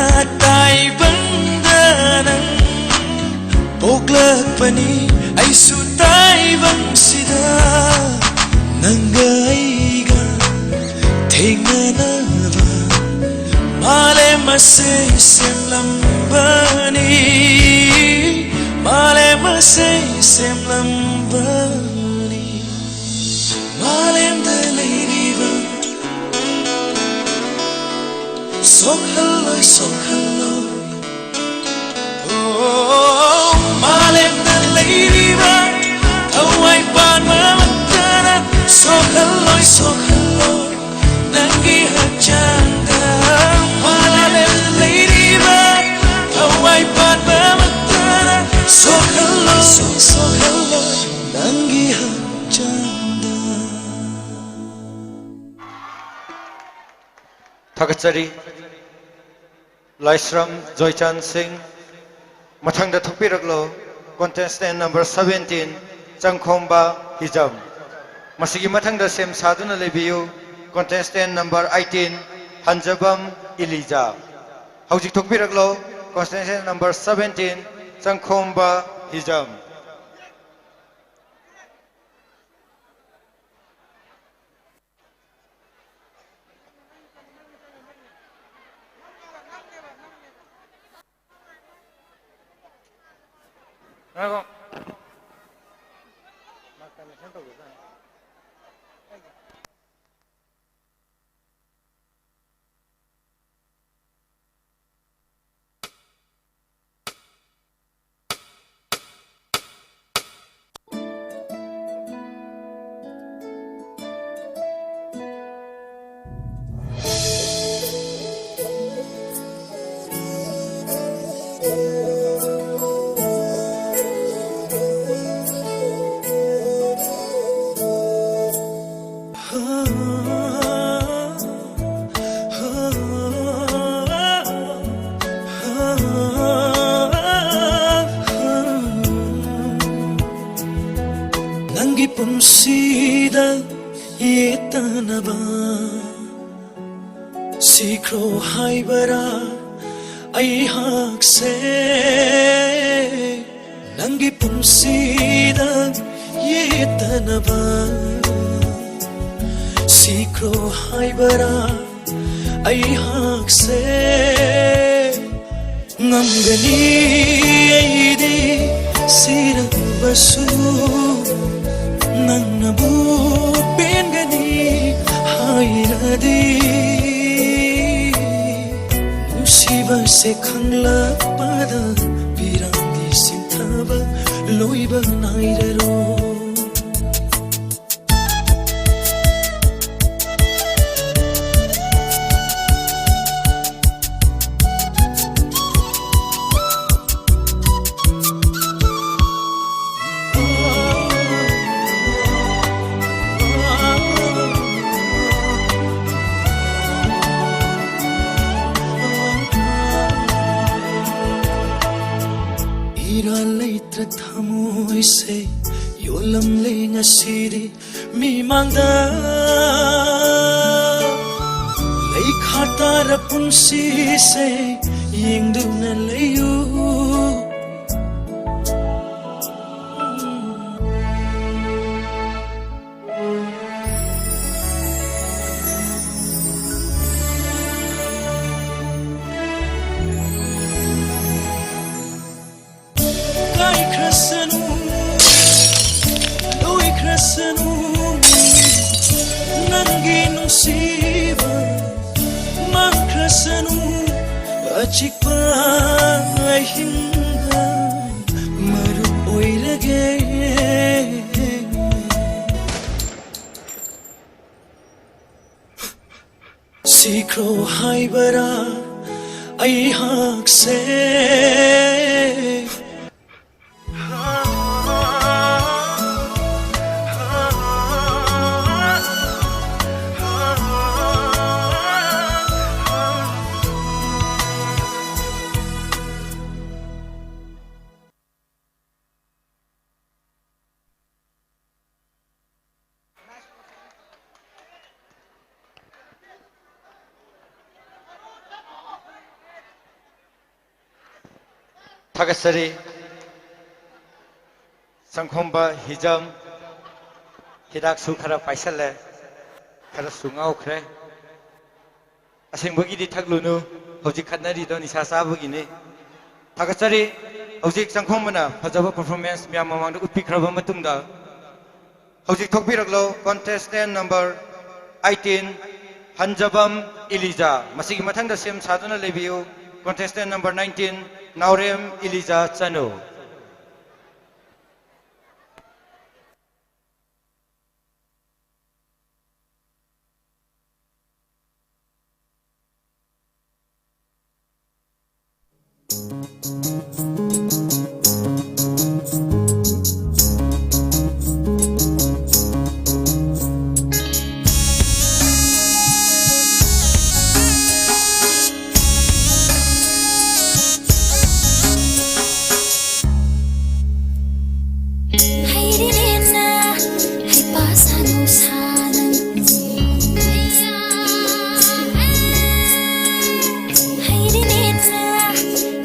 ꯇꯥꯏꯕꯪꯗ ꯅꯪ ꯄꯣꯛꯂꯛꯄꯅꯤ꯫ ꯑꯩꯁꯨ ꯇꯥꯏꯕꯪꯁꯤꯗ ꯅꯪꯒ ꯑꯩꯒ ꯊꯦꯡꯅꯅꯕ ꯃꯥꯂꯦꯝ ꯑꯁꯦ ꯁꯦꯝꯂꯝꯕꯅꯤ, ꯃꯥꯂꯦꯝ ꯑꯁꯦ ꯁꯦꯝꯂꯝꯕꯅꯤ꯫ ꯃꯥꯂꯦꯝꯗ ꯂꯩꯔꯤꯕ ꯁꯣꯛꯍꯜꯂꯣꯏ, ꯁꯣꯛꯍꯜꯂꯣꯏ꯫ ꯑꯣ, ꯃꯥ- ꯁꯣꯛꯍꯜꯂꯣꯏ ꯅꯪꯒꯤ ꯍꯛꯆꯥꯡꯗ꯫ ꯊꯥꯒꯠꯆꯔꯤ꯫ ꯂꯥꯏꯁ꯭ꯔꯝ ꯖꯣꯏꯆꯥꯟ ꯁꯤꯡ꯫ ꯃꯊꯪꯗ ꯊꯣꯛꯄꯤꯔꯛꯂꯣ, contestant number seventeen, ꯆꯪꯈꯣꯝꯕ ꯍꯤꯖꯝ꯫ ꯃꯁꯤꯒꯤ ꯃꯊꯪꯗ ꯁꯦꯝ ꯁꯥꯗꯨꯅ ꯂꯩꯕꯤꯌꯨ, contestant number eighteen, ꯍꯟꯖꯕꯝ ꯏꯂꯤꯖꯥ꯫ ꯍꯧꯖꯤꯛ ꯊꯣꯛꯄꯤꯔꯛꯂꯣ, contestant number seventeen, ꯆꯪꯈꯣꯝꯕ ꯍꯤꯖꯝ꯫ ꯉꯥꯏꯈꯣ꯫ ꯃꯥ connection ꯇꯧꯒꯦ ꯇꯧꯅꯤ꯫ ꯅꯪꯒꯤ ꯄꯨꯟꯁꯤꯗ ꯌꯦꯠꯇꯅꯕ ꯁꯤꯈ꯭ꯔꯣ ꯍꯥꯏꯕꯔꯥ ꯑꯩꯍꯥꯛꯁꯦ? ꯅꯪꯒꯤ ꯄꯨꯟꯁꯤꯗ ꯌꯦꯠꯇꯅꯕ ꯁꯤꯈ꯭ꯔꯣ ꯍꯥꯏꯕꯔꯥ ꯑꯩꯍꯥꯛꯁꯦ? ꯉꯝꯒꯅꯤ ꯑꯩꯗꯤ ꯁꯤꯔꯛꯄꯁꯨ, ꯅꯪꯅꯕꯨ ꯄꯦꯟꯒꯅꯤ ꯍꯥꯏꯔꯗꯤ꯫ ꯅꯨꯡꯁꯤꯕꯁꯦ ꯈꯪꯂꯛꯄꯗ ꯄꯤꯔꯥꯡꯗꯤ ꯁꯤꯟꯊꯕ ꯂꯣꯏꯕ ꯅꯥꯏꯔꯔꯣꯏ꯫ ꯃꯣꯏꯁꯦ ꯌꯣꯜꯂꯝꯂꯦ ꯉꯁꯤꯗꯤ ꯃꯤꯃꯥꯡꯗ꯫ ꯂꯩꯈꯥ ꯇꯥꯔ ꯄꯨꯟꯁꯤꯁꯦ ꯌꯦꯡꯗꯨꯅ ꯂꯩꯌꯨ꯫ ꯀꯥꯏꯈ꯭ꯔꯁꯅꯨ, ꯂꯣꯏꯈ꯭ꯔꯁꯅꯨ, ꯅꯪꯒꯤ ꯅꯨꯡꯁꯤꯕ ꯃꯥꯡꯈ꯭ꯔꯁꯅꯨ꯫ ꯑꯆꯤꯛꯄ ꯑꯍꯤꯡꯗ ꯃꯔꯨꯞ ꯑꯣꯏꯔꯒꯦ꯫ ꯁꯤꯈ꯭ꯔꯣ ꯍꯥꯏꯕꯔꯥ ꯑꯩꯍꯥꯛꯁꯦ? ꯊꯥꯒꯠꯆꯔꯤ꯫ ꯆꯪꯈꯣꯝꯕ ꯍꯤꯖꯝ ꯍꯤꯗꯥꯛꯁꯨ ꯈꯔ ꯄꯥꯏꯁꯜꯂꯦ, ꯈꯔꯁꯨ ꯉꯥꯎꯈ꯭ꯔꯦ꯫ ꯑꯁꯦꯡꯕꯒꯤꯗꯤ ꯊꯛꯂꯨꯅꯨ, ꯍꯧꯖꯤꯛ ꯈꯠꯅꯔꯤꯗꯣ ꯅꯤꯁꯥ ꯆꯥꯕꯒꯤꯅꯤ꯫ ꯊꯥꯒꯠꯆꯔꯤ꯫ ꯍꯧꯖꯤꯛ ꯆꯪꯈꯣꯝꯕꯅ ꯐꯖꯕ performance ꯃꯌꯥꯝ ꯃꯃꯥꯡꯗ ꯎꯠꯄꯤꯈ꯭ꯔꯕ ꯃꯇꯨꯡꯗ, ꯍꯧꯖꯤꯛ ꯊꯣꯛꯄꯤꯔꯛꯂꯣ contestant number eighteen, ꯍꯟꯖꯕꯝ ꯏꯂꯤꯖꯥ꯫ ꯃꯁꯤꯒꯤ ꯃꯊꯪꯗ ꯁꯦꯝ ꯁꯥꯗꯨꯅ ꯂꯩꯕꯤꯌꯨ, contestant number nineteen, ꯅꯥꯎꯔꯦꯝ ꯏꯂꯤꯖꯥ ꯆꯅꯨ꯫ ꯍꯩꯔꯦꯅꯦꯅ ꯍꯩꯄꯥ ꯁꯥꯅꯨ ꯁꯥꯅꯪ꯫ ꯍꯩꯔꯦꯅꯦꯅ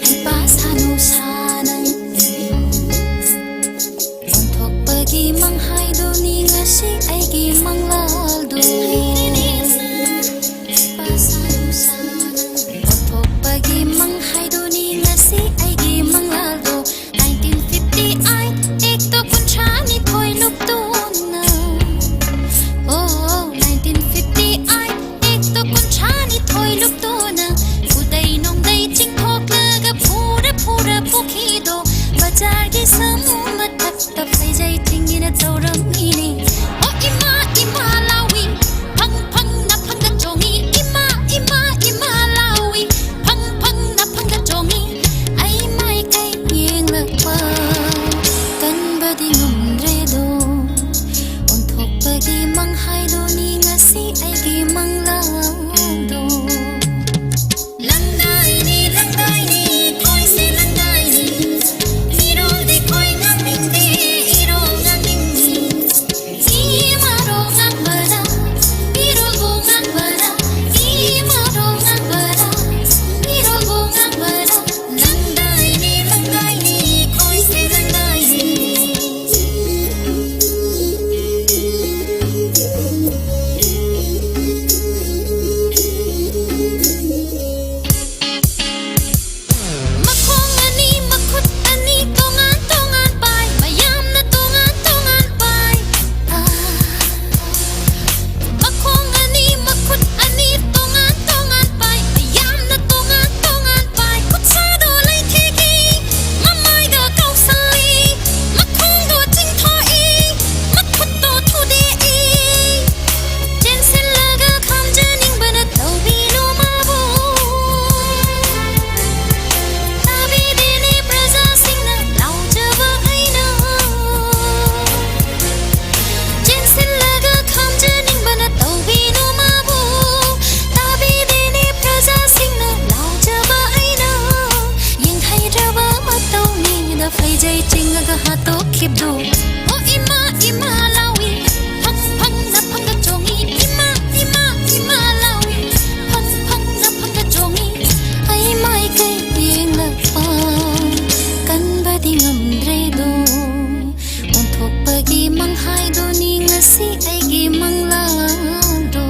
ꯍꯩꯄꯥ ꯁꯥꯅꯨ ꯁꯥꯅꯪ꯫ ꯑꯣꯟꯊꯣꯛꯄꯒꯤ ꯃꯪ ꯍꯥꯏꯗꯨꯅꯤ ꯉꯁꯤ ꯑꯩꯒꯤ ꯃꯪꯂꯥꯜꯗꯨ꯫ ꯑꯣꯟꯊꯣꯛꯄꯒꯤ ꯃꯪ ꯍꯥꯏꯗꯨꯅꯤ ꯉꯁꯤ ꯑꯩꯒꯤ ꯃꯪꯂꯥꯜꯗꯨ꯫ Nineteen fifty eight ꯑꯦꯛꯇꯣ ꯀꯨꯟꯊ꯭ꯔꯥ ꯅꯤꯊꯣꯏ ꯂꯨꯞꯇꯨꯅ꯫ ꯑꯣ, nineteen fifty eight ꯑꯦꯛꯇꯣ ꯀꯨꯟꯊ꯭ꯔꯥ ꯅꯤꯊꯣꯏ ꯂꯨꯞꯇꯨꯅ꯫ ꯈꯨꯗꯩ ꯅꯣꯡꯗꯩ ꯆꯤꯡꯊꯣꯛꯂꯒ ꯐꯨꯔ ꯐꯨꯔ ꯄꯨꯈꯤꯗꯣ ꯕꯖꯥꯔꯒꯤ ꯁꯥꯃꯨ ꯃꯊꯛꯇ ꯐꯩꯖꯩ ꯊꯤꯡꯉꯤꯅ ꯇꯧꯔꯝꯃꯤꯅꯤ꯫ ꯑꯣ ꯏꯃꯥ, ꯏꯃꯥ, ꯏಬ್ꯗꯨ. ꯑꯣ ꯏꯃꯥ, ꯏꯃꯥ ꯂꯥꯎꯏ, ꯐꯪ ꯐꯪꯅ ꯐꯪꯒ ꯆꯣꯡꯏ, ꯏꯃꯥ, ꯏꯃꯥ, ꯏꯃꯥ ꯂꯥꯎꯏ, ꯐꯪ ꯐꯪꯅ ꯐꯪꯒ ꯆꯣꯡꯏ, ꯑꯩ ꯃꯥꯏꯀꯩ ꯌꯦꯡꯂꯛꯄ ꯀꯟꯕꯗꯤ ꯉꯝꯗ꯭ꯔꯦꯗꯣ, ꯑꯣꯟꯊꯣꯛꯄꯒꯤ ꯃꯪꯍꯥꯏꯗꯨꯅꯤ ꯉꯁꯤ ꯑꯩꯒꯤ ꯃꯪꯂꯥꯟꯗꯣ꯫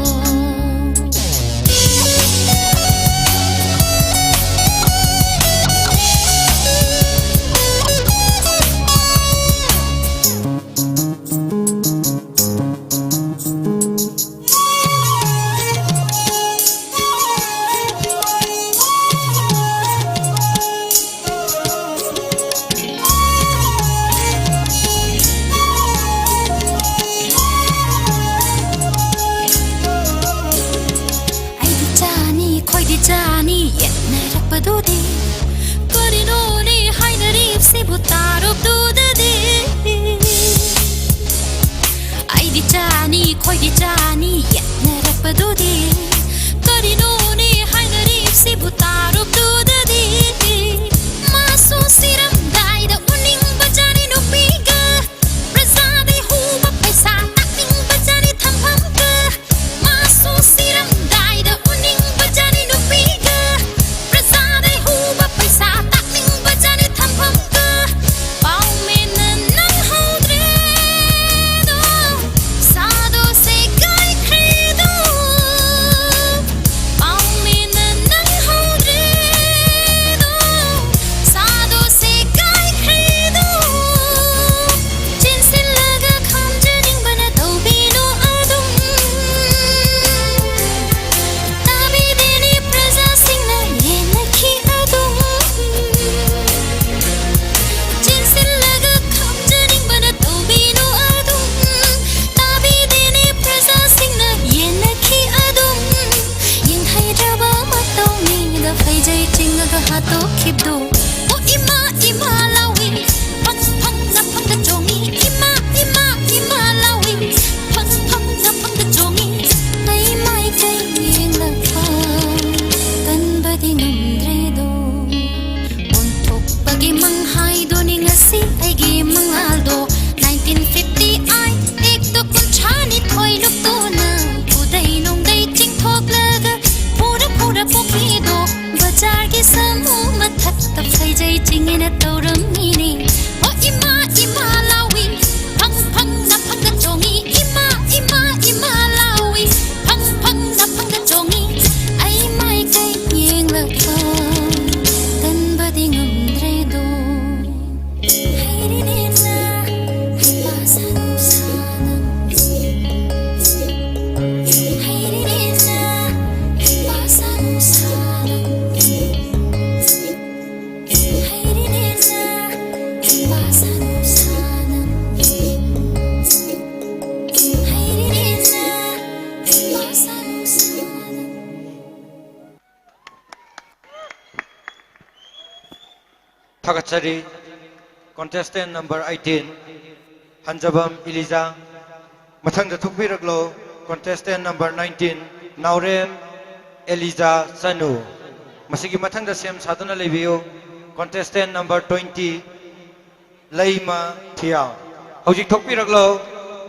ꯃꯉꯥꯜꯗꯣ ꯅꯥꯏꯟꯇꯤꯟ ꯐꯤꯐꯇꯤ ꯑꯩꯠ, ꯑꯦꯛꯇꯣ ꯀꯨꯟꯊ꯭ꯔꯥꯅꯤꯊꯣꯏ ꯂꯨꯞꯇꯨꯅ ꯄꯨꯗꯩ ꯅꯨꯡꯗꯩ ꯆꯤꯡꯊꯣꯛꯂꯒ ꯄꯨꯔ ꯄꯨꯔ ꯄꯨꯈꯤꯗꯣ ꯕꯖꯥꯔꯒꯤ ꯁꯥꯃꯨ ꯃꯊꯛꯇ ꯐꯩꯖꯩ ꯆꯤꯡꯉꯦꯅ ꯇꯧꯔꯝꯃꯤꯅꯦ꯫ ꯑꯣ ꯏꯃꯥ ꯏꯃꯥ ꯂꯥꯎꯏ, ꯐꯪ ꯐꯪꯅ ꯐꯪꯗ ꯆꯣꯡꯉꯤ, ꯏꯃꯥ ꯏꯃꯥ ꯏꯃꯥ ꯂꯥꯎꯏ, ꯐꯪ ꯐꯪꯅ ꯐꯪꯗ ꯆꯣꯡꯉꯤ꯫ ꯑꯩ ꯃꯥꯏꯀꯩ ꯌꯦꯡꯂꯛꯄ ꯀꯟꯕꯗꯤ ꯉꯝꯗ꯭ꯔꯦꯗꯣ꯫ ꯊꯥꯒꯠꯆꯔꯤ꯫ Contestant number eighteen, ꯍꯟꯖꯕꯝ ꯏꯂꯤꯖꯥ꯫ ꯃꯊꯪꯗ ꯊꯣꯛꯄꯤꯔꯛꯂꯣ, contestant number nineteen, ꯅꯥꯎꯔꯦꯝ ꯑꯦꯂꯤꯖꯥ ꯆꯅꯨ꯫ ꯃꯁꯤꯒꯤ ꯃꯊꯪꯗ ꯁꯦꯝ ꯁꯥꯗꯨꯅ ꯂꯩꯕꯤꯌꯨ, contestant number twenty, ꯂꯩꯃ ꯊꯤꯌꯥꯝ꯫ ꯍꯧꯖꯤꯛ ꯊꯣꯛꯄꯤꯔꯛꯂꯣ,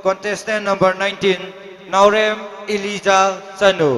contestant number nineteen, ꯅꯥꯎꯔꯦꯝ ꯏꯂꯤꯖꯥ ꯆꯅꯨ꯫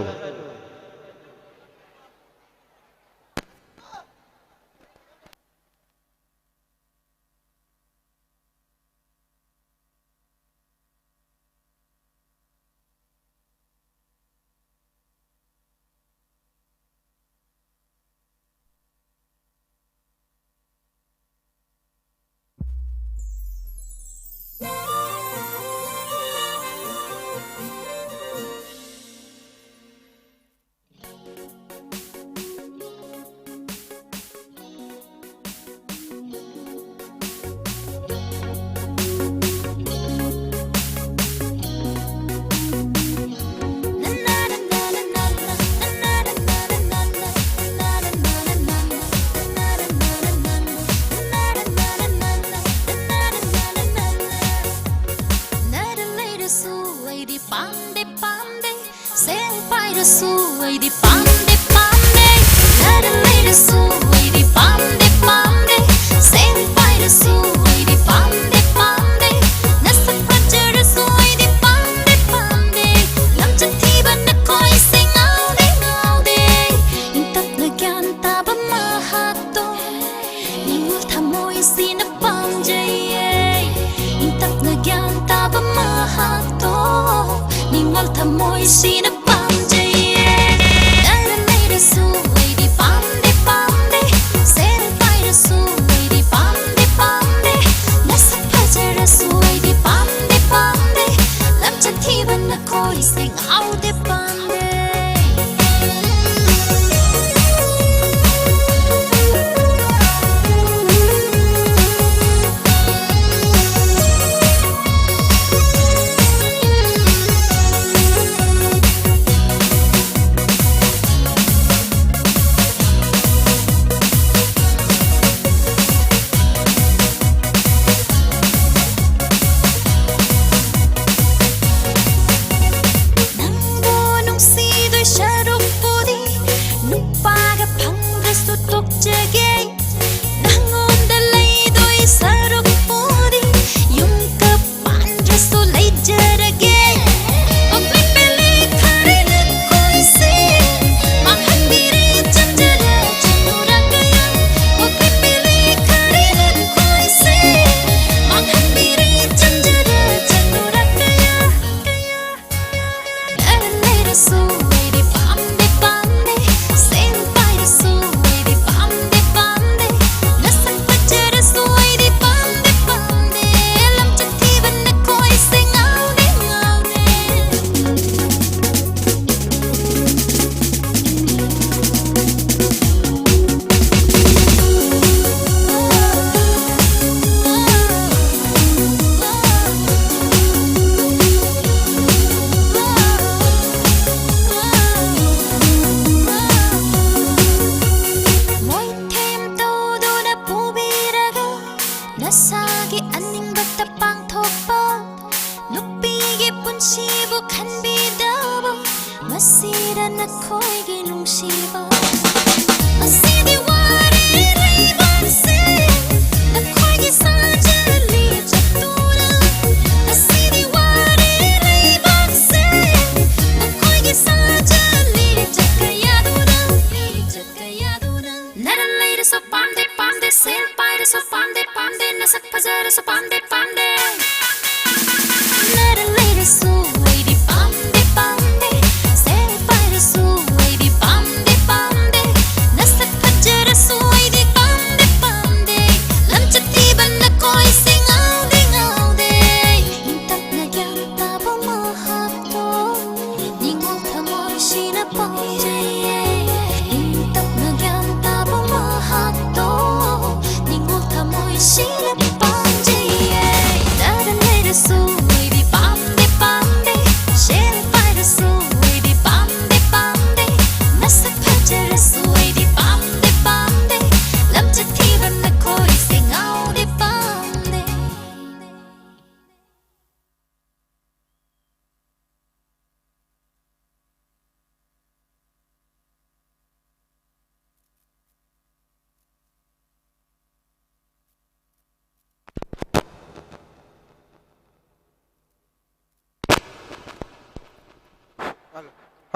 ꯅꯥꯗ ꯂꯩꯔꯁꯨ ꯑꯩꯗꯤ ꯄꯥꯝꯗꯦ, ꯄꯥꯝꯗꯦ꯫ ꯁꯦꯜ ꯄꯥꯏꯔꯁꯨ ꯑꯩꯗꯤ ꯄꯥꯝꯗꯦ, ꯄꯥꯝꯗꯦ꯫ ꯅꯥꯗ ꯂꯩꯔꯁꯨ ꯑꯩꯗꯤ ꯄꯥꯝꯗꯦ, ꯄꯥꯝꯗꯦ꯫ ꯁꯦꯜ ꯄꯥꯏꯔꯁꯨ ꯑꯩꯗꯤ ꯄꯥꯝꯗꯦ, ꯅꯤꯡꯉꯣꯜ ꯊꯃꯣꯏꯁꯤꯅ ꯄꯥꯝꯖꯩꯌꯦ꯫ ꯅꯔ ꯂꯩꯔꯁꯨ ꯑꯩꯗꯤ ꯄꯥꯝꯗꯦ, ꯄꯥꯝꯗꯦ꯫ ꯁꯦꯜ ꯄꯥꯏꯔꯁꯨ ꯑꯩꯗꯤ ꯄꯥꯝꯗꯦ, ꯄꯥꯝꯗꯦ꯫ ꯅꯁꯛ ꯐꯖꯔꯁꯨ ꯑꯩꯗꯤ ꯄꯥꯝꯗꯦ, ꯄꯥꯝꯗꯦ꯫ ꯂꯝꯆꯠ ꯊꯤꯕ ꯅꯈꯣꯏꯁꯦ ꯉꯥꯎꯗꯦ, ꯄꯥꯝꯗꯦ꯫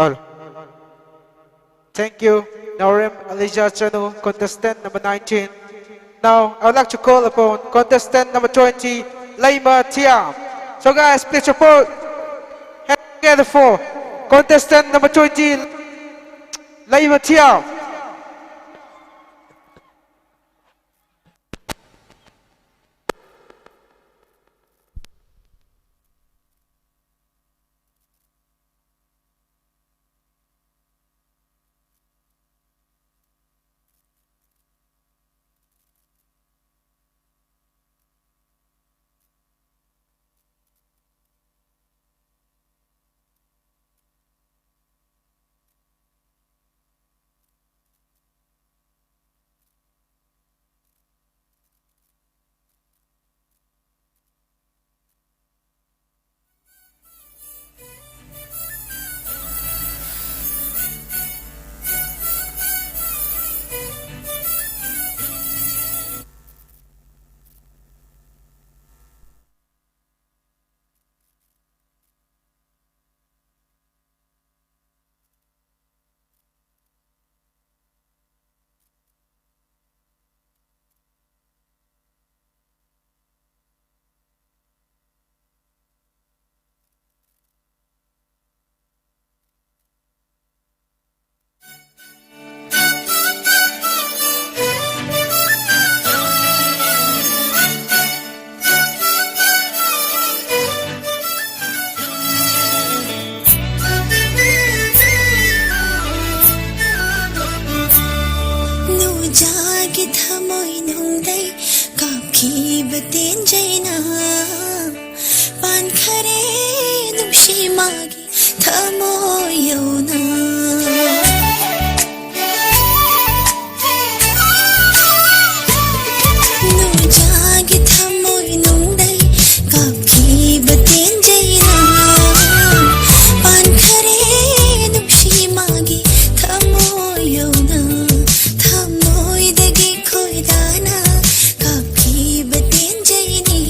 Hello. Thank you, Naorem Elijah Chanu, contestant number nineteen. Now, I would like to call upon contestant number twenty, Laima Thiam. So guys, please support. Hand together for contestant number twenty, Laima Thiam. ꯅꯨꯡꯖꯥꯒꯤ ꯊꯃꯣꯏ ꯅꯨꯡꯗꯩ ꯀꯥꯞꯈꯤꯕ ꯇꯦꯟꯖꯩꯅ ꯄꯥꯟꯈꯔꯦ ꯅꯨꯡꯁꯤ ꯃꯥꯒꯤ ꯊꯃꯣꯏ ꯌꯧꯅ꯫ ꯅꯨꯡꯖꯥꯒꯤ ꯊꯃꯣꯏ ꯅꯨꯡꯗꯩ ꯀꯥꯞꯈꯤꯕ ꯇꯦꯟꯖꯩꯅ ꯄꯥꯟꯈꯔꯦ ꯅꯨꯡꯁꯤ ꯃꯥꯒꯤ ꯊꯃꯣꯏ ꯌꯧꯅ꯫ ꯊꯃꯣꯏꯗꯒꯤ ꯈꯣꯏꯗꯥꯅ ꯀꯥꯞꯈꯤꯕ ꯇꯦꯟꯖꯩꯅꯤ꯫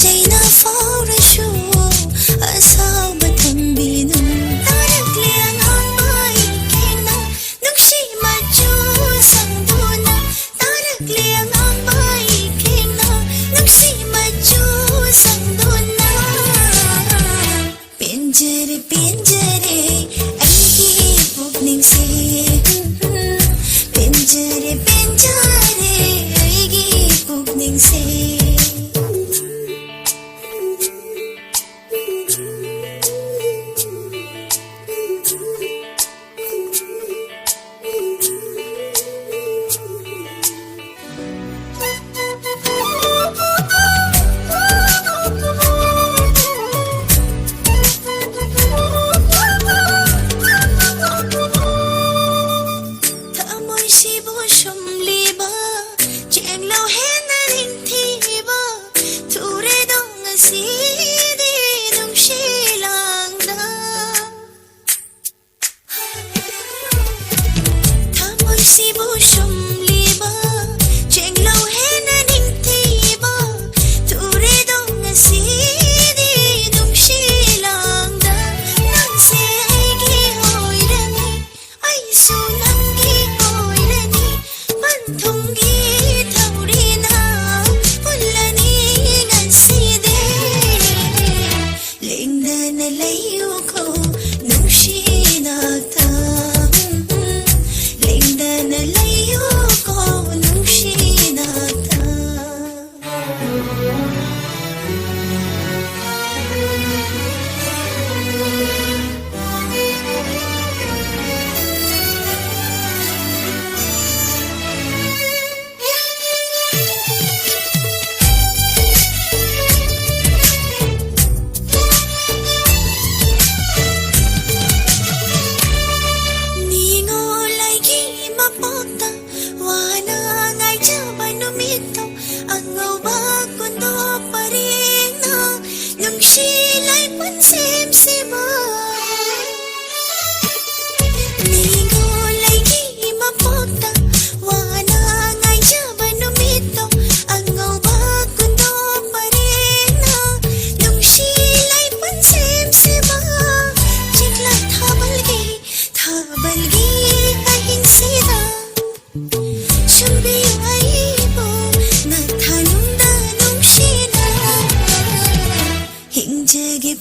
ꯆꯩꯅꯥ ꯐꯥꯎꯔꯁꯨ ꯑꯁꯥꯎꯕ ꯊꯝꯕꯤꯅꯨ꯫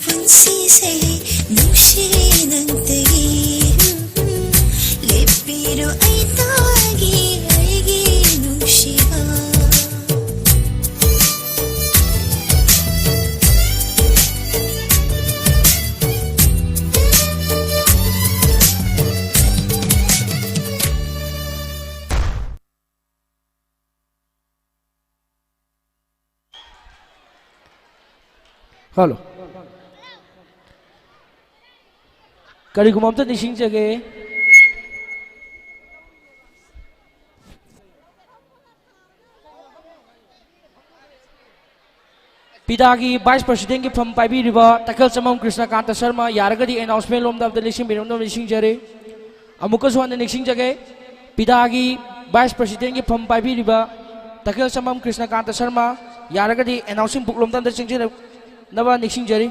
ꯄꯨꯟꯁꯤꯁꯦ ꯅꯨꯡꯁꯤ ꯅꯪꯇꯒꯤ ꯂꯦꯞꯄꯤꯔꯣ ꯑꯩꯇꯒꯤ ꯑꯩꯒꯤ ꯅꯨꯡꯁꯤꯕ꯫ ꯍꯜꯂꯣ꯫ ꯀꯔꯤꯒꯨꯝꯕ ꯑꯝꯇ ꯅꯤꯡꯁꯤꯡꯖꯒꯦ꯫ ꯄꯤꯗꯥꯒꯤ ꯚꯥꯏꯁ ꯄ꯭ꯔꯁꯤꯗꯦꯟꯒꯤ ꯐꯝ ꯄꯥꯏꯕꯤꯔꯤꯕ ꯇꯈꯦꯜ ꯆꯃꯝ ꯀ꯭ꯔꯤꯁꯅꯀꯥꯟꯇ ꯁꯔꯃ ꯌꯥꯔꯒꯗꯤ ꯑꯦꯅꯥꯎꯟꯁꯃꯦꯟ ꯂꯣꯝꯗ ꯑꯝꯇ ꯂꯦꯡꯁꯤꯟꯕꯤꯔꯝꯅꯕ ꯅꯤꯡꯁꯤꯡꯖꯔꯤ꯫ ꯑꯃꯨꯛꯀꯁꯨ ꯍꯟꯅ ꯅꯤꯡꯁꯤꯡꯖꯒꯦ, ꯄꯤꯗꯥꯒꯤ ꯚꯥꯏꯁ ꯄ꯭ꯔꯁꯤꯗꯦꯟꯒꯤ ꯐꯝ ꯄꯥꯏꯕꯤꯔꯤꯕ ꯇꯈꯦꯜ ꯆꯃꯝ ꯀ꯭ꯔꯤꯁꯅꯀꯥꯟꯇ ꯁꯔꯃ ꯌꯥꯔꯒꯗꯤ ꯑꯦꯅꯥꯎꯟꯁꯤꯡ ꯕꯨꯛ ꯂꯣꯝꯗ ꯑꯝꯇ ꯆꯪꯁꯤꯟꯅꯕ ꯅꯤꯡꯁꯤꯡꯖꯔꯤ꯫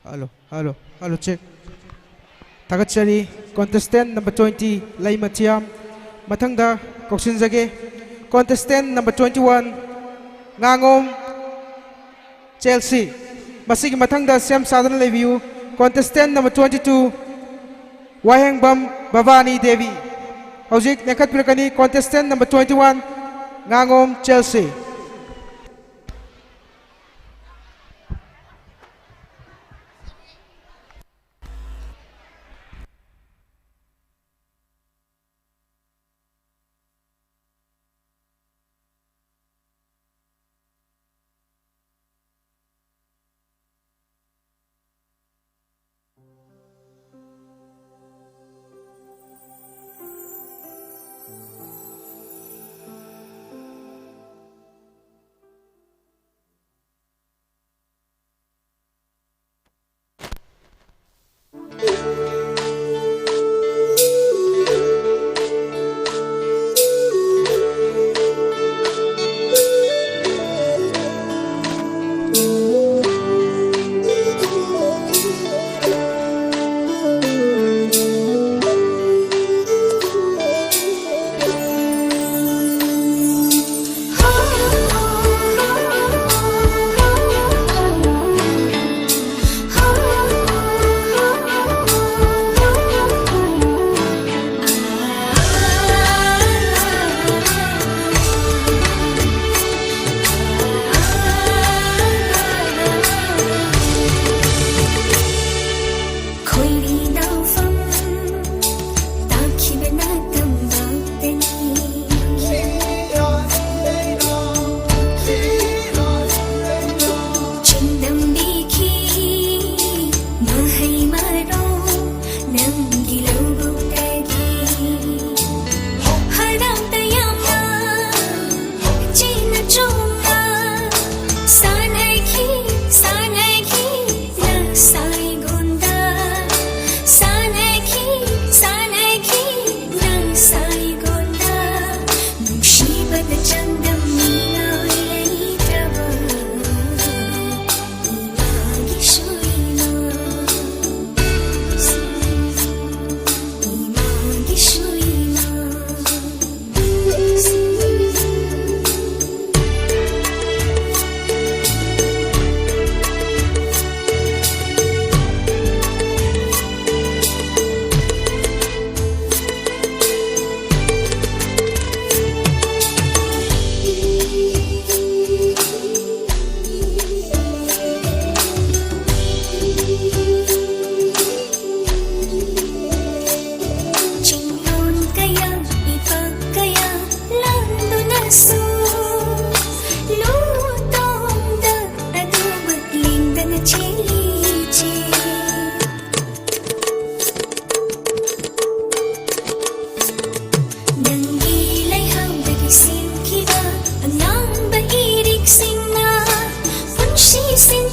Hello, hello, hello, check. ꯊꯥꯒꯠꯆꯔꯤ꯫ Contestant number twenty, ꯂꯩꯃꯊꯤꯌꯥꯝ꯫ ꯃꯊꯪꯗ ꯀꯧꯁꯤꯟꯖꯒꯦ, contestant number twenty-one, ꯉꯥꯉꯣꯝ ꯆꯦꯜꯁꯤ꯫ ꯃꯁꯤꯒꯤ ꯃꯊꯪꯗ ꯁꯦꯝ ꯁꯥꯗꯨꯅ ꯂꯩꯕꯤꯌꯨ, contestant number twenty-two, ꯋꯥꯍꯦꯡꯕꯝ ꯚꯕꯥꯅꯤ ꯗꯦꯕꯤ꯫ ꯍꯧꯖꯤꯛ ꯂꯦꯡꯈꯠꯄꯤꯔꯛꯀꯅꯤ, contestant number twenty-one, ꯉꯥꯉꯣꯝ ꯆꯦꯜꯁꯤ꯫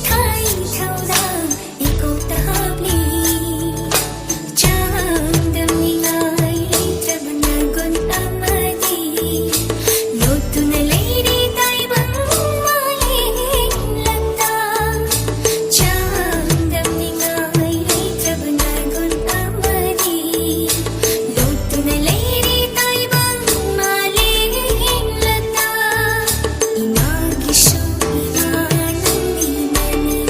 ꯊꯥꯏ ꯊꯧꯗꯥꯡ ꯏꯀꯣꯛꯇ ꯍꯥꯞꯂꯤ꯫ ꯆꯥꯡꯗꯝꯅꯤꯡꯉꯥꯏ ꯂꯩꯇ꯭ꯔꯕ ꯅꯒꯨꯟ ꯑꯃꯗꯤ ꯂꯣꯠꯇꯨꯅ ꯂꯩꯔꯤ ꯇꯥꯏꯕꯪ ꯃꯥꯂꯦꯝꯂꯛꯇ꯫ ꯆꯥꯡꯗꯝꯅꯤꯡꯉꯥꯏ ꯂꯩꯇ꯭ꯔꯕ ꯅꯒꯨꯟ ꯑꯃꯗꯤ ꯂꯣꯠꯇꯨꯅ ꯂꯩꯔꯤ ꯇꯥꯏꯕꯪ ꯃꯥꯂꯦꯝꯂꯛꯇ꯫ ꯏꯃꯥꯒꯤꯁꯨ ꯏꯃꯥ ꯅꯪꯅꯤ ꯏꯃꯥꯅꯤ꯫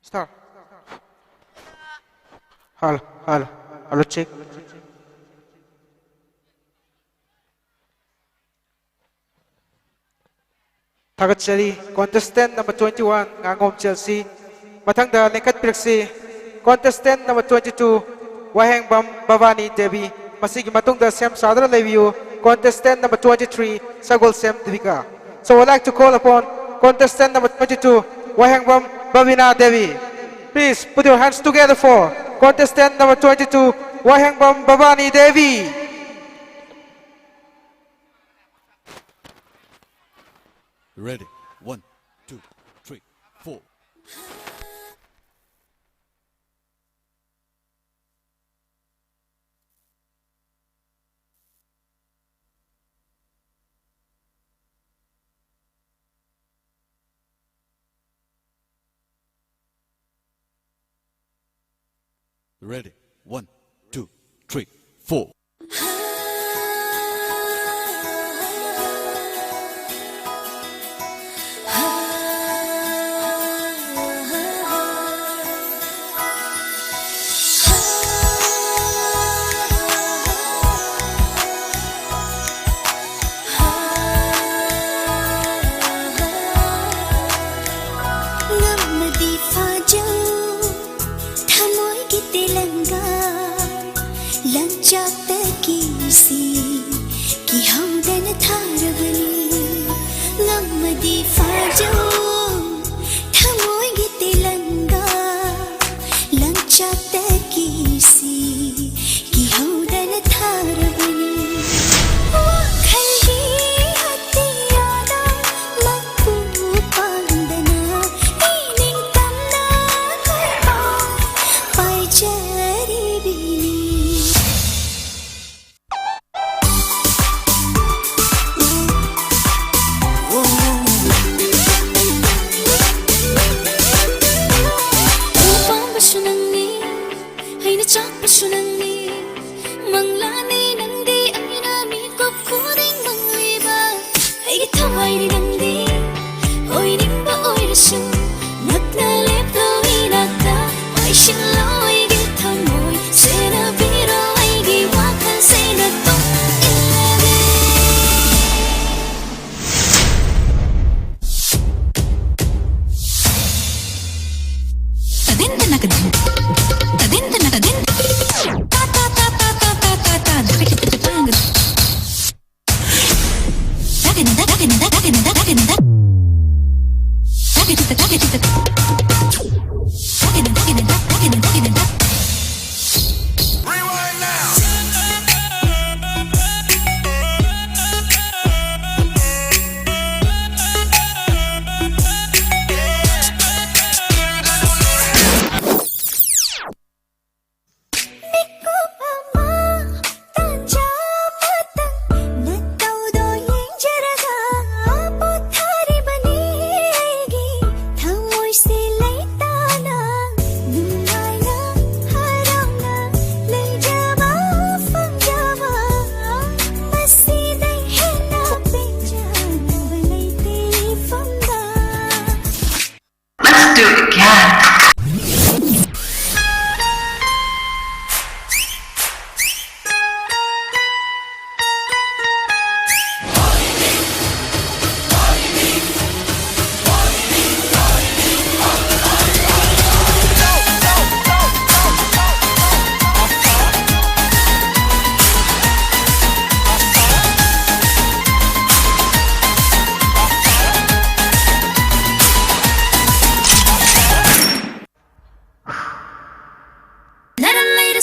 Star. Hello, hello, hello, check. ꯊꯥꯒꯠꯆꯔꯤ꯫ Contestant number twenty-one, ꯉꯥꯉꯣꯝ ꯆꯦꯜꯁꯤ꯫ ꯃꯊꯪꯗ ꯂꯦꯡꯈꯠꯄꯤꯔꯛꯁꯤ, contestant number twenty-two, ꯋꯥꯍꯦꯡꯕꯝ ꯚꯕꯥꯅꯤ ꯗꯦꯕꯤ꯫ ꯃꯁꯤꯒꯤ ꯃꯇꯨꯡꯗ ꯁꯦꯝ ꯁꯥꯗꯨꯅ ꯂꯩꯕꯤꯌꯨ, contestant number twenty-three, Sagolsem Deepika. So I would like to call upon contestant number twenty-two, Wahengbam Babina Devi. Please put your hands together for contestant number twenty-two, Wahengbam ꯚꯕꯥꯅꯤ Devi. Ready. One, two, three, four. Ready. One, two, three, four. ꯉꯝꯃꯗꯤ ꯐꯥꯖꯧ ꯊꯃꯣꯏꯒꯤ ꯇꯦꯂꯪꯒꯥ, ꯂꯪꯆꯥꯛꯇ ꯀꯤꯁꯤ ꯀꯤꯍꯧꯗꯅ ꯊꯥꯔꯕꯅꯤ꯫ ꯉꯝꯃꯗꯤ ꯐꯥꯖꯧ ꯊꯃꯣꯏꯒꯤ ꯇꯦꯂꯪꯒꯥ, ꯂꯪꯆꯥꯛꯇ ꯀꯤꯁꯤ ꯀꯤꯍꯧꯗꯅ ꯊꯥꯔꯕꯅꯤ꯫ ꯋꯥꯈꯜꯒꯤ ꯑꯇꯤꯌꯥꯗ ꯃꯄꯨ ꯄꯥꯡꯗꯅ ꯏꯅꯤꯡ ꯇꯝꯅ ꯀꯣꯏꯄꯥꯏ ꯄꯥꯏꯖꯔꯤꯕꯤꯅꯤ꯫ ꯎ ꯄꯥꯝꯕꯁꯨ ꯅꯪꯅꯤ, ꯍꯩꯅ ꯆꯥꯛꯄꯁꯨ ꯅꯪꯅꯤ, ꯃꯪꯂꯥꯅꯤ ꯅꯪꯗꯤ ꯑꯩꯅ ꯃꯤꯀꯨꯞ ꯈꯨꯗꯤꯡ ꯃꯪꯂꯤꯕ꯫ ꯑꯩꯒꯤ ꯊꯋꯥꯏꯗꯤ ꯅꯪꯗꯤ ꯑꯣꯏꯅꯤꯡꯕ ꯑꯣꯏꯔꯁꯨ ꯅꯛꯅ ꯂꯦꯞꯂꯣꯏ꯫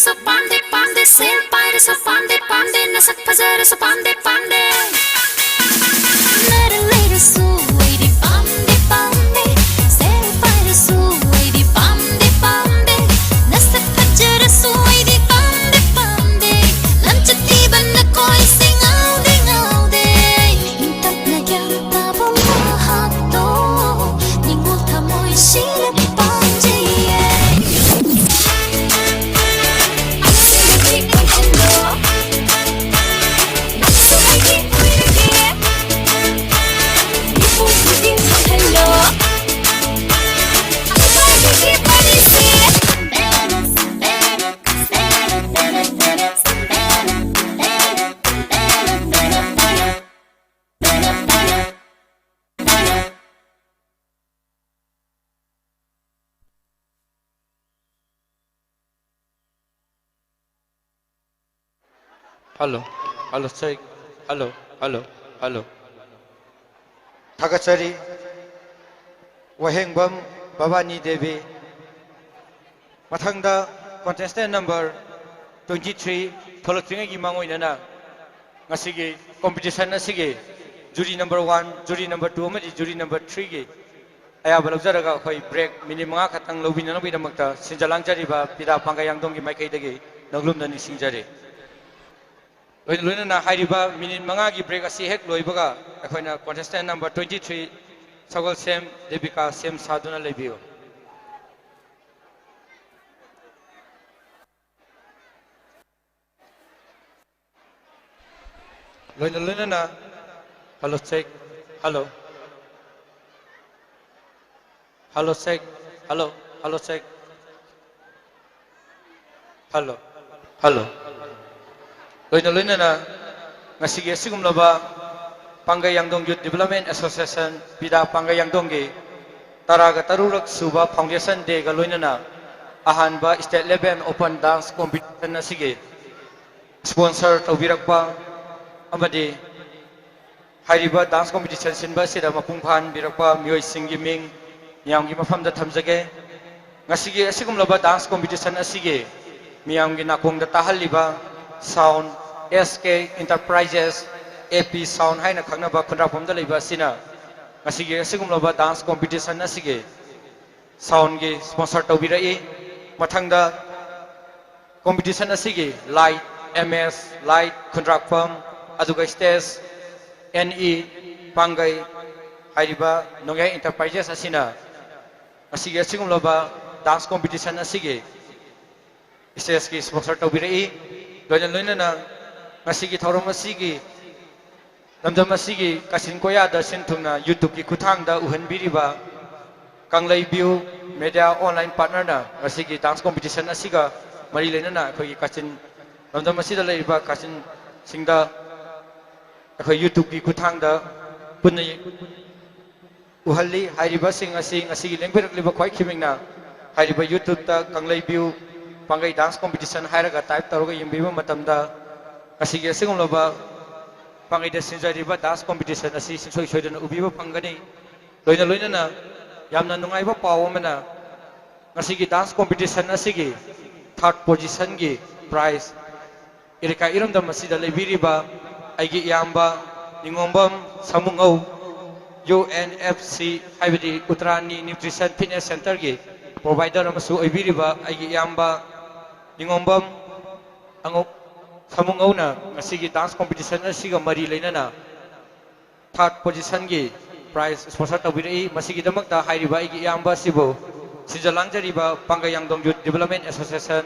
ꯁꯨ ꯄꯥꯝꯗꯦ, ꯄꯥꯝꯗꯦ, ꯁꯦꯜ ꯄꯥꯏꯔꯁꯨ ꯄꯥꯝꯗꯦ, ꯄꯥꯝꯗꯦ, ꯅꯁꯛ ꯐꯖꯔꯁꯨ ꯄꯥꯝꯗꯦ, ꯄꯥꯝꯗꯦ꯫ ꯅꯔ ꯂꯩꯔꯁꯨ ꯑꯩꯗꯤ ꯄꯥꯝꯗꯦ, ꯄꯥꯝꯗꯦ, ꯁꯦꯜ ꯄꯥꯏꯔꯁꯨ ꯑꯩꯗꯤ ꯄꯥꯝꯗꯦ, ꯄꯥꯝꯗꯦ, ꯅꯁꯛ ꯐꯖꯔꯁꯨ ꯑꯩꯗꯤ ꯄꯥꯝꯗꯦ, ꯄꯥꯝꯗꯦ, ꯂꯝꯆꯠ ꯊꯤꯕ ꯅꯈꯣꯏꯁꯦ ꯉꯥꯎꯗꯦ, ꯉꯥꯎꯗꯦ꯫ ꯏꯪ ꯇꯞꯅ ꯒ꯭ꯌꯥꯟ ꯇꯥꯕ ꯃꯍꯥꯛꯇꯣ ꯅꯤꯡꯉꯣꯜ ꯊꯃꯣꯏꯁꯤꯅ ꯄꯥꯝꯖꯩꯌꯦ꯫ Hello, hello, check. Hello, hello, hello. ꯊꯥꯒꯠꯆꯔꯤ꯫ ꯋꯥꯍꯦꯡꯕꯝ ꯚꯕꯥꯅꯤ ꯗꯦꯕꯤ꯫ ꯃꯊꯪꯗ contestant number twenty three ꯊꯣꯛꯂꯛꯇ꯭ꯔꯤꯉꯩꯒꯤ ꯃꯥꯡꯑꯣꯏꯅꯅ ꯉꯁꯤꯒꯤ competition ꯑꯁꯤꯒꯤ jury number one, jury number two ꯑꯃꯗꯤ jury number three ꯒꯤ ꯑꯌꯥꯕ ꯂꯧꯖꯔꯒ ꯑꯩꯈꯣꯏ break minute ꯃꯉꯥ ꯈꯛꯇꯪ ꯂꯧꯕꯤꯅꯅꯕꯒꯤꯗꯃꯛꯇ ꯁꯤꯟꯖ ꯂꯥꯡꯖꯔꯤꯕ ꯄꯤꯗꯥ ꯄꯥꯡꯒꯩ ꯌꯥꯡꯗꯣꯡꯒꯤ ꯃꯥꯏꯀꯩꯗꯒꯤ ꯅꯣꯡꯂꯨꯝꯅ ꯅꯤꯡꯁꯤꯡꯖꯔꯤ꯫ ꯂꯣꯏꯅ ꯂꯣꯏꯅꯅ ꯍꯥꯏꯔꯤꯕ minute ꯃꯉꯥꯒꯤ break ꯑꯁꯤ ꯍꯦꯛ ꯂꯣꯏꯕꯒ ꯑꯩꯈꯣꯏꯅ contestant number twenty three Sagolsem Debika ꯁꯦꯝ ꯁꯥꯗꯨꯅ ꯂꯩꯕꯤꯌꯨ꯫ ꯂꯣꯏꯅ ꯂꯣꯏꯅꯅ꯫ Hello, check. Hello. Hello, check. Hello, hello, check. Hello, hello. ꯂꯣꯏꯅ ꯂꯣꯏꯅꯅ ꯉꯁꯤꯒꯤ ꯑꯁꯤꯒꯨꯝꯂꯕ ꯄꯥꯡꯒꯩ ꯌꯥꯡꯗꯣꯡ Youth Development Association, ꯄꯤꯗꯥ ꯄꯥꯡꯒꯩ ꯌꯥꯡꯗꯣꯡꯒꯤ ꯇꯔꯥꯒ ꯇꯔꯨꯛꯔꯛ ꯁꯨꯕ foundation day ꯒ ꯂꯣꯏꯅꯅ ꯑꯍꯥꯟꯕ state level open dance competition ꯑꯁꯤꯒꯤ sponsor ꯇꯧꯕꯤꯔꯛꯄ ꯑꯃꯗꯤ ꯍꯥꯏꯔꯤꯕ dance competition ꯁꯤꯟꯕ ꯑꯁꯤꯗ ꯃꯄꯨꯡ ꯐꯥꯍꯟꯕꯤꯔꯛꯄ ꯃꯤꯑꯣꯏꯁꯤꯡꯒꯤ ꯃꯤꯡ ꯃꯤꯌꯥꯝꯒꯤ ꯃꯐꯝꯗ ꯊꯝꯖꯒꯦ꯫ ꯉꯁꯤꯒꯤ ꯑꯁꯤꯒꯨꯝꯂꯕ dance competition ꯑꯁꯤꯒꯤ ꯃꯤꯌꯥꯝꯒꯤ ꯅꯥꯀꯣꯡꯗ ꯇꯥꯍꯜꯂꯤꯕ sound, S K Enterprises, A P Sound ꯍꯥꯏꯅ ꯈꯪꯅꯕ ꯈꯨꯟꯗ꯭ꯔꯥꯛꯄꯝꯗ ꯂꯩꯕ ꯑꯁꯤꯅ ꯉꯁꯤꯒꯤ ꯑꯁꯤꯒꯨꯝꯂꯕ dance competition ꯑꯁꯤꯒꯤ soundꯒꯤ sponsor ꯇꯧꯕꯤꯔꯛꯏ꯫ ꯃꯊꯪꯗ competition ꯑꯁꯤꯒꯤ light, M S light, ꯈꯨꯟꯗ꯭ꯔꯥꯛꯄꯝ, ꯑꯗꯨꯒ stage, N E ꯄꯥꯡꯒꯩ ꯍꯥꯏꯔꯤꯕ ꯅꯣꯡꯌꯥꯏ Enterprises ꯑꯁꯤꯅ ꯉꯁꯤꯒꯤ ꯑꯁꯤꯒꯨꯝꯂꯕ dance competition ꯑꯁꯤꯒꯤ stageꯀꯤ sponsor ꯇꯧꯕꯤꯔꯛꯏ꯫ ꯂꯣꯏꯅ ꯂꯣꯏꯅꯅ ꯉꯁꯤꯒꯤ ꯊꯧꯔꯝ ꯑꯁꯤꯒꯤ ꯂꯝꯗꯝ ꯑꯁꯤꯒꯤ ꯀꯥꯆꯤꯟ ꯀꯣꯌꯥꯗ ꯁꯤꯟ ꯊꯨꯡꯅ YouTubeꯀꯤ ꯈꯨꯠꯊꯥꯡꯗ ꯎꯍꯟꯕꯤꯔꯤꯕ ꯀꯪꯂꯩ View Media Online Partnerꯅ ꯉꯁꯤꯒꯤ dance competition ꯑꯁꯤꯒ ꯃꯔꯤ ꯂꯩꯅꯅ ꯑꯩꯈꯣꯏꯒꯤ ꯀꯥꯆꯤꯟ ꯂꯝꯗꯝ ꯑꯁꯤꯗ ꯂꯩꯔꯤꯕ ꯀꯥꯆꯤꯟꯁꯤꯡꯗ ꯑꯩꯈꯣꯏ YouTubeꯀꯤ ꯈꯨꯠꯊꯥꯡꯗ ꯄꯨꯟꯅ ꯎꯍꯜꯂꯤ꯫ ꯍꯥꯏꯔꯤꯕꯁꯤꯡ ꯑꯁꯤ ꯉꯁꯤꯒꯤ ꯂꯦꯡꯕꯤꯔꯛꯂꯤꯕ ꯈ꯭ꯋꯥꯏ ꯈꯤꯃꯤꯡꯅ ꯍꯥꯏꯔꯤꯕ YouTubeꯇ ꯀꯪꯂꯩ View ꯄꯥꯡꯒꯩ dance competition ꯍꯥꯏꯔꯒ type ꯇꯧꯔꯒ ꯌꯦꯡꯕꯤꯕ ꯃꯇꯝꯗ ꯉꯁꯤꯒꯤ ꯑꯁꯤꯒꯨꯝꯂꯕ ꯄꯥꯡꯒꯩꯗ ꯁꯤꯟꯖꯔꯤꯕ dance competition ꯑꯁꯤ ꯁꯨꯡꯁꯣꯏ ꯁꯣꯏꯗꯅ ꯎꯕꯤꯕ ꯐꯪꯒꯅꯤ꯫ ꯂꯣꯏꯅ ꯂꯣꯏꯅꯅ ꯌꯥꯝꯅ ꯅꯨꯡꯉꯥꯏꯕ ꯄꯥꯎ ꯑꯃꯅ, ꯉꯁꯤꯒꯤ dance competition ꯑꯁꯤꯒꯤ third positionꯒꯤ prize ꯏꯔꯩꯀꯥꯏ ꯏꯔꯝꯗꯝ ꯑꯁꯤꯗ ꯂꯩꯕꯤꯔꯤꯕ ꯑꯩꯒꯤ ꯏꯌꯥꯝꯕ ꯅꯤꯉꯣꯝꯕꯝ ꯁꯥꯃꯨꯉꯧ, U N F C ꯍꯥꯏꯕꯗꯤ ꯎꯇꯔꯥꯅꯤ Nutrition Fitness Centreꯒꯤ provider ꯑꯃꯁꯨ ꯑꯣꯏꯕꯤꯔꯤꯕ ꯑꯩꯒꯤ ꯏꯌꯥꯝꯕ ꯅꯤꯉꯣꯝꯕꯝ ꯑꯉꯧ-, ꯁꯥꯃꯨꯉꯧꯅ ꯉꯁꯤꯒꯤ dance competition ꯑꯁꯤꯒ ꯃꯔꯤ ꯂꯩꯅꯅ third positionꯒꯤ prize sponsor ꯇꯧꯕꯤꯔꯛꯏ꯫ ꯃꯁꯤꯒꯤꯗꯃꯛꯇ ꯍꯥꯏꯔꯤꯕ ꯑꯩꯒꯤ ꯏꯌꯥꯝꯕ ꯑꯁꯤꯕꯨ ꯁꯤꯟꯖ ꯂꯥꯡꯖꯔꯤꯕ ꯄꯥꯡꯒꯩ ꯌꯥꯡꯗꯣꯡ Youth Development Association,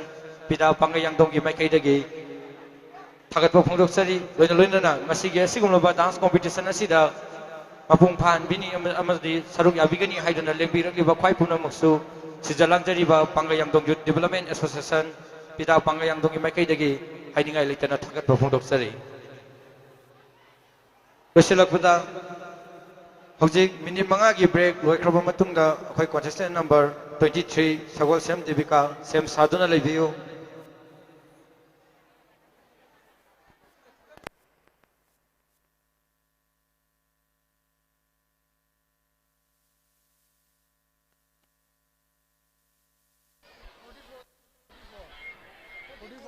ꯄꯤꯇꯥ ꯄꯥꯡꯒꯩ ꯌꯥꯡꯗꯣꯡꯒꯤ ꯃꯥꯏꯀꯩꯗꯒꯤ ꯊꯥꯒꯠꯄ ꯐꯣꯡꯗꯣꯛꯆꯔꯤ꯫ ꯂꯣꯏꯅ ꯂꯣꯏꯅꯅ ꯉꯁꯤꯒꯤ ꯑꯁꯤꯒꯨꯝꯂꯕ dance competition ꯑꯁꯤꯗ ꯃꯄꯨꯡ ꯐꯥꯍꯟꯕꯤꯅꯤ ꯑꯃ-, ꯑꯃꯗꯤ ꯁꯔꯨꯛ ꯌꯥꯕꯤꯒꯅꯤ ꯍꯥꯏꯗꯨꯅ ꯂꯦꯡꯕꯤꯔꯛꯂꯤꯕ ꯈ꯭ꯋꯥꯏ ꯄꯨꯝꯅꯃꯛꯁꯨ ꯁꯤꯟꯖ ꯂꯥꯡꯖꯔꯤꯕ ꯄꯥꯡꯒꯩ ꯌꯥꯡꯗꯣꯡ Youth Development Association, ꯄꯤꯇꯥ ꯄꯥꯡꯒꯩ ꯌꯥꯡꯗꯣꯡꯒꯤ ꯃꯥꯏꯀꯩꯗꯒꯤ ꯍꯥꯏꯅꯤꯡꯉꯥꯏ ꯂꯩꯇꯅ ꯊꯥꯒꯠꯄ ꯐꯣꯡꯗꯣꯛꯆꯔꯤ꯫ ꯂꯣꯏꯁꯤꯜꯂꯛꯄꯗ, ꯍꯧꯖꯤꯛ ꯃꯤꯅꯤꯠ ꯃꯉꯥꯒꯤ break ꯂꯣꯏꯈ꯭ꯔꯕ ꯃꯇꯨꯡꯗ ꯑꯩꯈꯣꯏ contestant number twenty three Sagolsem Debika ꯁꯦꯝ ꯁꯥꯗꯨꯅ ꯂꯩꯕꯤꯌꯨ꯫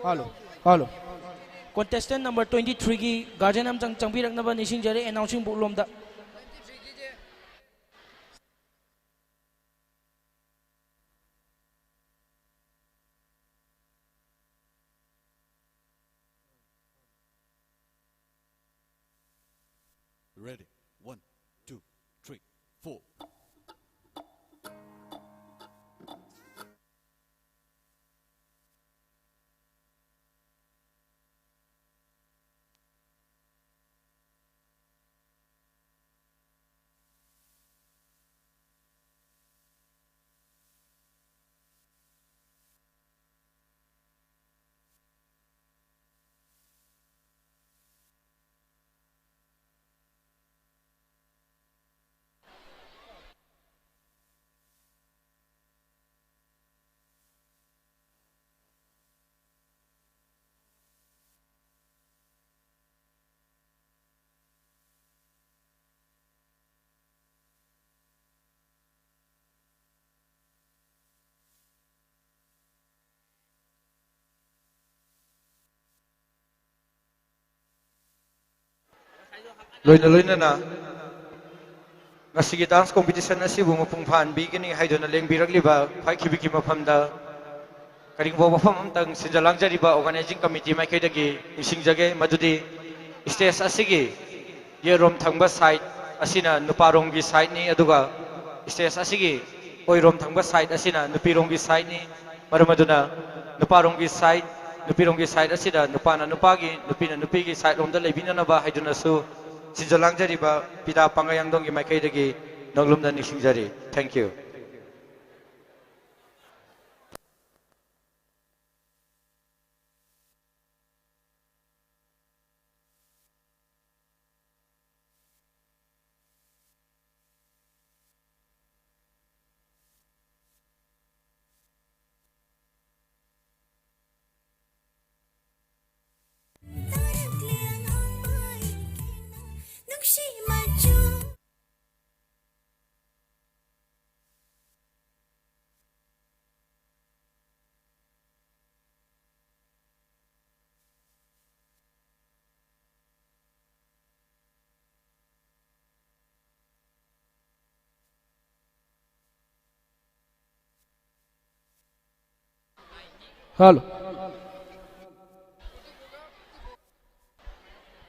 Hello, hello. Contestant number twenty-threeꯒꯤ guardian ꯑꯃꯇꯪ ꯆꯪꯕꯤꯔꯛꯅꯕ ꯅꯤꯡꯁꯤꯡꯖꯔꯤ, announcing board ꯂꯣꯝꯗ꯫ Ready? One, two, three, four. ꯂꯣꯏꯅ ꯂꯣꯏꯅꯅ ꯉꯁꯤꯒꯤ dance competition ꯑꯁꯤꯕꯨ ꯃꯄꯨꯡ ꯐꯥꯍꯟꯕꯤꯒꯅꯤ ꯍꯥꯏꯗꯨꯅ ꯂꯦꯡꯕꯤꯔꯛꯂꯤꯕ ꯈ꯭ꯋꯥꯏ ꯈꯤꯕꯤꯛꯀꯤ ꯃꯐꯝꯗ ꯀꯔꯤꯒꯨꯝꯕ ꯋꯥꯐꯝ ꯑꯃꯇꯪ ꯁꯤꯟꯖ ꯂꯥꯡꯖꯔꯤꯕ organizing committee ꯃꯥꯏꯀꯩꯗꯒꯤ ꯅꯤꯡꯁꯤꯡꯖꯒꯦ, ꯃꯗꯨꯗꯤ stage ꯑꯁꯤꯒꯤ ꯌꯦꯠꯔꯣꯝ ꯊꯪꯕ side ꯑꯁꯤꯅ ꯅꯨꯄꯥꯔꯣꯝꯒꯤ sideꯅꯤ, ꯑꯗꯨꯒ stage ꯑꯁꯤꯒꯤ ꯑꯣꯏꯔꯣꯝ ꯊꯪꯕ side ꯑꯁꯤꯅ ꯅꯨꯄꯤꯔꯣꯝꯒꯤ sideꯅꯤ꯫ ꯃꯔꯝ ꯑꯗꯨꯅ ꯅꯨꯄꯥꯔꯣꯝꯒꯤ side, ꯅꯨꯄꯤꯔꯣꯝꯒꯤ side ꯑꯁꯤꯗ ꯅꯨꯄꯥꯅ ꯅꯨꯄꯥꯒꯤ, ꯅꯨꯄꯤꯅ ꯅꯨꯄꯤꯒꯤ side ꯔꯣꯝꯗ ꯂꯩꯕꯤꯅꯅꯕ ꯍꯥꯏꯗꯨꯅꯁꯨ ꯁꯤꯟꯖ ꯂꯥꯡꯖꯔꯤꯕ ꯄꯤꯇꯥ ꯄꯥꯡꯒꯩ ꯌꯥꯡꯗꯣꯡꯒꯤ ꯃꯥꯏꯀꯩꯗꯒꯤ ꯅꯣꯡꯂꯨꯝꯗ ꯅꯤꯡꯁꯤꯡꯖꯔꯤ꯫ Thank you. Hello.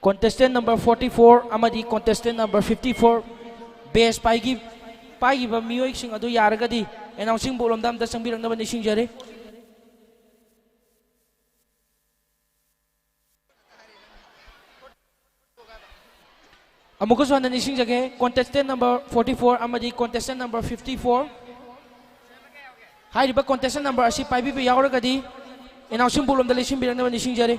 Contestant number forty-four ꯑꯃꯗꯤ contestant number fifty-four, badge ꯄꯥꯏꯒꯤ-, ꯄꯥꯏꯈꯤꯕ ꯃꯤꯑꯣꯏꯁꯤꯡ ꯑꯗꯨ ꯌꯥꯔꯒꯗꯤ announcing board ꯂꯣꯝꯗ ꯑꯝꯇ ꯆꯪꯕꯤꯔꯛꯅꯕ ꯅꯤꯡꯁꯤꯡꯖꯔꯤ꯫ ꯑꯃꯨꯛꯀꯁꯨ ꯍꯟꯅ ꯅꯤꯡꯁꯤꯡꯖꯒꯦ, contestant number forty-four ꯑꯃꯗꯤ contestant number fifty-four, ꯍꯥꯏꯔꯤꯕ contestant number ꯑꯁꯤ ꯄꯥꯏꯕꯤꯕ ꯌꯥꯎꯔꯒꯗꯤ announcing board ꯂꯣꯝꯗ ꯂꯦꯡꯁꯤꯟꯕꯤꯔꯛꯅꯕ ꯅꯤꯡꯁꯤꯡꯖꯔꯤ꯫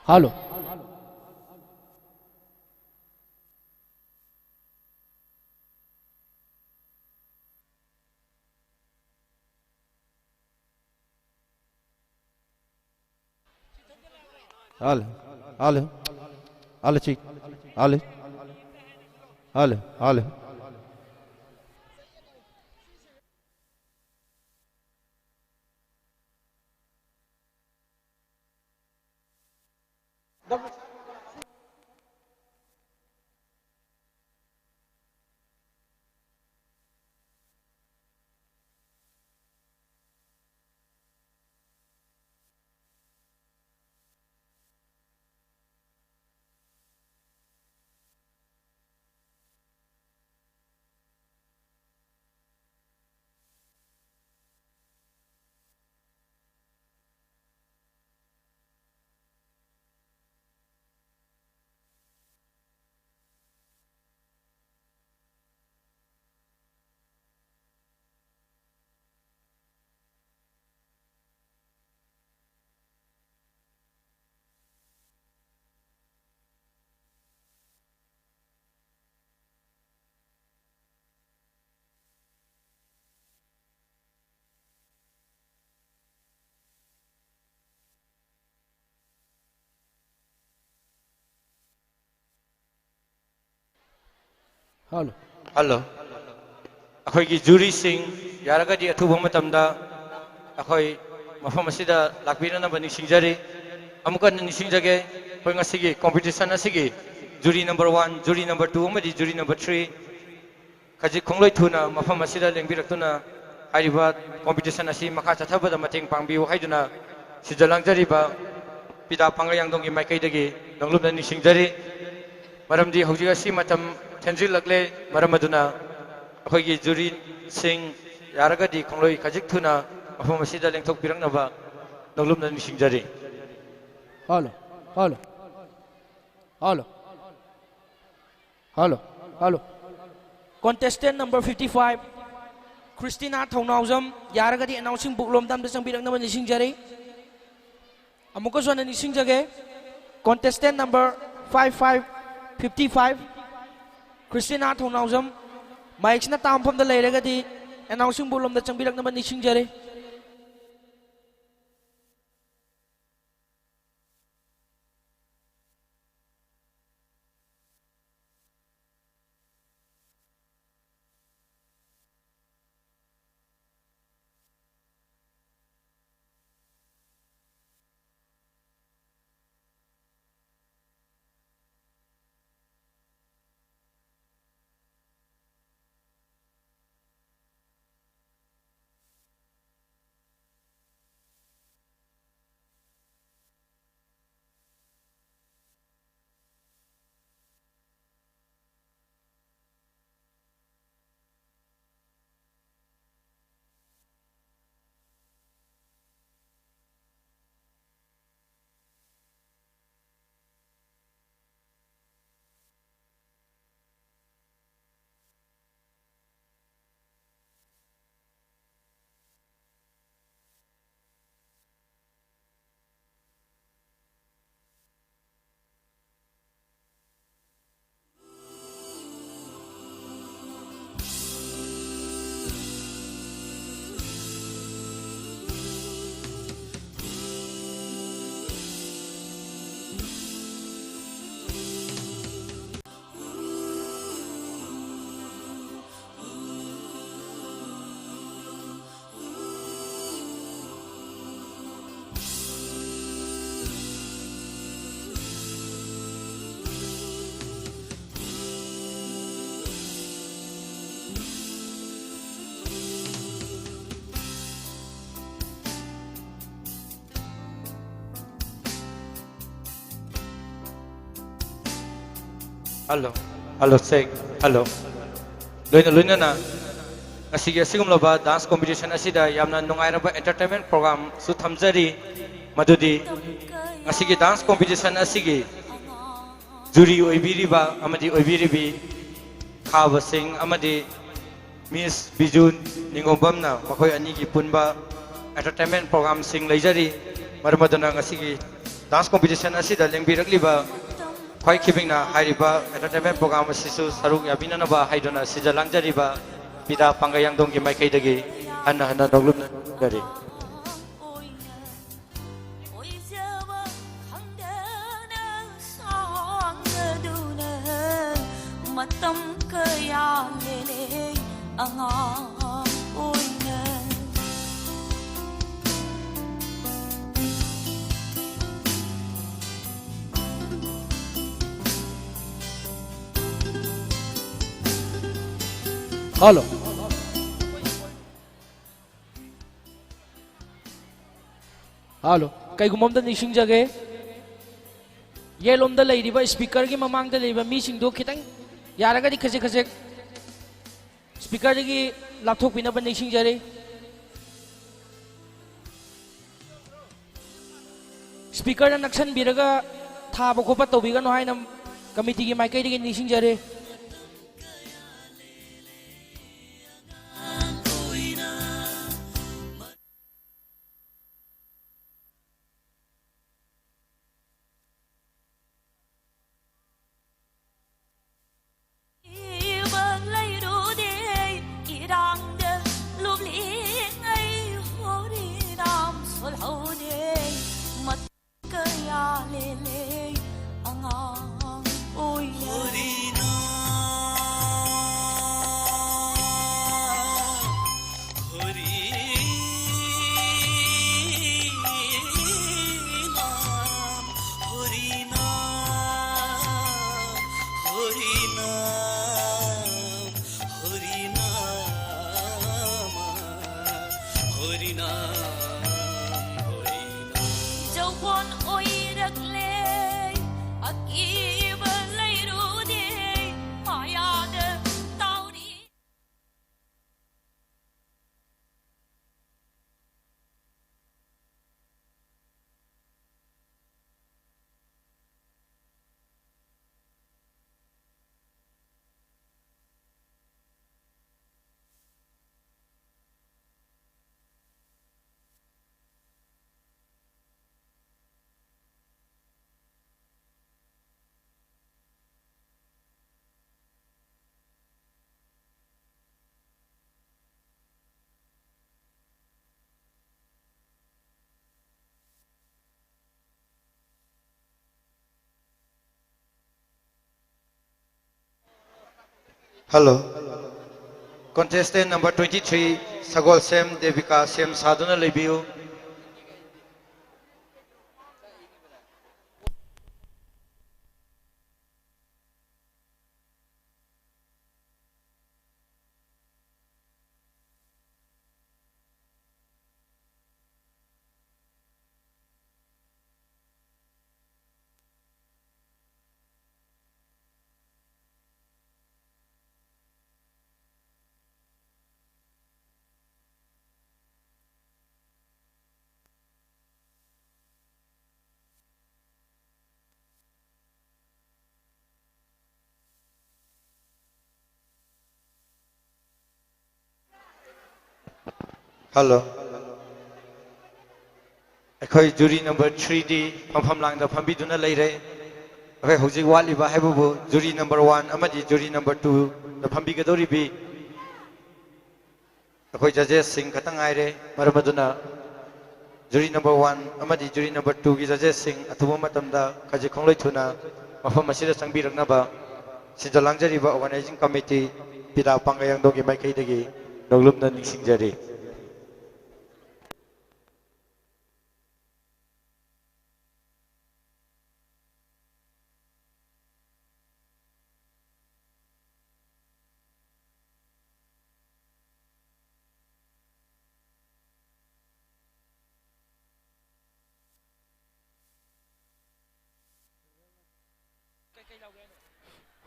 Hello. Hello. Hello. Hello, check. Hello. Hello. Hello. Hello. Hello. ꯑꯩꯈꯣꯏꯒꯤ ꯖꯨꯔꯤꯁꯤꯡ, ꯌꯥꯔꯒꯗꯤ ꯑꯊꯨꯕ ꯃꯇꯝꯗ ꯑꯩꯈꯣꯏ ꯃꯐꯝ ꯑꯁꯤꯗ ꯂꯥꯛꯄꯤꯅꯅꯕ ꯅꯤꯡꯁꯤꯡꯖꯔꯤ꯫ ꯑꯃꯨꯛꯀ ꯍꯟꯅ ꯅꯤꯡꯁꯤꯡꯖꯒꯦ, ꯑꯩꯈꯣꯏ ꯉꯁꯤꯒꯤ ꯀꯣꯝꯄꯤꯇꯤꯁꯟ ꯑꯁꯤꯒꯤ jury number one, jury number two ꯑꯃꯗꯤ ꯖꯨꯔꯤ ꯅꯝꯕꯔ ꯊ꯭ꯔꯤ ꯈꯖꯤꯛ ꯈꯣꯡꯂꯣꯏ ꯊꯨꯅ ꯃꯐꯝ ꯑꯁꯤꯗ ꯂꯦꯡꯕꯤꯔꯛꯇꯨꯅ ꯍꯥꯏꯔꯤꯕ ꯀꯣꯝꯄꯤꯇꯤꯁꯟ ꯑꯁꯤ ꯃꯈꯥ ꯆꯠꯊꯕꯗ ꯃꯇꯦꯡ ꯄꯥꯡꯕꯤꯌꯨ ꯍꯥꯏꯗꯨꯅ ꯁꯤꯖ ꯂꯥꯡꯖꯔꯤꯕ ꯄꯤꯇꯥ ꯄꯥꯡꯒꯜ ꯌꯥꯡꯗꯣꯡꯒꯤ ꯃꯥꯏꯀꯩꯗꯒꯤ ꯅꯣꯡꯂꯨꯞꯅ ꯅꯤꯡꯁꯤꯡꯖꯔꯤ꯫ ꯃꯔꯝꯗꯤ ꯍꯧꯖꯤꯛ ꯑꯁꯤ ꯃꯇꯝ ꯊꯦꯡꯖꯤꯜꯂꯛꯂꯦ, ꯃꯔꯝ ꯑꯗꯨꯅ ꯑꯩꯈꯣꯏꯒꯤ ꯖꯨꯔꯤꯁꯤꯡ ꯌꯥꯔꯒꯗꯤ ꯈꯣꯡꯂꯣꯏ ꯈꯖꯤꯛ ꯊꯨꯅ ꯃꯐꯝ ꯑꯁꯤꯗ ꯂꯦꯡꯊꯣꯛꯄꯤꯔꯛꯅꯕ ꯅꯣꯡꯂꯨꯞꯅ ꯅꯤꯡꯁꯤꯡꯖꯔꯤ꯫ Hello, hello, hello. Hello, hello. Contestant number fifty five, Christina ꯊꯧꯅꯥꯎꯖꯝ, ꯌꯥꯔꯒꯗꯤ announcing booth ꯂꯣꯝꯗ ꯑꯝꯇ ꯆꯪꯕꯤꯔꯛꯅꯕ ꯅꯤꯡꯁꯤꯡꯖꯔꯤ꯫ ꯑꯃꯨꯛꯀꯁꯨ ꯍꯟꯅ ꯅꯤꯡꯁꯤꯡꯖꯒꯦ, contestant number five five fifty five, Christina ꯊꯧꯅꯥꯎꯖꯝ, ꯃꯥꯏꯛꯁꯤꯅ ꯇꯥꯕ ꯃꯐꯝꯗ ꯂꯩꯔꯒꯗꯤ announcing booth ꯂꯣꯝꯗ ꯆꯪꯕꯤꯔꯛꯅꯕ ꯅꯤꯡꯁꯤꯡꯖꯔꯤ꯫ Hello, hello, check, hello. ꯂꯣꯏꯅ ꯂꯣꯏꯅꯅ ꯉꯁꯤꯒꯤ ꯑꯁꯤꯒꯨꯝꯂꯕ dance competition ꯑꯁꯤꯗ ꯌꯥꯝꯅ ꯅꯨꯡꯉꯥꯏꯔꯕ entertainment programꯁꯨ ꯊꯝꯖꯔꯤ꯫ ꯃꯗꯨꯗꯤ ꯉꯁꯤꯒꯤ dance competition ꯑꯁꯤꯒꯤ jury ꯑꯣꯏꯕꯤꯔꯤꯕ ꯑꯃꯗꯤ ꯑꯣꯏꯕꯤꯔꯤꯕꯤ ꯈꯥꯕꯁꯤꯡ ꯑꯃꯗꯤ Miss ꯕꯤꯖꯨ ꯅꯤꯉꯣꯝꯕꯝꯅ ꯃꯈꯣꯏ ꯑꯅꯤꯒꯤ ꯄꯨꯟꯕ entertainment programꯁꯤꯡ ꯂꯩꯖꯔꯤ꯫ ꯃꯔꯝ ꯑꯗꯨꯅ ꯉꯁꯤꯒꯤ dance competition ꯑꯁꯤꯗ ꯂꯦꯡꯕꯤꯔꯛꯂꯤꯕ ꯈ꯭ꯋꯥꯏ ꯈꯤꯕꯤꯡꯅ ꯍꯥꯏꯔꯤꯕ entertainment program ꯑꯁꯤꯁꯨ ꯁꯔꯨꯛ ꯌꯥꯕꯤꯅꯅꯕ ꯍꯥꯏꯗꯨꯅ ꯁꯤꯟꯖ ꯂꯥꯡꯖꯔꯤꯕ ꯄꯤꯗꯥ ꯄꯥꯡꯒꯩꯌꯥꯡꯗꯣꯡꯒꯤ ꯃꯥꯏꯀꯩꯗꯒꯤ ꯍꯟꯅ ꯍꯟꯅ ꯅꯣꯛꯂꯨꯛꯅ ꯅꯤꯡꯖꯔꯤ꯫ ꯑꯣꯏꯖꯕ ꯈꯪꯗꯅ ꯁꯥꯡꯂꯗꯨꯅ ꯃꯇꯝ ꯀꯌꯥ ꯂꯦꯜꯂꯦ ꯑꯉꯥꯡ ꯑꯣꯏꯅ꯫ Hello. Hello. ꯀꯩꯒꯨꯝꯕ ꯑꯝꯇ ꯅꯤꯡꯁꯤꯡꯖꯒꯦ, ꯌꯦꯠꯂꯣꯝꯗ ꯂꯩꯔꯤꯕ speakerꯒꯤ ꯃꯃꯥꯡꯗ ꯂꯩꯔꯤꯕ ꯃꯤꯁꯤꯡꯗꯣ ꯈꯤꯇꯪ ꯌꯥꯔꯒꯗꯤ ꯈꯖꯤꯛ ꯈꯖꯤꯛ speakerꯗꯒꯤ ꯂꯥꯞꯊꯣꯛꯄꯤꯅꯕ ꯅꯤꯡꯁꯤꯡꯖꯔꯤ꯫ Speakerꯗ ꯅꯛꯁꯟꯕꯤꯔꯒ ꯊꯥꯕ ꯈꯣꯠꯄ ꯇꯧꯕꯤꯒꯅꯨ ꯍꯥꯏꯅ committeeꯒꯤ ꯃꯥꯏꯀꯩꯗꯒꯤ ꯅꯤꯡꯁꯤꯡꯖꯔꯤ꯫ ꯏꯕ ꯂꯩꯔꯨꯗꯦ, ꯏꯔꯥꯡꯗ ꯂꯨꯞꯂꯤꯉꯩ ꯍꯣꯔꯤꯅꯥꯝ ꯁꯣꯜꯍꯧꯗꯦ꯫ ꯃꯇꯝ ꯀꯌꯥ ꯂꯦꯜꯂꯦ ꯑꯉꯥꯡ ꯑꯣꯏꯅ꯫ ꯍꯣꯔꯤꯅꯥꯝ, ꯍꯣꯔꯤꯅꯥꯝ꯫ ꯖꯧꯕꯣꯟ ꯑꯣꯏꯔꯛꯂꯦ, ꯑꯀꯤꯕ ꯂꯩꯔꯨꯗꯦ, Hello. Contestant number twenty-three, ꯁꯒꯣꯜꯁꯦꯝ ꯗꯦꯕꯤꯀꯥ, ꯁꯦꯝ ꯁꯥꯗꯨꯅ ꯂꯩꯕꯤꯌꯨ꯫ Hello. ꯑꯩꯈꯣꯏ jury number three ꯗꯤ ꯐꯝꯐꯝ ꯂꯥꯡꯗ ꯐꯝꯕꯤꯗꯨꯅ ꯂꯩꯔꯦ꯫ ꯑꯩꯈꯣꯏ ꯍꯧꯖꯤꯛ ꯋꯥꯠꯂꯤꯕ ꯍꯥꯏꯕꯕꯨ jury number one ꯑꯃꯗꯤ jury number two ꯗ ꯐꯝꯕꯤꯒꯗꯧꯔꯤꯕꯤ ꯑꯩꯈꯣꯏ judges ꯁꯤꯡ ꯈꯛꯇ ꯉꯥꯏꯔꯦ꯫ ꯃꯔꯝ ꯑꯗꯨꯅ jury number one ꯑꯃꯗꯤ jury number two ꯒꯤ judges ꯁꯤꯡ ꯑꯊꯨꯕ ꯃꯇꯝꯗ ꯈꯖꯤꯛ ꯈꯣꯡꯂꯣꯏ ꯊꯨꯅ ꯃꯐꯝ ꯑꯁꯤꯗ ꯆꯪꯕꯤꯔꯛꯅꯕ ꯁꯤꯟꯖ ꯂꯥꯡꯖꯔꯤꯕ organizing committee ꯄꯤꯂꯥ ꯄꯥꯡꯒꯩ ꯌꯥꯡꯗꯣꯡꯒꯤ ꯃꯥꯏꯀꯩꯗꯒꯤ ꯅꯣꯡꯂꯨꯝꯅ ꯅꯤꯡꯁꯤꯡꯖꯔꯤ꯫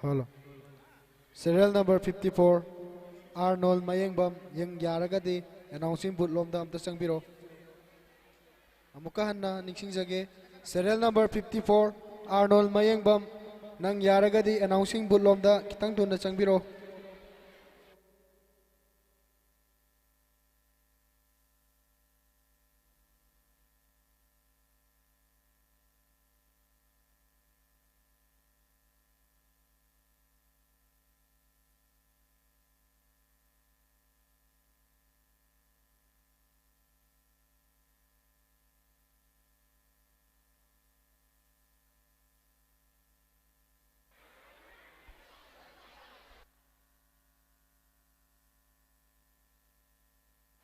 Hello. Serial number fifty-four, Arnold ꯃꯌꯦꯡꯕꯝ, ꯌꯪ ꯌꯥꯔꯒꯗꯤ announcing booth ꯂꯣꯝꯗ ꯑꯝꯇ ꯆꯪꯕꯤꯔꯣ꯫ ꯑꯃꯨꯛꯀ ꯍꯟꯅ ꯅꯤꯡꯁꯤꯡꯖꯒꯦ, serial number fifty-four, Arnold ꯃꯌꯦꯡꯕꯝ, ꯅꯪ ꯌꯥꯔꯒꯗꯤ announcing booth ꯂꯣꯝꯗ ꯈꯤꯇꯪ ꯊꯨꯅ ꯆꯪꯕꯤꯔꯣ꯫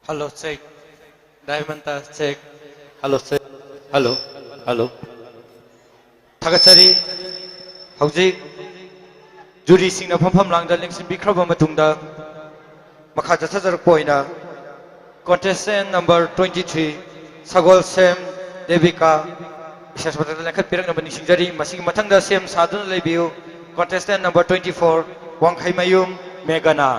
Hello, check. Diamond ꯇ check. Hello, check. Hello, hello. ꯊꯥꯒꯠꯆꯔꯤ꯫ ꯍꯧꯖꯤꯛ ꯖꯨꯔꯤꯁꯤꯡꯅ ꯐꯝꯐꯝ ꯂꯥꯡꯗ ꯂꯦꯡꯁꯤꯟꯕꯤꯈ꯭ꯔꯕ ꯃꯇꯨꯡꯗ, ꯃꯈꯥ ꯆꯠꯊꯖꯔꯛꯄ ꯑꯣꯏꯅ contestant number twenty three, Sagolsem Debika, ꯏꯁꯦꯁ ꯃꯊꯛꯇ ꯂꯦꯡꯈꯠꯄꯤꯔꯛꯅꯕ ꯅꯤꯡꯁꯤꯡꯖꯔꯤ꯫ ꯃꯁꯤꯒꯤ ꯃꯊꯪꯗ ꯁꯦꯝ ꯁꯥꯗꯨꯅ ꯂꯩꯕꯤꯌꯨ, contestant number twenty four, ꯋꯥꯡꯈꯩꯃꯌꯨꯝ ꯃꯦꯘꯅꯥ꯫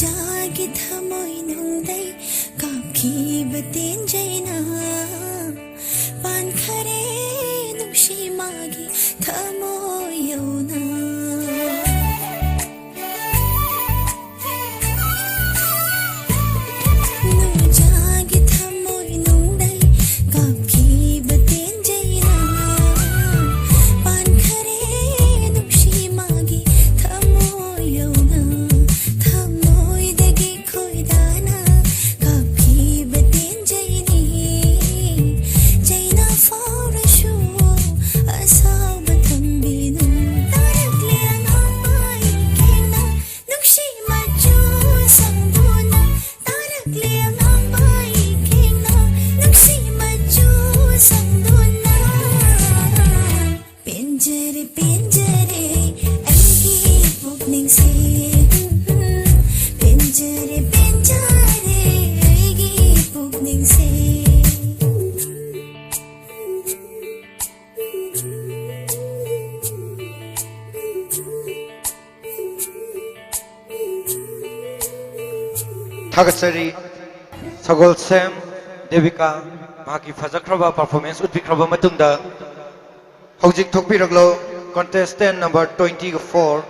ꯆꯥꯒꯤ ꯊꯃꯣꯏ ꯅꯨꯡꯗꯩ ꯀꯥꯞꯈꯤꯕ ꯇꯦꯟꯖꯩꯅ ꯄꯥꯟꯈꯔꯦ ꯅꯨꯡꯁꯤ ꯃꯥꯒꯤ ꯊꯃꯣꯏ ꯌꯧꯅ꯫ ꯅꯨꯡꯖꯥꯒꯤ ꯊꯃꯣꯏ ꯅꯨꯡꯗꯩ ꯀꯥꯞꯈꯤꯕ ꯇꯦꯟꯖꯩꯅ ꯄꯥꯟꯈꯔꯦ ꯅꯨꯡꯁꯤ ꯃꯥꯒꯤ ꯊꯃꯣꯏ ꯌꯧꯅ꯫ ꯊꯃꯣꯏꯗꯒꯤ ꯈꯣꯏꯗꯥꯅ ꯀꯥꯞꯈꯤꯕ ꯇꯦꯟꯖꯩꯅꯤ꯫ ꯆꯩꯅ ꯐꯥꯎꯔꯁꯨ ꯑꯁꯥꯎꯕ ꯊꯝꯕꯤꯅꯨ꯫ ꯇꯥꯔꯛꯂꯦ ꯑꯉꯥꯡꯕ ꯏꯪꯈꯦꯡꯅ ꯅꯨꯡꯁꯤ ꯃꯆꯨ ꯁꯪꯗꯨꯅ꯫ ꯇꯥꯔꯛꯂꯦ ꯑꯉꯥꯡꯕ ꯏꯪꯈꯦꯡꯅ ꯅꯨꯡꯁꯤ ꯃꯆꯨ ꯁꯪꯗꯨꯅ꯫ ꯄꯦꯟꯖꯔꯦ, ꯄꯦꯟꯖꯔꯦ ꯑꯩꯒꯤ ꯄꯨꯛꯅꯤꯡꯁꯦ꯫ ꯄꯦꯟꯖꯔꯦ, ꯄꯦꯟꯖꯔꯦ ꯑꯩꯒꯤ ꯄꯨꯛꯅꯤꯡꯁꯦ꯫ ꯊꯥꯒꯠꯆꯔꯤ꯫ ꯁꯒꯣꯜꯁꯦꯝ ꯗꯦꯕꯤꯀꯥ ꯃꯍꯥꯛꯀꯤ ꯐꯖꯈ꯭ꯔꯕ performance ꯎꯠꯄꯤꯈ꯭ꯔꯕ ꯃꯇꯨꯡꯗ, ꯍꯧꯖꯤꯛ ꯊꯣꯛꯄꯤꯔꯛꯂꯣ, contestant number twenty four,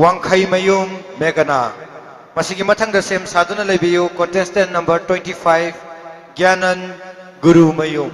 ꯋꯥꯡꯈꯩꯃꯌꯨꯝ ꯃꯦꯘꯅꯥ꯫ ꯃꯁꯤꯒꯤ ꯃꯊꯪꯗ ꯁꯦꯝ ꯁꯥꯗꯨꯅ ꯂꯩꯕꯤꯌꯨ, contestant number twenty five, ꯒ꯭ꯌꯥꯅꯟ Gurumayum.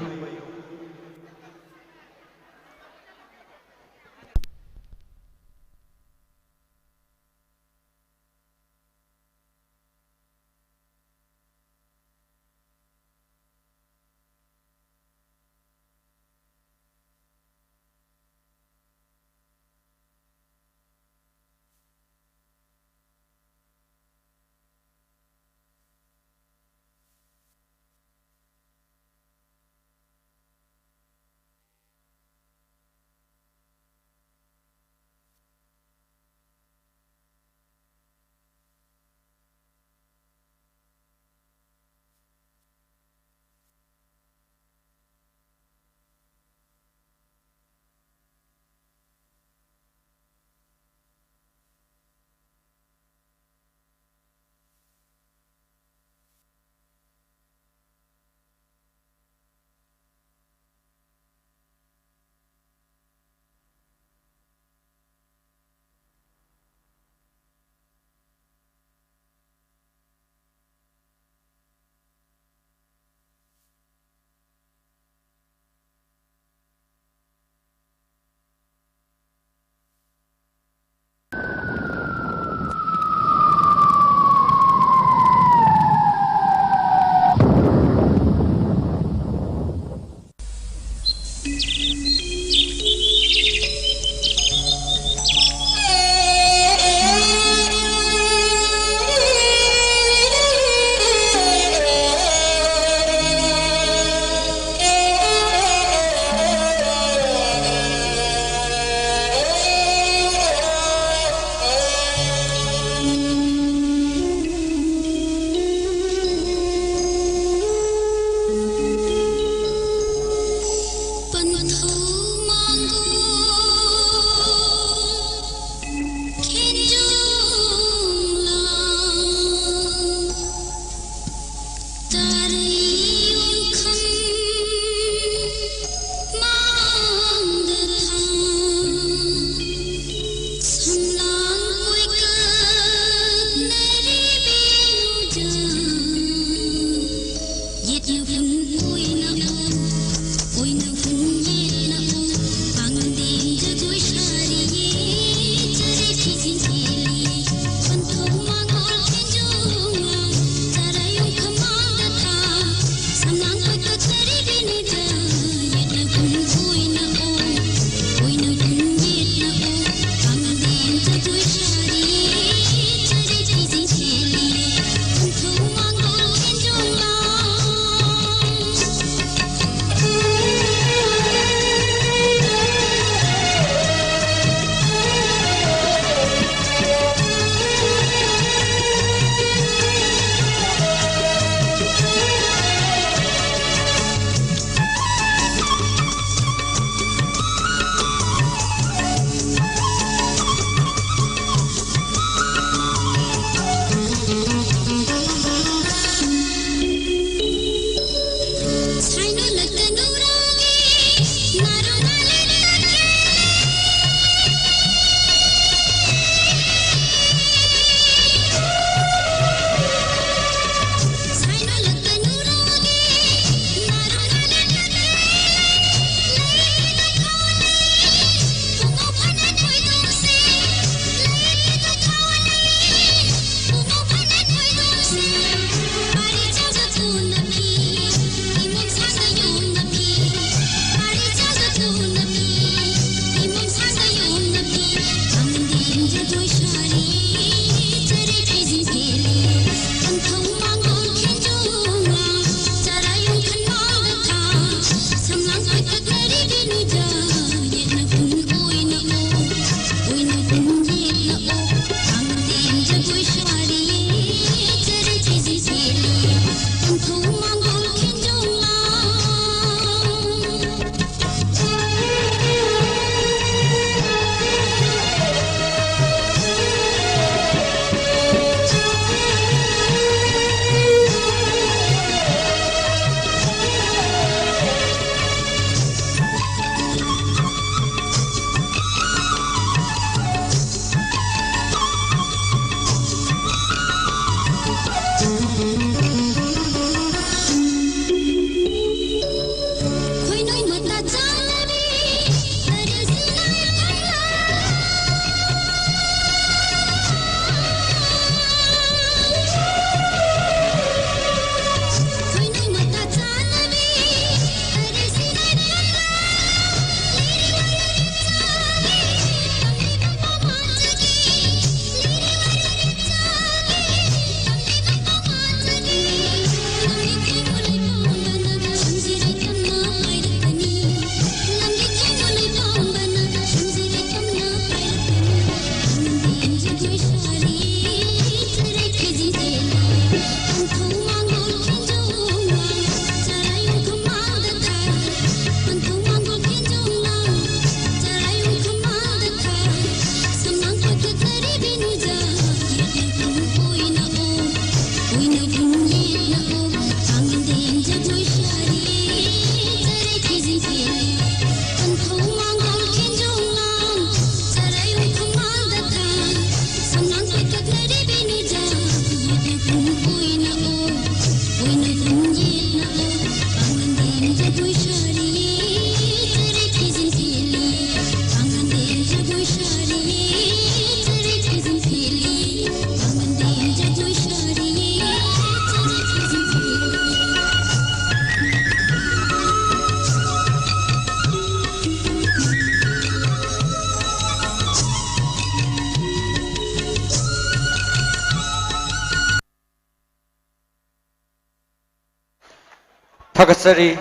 ꯊꯥꯒꯠꯆꯔꯤ꯫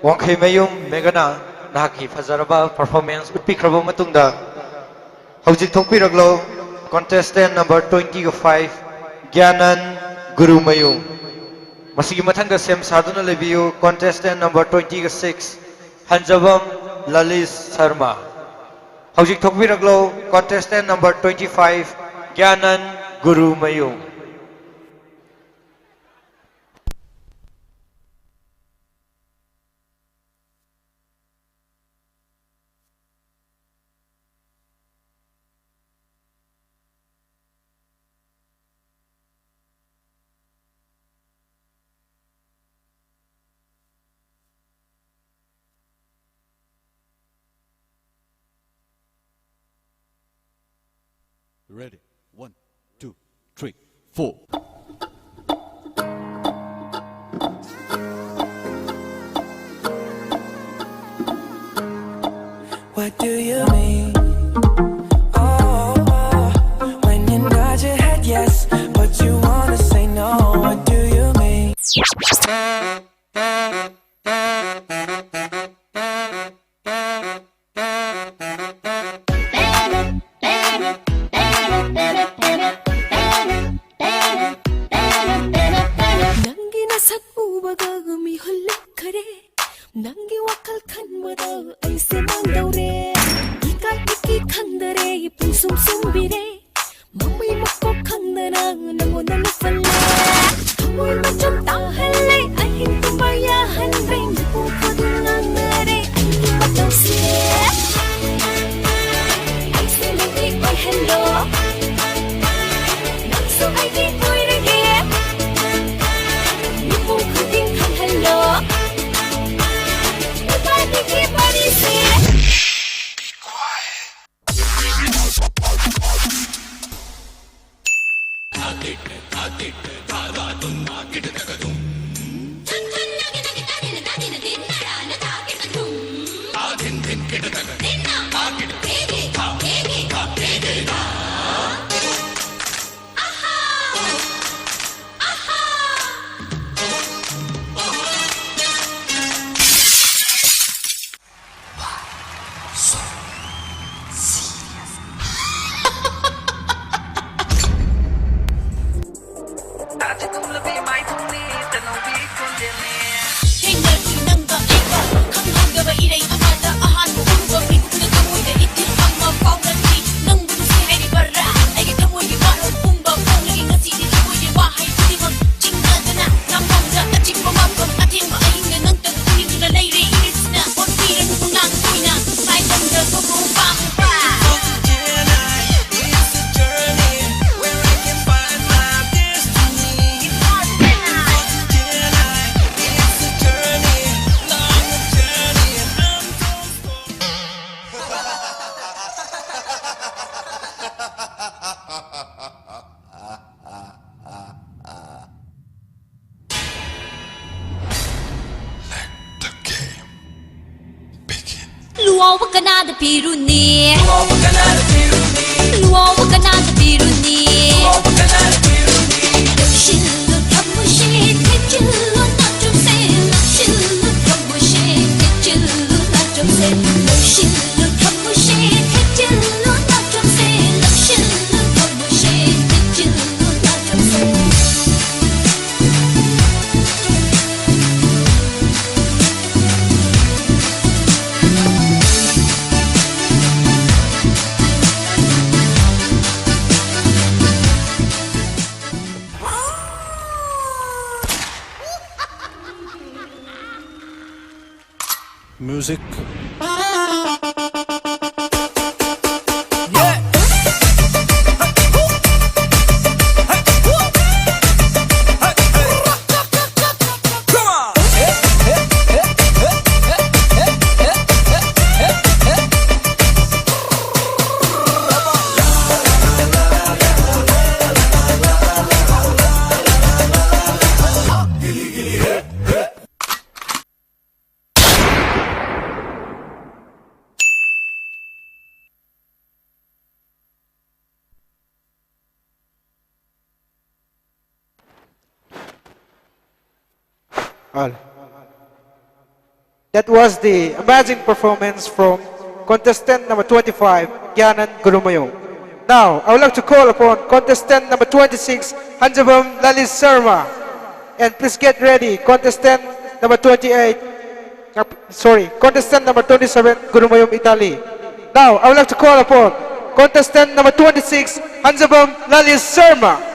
ꯋꯥꯡꯈꯩꯃꯌꯨꯝ ꯃꯦꯘꯅꯥ, ꯅꯍꯥꯛꯀꯤ ꯐꯖꯔꯕ performance ꯎꯠꯄꯤꯈ꯭ꯔꯕ ꯃꯇꯨꯡꯗ, ꯍꯧꯖꯤꯛ ꯊꯣꯛꯄꯤꯔꯛꯂꯣ, contestant number twenty-five, ꯒ꯭ꯌꯥꯅꯟ ꯒꯨꯔꯨꯃꯌꯨꯝ꯫ ꯃꯁꯤꯒꯤ ꯃꯊꯪꯗ ꯁꯦꯝ ꯁꯥꯗꯨꯅ ꯂꯩꯕꯤꯌꯨ, contestant number twenty-six, ꯍꯟꯖꯕꯝ ꯂꯂꯤꯁ ꯁꯔꯃ꯫ ꯍꯧꯖꯤꯛ ꯊꯣꯛꯄꯤꯔꯛꯂꯣ, contestant number twenty-five, ꯒ꯭ꯌꯥꯅꯟ Gurumayum. Ready? One, two, three, four. What do you mean? Oh, oh, when you nod your head yes, but you wanna say no. What do you mean? ꯅꯪꯒꯤ ꯅꯁꯛ ꯎꯕꯒ ꯃꯤꯍꯨꯜ ꯂꯨꯞꯈꯔꯦ꯫ ꯅꯪꯒꯤ ꯋꯥꯈꯜ ꯈꯟꯕꯗ ꯑꯩꯁꯦ ꯃꯥꯡꯗꯧꯔꯦ꯫ ꯏꯀꯥꯏ ꯏꯀꯤ ꯈꯪꯗꯔꯦ, ꯄꯨꯡꯁꯨꯝ ꯁꯨꯝꯕꯤꯔꯦ꯫ ꯃꯃꯩ ꯃꯀꯣꯛ ꯈꯪꯗꯅ ꯅꯪꯉꯣꯟꯗ ꯂꯨꯞꯍꯜꯂꯦ꯫ ꯊꯃꯣꯏ ꯃꯆꯨꯝ ꯇꯥꯍꯜꯂꯦ, ꯑꯍꯤꯡ ꯇꯨꯝꯕ ꯌꯥꯍꯟꯗ꯭ꯔꯦ꯫ ꯃꯤꯄꯨꯝ ꯈꯨꯗꯤꯡ ꯉꯥꯡꯅꯔꯦ ꯑꯩꯒꯤ ꯃꯇꯧꯁꯦ꯫ ꯑꯩꯁꯦ ꯅꯪꯒꯤ ꯑꯣꯏꯍꯜꯂꯣ, ꯅꯪꯁꯨ ꯑꯩꯒꯤ ꯑꯣꯏꯔꯒꯦ꯫ ꯃꯤꯄꯨꯝ ꯈꯨꯗꯤꯡ ꯈꯪꯍꯜꯂꯣ ꯏꯕꯥꯅꯤꯒꯤ ꯋꯥꯔꯤꯁꯦ꯫ ꯑꯗꯨꯒꯨꯝꯂꯕꯤ ꯃꯥꯏꯕꯨꯡꯅꯤ ꯇꯅꯧꯕꯤ ꯈꯣꯟꯖꯦꯜꯅꯤ꯫ ꯊꯦꯡꯅꯔꯨꯏ ꯅꯪꯒ ꯑꯩꯒ ꯈꯪꯍꯧꯗꯕ ꯏꯔꯩ ꯑꯃꯗ ꯑꯍꯥꯟꯕ ꯎꯔꯨꯕ ꯃꯤꯀꯨꯞꯅ ꯊꯃꯣꯏꯗ ꯏꯊꯤꯜ ꯑꯃ ꯐꯥꯎꯔꯛꯂꯤ꯫ ꯅꯪꯕꯨ ꯅꯨꯡꯁꯤ ꯍꯥꯏꯔꯤꯕꯔꯥ? ꯑꯩꯒꯤ ꯊꯃꯣꯏꯒꯤ ꯋꯥꯔꯣꯜ ꯄꯨꯝꯕ ꯐꯣꯡꯂꯒꯦ ꯉꯁꯤꯗꯤ ꯊꯃꯣꯏꯒꯤ ꯋꯥꯍꯩ ꯈꯨꯗꯤꯡꯃꯛ ꯆꯤꯡꯅꯗꯅ ꯅꯪꯉꯣꯟꯗ ꯑꯆꯤꯛꯄ ꯃꯐꯝ ꯑꯊꯦꯡꯕ ꯑꯍꯤꯡꯗ ꯅꯪꯇ ꯎꯅꯤꯡꯗꯨꯅ ꯂꯩꯔꯦ ꯏꯔꯤꯠꯁꯤꯅ꯫ ꯑꯣꯟꯕꯤꯔꯅꯨ ꯅꯨꯡꯅꯥꯡ ꯀꯨꯏꯅ ꯃꯥꯏꯕꯝꯗ ꯊꯣꯛꯂꯛꯎ ꯄꯥꯝꯃꯨꯕ꯫ Let the game begin. ꯂꯨꯋꯥꯎꯕ ꯀꯅꯥꯗ ꯄꯤꯔꯨꯅꯤ? ꯂꯨꯋꯥꯎꯕ ꯀꯅꯥꯗ ꯄꯤꯔꯨꯅꯤ? ꯂꯨꯋꯥꯎꯕ ꯀꯅꯥꯗ ꯄꯤꯔꯨꯅꯤ? ꯂꯨꯋꯥꯎꯕ ꯀꯅꯥꯗ ꯄꯤꯔꯨꯅꯤ? ꯂꯧꯁꯤꯜꯂꯨ ꯊꯃꯣꯏꯁꯦ, ꯊꯤꯖꯤꯜꯂꯨ ꯅꯥꯆꯣꯝꯁꯦ, ꯂꯧꯁꯤꯜꯂꯨ ꯊꯃꯣꯏꯁꯦ, ꯊꯤꯖꯤꯜꯂꯨ ꯅꯥꯆꯣꯝꯁꯦ, ꯂꯧꯁꯤꯜꯂꯨ ꯊꯃꯣꯏꯁꯦ, ꯊꯤꯖꯤꯜꯂꯨ ꯅꯥꯆꯣꯝꯁꯦ, ꯂꯧꯁꯤꯜꯂꯨ ꯊꯃꯣꯏꯁꯦ, ꯊꯤꯖꯤꯜꯂꯨ ꯅꯥꯆꯣꯝꯁꯦ꯫ Music. Al. That was the amazing performance from contestant number twenty-five, Gyanan Gurumayo. Now, I would like to call upon contestant number twenty-six, Hanjabam Lalit Sharma. And please get ready, contestant number twenty-eight, uh, sorry, contestant number twenty-seven, Gurumayum Italy. Now, I would like to call upon contestant number twenty-six, Hanjabam Lalit Sharma.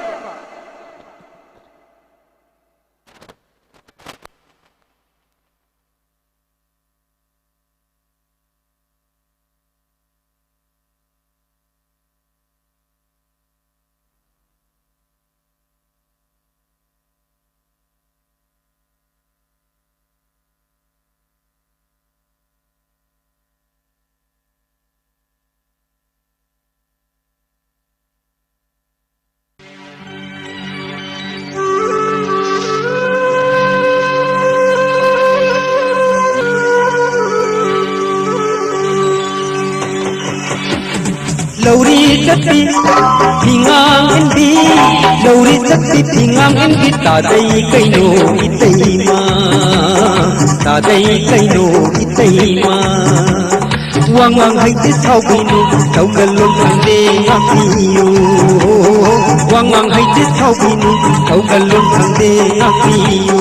ꯂꯧꯔꯤ ꯆꯠꯄꯤ ꯐꯤꯉꯥꯡ ꯏꯟꯕꯤ, ꯂꯧꯔꯤ ꯆꯠꯄꯤ ꯐꯤꯉꯥꯡ ꯏꯟꯕꯤ, ꯇꯥꯗꯩ ꯀꯩꯅꯣ ꯏꯇꯩꯃ, ꯇꯥꯗꯩ ꯀꯩꯅꯣ ꯏꯇꯩꯃ꯫ ꯋꯥꯉꯥꯡ ꯍꯩꯇꯦ ꯁꯥꯎꯕꯤꯅꯨ, ꯊꯧꯒꯜꯂꯣꯟ ꯈꯪꯗꯦ ꯉꯥꯛꯄꯤꯌꯨ꯫ ꯋꯥꯉꯥꯡ ꯍꯩꯇꯦ ꯁꯥꯎꯕꯤꯅꯨ, ꯊꯧꯒꯜꯂꯣꯟ ꯈꯪꯗꯦ ꯉꯥꯛꯄꯤꯌꯨ꯫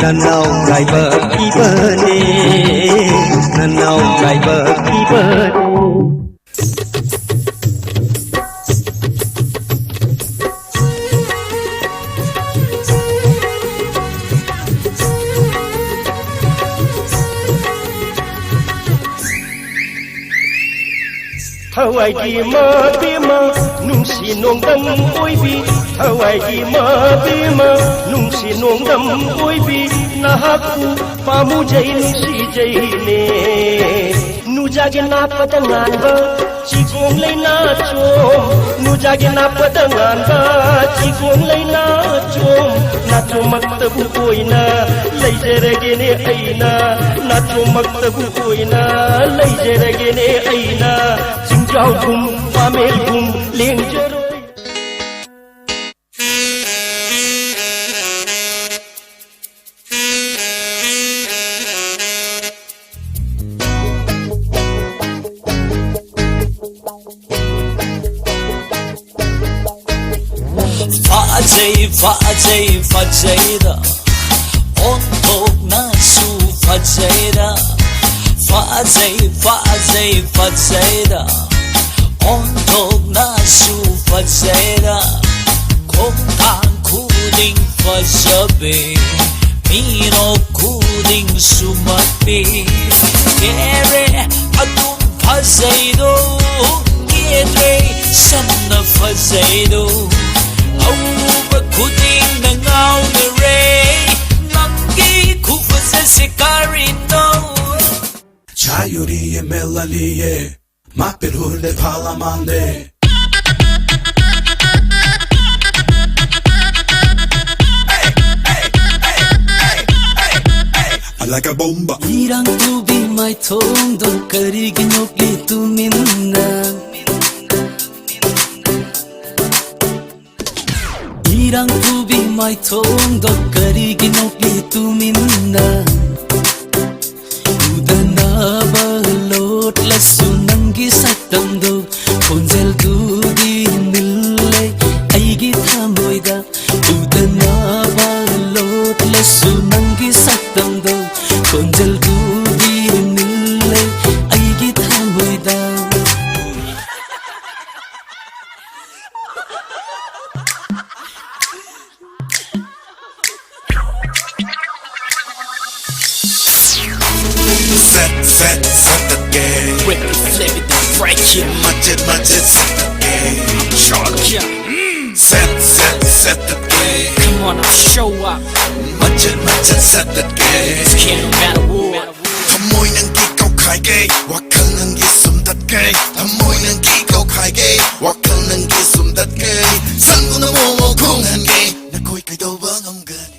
ꯅꯅꯥꯎ ꯂꯥꯏꯕꯛ ꯊꯤꯕꯅꯦ, ꯅꯅꯥꯎ ꯂꯥꯏꯕꯛ ꯊꯤꯕꯅꯦ꯫ ꯊꯋꯥꯏꯒꯤ ꯃꯕꯦꯝꯃ, ꯅꯨꯡꯁꯤ ꯅꯣꯡꯗꯝ ꯑꯣꯏꯕꯤ, ꯊꯋꯥꯏꯒꯤ ꯃꯕꯦꯝꯃ, ꯅꯨꯡꯁꯤ ꯅꯣꯡꯗꯝ ꯑꯣꯏꯕꯤ, ꯅꯍꯥꯛꯄꯨ ꯄꯥꯝꯃꯨꯖꯩ ꯅꯨꯡꯁꯤꯖꯩꯅꯦ꯫ ꯅꯨꯖꯥꯒꯤ ꯅꯥꯄꯗ ꯉꯥꯟꯕ ꯆꯤꯒꯣꯡ ꯂꯩꯅꯥꯆꯣꯝ, ꯅꯨꯖꯥꯒꯤ ꯅꯥꯄꯗ ꯉꯥꯟꯕ ꯆꯤꯒꯣꯡ ꯂꯩꯅꯥꯆꯣꯝ, ꯅꯥꯆꯣꯝꯃꯛꯇꯕꯨ ꯑꯣꯏꯅ ꯂꯩꯖꯔꯒꯦꯅꯦ ꯑꯩꯅ, ꯅꯥꯆꯣꯝꯃꯛꯇꯕꯨ ꯑꯣꯏꯅ ꯂꯩꯖꯔꯒꯦꯅꯦ ꯑꯩꯅ, ꯆꯤꯡꯖꯥꯎꯒꯨꯝ ꯄꯥꯃꯦꯜꯒꯨꯝ ꯂꯦꯡꯖꯔꯣꯏ꯫ ꯐꯖꯩ ꯐꯖꯩ ꯐꯖꯩꯗ, ꯑꯣꯟꯊꯣꯛꯅꯁꯨ ꯐꯖꯩꯗ. ꯐꯖꯩ ꯐꯖꯩ ꯐꯖꯩꯗ, ꯑꯣꯟꯊꯣꯛꯅꯁꯨ ꯐꯖꯩꯗ. ꯈꯣꯡꯊꯥꯡ ꯈꯨꯗꯤꯡ ꯐꯖꯕꯤ, ꯃꯤꯅꯣꯛ ꯈꯨꯗꯤꯡꯁꯨ ꯃꯄꯤ꯫ ꯀꯦꯔꯦ ꯑꯗꯨꯝ ꯐꯖꯩꯗꯣ, ꯀꯦꯗ꯭ꯔꯦ ꯁꯝꯅ ꯐꯖꯩꯗꯣ꯫ ꯑꯎꯕ ꯈꯨꯗꯤꯡꯅ ꯉꯥꯎꯅꯔꯦ, ꯅꯪꯒꯤ ꯈꯨꯐꯖꯁꯦ ꯀꯔꯤꯅꯣ? ꯆꯥꯌꯨꯔꯤꯌꯦ ꯃꯦꯂꯥꯂꯤꯌꯦ, ꯃꯥꯄꯤꯔꯨꯔꯗꯦ ꯐꯥꯂꯥꯃꯥꯟꯗꯦ꯫ I like a bomba. ꯏꯔꯥꯡ ꯄꯨꯕꯤ ꯃꯥꯏꯊꯣꯡꯗꯣ ꯀꯔꯤꯒꯤ ꯅꯣꯛꯂꯤ ꯇꯨꯃꯤꯟꯅ? ꯏꯔꯥꯡ ꯄꯨꯕꯤ ꯃꯥꯏꯊꯣꯡꯗꯣ ꯀꯔꯤꯒꯤ ꯅꯣꯛꯂꯤ ꯇꯨꯃꯤꯟꯅ? ꯎꯗꯅꯕ ꯂꯣꯠꯂꯁꯨ ꯅꯪꯒꯤ ꯁꯛꯇꯝꯗꯣ, ꯈꯣꯟꯖꯦꯜꯗꯨꯗꯤ ꯅꯤꯜꯂꯦ ꯑꯩꯒꯤ ꯊꯃꯣꯏꯗ꯫ ꯎꯗꯅꯕ ꯂꯣꯠꯂꯁꯨ ꯅꯪꯒꯤ ꯁꯛꯇꯝꯗꯣ, ꯈꯣꯟꯖꯦꯜꯗꯨꯗꯤ ꯅꯤꯜꯂꯦ ꯑꯩꯒꯤ ꯊꯃꯣꯏꯗ꯫ Set, set, set the game. Ricky Flavor, the break it. Magic, magic, set the game. Georgia. Set, set, set the game. Come on, now show up. Magic, magic, set the game. It's Can't Battle War. ꯊꯃꯣꯏ ꯅꯪꯒꯤ ꯀꯧꯈꯥꯏꯒꯦ, ꯋꯥꯈꯜ ꯅꯪꯒꯤ ꯁꯨꯝꯗꯠꯀꯦ꯫ ꯊꯃꯣꯏ ꯅꯪꯒꯤ ꯀꯧꯈꯥꯏꯒꯦ, ꯋꯥꯈꯜ ꯅꯪꯒꯤ ꯁꯨꯝꯗꯠꯀꯦ꯫ ꯁꯪꯒꯨꯅ ꯃꯣꯃꯣ ꯈꯣꯡꯍꯟꯒꯦ, ꯅꯈꯣꯏ ꯀꯩꯗꯧꯕ ꯉꯝꯒꯅꯤ?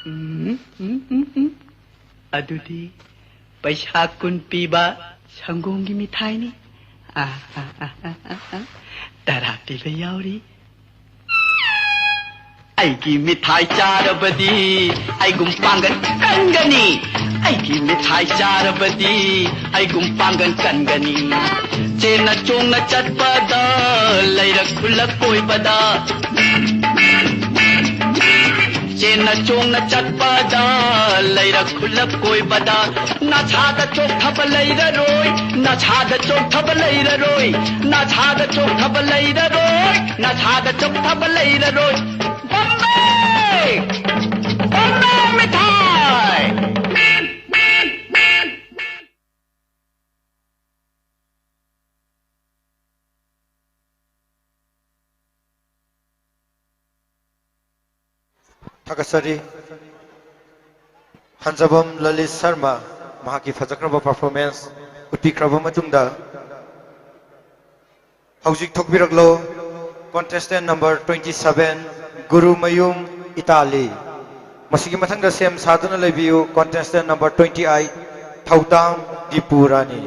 ꯎꯝ, ꯎꯝ, ꯎꯝ, ꯎꯝ꯫ ꯑꯗꯨꯗꯤ ꯄꯩꯁꯥ ꯀꯨꯟ ꯄꯤꯕ ꯁꯪꯒꯣꯝꯒꯤ ꯃꯤꯊꯥꯏꯅꯤ꯫ ꯑꯥ, ꯑꯥ, ꯑꯥ, ꯑꯥ, ꯑꯥ, ꯑꯥ꯫ ꯇꯔꯥ ꯄꯤꯕ ꯌꯥꯎꯔꯤ꯫ ꯑꯩꯒꯤ ꯃꯤꯊꯥꯏ ꯆꯥꯔꯕꯗꯤ ꯑꯩꯒꯨꯝ ꯄꯥꯡꯒꯟ ꯀꯟꯒꯅꯤ꯫ ꯑꯩꯒꯤ ꯃꯤꯊꯥꯏ ꯆꯥꯔꯕꯗꯤ ꯑꯩꯒꯨꯝ ꯄꯥꯡꯒꯟ ꯀꯟꯒꯅꯤ꯫ ꯆꯦꯟꯅ ꯆꯣꯡꯅ ꯆꯠꯄꯗ, ꯂꯩꯔꯛ ꯈꯨꯜꯂꯛ ꯀꯣꯏꯕꯗ, ꯅꯆꯣꯡꯅ ꯆꯠꯄꯗ ꯂꯩꯔꯛ ꯈꯨꯜꯂꯛ ꯀꯣꯏꯕꯗ ꯅꯁꯥꯗ ꯆꯣꯛꯊꯕ ꯂꯩꯔꯔꯣꯏ, ꯅꯁꯥꯗ ꯆꯣꯛꯊꯕ ꯂꯩꯔꯔꯣꯏ, ꯅꯁꯥꯗ ꯆꯣꯛꯊꯕ ꯂꯩꯔꯔꯣꯏ, ꯅꯁꯥꯗ ꯆꯣꯛꯊꯕ ꯂꯩꯔꯔꯣꯏ꯫ ꯕꯣꯝꯕꯦ! ꯕꯣꯝꯕꯦ ꯃꯤꯊꯥꯏ! ꯊꯥꯒꯠꯆꯔꯤ꯫ ꯍꯟꯖꯕꯝ ꯂꯂꯤꯠ ꯁꯔꯃ ꯃꯍꯥꯛꯀꯤ ꯐꯖꯈ꯭ꯔꯕ performance ꯎꯠꯄꯤꯈ꯭ꯔꯕ ꯃꯇꯨꯡꯗ, ꯍꯧꯖꯤꯛ ꯊꯣꯛꯄꯤꯔꯛꯂꯣ, contestant number twenty seven, Gurumayum Itali. ꯃꯁꯤꯒꯤ ꯃꯊꯪꯗ ꯁꯦꯝ ꯁꯥꯗꯨꯅ ꯂꯩꯕꯤꯌꯨ, contestant number twenty eight, ꯊꯧꯗꯥꯝ ꯗꯤꯄꯨ ꯔꯥꯅꯤ꯫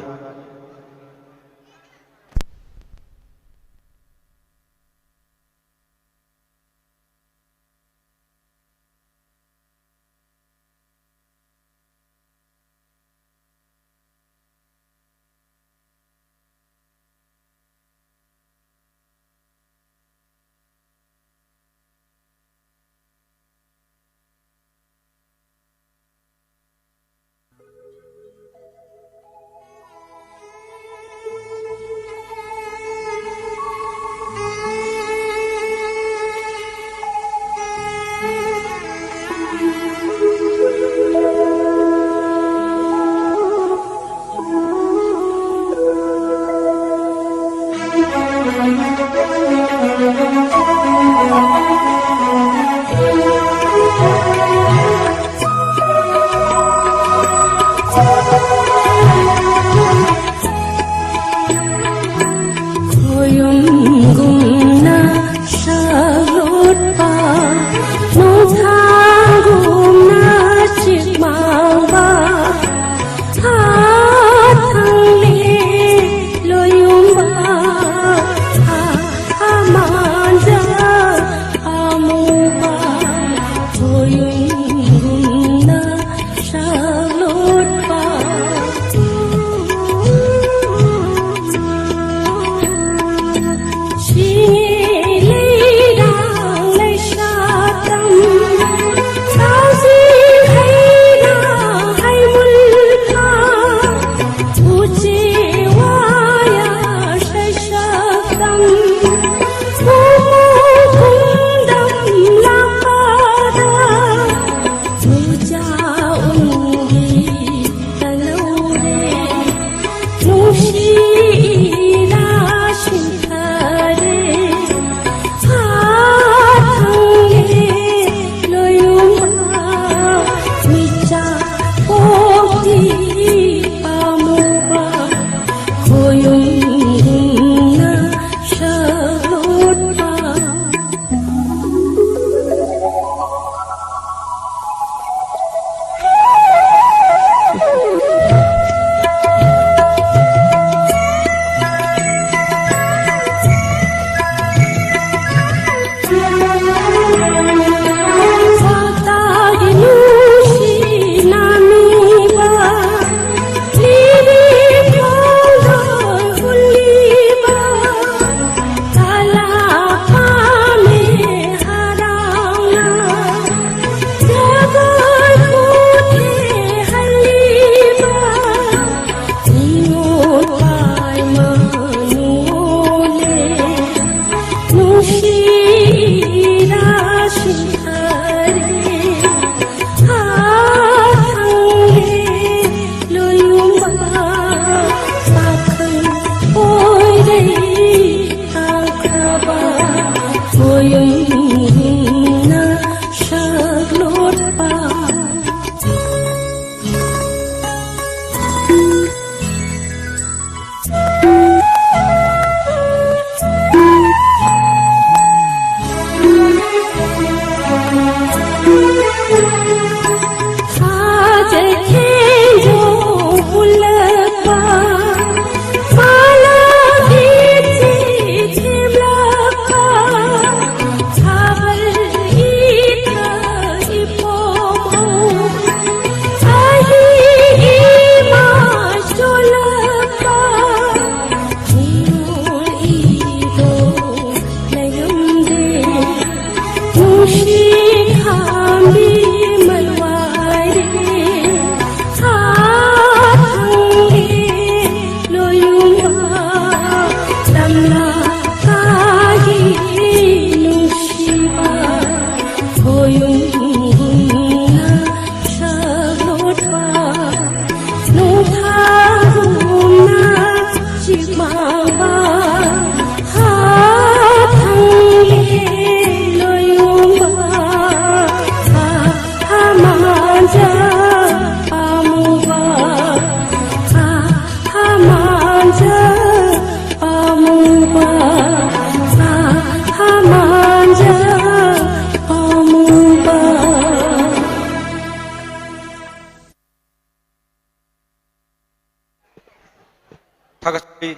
ꯊꯥꯒꯠꯆꯔꯤ꯫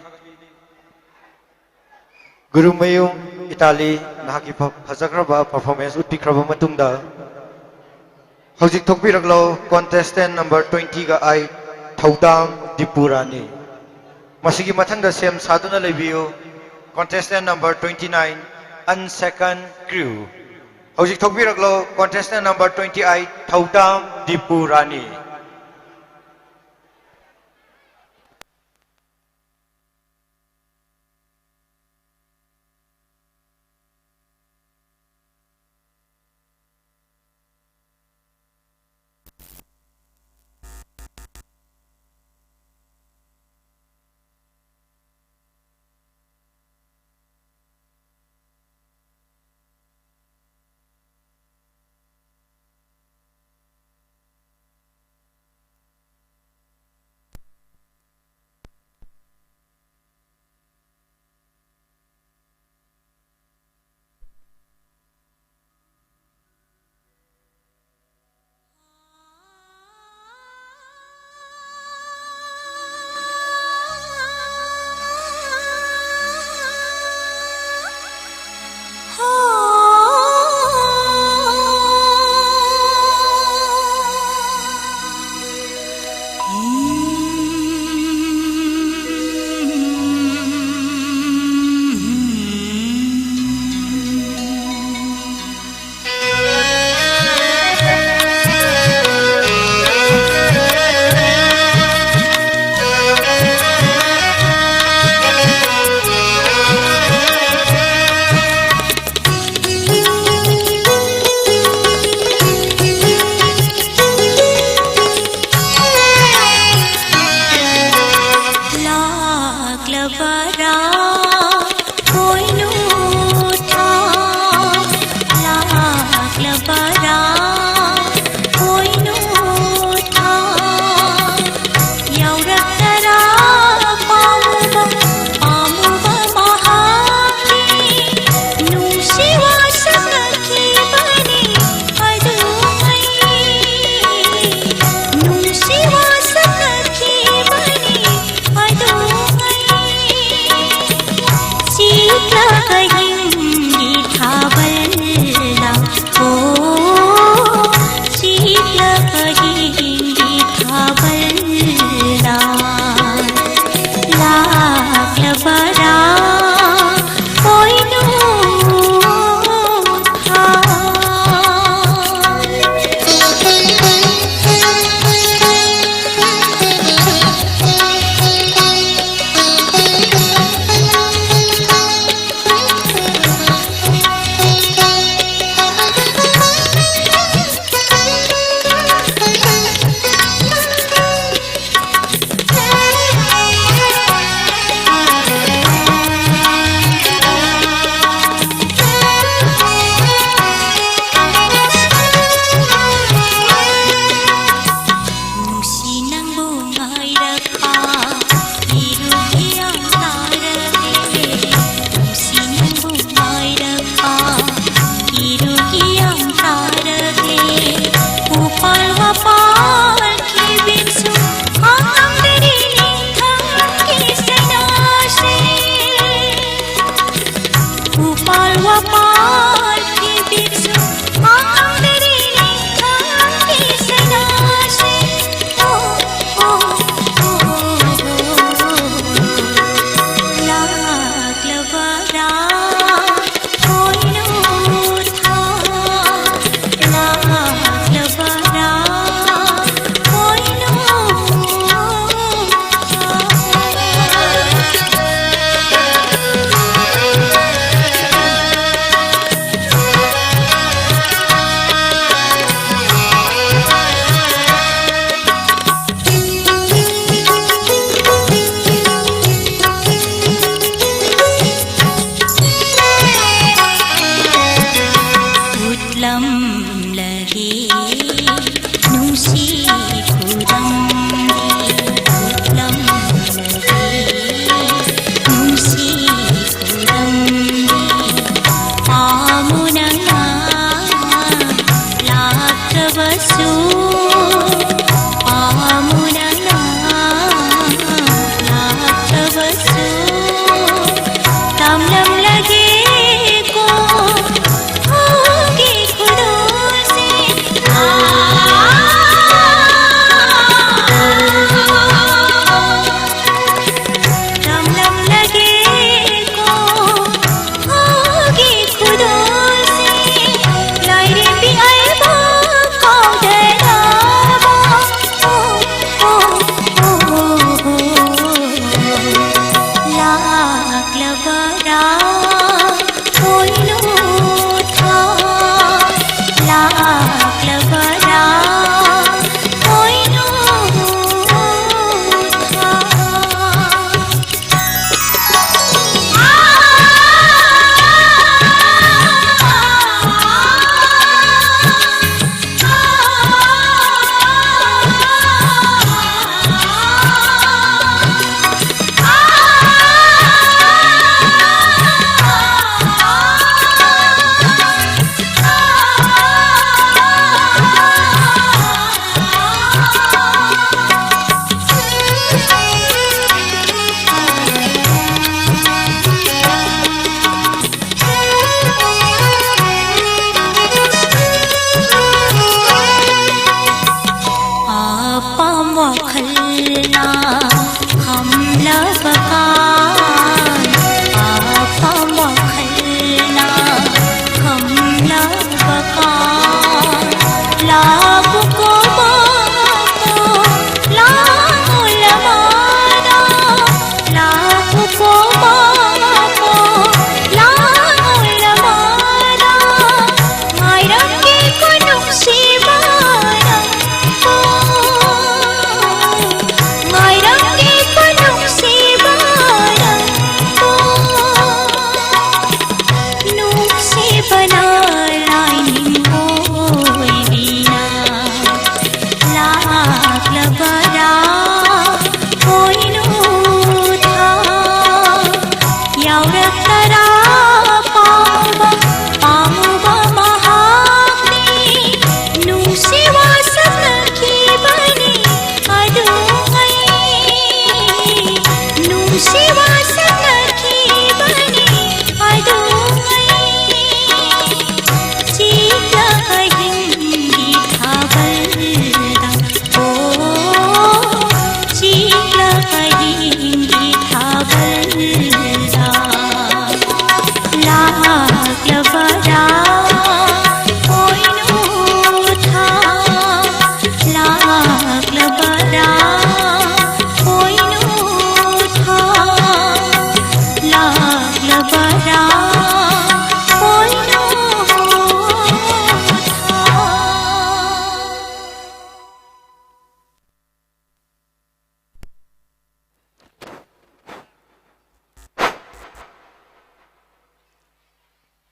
ꯒꯨꯔꯨꯃꯌꯨꯝ ꯏꯇꯥꯂꯤ, ꯅꯍꯥꯛꯀꯤ ꯐ-, ꯐꯖꯈ꯭ꯔꯕ performance ꯎꯠꯄꯤꯈ꯭ꯔꯕ ꯃꯇꯨꯡꯗ, ꯍꯧꯖꯤꯛ ꯊꯣꯛꯄꯤꯔꯛꯂꯣ, contestant number twenty-eight, ꯊꯧꯗꯥꯝ ꯗꯤꯄꯨ ꯔꯥꯅꯤ꯫ ꯃꯁꯤꯒꯤ ꯃꯊꯪꯗ ꯁꯦꯝ ꯁꯥꯗꯨꯅ ꯂꯩꯕꯤꯌꯨ, contestant number twenty-nine, unsecond crew꯫ ꯍꯧꯖꯤꯛ ꯊꯣꯛꯄꯤꯔꯛꯂꯣ, contestant number twenty-eight, ꯊꯧꯗꯥꯝ ꯗꯤꯄꯨ ꯔꯥꯅꯤ꯫ ꯂꯕꯔꯥ ꯄꯣꯏꯅꯨ ꯊꯥ ꯌꯥꯎꯔꯛꯇꯔꯥ ꯄꯥꯝꯃꯨꯕ ꯄꯥꯝꯃꯨꯕ ꯃꯍꯥꯛꯀꯤ ꯅꯨꯡꯁꯤ ꯋꯥꯁꯛꯅꯈꯤꯕꯅꯤ ꯑꯗꯨꯉꯩ ꯅꯨꯡꯁꯤ ꯋꯥꯁꯛꯅꯈꯤꯕꯅꯤ ꯑꯗꯨꯉꯩ ꯆꯤꯛꯂꯒ ꯍꯤꯡꯒꯤ ꯊꯥꯕꯜ ꯂꯥꯡ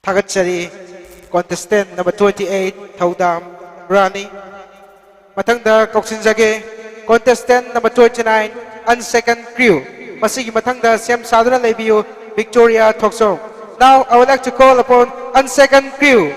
ꯊꯥꯒꯠꯆꯔꯤ꯫ Contestant number twenty eight, ꯊꯧꯗꯥꯝ ꯔꯥꯅꯤ꯫ ꯃꯊꯪꯗ ꯀꯧꯁꯤꯟꯖꯒꯦ, contestant number twenty nine, unsecond crew꯫ ꯃꯁꯤꯒꯤ ꯃꯊꯪꯗ ꯁꯦꯝ ꯁꯥꯗꯨꯅ ꯂꯩꯕꯤꯌꯨ, Victoria Thokchom. Now I would like to call upon unsecond crew꯫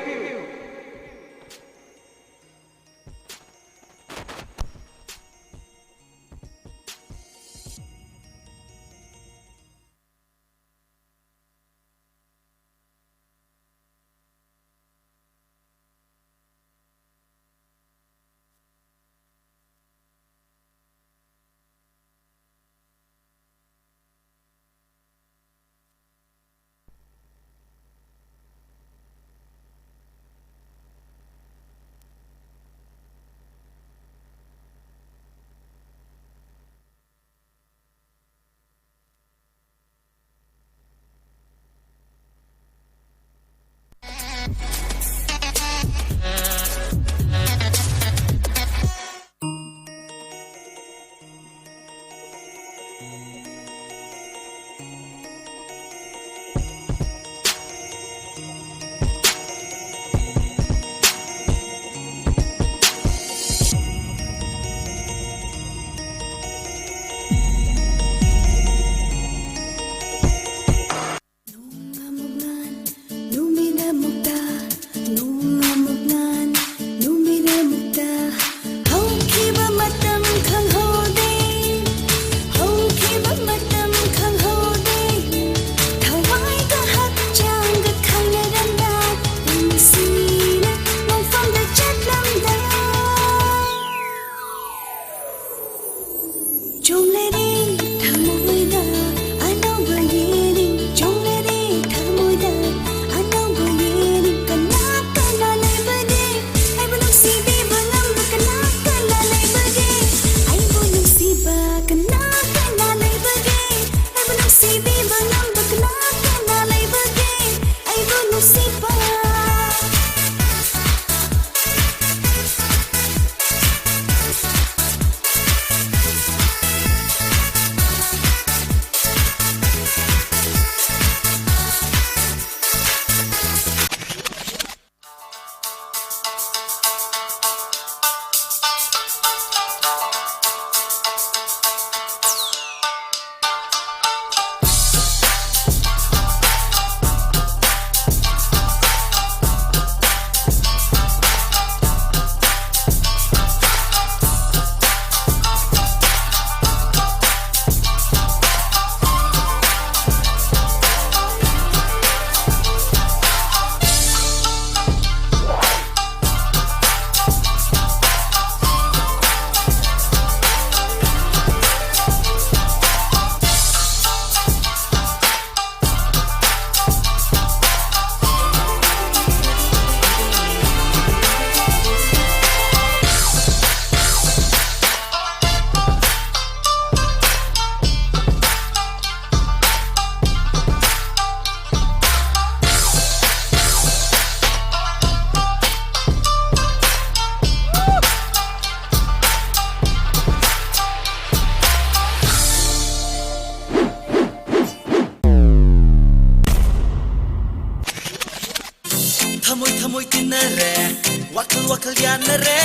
ꯋꯥꯈꯜ ꯋꯥꯈꯜ ꯌꯥꯅꯔꯦ,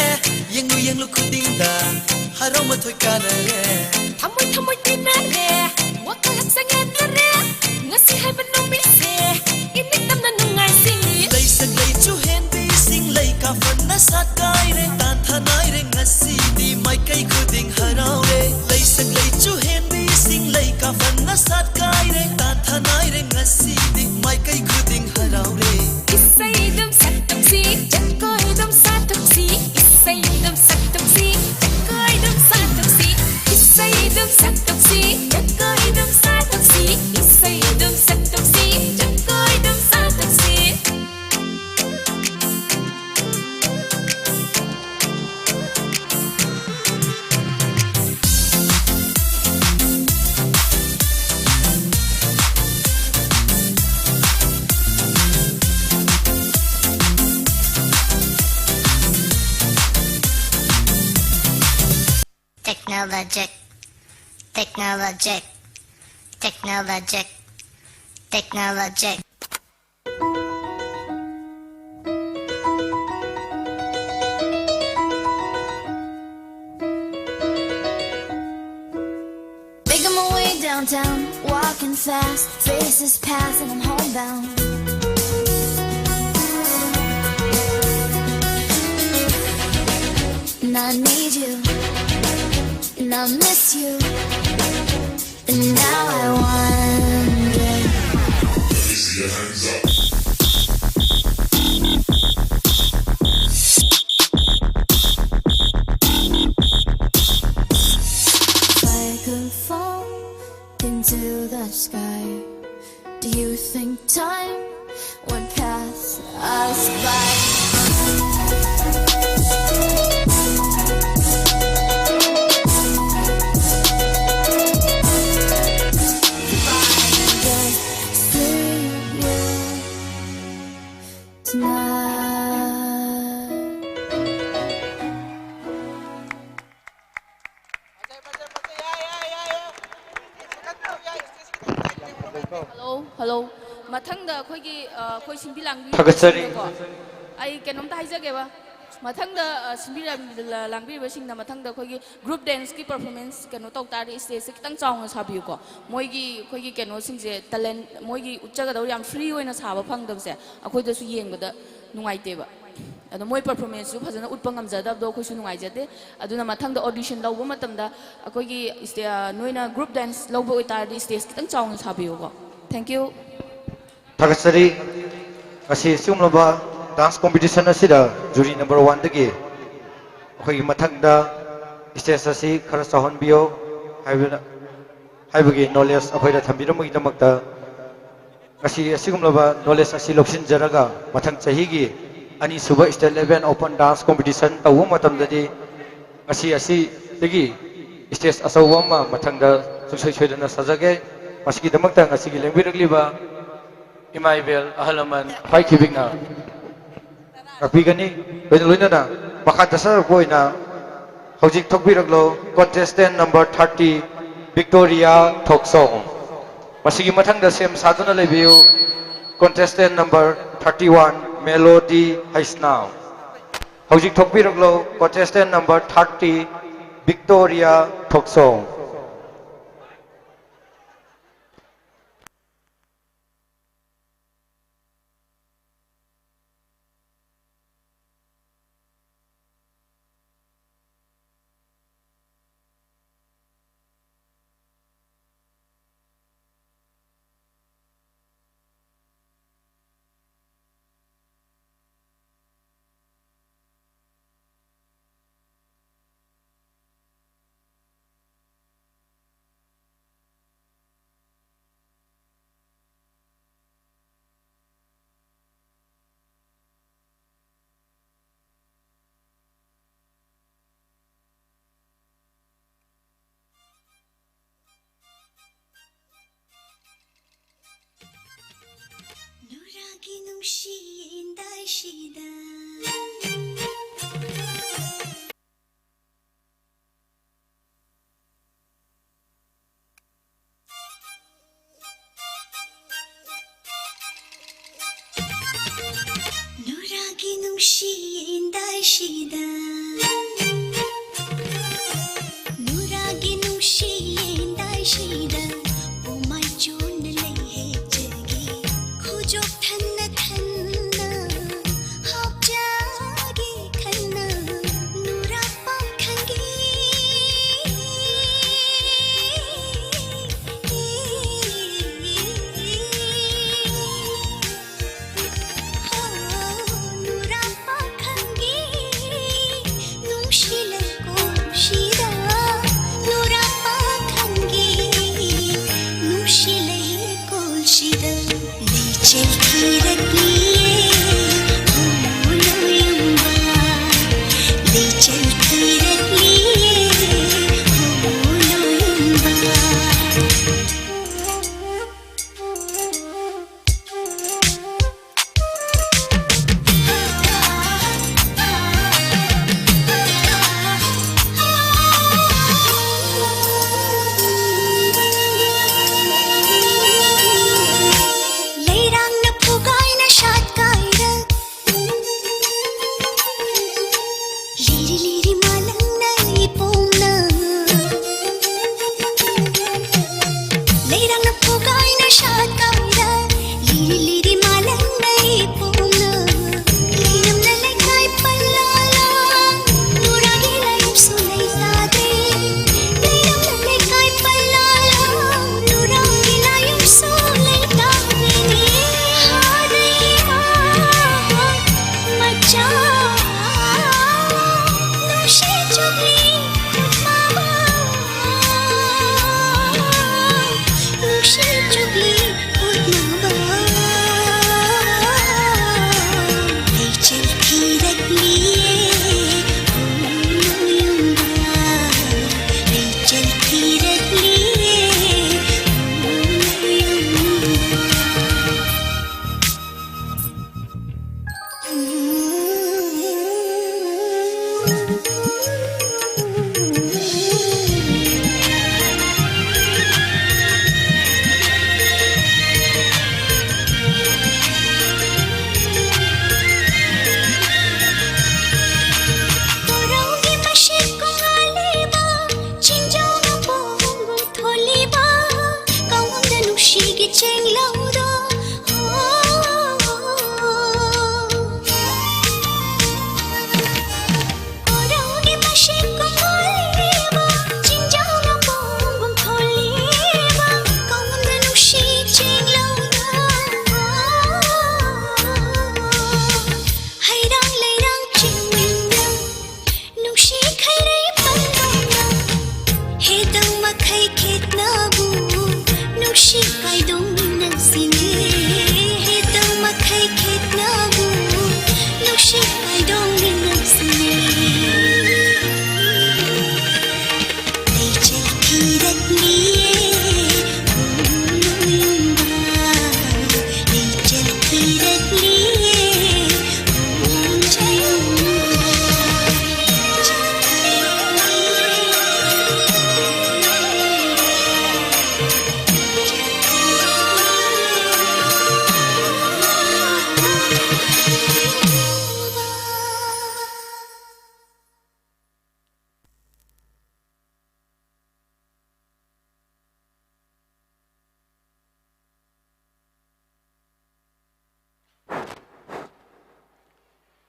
ꯌꯦꯡꯂꯨ ꯌꯦꯡꯂꯨ ꯈꯨꯗꯤꯡꯗ ꯍꯔꯥꯎ ꯃꯊꯣꯏ ꯀꯥꯅꯔꯦ꯫ ꯊꯃꯣꯏ ꯊꯃꯣꯏ ꯇꯤꯟꯅꯔꯦ, ꯋꯥꯈꯜ ꯍꯛꯆꯥꯡ ꯌꯥꯅꯔꯦ, ꯉꯁꯤ ꯍꯥꯏꯕ ꯅꯨꯃꯤꯠꯁꯦ ꯏꯅꯤꯡ ꯇꯝꯅ ꯅꯨꯡꯉꯥꯏꯁꯤ꯫ ꯂꯩꯁꯛ ꯂꯩꯆꯨ ꯍꯦꯟꯕꯤꯁꯤꯡ ꯂꯩ ꯀꯥꯐꯟꯅ ꯁꯥꯠꯀꯥꯏꯔꯦ, ꯇꯥꯟꯊꯥꯅꯥꯏꯔꯦ ꯉꯁꯤꯗꯤ ꯃꯥꯏꯀꯩ ꯈꯨꯗꯤꯡ ꯍꯔꯥꯎꯔꯦ꯫ ꯂꯩꯁꯛ ꯂꯩꯆꯨ ꯍꯦꯟꯕꯤꯁꯤꯡ ꯂꯩ ꯀꯥꯐꯟꯅ ꯁꯥꯠꯀꯥꯏꯔꯦ, ꯇꯥꯟꯊꯥꯅꯥꯏꯔꯦ ꯉꯁꯤꯗꯤ ꯃꯥꯏꯀꯩ ꯈꯨꯗꯤꯡ ꯍꯔꯥꯎꯔꯦ꯫ ꯏꯁꯩ ꯑꯗꯨꯝ ꯁꯛꯇꯣꯛꯁꯤ, ꯖꯒꯣꯏ ꯑꯗꯨꯝ ꯁꯥꯊꯣꯛꯁꯤ, ꯏꯁꯩ ꯑꯗꯨꯝ ꯁꯛꯇꯣꯛꯁꯤ, ꯖꯒꯣꯏ ꯑꯗꯨꯝ ꯁꯥꯊꯣꯛꯁꯤ, ꯏꯁꯩ ꯑꯗꯨꯝ ꯁꯛꯇꯣꯛꯁꯤ, ꯖꯒꯣꯏ ꯑꯗꯨꯝ ꯁꯥꯊꯣꯛꯁꯤ, ꯏꯁꯩ ꯑꯗꯨꯝ ꯁꯛꯇꯣꯛꯁꯤ, ꯖꯒꯣꯏ ꯑꯗꯨꯝ ꯁꯥꯊꯣꯛꯁꯤ꯫ Technologic, technologic, technologic, technologic. Making my way downtown, walking fast, faces pass, and I'm homebound. And I need you, and I miss you, and now I wonder. Raise your hands up. If I could fall into the sky, do you think time would pass us by? If I could see you tonight. Hello, hello. ꯃꯊꯪꯗ ꯑꯩꯈꯣꯏꯒꯤ, ꯑ, ꯑꯩꯈꯣꯏ ꯁꯤꯟꯕꯤ ꯂꯥꯡꯕꯤ ꯊꯥꯒꯠꯆꯔꯤ꯫ ꯀꯣ, ꯑꯩ ꯀꯩꯅꯣꯝꯇ ꯍꯥꯏꯖꯒꯦꯕ꯫ ꯃꯊꯪꯗ, ꯑ, ꯁꯤꯟꯕꯤꯔꯝ-, ꯂꯥꯡꯕꯤꯔꯤꯕꯁꯤꯡꯅ ꯃꯊꯪꯗ ꯑꯩꯈꯣꯏꯒꯤ group dance ꯀꯤ performance ꯀꯩꯅꯣ ꯇꯧ ꯇꯥꯔꯗꯤ stage ꯁꯦ ꯈꯤꯇꯪ ꯆꯥꯎꯅ ꯁꯥꯕꯤꯌꯨꯀꯣ꯫ ꯃꯣꯏꯒꯤ, ꯑꯩꯈꯣꯏꯒꯤ ꯀꯩꯅꯣꯁꯤꯡꯁꯦ, talent, ꯃꯣꯏꯒꯤ ꯎꯠꯆꯒꯗꯧꯔꯤ ꯌꯥꯝ free ꯑꯣꯏꯅ ꯁꯥꯕ ꯐꯪꯗꯕꯁꯦ ꯑꯩꯈꯣꯏꯗꯁꯨ ꯌꯦꯡꯕꯗ ꯅꯨꯡꯉꯥꯏꯇꯦꯕ꯫ ꯑꯗꯣ ꯃꯣꯏ performance ꯁꯨ ꯐꯖꯅ ꯎꯠꯄ ꯉꯝꯖꯗꯕꯗꯣ ꯑꯩꯈꯣꯏꯁꯨ ꯅꯨꯡꯉꯥꯏꯖꯗꯦ꯫ ꯑꯗꯨꯅ ꯃꯊꯪꯗ audition ꯂꯧꯕ ꯃꯇꯝꯗ ꯑꯩꯈꯣꯏꯒꯤ ꯁ꯭ꯇꯦ-, ꯑ, ꯅꯣꯏꯅ group dance ꯂꯧꯕ ꯑꯣꯏꯇꯥꯔꯗꯤ stage ꯈꯤꯇꯪ ꯆꯥꯎꯅ ꯁꯥꯕꯤꯌꯨꯀꯣ꯫ Thank you꯫ ꯊꯥꯒꯠꯆꯔꯤ꯫ ꯉꯁꯤ ꯑꯁꯤꯒꯨꯝꯂꯕ dance competition ꯑꯁꯤꯗ jury number one ꯗꯒꯤ ꯑꯩꯈꯣꯏꯒꯤ ꯃꯊꯪꯗ stage ꯑꯁꯤ ꯈꯔ ꯆꯥꯎꯍꯟꯕꯤꯌꯣ ꯍꯥꯏꯕꯅ, ꯍꯥꯏꯕꯒꯤ knowledge ꯑꯩꯈꯣꯏꯗ ꯊꯝꯕꯤꯔꯝꯕꯒꯤꯗꯃꯛꯇ ꯉꯁꯤ ꯑꯁꯤꯒꯨꯝꯂꯕ knowledge ꯑꯁꯤ ꯂꯧꯁꯤꯟꯖꯔꯒ ꯃꯊꯪ ꯆꯍꯤꯒꯤ ꯑꯅꯤꯁꯨꯕ state level open dance competition ꯇꯧꯕ ꯃꯇꯝꯗꯗꯤ ꯉꯁꯤ ꯑꯁꯤꯗꯒꯤ stage ꯑꯆꯧꯕ ꯑꯃ ꯃꯊꯪꯗ ꯁꯨꯡꯁꯣꯏ ꯁꯣꯏꯗꯅ ꯁꯥꯖꯒꯦ꯫ ꯃꯁꯤꯒꯤꯗꯃꯛꯇ ꯉꯁꯤꯒꯤ ꯂꯦꯡꯕꯤꯔꯛꯂꯤꯕ ꯏꯃꯥ ꯏꯕꯦꯜ ꯑꯍꯜ ꯂꯃꯟ ꯈ꯭ꯋꯥꯏ ꯈꯤꯕꯤꯛꯅ ꯉꯥꯛꯄꯤꯒꯅꯤ꯫ ꯂꯣꯏꯅ ꯂꯣꯏꯅꯅ ꯃꯈꯥ ꯆꯠꯊꯔꯛꯄ ꯑꯣꯏꯅ ꯍꯧꯖꯤꯛ ꯊꯣꯛꯄꯤꯔꯛꯂꯣ, contestant number thirty, Victoria Thoksom꯫ ꯃꯁꯤꯒꯤ ꯃꯊꯪꯗ ꯁꯦꯝ ꯁꯥꯗꯨꯅ ꯂꯩꯕꯤꯌꯨ, contestant number thirty one, Melody Haisnam꯫ ꯍꯧꯖꯤꯛ ꯊꯣꯛꯄꯤꯔꯛꯂꯣ, contestant number thirty, Victoria Thoksom꯫ ꯅꯨꯔꯥꯒꯤ ꯅꯨꯡꯁꯤ ꯏꯟꯗꯥꯏꯁꯤꯗ꯫ ꯅꯨꯔꯥꯒꯤ ꯅꯨꯡꯁꯤ ꯏꯟꯗꯥꯏ ꯁꯤꯗ ꯅꯨꯔꯥꯒꯤ ꯅꯨꯡꯁꯤ ꯂꯦꯟꯗꯥꯏꯁꯤꯗ ꯄꯣꯃꯥꯏ ꯆꯣꯟꯅ ꯂꯩ ꯍꯦꯛꯆꯒꯦ ꯈꯨꯖꯣꯞ ꯊꯟꯅ ꯊꯟꯅ ꯍꯥꯞꯆꯒꯦ ꯈꯟꯅ ꯅꯨꯔꯥ ꯄꯥꯈꯪꯒꯤ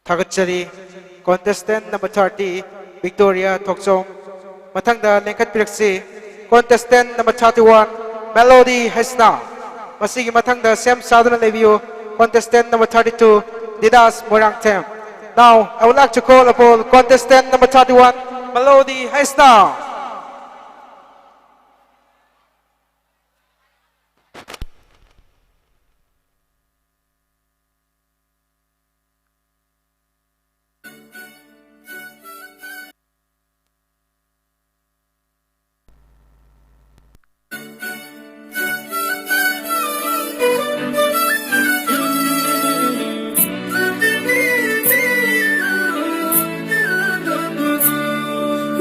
ꯊꯥꯒꯠꯆꯔꯤ꯫ Contestant number thirty, Victoria ꯊꯣꯛꯆꯣꯝ꯫ ꯃꯊꯪꯗ ꯂꯦꯡꯈꯠꯄꯤꯔꯛꯁꯤ, contestant number thirty-one, Melody Heisnam. ꯃꯁꯤꯒꯤ ꯃꯊꯪꯗ ꯁꯦꯝ ꯁꯥꯗꯨꯅ ꯂꯩꯕꯤꯌꯨ, contestant number thirty-two, Didas Moirangthem. Now, I would like to call upon contestant number thirty-one, Melody Heisnam.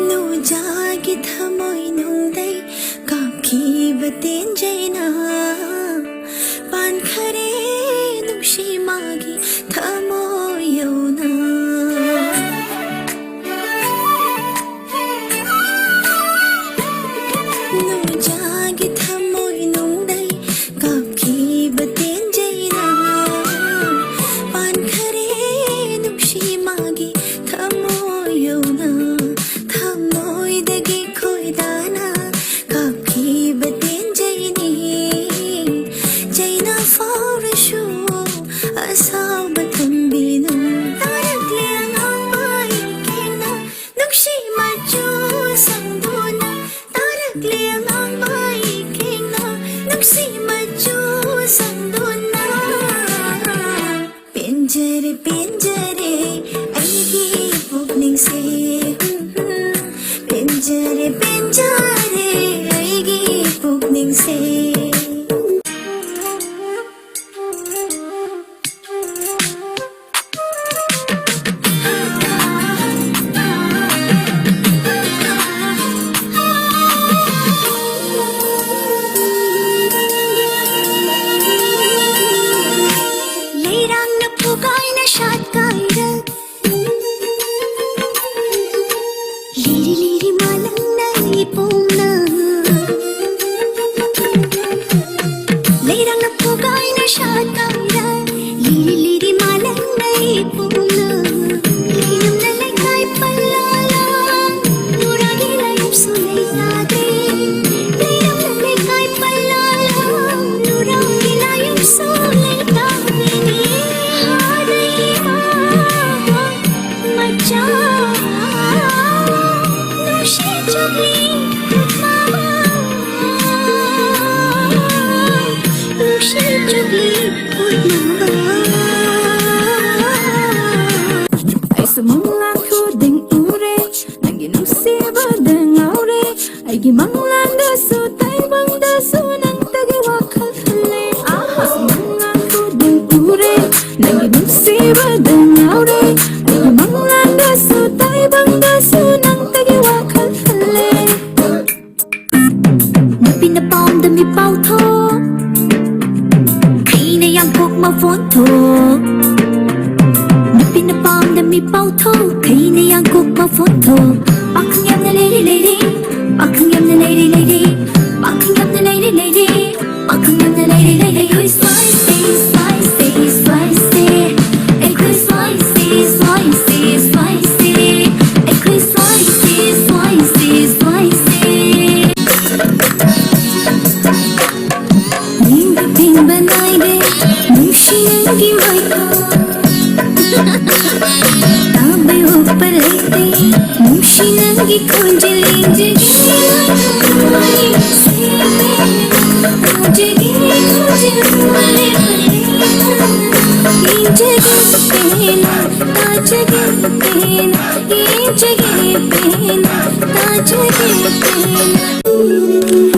ꯅꯣꯡꯖꯥꯒꯤ ꯊꯃꯣꯏ ꯅꯨꯡꯗꯩ ꯀꯥꯞꯈꯤꯕ ꯇꯦꯟꯖꯩꯅ ꯄꯥꯟꯈꯔꯦ ꯅꯨꯡꯁꯤ ꯃꯥꯒꯤ ꯊꯃꯣꯏ ꯌꯧꯅ꯫ ꯅꯣꯡꯖꯥꯒꯤ ꯊꯃꯣꯏ ꯅꯨꯡꯗꯩ ꯀꯥꯞꯈꯤꯕ ꯇꯦꯟꯖꯩꯅ ꯄꯥꯟꯈꯔꯦ ꯅꯨꯡꯁꯤ ꯃꯥꯒꯤ ꯊꯃꯣꯏ ꯌꯧꯅ꯫ ꯊꯃꯣꯏꯗꯒꯤ ꯈꯣꯏꯗꯥꯅ ꯀꯥꯞꯈꯤꯕ ꯇꯦꯟꯖꯩꯅ ꯃꯪꯂꯥꯟ ꯈꯨꯗꯤꯡ ꯎꯔꯦ, ꯅꯪꯒꯤ ꯅꯨꯡꯁꯤꯕꯗ ꯉꯥꯎꯔꯦ꯫ ꯑꯩꯒꯤ ꯃꯪꯂꯥꯟꯗꯁꯨ ꯇꯥꯏꯕꯪꯗꯁꯨ ꯅꯪꯇꯒꯤ ꯋꯥꯈꯜ ꯈꯜꯂꯦ꯫ ꯑꯍꯥ! ꯃꯪꯂꯥꯟ ꯈꯨꯗꯤꯡ ꯎꯔꯦ, ꯅꯪꯒꯤ ꯅꯨꯡꯁꯤꯕꯗ ꯉꯥꯎꯔꯦ꯫ ꯑꯩꯒꯤ ꯃꯪꯂꯥꯟꯗꯁꯨ ꯇꯥꯏꯕꯪꯗꯁꯨ ꯅꯪꯇꯒꯤ ꯋꯥꯈꯜ ꯈꯜꯂꯦ꯫ ꯅꯨꯄꯤꯅ ꯄꯥꯝꯗ ꯃꯤ ꯄꯥꯎꯊꯣꯛ, ꯈꯩꯅ ꯌꯥꯡꯀꯣꯛ ꯃꯐꯣꯟ ꯊꯣꯛ꯫ ꯅꯨꯄꯤꯅ ꯄꯥꯝꯗ ꯃꯤ ꯄꯥꯎꯊꯣꯛ, ꯈꯩꯅ ꯌꯥꯡꯀꯣꯛ ꯃꯐꯣꯟ ꯊꯣꯛ꯫ ꯄꯥꯈꯪ ꯌꯥꯝꯅ ꯂꯩꯔꯤ ꯂꯩꯔꯤ, ꯄꯥꯈꯪ ꯌꯥꯝꯅ ꯂꯩꯔꯤ ꯂꯩꯔꯤ, ꯄꯥꯈꯪ ꯌꯥꯝꯅ ꯂꯩꯔꯤ ꯂꯩꯔꯤ, ꯄꯥꯈꯪ ꯌꯥꯝꯅ ꯂꯩꯔꯤ ꯂꯩꯔꯤ꯫ ꯑꯩꯈꯣꯏ ꯁ꯭ꯋꯥꯏꯁꯦ, ꯁ꯭ꯋꯥꯏꯁꯦ, ꯁ꯭ꯋꯥꯏꯁꯦ꯫ ꯑꯩꯈꯣꯏ ꯁ꯭ꯋꯥꯏꯁꯦ, ꯁ꯭ꯋꯥꯏꯁꯦ, ꯁ꯭ꯋꯥꯏꯁꯦ꯫ ꯑꯩꯈꯣꯏ ꯁ꯭ꯋꯥꯏꯁꯦ, ꯁ꯭ꯋꯥꯏꯁꯦ, ꯁ꯭ꯋꯥꯏꯁꯦ꯫ ꯌꯦꯡꯕ ꯄꯦꯟꯕ ꯅꯥꯏꯗꯦ ꯅꯨꯡꯁꯤ ꯅꯪꯒꯤ ꯃꯥꯏꯀꯣ꯫ ꯇꯥꯕ ꯑꯣꯛꯄ ꯂꯩꯇꯦ ꯅꯨꯡꯁꯤ ꯅꯪꯒꯤ ꯈꯣꯟꯖꯦꯜ꯫ ꯌꯦꯡꯖꯒꯦ ꯈꯣꯟꯖꯦꯜ, ꯌꯦꯡꯖꯒꯦ ꯄꯦꯟꯅ, ꯇꯥꯖꯒꯦ ꯄꯦꯟꯅ, ꯌꯦꯡꯖꯒꯦ ꯄꯦꯟꯅ, ꯇꯥꯖꯒꯦ ꯄꯦꯟꯅ꯫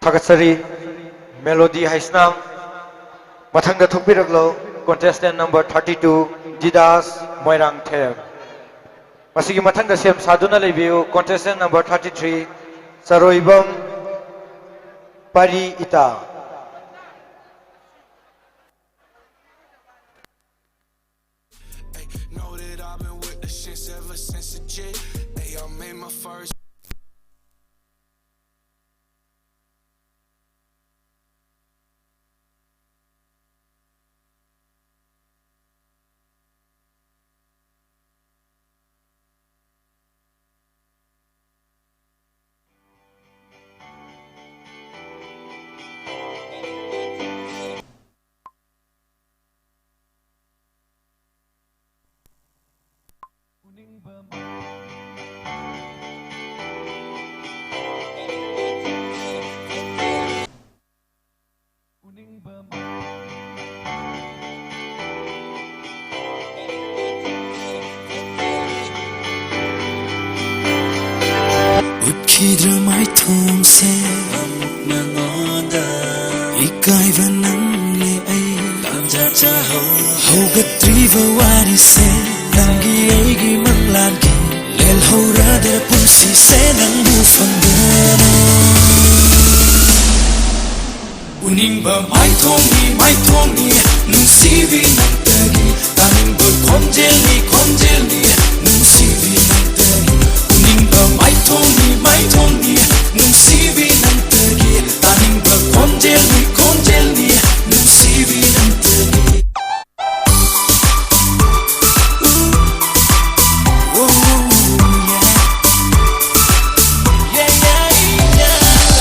ꯊꯥꯒꯠꯆꯔꯤ꯫ ꯃꯦꯂꯣꯗꯤ ꯍꯩꯁꯅꯥꯝ꯫ ꯃꯊꯪꯗ ꯊꯣꯛꯄꯤꯔꯛꯂꯣ, contestant number thirty two, ꯗꯤꯗꯥꯁ Moirangthem. ꯃꯁꯤꯒꯤ ꯃꯊꯪꯗ ꯁꯦꯝ ꯁꯥꯗꯨꯅ ꯂꯩꯕꯤꯌꯨ, contestant number thirty three, ꯆꯔꯣꯏꯕꯝ ꯄꯥꯔꯤ ꯏꯇꯥ꯫ Know that I've been with the shits ever since a G. Hey, I made my first. ꯎꯠꯈꯤꯗ꯭ꯔ ꯃꯥꯏꯊꯣꯡꯁꯦ ꯑꯃꯨꯛ ꯅꯉꯣꯟꯗ? ꯏꯀꯥꯏꯕ ꯅꯪꯂꯦ ꯑꯩ ꯄꯥꯝꯖ ꯆꯥꯍꯧ꯫ ꯍꯧꯒꯠꯇ꯭ꯔꯤꯕ ꯋꯥꯔꯤꯁꯦ ꯅꯪꯒꯤ ꯑꯩꯒꯤ ꯃꯪꯂꯥꯟꯒꯤ꯫ ꯂꯦꯜꯍꯧꯔꯗ꯭ꯔ ꯄꯨꯟꯁꯤꯁꯦ ꯅꯪꯕꯨ ꯐꯪꯗꯅ? ꯎꯅꯤꯡꯕ ꯃꯥꯏꯊꯣꯡꯅꯤ, ꯃꯥꯏꯊꯣꯡꯅꯤ, ꯅꯨꯡꯁꯤꯕꯤ ꯅꯪꯇꯒꯤ꯫ ꯇꯥꯅꯤꯡꯕ ꯈꯣꯟꯖꯦꯜꯅꯤ, ꯈꯣꯟꯖꯦꯜꯅꯤ, ꯅꯨꯡꯁꯤꯕꯤ ꯅꯪꯇꯒꯤ꯫ ꯎꯅꯤꯡꯕ ꯃꯥꯏꯊꯣꯡꯅꯤ, ꯃꯥꯏꯊꯣꯡꯅꯤ, ꯅꯨꯡꯁꯤꯕꯤ ꯅꯪꯇꯒꯤ꯫ ꯇꯥꯅꯤꯡꯕ ꯈꯣꯟꯖꯦꯜꯅꯤ, ꯈꯣꯟꯖꯦꯜꯅꯤ, ꯅꯨꯡꯁꯤꯕꯤ ꯅꯪꯇꯒꯤ꯫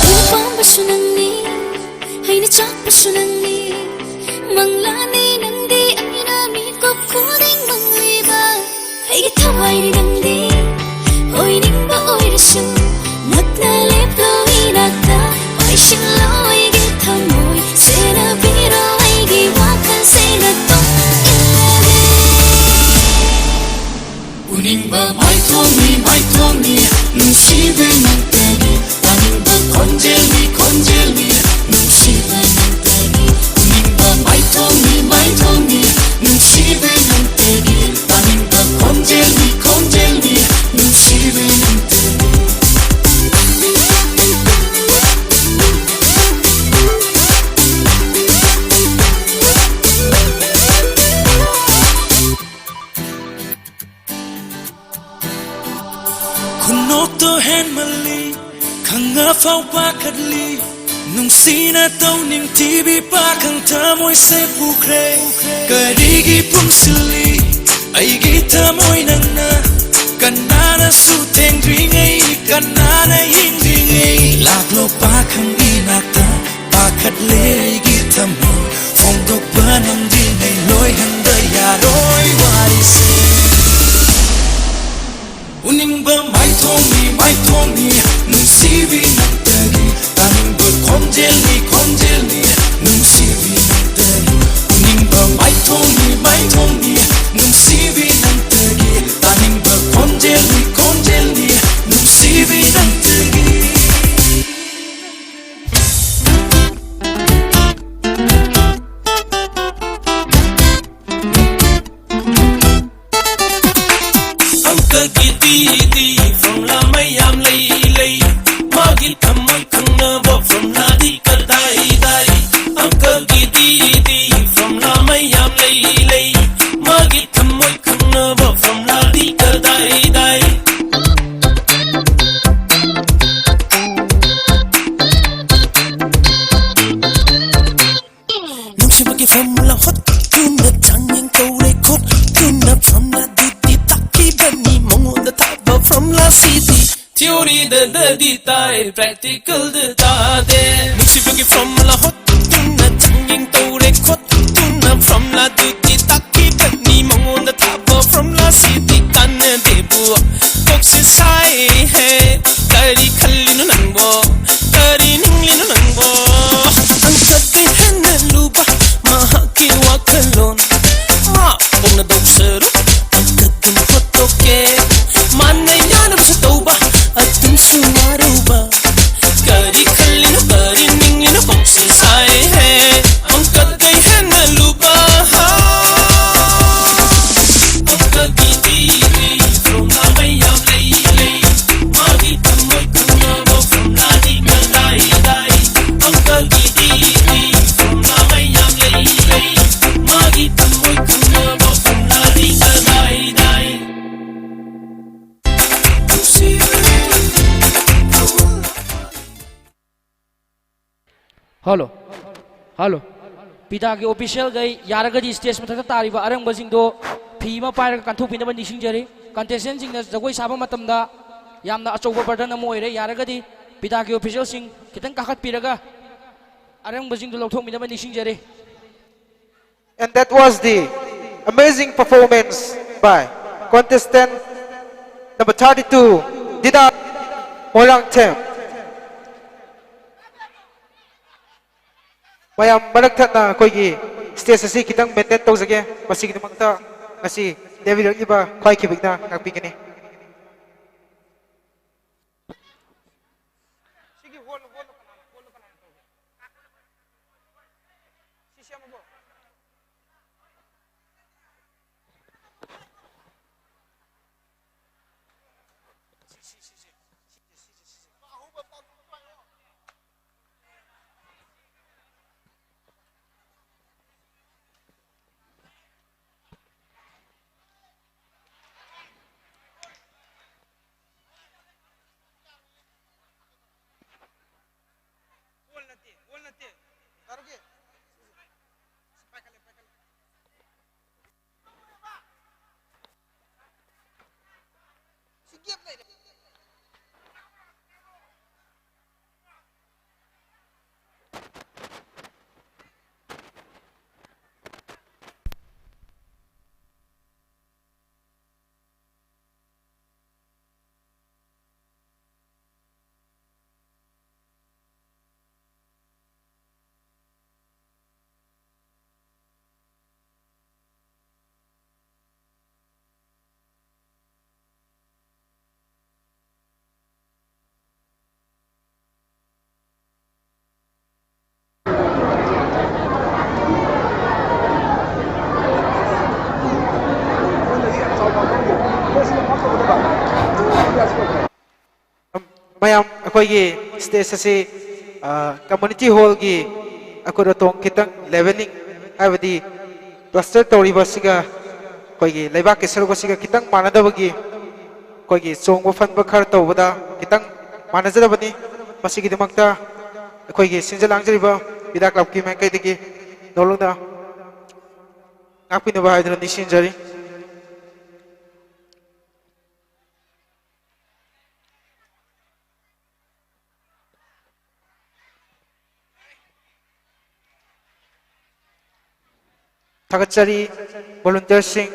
ꯑꯩꯅ ꯄꯥꯝꯕꯁꯨ ꯅꯪꯅꯤ, ꯑꯩꯅ ꯆꯥꯛꯄꯁꯨ ꯅꯪꯅꯤ꯫ ꯃꯪꯂꯥꯟꯅꯤ ꯅꯪꯗꯤ ꯑꯩꯅ ꯃꯤꯀꯨꯞ ꯈꯨꯗꯤꯡ ꯃꯪꯂꯤꯕ꯫ ꯑꯩꯒꯤ ꯊꯋꯥꯏꯅꯤ ꯅꯪꯗꯤ, ꯑꯣꯏꯅꯤꯡꯕ ꯑꯣꯏꯔꯁꯨ ꯅꯛꯅ ꯂꯦꯞꯂꯣ ꯏꯅꯥꯛꯇ꯫ ꯄꯥꯏꯁꯤꯜꯂꯣ ꯑꯩꯒꯤ ꯊꯃꯣꯏ, ꯁꯦꯟꯅꯕꯤꯔꯣ ꯑꯩꯒꯤ ꯋꯥꯈꯜꯁꯦ ꯅꯇꯨꯡ ꯏꯜꯂꯒꯦ꯫ ꯎꯅꯤꯡꯕ ꯃꯥꯏꯊꯣꯡꯅꯤ, ꯃꯥꯏꯊꯣꯡꯅꯤ, ꯅꯨꯡꯁꯤꯕꯤ ꯅꯪꯇꯒꯤ꯫ ꯇꯥꯅꯤꯡꯕ ꯈꯣꯟꯖꯦꯜꯅꯤ, ꯈꯣꯟꯖꯦꯜ ꯐꯥꯎ ꯄꯥꯈꯠꯂꯤ꯫ ꯅꯨꯡꯁꯤꯅ ꯇꯧꯅꯤꯡꯊꯤꯕꯤ ꯄꯥꯈꯪ ꯊꯃꯣꯏꯁꯦ ꯄꯨꯈ꯭ꯔꯦ꯫ ꯀꯔꯤꯒꯤ ꯄꯨꯟꯁꯤꯜꯂꯤ ꯑꯩꯒꯤ ꯊꯃꯣꯏ ꯅꯪꯅ? ꯀꯅꯥꯅꯁꯨ ꯊꯦꯡꯗ꯭ꯔꯤꯉꯩ, ꯀꯅꯥꯅ ꯌꯦꯡꯗ꯭ꯔꯤꯉꯩ, ꯂꯥꯛꯂꯣ ꯄꯥꯈꯪ ꯏꯅꯥꯛꯇ꯫ ꯄꯥꯈꯠꯂꯦ ꯑꯩꯒꯤ ꯊꯃꯣꯏ, ꯐꯣꯡꯗꯣꯛꯄ ꯅꯪꯗ꯭ꯔꯤꯉꯩ ꯂꯣꯏꯍꯟꯕ ꯌꯥꯔꯣꯏ ꯋꯥꯔꯤꯁꯦ꯫ ꯎꯅꯤꯡꯕ ꯃꯥꯏꯊꯣꯡꯅꯤ, ꯃꯥꯏꯊꯣꯡꯅꯤ, ꯅꯨꯡꯁꯤꯕꯤ ꯅꯪꯇꯒꯤ꯫ ꯇꯥꯅꯤꯡꯕ ꯈꯣꯟꯖꯦꯜꯅꯤ, ꯈꯣꯟꯖꯦꯜꯅꯤ, ꯅꯨꯡꯁꯤꯕꯤ ꯅꯪꯇꯒꯤ꯫ ꯎꯅꯤꯡꯕ ꯃꯥꯏꯊꯣꯡꯅꯤ, ꯃꯥꯏꯊꯣꯡꯅꯤ, ꯅꯨꯡꯁꯤꯕꯤ ꯅꯪꯇꯒꯤ꯫ ꯇꯥꯅꯤꯡꯕ ꯈꯣꯟꯖꯦꯜꯅꯤ, ꯈꯣꯟꯖꯦꯜꯅꯤ, ꯅꯨꯡꯁꯤꯕꯤ ꯅꯪꯇꯒꯤ꯫ ꯑꯪꯀꯒꯤ ꯗꯤ ꯗꯤ ꯐꯣꯔꯃꯨꯂꯥ ꯃꯌꯥꯝ ꯂꯩ, ꯂꯩ꯫ ꯃꯥꯒꯤ ꯊꯃꯣꯏ ꯈꯪꯅꯕ ꯐꯣꯔꯃꯨꯂꯥꯗꯤ ꯀꯗꯥꯏꯗꯥꯏ? ꯑꯪꯀꯒꯤ ꯗꯤ ꯗꯤ ꯐꯣꯔꯃꯨꯂꯥ ꯃꯌꯥꯝ ꯂꯩ, ꯂꯩ꯫ ꯃꯥꯒꯤ ꯊꯃꯣꯏ ꯈꯪꯅꯕ ꯐꯣꯔꯃꯨꯂꯥꯗꯤ ꯀꯗꯥꯏꯗꯥꯏ? ꯅꯨꯡꯁꯤꯕꯒꯤ ꯐꯣꯔꯃꯨꯂꯥ ꯍꯣꯠꯇꯨꯅ ꯆꯥꯡꯌꯦꯡ ꯇꯧꯔꯦ ꯈꯣꯠꯇꯨꯅ ꯐꯣꯔꯃꯨꯂꯥꯗꯨꯗꯤ ꯇꯥꯛꯄꯤꯕꯅꯤ ꯃꯉꯣꯟꯗ ꯊꯥꯕ ꯐꯣꯔꯃꯨꯂꯥꯁꯤꯗꯤ꯫ ꯊꯤꯑꯣꯔꯤꯗꯗꯤ ꯇꯥꯏ, ꯄ꯭ꯔꯦꯛꯇꯤꯀꯦꯜꯗ ꯇꯥꯗꯦ꯫ ꯅꯨꯡꯁꯤꯕꯒꯤ ꯐꯣꯔꯃꯨꯂꯥ ꯍꯣꯠꯇꯨꯅ ꯆꯥꯡꯌꯦꯡ ꯇꯧꯔꯦ ꯈꯣꯠꯇꯨꯅ ꯐꯣꯔꯃꯨꯂꯥꯗꯨꯗꯤ ꯇꯥꯛꯄꯤꯕꯅꯤ ꯃꯉꯣꯟꯗ ꯊꯥꯕ ꯐꯣꯔꯃꯨꯂꯥꯁꯤꯗꯤ ꯀꯥꯟꯅꯗꯦꯕꯨ꯫ ꯀꯣꯛꯁꯦ ꯁꯥꯏ ꯍꯦ, ꯀꯔꯤ ꯈꯜꯂꯤꯅꯣ ꯅꯪꯕꯣ? ꯀꯔꯤ ꯅꯤꯡꯂꯤꯅꯣ ꯅꯪꯕꯣ? ꯑꯪꯀꯗꯤ ꯍꯦꯟꯅ ꯂꯨꯕ ꯃꯍꯥꯛꯀꯤ ꯋꯥꯈꯜꯂꯣꯟ꯫ ꯃꯥ ꯄꯣꯛꯅꯗꯧ ꯁꯔꯨꯛ ꯑꯪꯀ ꯑꯗꯨꯝ ꯍꯣꯠꯇꯣꯛꯀꯦ꯫ ꯃꯥꯅ ꯌꯥꯅꯕꯁꯨ ꯇꯧꯕ ꯑꯗꯨꯝꯁꯨ ꯋꯥꯔꯨꯕ꯫ ꯀꯔꯤ ꯈꯜꯂꯤꯅꯣ, ꯀꯔꯤ ꯅꯤꯡꯂꯤꯅꯣ, ꯀꯣꯛꯁꯦ ꯁꯥꯏ ꯍꯜꯂꯣ, ꯍꯜꯂꯣ꯫ ꯄꯤꯇꯥꯒꯤ ꯑꯣꯐꯤꯁꯤꯌꯦꯜꯈꯩ ꯌꯥꯔꯒꯗꯤ ꯁ꯭ꯇꯦꯖ ꯃꯊꯛꯇ ꯇꯥꯔꯤꯕ ꯑꯔꯪꯕꯁꯤꯡꯗꯣ ꯐꯤ ꯑꯃ ꯄꯥꯏꯔꯒ ꯀꯟꯊꯣꯛꯄꯤꯅꯕ ꯅꯤꯡꯁꯤꯡꯖꯔꯤ꯫ ꯀꯟꯇꯦꯁꯇꯦꯟꯁꯤꯡꯅ ꯖꯒꯣꯏ ꯁꯥꯕ ꯃꯇꯝꯗ ꯌꯥꯝꯅ ꯑꯆꯧꯕ ꯕꯔꯗꯟ ꯑꯃ ꯑꯣꯏꯔꯦ꯫ ꯌꯥꯔꯒꯗꯤ ꯄꯤꯇꯥꯒꯤ ꯑꯣꯐꯤꯁꯤꯌꯦꯜꯁꯤꯡ ꯈꯤꯇꯪ ꯀꯥꯈꯠꯄꯤꯔꯒ ꯑꯔꯪꯕꯁꯤꯡꯗꯨ ꯂꯧꯊꯣꯛꯃꯤꯟꯅꯕ ꯅꯤꯡꯁꯤꯡꯖꯔꯤ꯫ And that was the amazing performance by contestant number thirty-two, Dina Molangthem. ꯃꯌꯥꯝ ꯃꯔꯛ ꯊꯠꯅ ꯑꯩꯈꯣꯏꯒꯤ ꯁ꯭ꯇꯦꯖ ꯑꯁꯤ ꯈꯤꯇꯪ ꯃꯦꯟꯇꯦꯟ ꯇꯧꯖꯒꯦ꯫ ꯃꯁꯤꯒꯤꯗꯃꯛꯇ ꯉꯁꯤ ꯂꯦꯞꯄꯤꯔꯛꯂꯤꯕ ꯈ꯭ꯋꯥꯏ ꯈꯤꯕꯤꯛꯅ ꯉꯥꯛꯄꯤꯒꯅꯤ꯫ ꯁꯤꯒꯤ ꯍꯣꯜ ꯍꯣꯜ ꯀꯅꯥꯅ ꯍꯣꯜ ꯀꯅꯥꯅ ꯇꯧꯒꯦ? ꯁꯤ ꯁꯦꯝꯃꯕꯣ? ꯍꯣꯜ ꯅꯠꯇꯦ, ꯍꯣꯜ ꯅꯠꯇꯦ꯫ ꯇꯥꯔꯨꯒꯦ꯫ ꯁꯤ ꯄꯥꯏꯈꯠꯂꯦ, ꯄꯥꯏꯈꯠꯂꯦ꯫ ꯁꯤ ꯒꯦꯞ ꯂꯩꯔꯦ꯫ ꯃꯌꯥꯝ, ꯑꯩꯈꯣꯏꯒꯤ ꯁ꯭ꯇꯦꯖ ꯑꯁꯤ ꯀꯝꯃ꯭ꯌꯨꯅꯤꯇꯤ ꯍꯣꯜꯒꯤ ꯑꯀꯨꯠ ꯑꯇꯣꯡ ꯈꯤꯇꯪ ꯂꯦꯚꯦꯂꯤꯡ, ꯍꯥꯏꯕꯗꯤ ꯄ꯭ꯂꯥꯁꯇꯔ ꯇꯧꯔꯤꯕ ꯑꯁꯤꯒ ꯑꯩꯈꯣꯏꯒꯤ ꯂꯩꯕꯥꯛꯀꯤ ꯁꯔꯨꯛ ꯑꯁꯤꯒ ꯈꯤꯇꯪ ꯃꯥꯟꯅꯗꯕꯒꯤ ꯑꯩꯈꯣꯏꯒꯤ ꯆꯣꯡꯕ ꯐꯟꯕ ꯈꯔ ꯇꯧꯕꯗ ꯈꯤꯇꯪ ꯃꯥꯟꯅꯖꯗꯕꯅꯤ꯫ ꯃꯁꯤꯒꯤꯗꯃꯛꯇ ꯑꯩꯈꯣꯏꯒꯤ ꯁꯤꯟꯖ ꯂꯥꯡꯖꯔꯤꯕ ꯕꯤꯗꯥ ꯀ꯭ꯂꯕꯀꯤ ꯃꯥꯏꯀꯩꯗꯒꯤ ꯅꯣꯂꯨꯛꯅ ꯉꯥꯛꯄꯤꯅꯕ ꯍꯥꯏꯗꯨꯅ ꯅꯤꯡꯁꯤꯡꯖꯔꯤ꯫ ꯊꯥꯒꯠꯆꯔꯤ volunteerꯁꯤꯡ꯫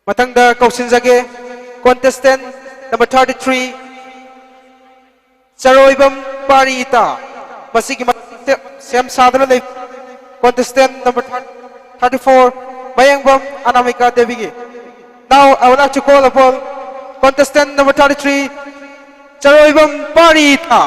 ꯃꯊꯪꯗ ꯀꯧꯁꯤꯟꯖꯒꯦ contestant number thirty three, ꯆꯔꯣꯏꯕꯝ ꯄꯥꯔꯤꯇꯥ꯫ ꯃꯁꯤꯒꯤ ꯃꯊꯛꯇ ꯁꯦꯝ ꯁꯥꯗꯨꯅ ꯂꯩ contestant number thirty four, Mayengbam ꯑꯅꯥꯃꯤꯀꯥ ꯗꯦꯕꯤꯒꯤ꯫ Now I would like to call upon contestant number thirty three, ꯆꯔꯣꯏꯕꯝ ꯄꯥꯔꯤꯇꯥ꯫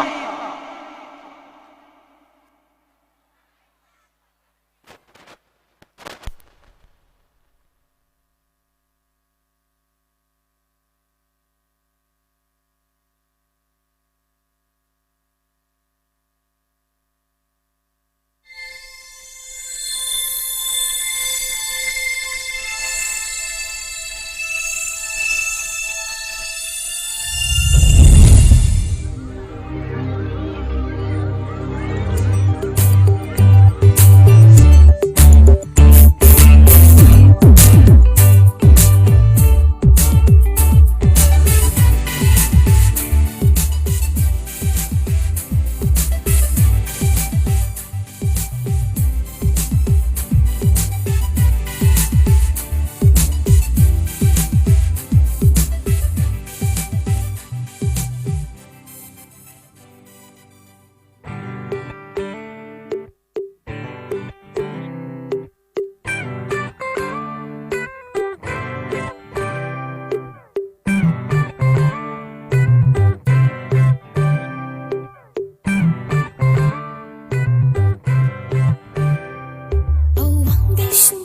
ꯑꯋꯥꯡꯗꯁꯨ,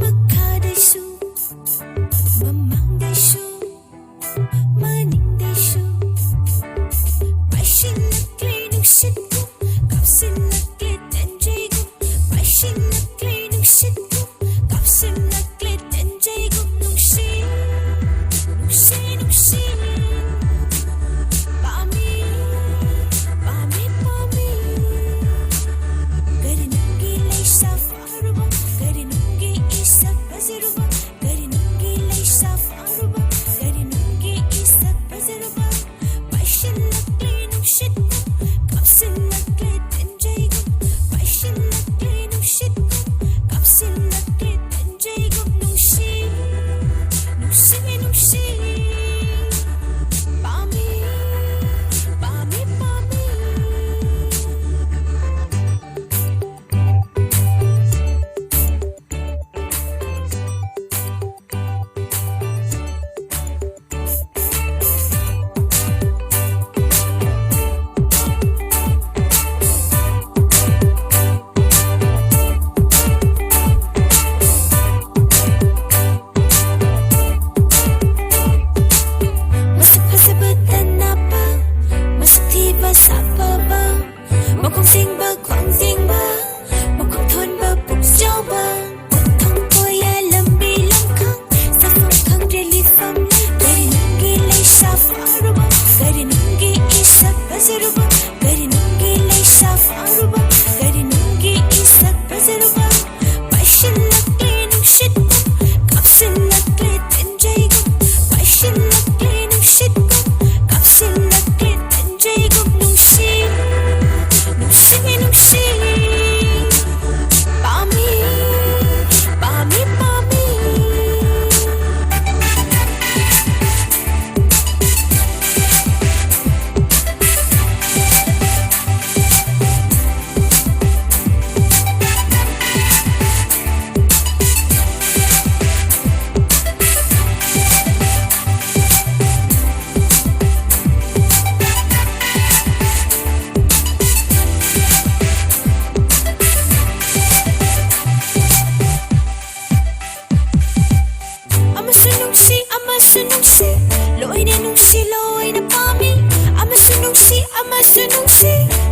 ꯃꯈꯥꯗꯁꯨ, ꯃꯃꯥꯡꯗꯁꯨ, ꯃꯅꯤꯡꯗꯁꯨ꯫ ꯄꯥꯏꯁꯤꯜꯂꯛꯂꯦ ꯅꯨꯡꯁꯤꯠꯀꯨꯝ, ꯀꯥꯞꯁꯤꯜꯂꯛꯂꯦ ꯇꯟꯖꯩꯒꯨꯝ꯫ ꯄꯥꯏꯁꯤꯜꯂꯛꯂꯦ ꯅꯨꯡꯁꯤꯠꯀꯨꯝ, ꯀꯥꯞꯁꯤꯜꯂꯛꯂꯦ ꯇꯟꯖꯩꯒꯨꯝ꯫ ꯅꯨꯡꯁꯤ, ꯅꯨꯡꯁꯤ, ꯅꯨꯡꯁꯤ꯫ ꯄꯥꯝꯃꯤ꯫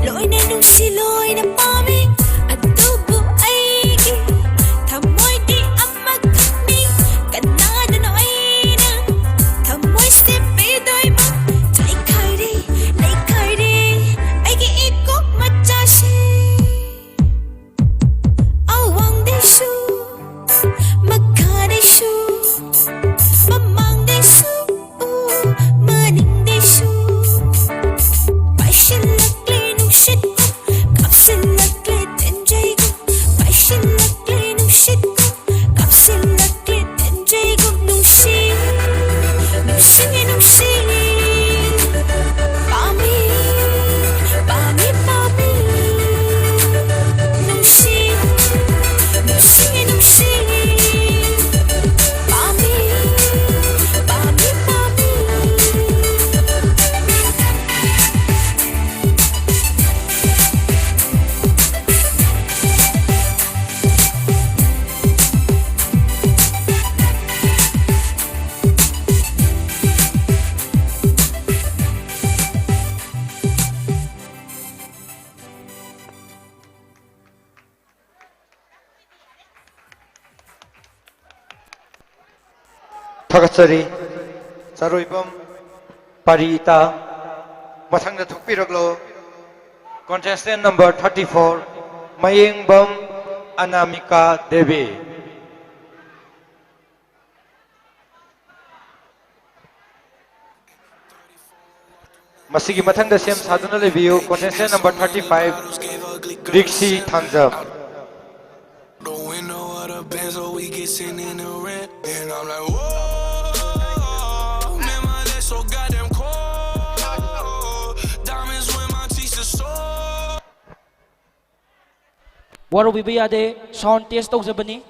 ꯂꯣꯏꯅ ꯅꯨꯡꯁꯤ ꯂꯣꯏꯅ ꯄꯥꯝꯃꯤ, ꯑꯗꯨꯕꯨ ꯑꯩꯒꯤ ꯊꯃꯣꯏꯗꯤ ꯑꯃꯈꯛꯅꯤ꯫ ꯀꯅꯥꯗꯅꯣ ꯑꯩꯅ ꯊꯃꯣꯏꯁꯦ ꯄꯤꯗꯣꯏꯕ? ꯆꯥꯏꯈꯥꯏꯔꯦ, ꯂꯩꯈꯥꯏꯔꯦ ꯑꯩꯒꯤ ꯏꯀꯣꯛ ꯃꯆꯥꯁꯦ꯫ ꯑꯋꯥꯡꯗꯁꯨ, ꯃꯈꯥꯗꯁꯨ, ꯃꯃꯥꯡꯗꯁꯨ, ꯎ, ꯃꯅꯤꯡꯗꯁꯨ꯫ ꯄꯥꯏꯁꯤꯜꯂꯛꯂꯦ ꯅꯨꯡꯁꯤꯠ, ꯀꯥꯞꯁꯤꯜꯂꯛꯂꯦ ꯇꯦꯟꯖꯩꯒꯨꯝ꯫ ꯄꯥꯏꯁꯤꯜꯂꯛꯂꯦ ꯅꯨꯡꯁꯤꯠ, ꯀꯥꯞꯁꯤꯜꯂꯛꯂꯦ ꯇꯦꯟꯖꯩꯒꯨꯝ꯫ ꯅꯨꯡꯁꯤ, ꯅꯨꯡꯁꯤ, ꯅꯨꯡꯁꯤ꯫ ꯄꯥꯝꯃꯤ, ꯄꯥꯝꯃꯤ, ꯄꯥꯝꯃꯤ꯫ ꯅꯨꯡꯁꯤ, ꯅꯨꯡꯁꯤ, ꯅꯨꯡꯁꯤ꯫ ꯄꯥꯝꯃꯤ, ꯄꯥꯝꯃꯤ, ꯄꯥꯝꯃꯤ꯫ ꯊꯥꯒꯠꯆꯔꯤ꯫ ꯆꯔꯣꯏꯕꯝ ꯄꯥꯔꯤ ꯏꯇꯥ, ꯃꯊꯪꯗ ꯊꯣꯛꯄꯤꯔꯛꯂꯣ꯫ Contestant number thirty four, ꯃꯌꯦꯡꯕꯝ ꯑꯅꯥꯃꯤꯀꯥ ꯗꯦꯕꯤ꯫ ꯃꯁꯤꯒꯤ ꯃꯊꯪꯗ ꯁꯦꯝ ꯁꯥꯗꯨꯅ ꯂꯩꯕꯤꯌꯨ, contestant number thirty five, ꯔꯤꯛꯁꯤ Thangjam. The window of the Benz, oh, we get sitting in the rent. And I'm like, whoa, man, my neck so goddamn cold. Diamonds with my teeth so. ꯋꯥꯔꯧꯕꯤꯕ ꯌꯥꯗꯦ, sound test ꯇꯧꯖꯕꯅꯤ꯫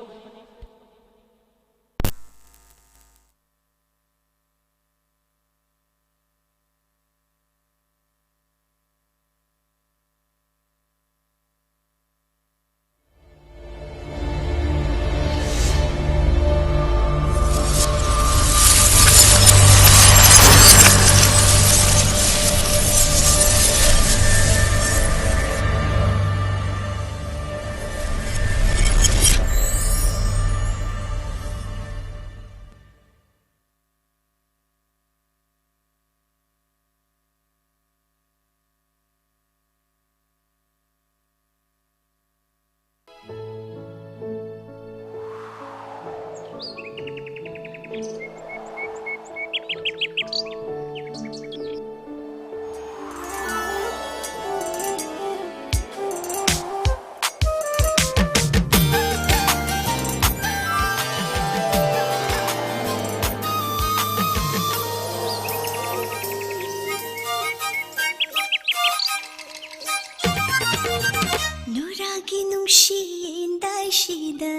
ꯅꯨꯔꯥꯒꯤ ꯅꯨꯡꯁꯤ ꯌꯦꯟꯗꯥꯏꯁꯤꯗ,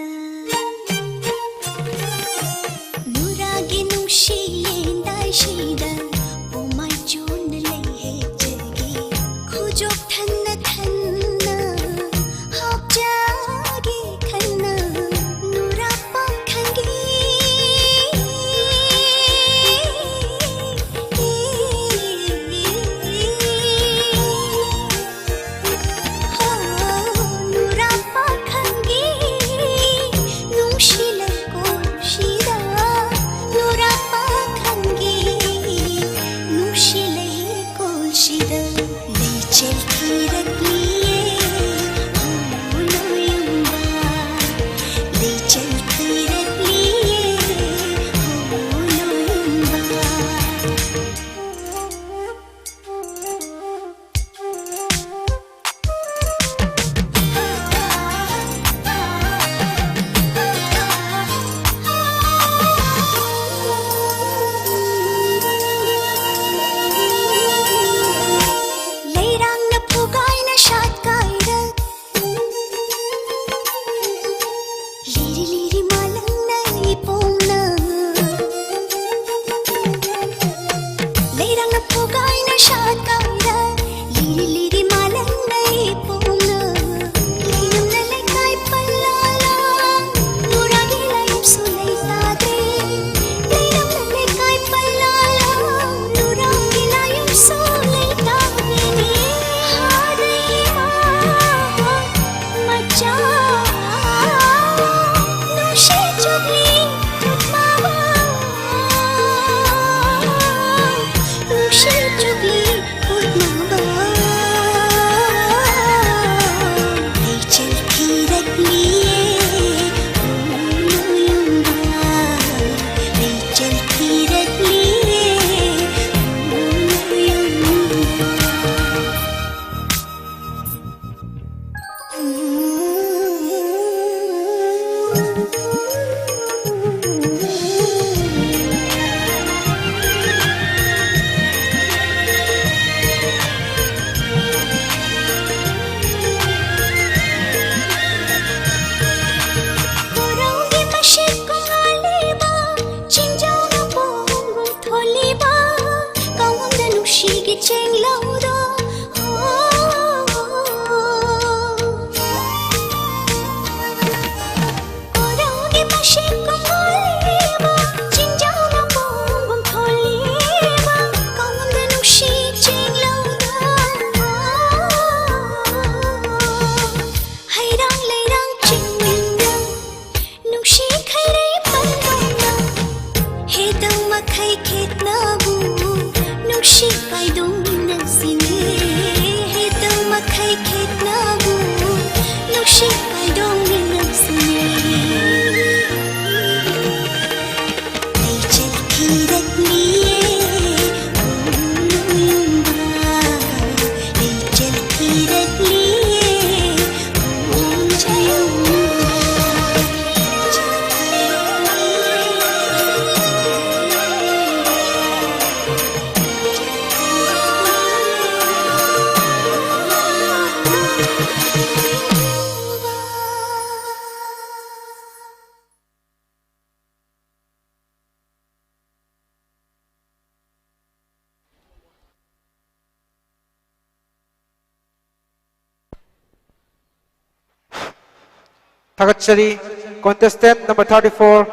ꯅꯨꯔꯥꯒꯤ ꯅꯨꯡꯁꯤ ꯌꯦꯟꯗꯥꯏꯁꯤꯗ, ꯄꯣꯃꯥꯏ ꯆꯣꯟꯅ ꯂꯩ ꯍꯦꯛꯆꯒꯦ, ꯈꯨꯖꯣꯞ ꯊꯟꯅ ꯊꯟꯅ ꯍꯥꯞꯆꯒꯦ ꯈꯟꯅ, ꯅꯨꯔꯥ ꯄꯥꯈꯪꯒꯤ꯫ ꯍꯣ, ꯅꯨꯔꯥ ꯄꯥꯈꯪꯒꯤ ꯅꯨꯡꯁꯤ ꯂꯩꯀꯣꯜꯁꯤꯗ, ꯅꯨꯔꯥ ꯄꯥꯈꯪꯒꯤ ꯅꯪꯕꯨ ꯅꯨꯡꯁꯤ ꯄꯥꯏꯗꯣꯡ ꯃꯤꯅꯝꯁꯤꯅꯦ꯫ ꯂꯩꯆꯠꯈꯤꯔꯛꯂꯤꯌꯦ, ꯎꯝ, ꯂꯩꯆꯠꯈꯤꯔꯛꯂꯤꯌꯦ, ꯎꯝ, ꯂꯩꯆꯠꯈꯤꯔꯛꯂꯤꯌꯦ꯫ ꯊꯥꯒꯠꯆꯔꯤ꯫ Contestant number thirty-four,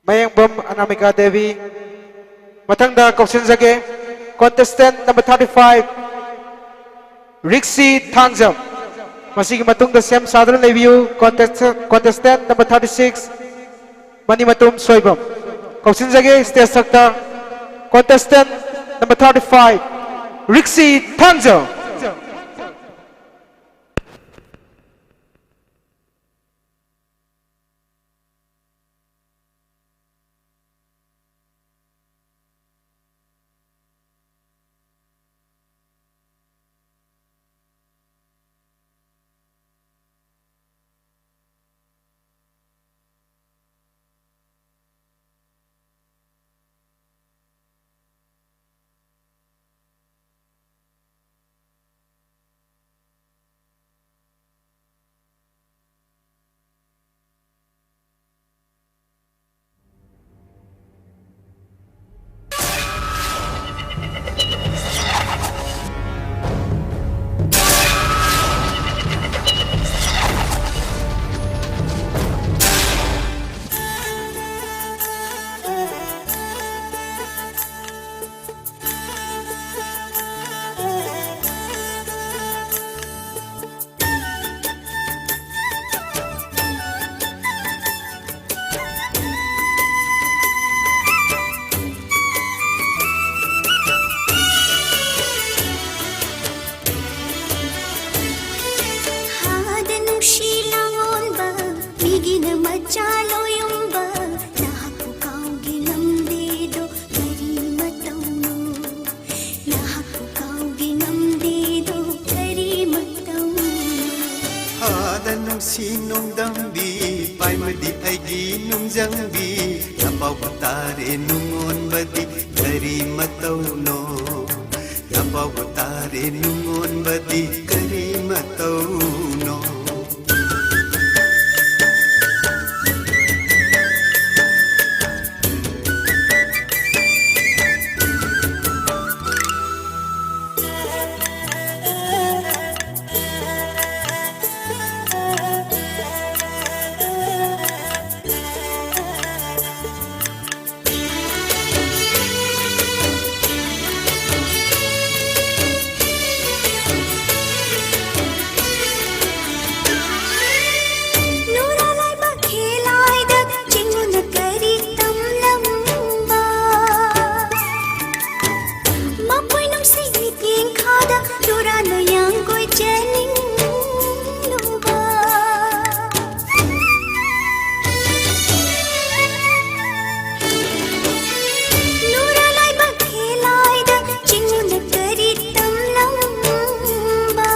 ꯃꯌꯦꯡꯕꯝ ꯑꯅꯥꯃꯤꯀꯥ ꯗꯦꯕꯤ꯫ ꯃꯊꯪꯗ ꯀꯧꯁꯤꯟꯖꯒꯦ, contestant number thirty-five, ꯔꯤꯛꯁꯤ ꯊꯥꯡꯖꯝ꯫ ꯃꯁꯤꯒꯤ ꯃꯇꯨꯡꯗ ꯁꯦꯝ ꯁꯥꯗꯨꯅ ꯂꯩꯕꯤꯌꯨ, contest-, contestant number thirty-six, ꯃꯅꯤꯃꯇꯣꯝ Soibam. ꯀꯧꯁꯤꯟꯖꯒꯦ stage ꯊꯛꯇ, contestant number thirty-five, ꯔꯤꯛꯁꯤ Thangjam. ꯁꯤ ꯅꯣꯡꯗꯝꯕꯤ ꯄꯥꯏꯃꯗꯤ ꯑꯩꯒꯤ ꯅꯨꯡꯖꯪꯕꯤ, ꯅꯄꯥꯎ ꯇꯥꯔꯦ ꯅꯨꯡꯉꯣꯟꯕꯗꯤ ꯀꯔꯤ ꯃꯇꯧꯅꯣ? ꯅꯄꯥꯎ ꯇꯥꯔꯦ ꯅꯨꯡꯉꯣꯟꯕꯗꯤ ꯀꯔꯤ ꯃꯇꯧꯅꯣ? ꯅꯨꯔꯥ ꯂꯥꯏꯕꯛ ꯈꯦꯂꯥꯏꯗ ꯆꯤꯡꯉꯨꯅ ꯀꯔꯤ ꯇꯝꯂꯝꯕ? ꯃꯄꯣꯏ ꯅꯨꯡꯁꯤ ꯃꯤꯠꯌꯦꯡ ꯈꯥꯗ ꯅꯨꯔꯥꯅ ꯌꯥꯡꯒꯣꯏ ꯆꯦꯅꯤꯡꯂꯨꯕ꯫ ꯅꯨꯔꯥ ꯂꯥꯏꯕꯛ ꯈꯦꯂꯥꯏꯗ ꯆꯤꯡꯉꯨꯅ ꯀꯔꯤ ꯇꯝꯂꯝꯕ?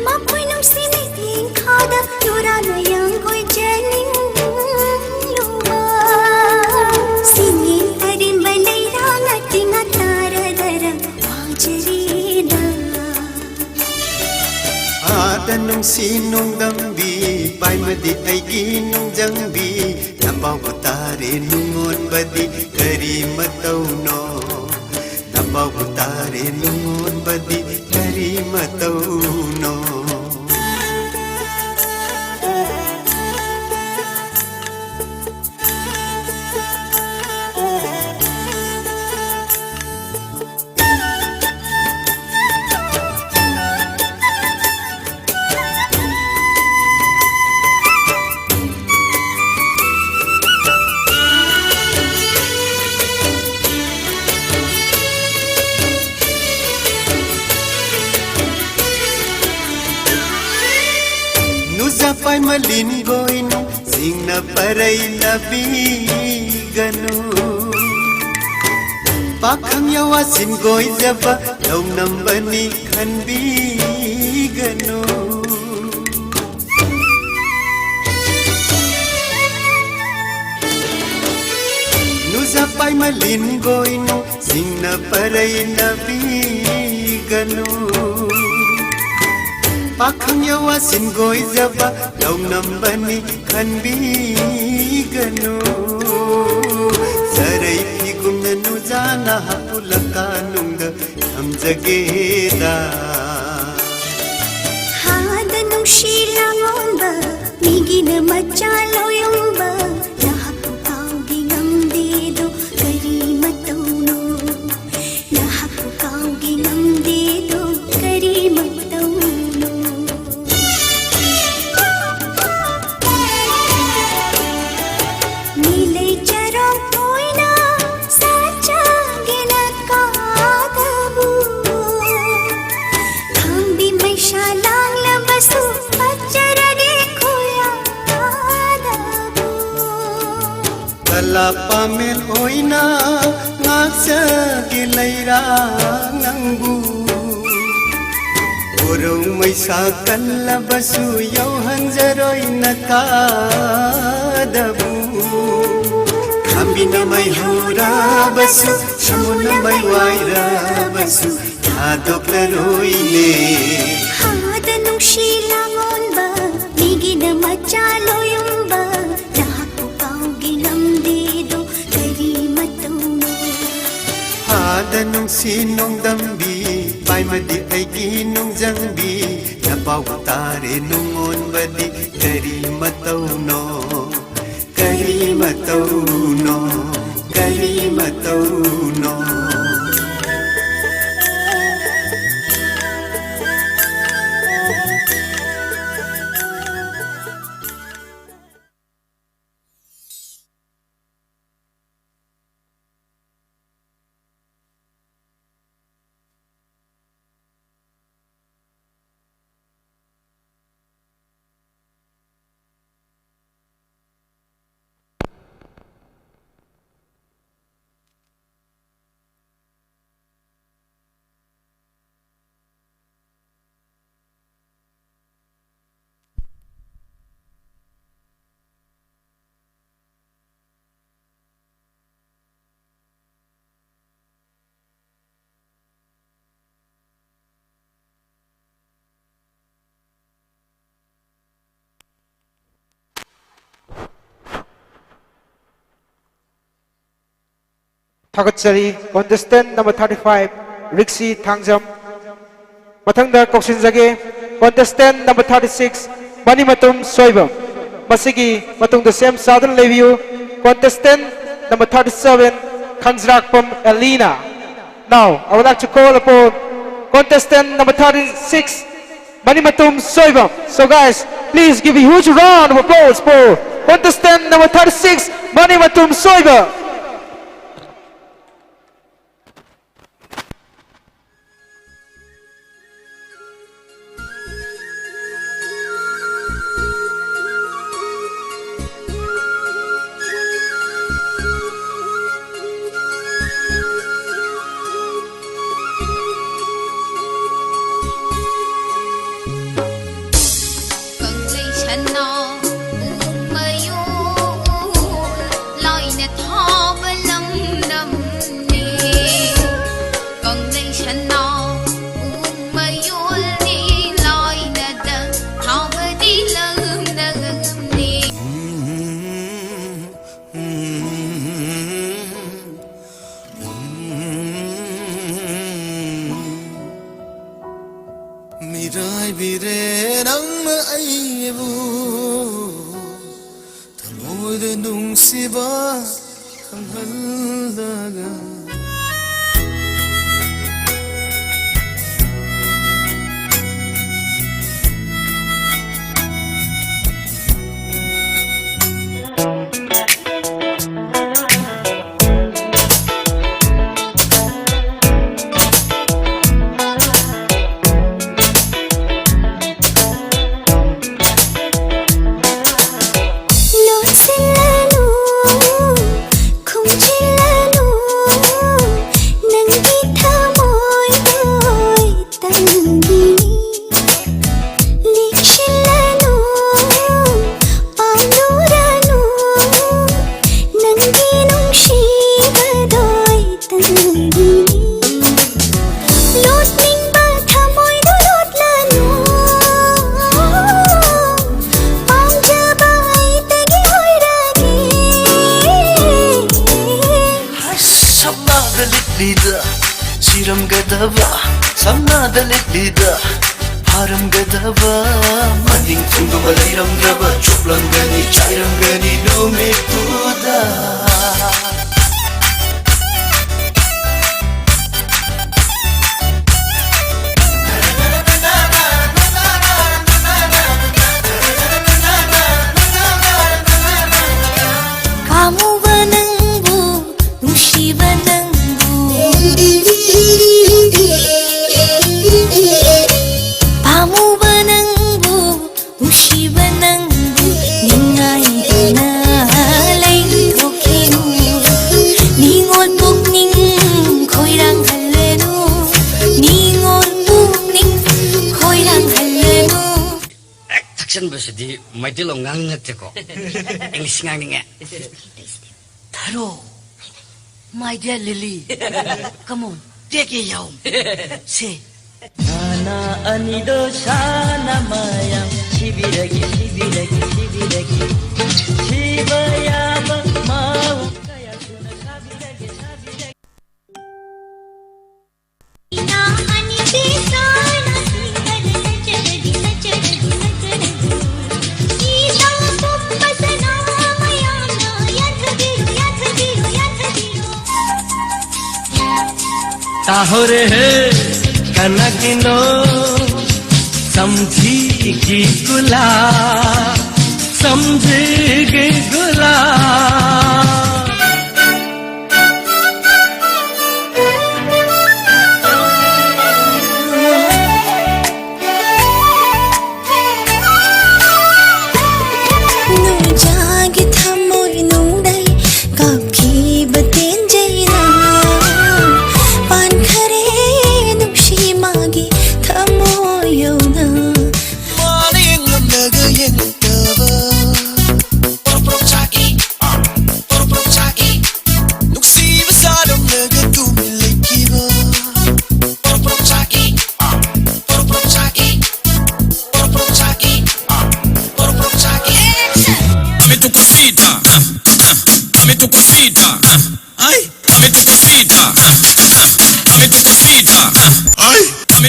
ꯃꯈꯣꯏ ꯅꯨꯡꯁꯤ ꯃꯤꯠꯌꯦꯡ ꯈꯥꯗ ꯅꯨꯔꯥꯅ ꯌꯥꯡꯒꯣꯏ ꯆꯦꯅꯤꯡꯂꯨꯕ꯫ ꯁꯤꯡꯒꯤ ꯑꯔꯤꯝꯕ ꯂꯩꯔꯥꯡ ꯑꯇꯤꯡ ꯑꯇꯥꯔꯗꯔ ꯋꯥꯖꯔꯤꯅ꯫ ꯑꯥꯗ ꯅꯨꯡꯁꯤ ꯅꯨꯡꯗꯝꯕꯤ, ꯄꯥꯏꯃꯗꯤ ꯑꯩꯒꯤ ꯅꯨꯡꯖꯪꯕꯤ, ꯅꯄꯥꯎꯕꯨ ꯇꯥꯔꯦ ꯅꯨꯡꯉꯣꯟꯕꯗꯤ ꯀꯔꯤ ꯃꯇꯧꯅꯣ? ꯅꯄꯥꯎꯕꯨ ꯇꯥꯔꯦ ꯅꯨꯡꯉꯣꯟꯕꯗꯤ ꯀꯔꯤ ꯃꯇꯧꯅꯣ? ꯅꯨꯖꯥ ꯄꯥꯏꯃ ꯂꯤꯟꯒꯣꯏꯅꯨ ꯁꯤꯡꯅ ꯄꯔꯩꯅꯕꯤꯒꯅꯨ꯫ ꯄꯥꯈꯪ ꯌꯥꯋꯥ ꯁꯤꯟꯒꯣꯏꯖꯕ ꯂꯧꯅꯝꯕꯅꯤ ꯈꯟꯕꯤꯒꯅꯨ꯫ ꯄꯥꯏꯃꯂꯤꯟ ꯒꯣꯏꯅꯨ ꯁꯤꯡꯅ ꯄꯔꯩꯅꯕꯤꯒꯅꯨ꯫ ꯄꯥꯈꯪ ꯌꯧꯋꯥ ꯁꯤꯟꯒꯣꯏꯖꯕ ꯂꯧꯅꯝꯕꯅꯤ ꯈꯟꯕꯤꯒꯅꯨ꯫ ꯁꯔꯩ ꯐꯤꯒꯨꯝꯅ ꯅꯨꯖꯥꯅ ꯍꯥꯄꯨꯂꯀꯥꯅꯨꯡꯗ ꯊꯝꯖꯒꯦꯗ꯫ ꯍꯥꯗ ꯅꯨꯡꯁꯤ ꯂꯥꯡꯑꯣꯟꯕ ꯃꯤꯒꯤꯅ ꯃꯆꯥ ꯂꯣꯌꯨꯝꯕ ꯅꯍꯥꯛꯄꯨ ꯀꯥꯎꯒꯦ ꯉꯝꯗꯦꯗꯣ ꯀꯔꯤ ꯃꯇꯧꯅꯣ? ꯅꯍꯥꯛꯄꯨ ꯀꯥꯎꯒꯦ ꯉꯝꯗꯦꯗꯣ ꯀꯔꯤ ꯃꯇꯧꯅꯣ? ꯃꯤꯂꯩ ꯆꯔꯣꯡ ꯑꯣꯏꯅ ꯁꯥꯆꯒꯦꯅ ꯀꯥꯗꯕꯨ ꯈꯥꯝꯕꯤ ꯃꯩꯁꯥ ꯂꯥꯡꯂꯕꯁꯨ ꯐꯠꯖꯔꯒꯦ ꯈꯨꯌꯥꯗꯕꯨ꯫ ꯀꯂꯥ ꯄꯥꯃꯦꯜ ꯑꯣꯏꯅ ꯉꯥꯛꯆꯒꯦ ꯂꯩꯔꯥꯡ ꯅꯪꯕꯨ꯫ ꯎꯔꯧ ꯃꯩꯁꯥ ꯀꯜꯂꯕꯁꯨ ꯌꯧꯍꯟꯖꯔꯣꯏ ꯅꯀꯥꯗꯕꯨ꯫ ꯈꯥꯝꯕꯤꯅ ꯃꯩ ꯍꯧꯔꯕꯁꯨ, ꯁꯃꯨꯅ ꯃꯩ ꯋꯥꯏꯔꯕꯁꯨ, ꯊꯥꯗꯣꯛꯂꯔꯣꯏꯅꯦ꯫ ꯍꯥꯗ ꯅꯨꯡꯁꯤ ꯂꯥꯡꯑꯣꯟꯕ ꯃꯤꯒꯤꯅ ꯃꯆꯥ ꯂꯣꯌꯨꯝꯕ ꯅꯍꯥꯛꯄꯨ ꯀꯥꯎꯒꯦ ꯉꯝꯗꯦꯗꯣ ꯀꯔꯤ ꯃꯇꯧꯅꯣ? ꯍꯥꯗ ꯅꯨꯡꯁꯤ ꯅꯣꯡꯗꯝꯕꯤ ꯄꯥꯏꯃꯗꯤ ꯑꯩꯒꯤ ꯅꯨꯡꯖꯪꯕꯤ ꯅꯄꯥꯎ ꯇꯥꯔꯦ ꯅꯨꯡꯉꯣꯟꯕꯗꯤ ꯀꯔꯤ ꯃꯇꯧꯅꯣ? ꯀꯔꯤ ꯃꯇꯧꯅꯣ? ꯀꯔꯤ ꯃꯇꯧꯅꯣ? ꯊꯥꯒꯠꯆꯔꯤ꯫ Contestant number thirty five, ꯔꯤꯛꯁꯤ Thangjam. ꯃꯊꯪꯗ ꯀꯧꯁꯤꯟꯖꯒꯦ, contestant number thirty six, ꯃꯅꯤꯃꯇꯨꯝ Soibam. ꯃꯁꯤꯒꯤ ꯃꯇꯨꯡꯗ ꯁꯦꯝ ꯁꯥꯗꯨꯅ ꯂꯩꯕꯤꯌꯨ꯫ Contestant number thirty seven, ꯈꯟꯖ꯭ꯔꯥꯛꯄꯝ ꯑꯦꯂꯤꯅꯥ꯫ Now, I would like to call upon contestant number thirty six, Manimatum Soibam. So guys, please give a huge round of applause for contestant number thirty six, Manimatum Soibam. ꯃꯤꯔꯥꯏꯕꯤꯔꯦ ꯅꯪꯅ ꯑꯩꯕꯨ, ꯊꯃꯣꯏꯗ ꯅꯨꯡꯁꯤꯕ ꯈꯪꯍꯜꯂꯒ꯫ ꯁꯝꯅꯗ ꯂꯤꯛꯂꯤꯗ ꯐꯥꯔꯝꯒꯗꯕ, ꯃꯅꯤꯡ ꯊꯨꯡꯗꯨꯃ ꯂꯩꯔꯝꯗ꯭ꯔꯕ, ꯆꯨꯞꯂꯝꯒꯅꯤ, ꯆꯥꯏꯔꯝꯒꯅꯤ ꯅꯨꯃꯤꯠꯇꯨꯗ꯫ ꯀꯥꯃꯨꯕ ꯅꯪꯕꯨ, ꯅꯨꯡꯁꯤꯕ ꯅꯪꯕꯨ꯫ ꯄꯥꯝꯃꯨꯕ ꯅꯪꯕꯨ, ꯅꯨꯡꯁꯤꯕ ꯅꯪꯕꯨ, ꯅꯤꯡꯉꯥꯏꯗꯨꯅ ꯂꯩꯊꯣꯛꯈꯤꯅꯨ꯫ ꯅꯤꯉꯣꯜ ꯄꯨꯛꯅꯤꯡ ꯈꯣꯏꯔꯥꯡꯍꯜꯂꯅꯨ꯫ ꯅꯤꯉꯣꯜ ꯄꯨꯛꯅꯤꯡ ꯈꯣꯏꯔꯥꯡꯍꯜꯂꯅꯨ꯫ ꯍꯦꯛ ꯊꯛꯆꯟꯕꯁꯤꯗꯤ ꯃꯩꯇꯩꯂꯣꯟ ꯉꯥꯡ ꯅꯠꯇꯦꯀꯣ꯫ ꯏꯪꯂꯤꯁ ꯉꯥꯡꯅꯤꯡꯉꯦ꯫ ꯊꯔꯣ, my dear Lily, come on, take a yawn. Say. ꯁꯥꯅ ꯑꯅꯤꯗꯣ ꯁꯥꯅ ꯃꯌꯥꯝ ꯁꯤꯕꯤꯔꯒꯦ, ꯁꯤꯕꯤꯔꯒꯦ, ꯁꯤꯕꯤꯔꯒꯦ꯫ ꯁꯤꯕ ꯌꯥꯕ ꯃꯑꯣꯡ ꯀꯌꯥ ꯁꯨꯅ ꯁꯥꯕꯤꯔꯒꯦ, ꯁꯥꯕꯤꯔꯒꯦ꯫ ताहो रे हे कनकिनो समझी की गुला, समझी की गुला। ꯅꯨꯡꯖꯥꯒꯤ ꯊꯃꯣꯏ ꯅꯨꯡꯗꯩ ꯀꯥꯞꯈꯤꯕ ꯇꯦꯟꯖꯩꯅ ꯄꯥꯟꯈꯔꯦ ꯅꯨꯡꯁꯤ ꯃꯥꯒꯤ ꯊꯃꯣꯏ ꯌꯧꯅ꯫ ꯃꯥꯅ ꯌꯦꯡꯂꯝꯂꯒ ꯌꯦꯡꯂꯝꯗꯕ꯫ ꯄꯣꯔꯣꯛ ꯄꯣꯔꯣꯛ ꯆꯥꯛꯏ, ꯑꯥ, ꯄꯣꯔꯣꯛ ꯄꯣꯔꯣꯛ ꯆꯥꯛꯏ꯫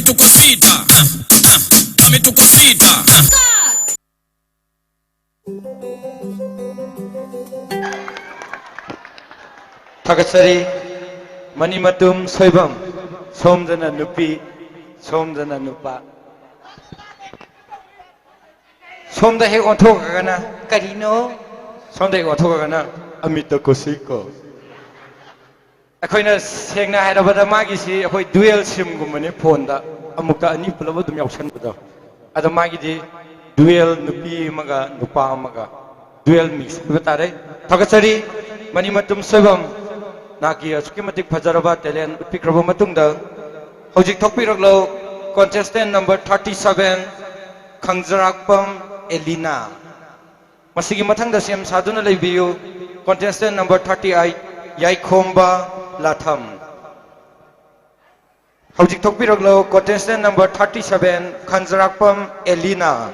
tu cosita, dame tu cosita. ꯊꯥꯒꯠꯆꯔꯤ꯫ ꯃꯅꯤꯃꯇꯨꯝ ꯁꯣꯏꯕꯝ, ꯁꯣꯝꯗꯅ ꯅꯨꯄꯤ, ꯁꯣꯝꯗꯅ ꯅꯨꯄꯥ꯫ ꯁꯣꯝꯗ ꯍꯦꯛ ꯑꯣꯟꯊꯣꯛꯈ꯭ꯔꯒꯅ ꯀꯔꯤꯅꯣ? ꯁꯣꯝꯗ ꯍꯦꯛ ꯑꯣꯟꯊꯣꯛꯈ꯭ꯔꯒꯅ ꯑꯃꯤꯇ ꯀꯣꯁꯤꯀꯣ꯫ ꯑꯩꯈꯣꯏꯅ ꯁꯦꯡꯅ ꯍꯥꯏꯔꯕꯗ ꯃꯥꯒꯤꯁꯤ ꯑꯩꯈꯣꯏ ꯗꯨꯋꯦꯜ ꯁꯤꯝꯒꯨꯝꯕꯅꯤ, ꯐꯣꯟꯗ ꯑꯃꯨꯛꯇ ꯑꯅꯤ ꯄꯨꯂꯞ ꯑꯗꯨꯝ ꯌꯥꯎꯁꯟꯕꯗꯣ꯫ ꯑꯗꯣ ꯃꯥꯒꯤꯗꯤ ꯗꯨꯋꯦꯜ, ꯅꯨꯄꯤ ꯑꯃꯒ ꯅꯨꯄꯥ ꯑꯃꯒ, ꯗꯨꯋꯦꯜ ꯃꯤꯛꯁ ꯍꯥꯏꯕ ꯇꯥꯔꯦ꯫ ꯊꯥꯒꯠꯆꯔꯤ꯫ ꯃꯅꯤꯃꯇꯨꯝ ꯁꯣꯏꯕꯝ, ꯅꯍꯥꯛꯀꯤ ꯑꯁꯨꯛꯀꯤ ꯃꯇꯤꯛ ꯐꯖꯔꯕ ꯇꯦꯂꯦꯟ ꯎꯠꯄꯤꯈ꯭ꯔꯕ ꯃꯇꯨꯡꯗ, ꯍꯧꯖꯤꯛ ꯊꯣꯛꯄꯤꯔꯛꯂꯣ, contestant number thirty seven, ꯈꯪꯖꯔꯥꯛꯄꯝ ꯑꯦꯂꯤꯅꯥ꯫ ꯃꯁꯤꯒꯤ ꯃꯊꯪꯗ ꯁꯦꯝ ꯁꯥꯗꯨꯅ ꯂꯩꯕꯤꯌꯨ, contestant number thirty eight, ꯌꯥꯏꯈꯣꯝꯕ ꯂꯥꯊꯝ꯫ ꯍꯧꯖꯤꯛ ꯊꯣꯛꯄꯤꯔꯛꯂꯣ, contestant number thirty seven, ꯈꯟꯖꯔꯥꯛꯄꯝ ꯑꯦꯂꯤꯅꯥ꯫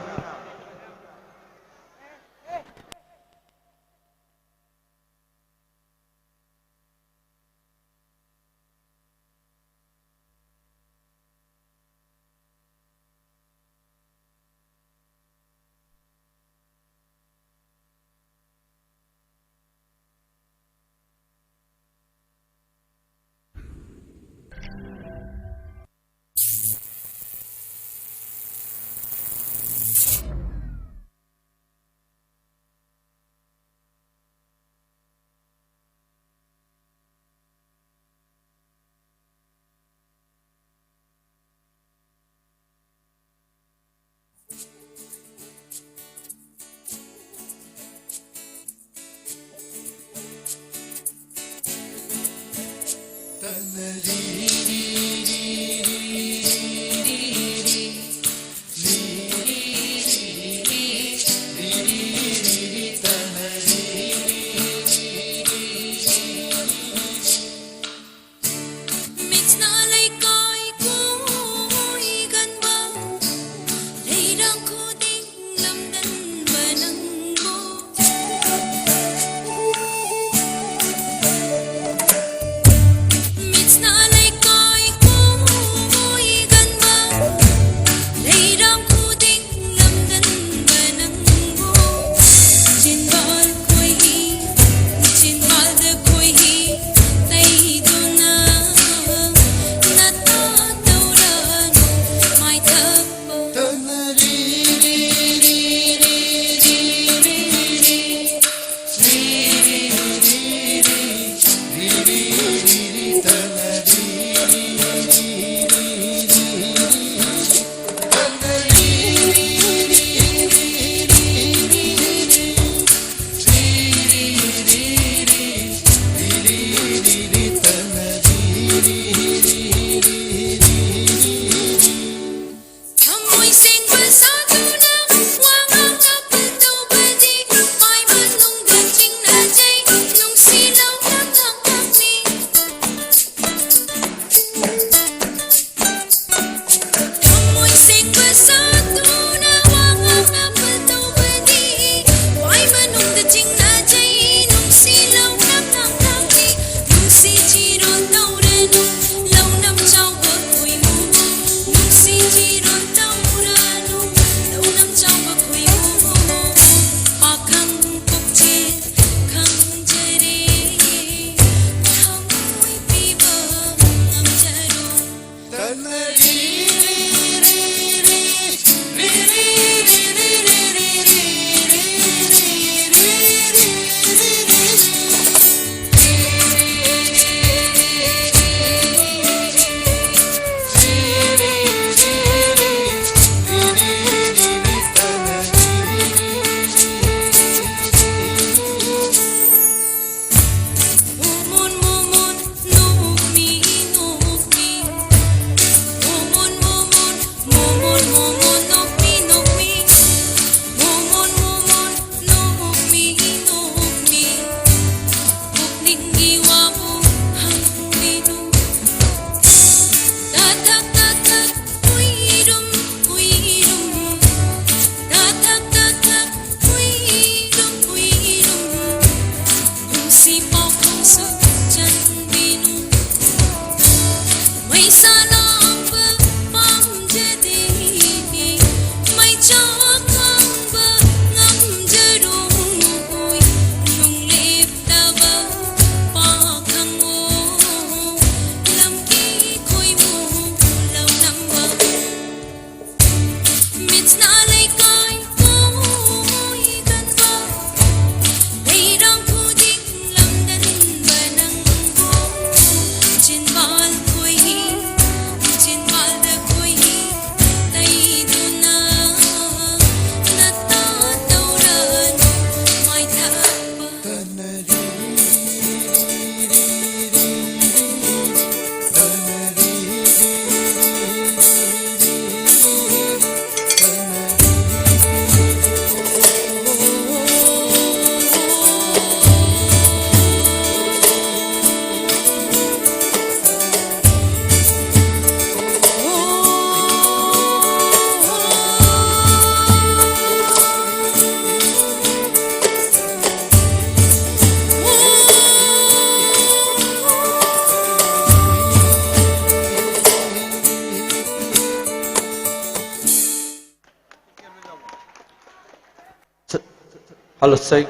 Hello, sir.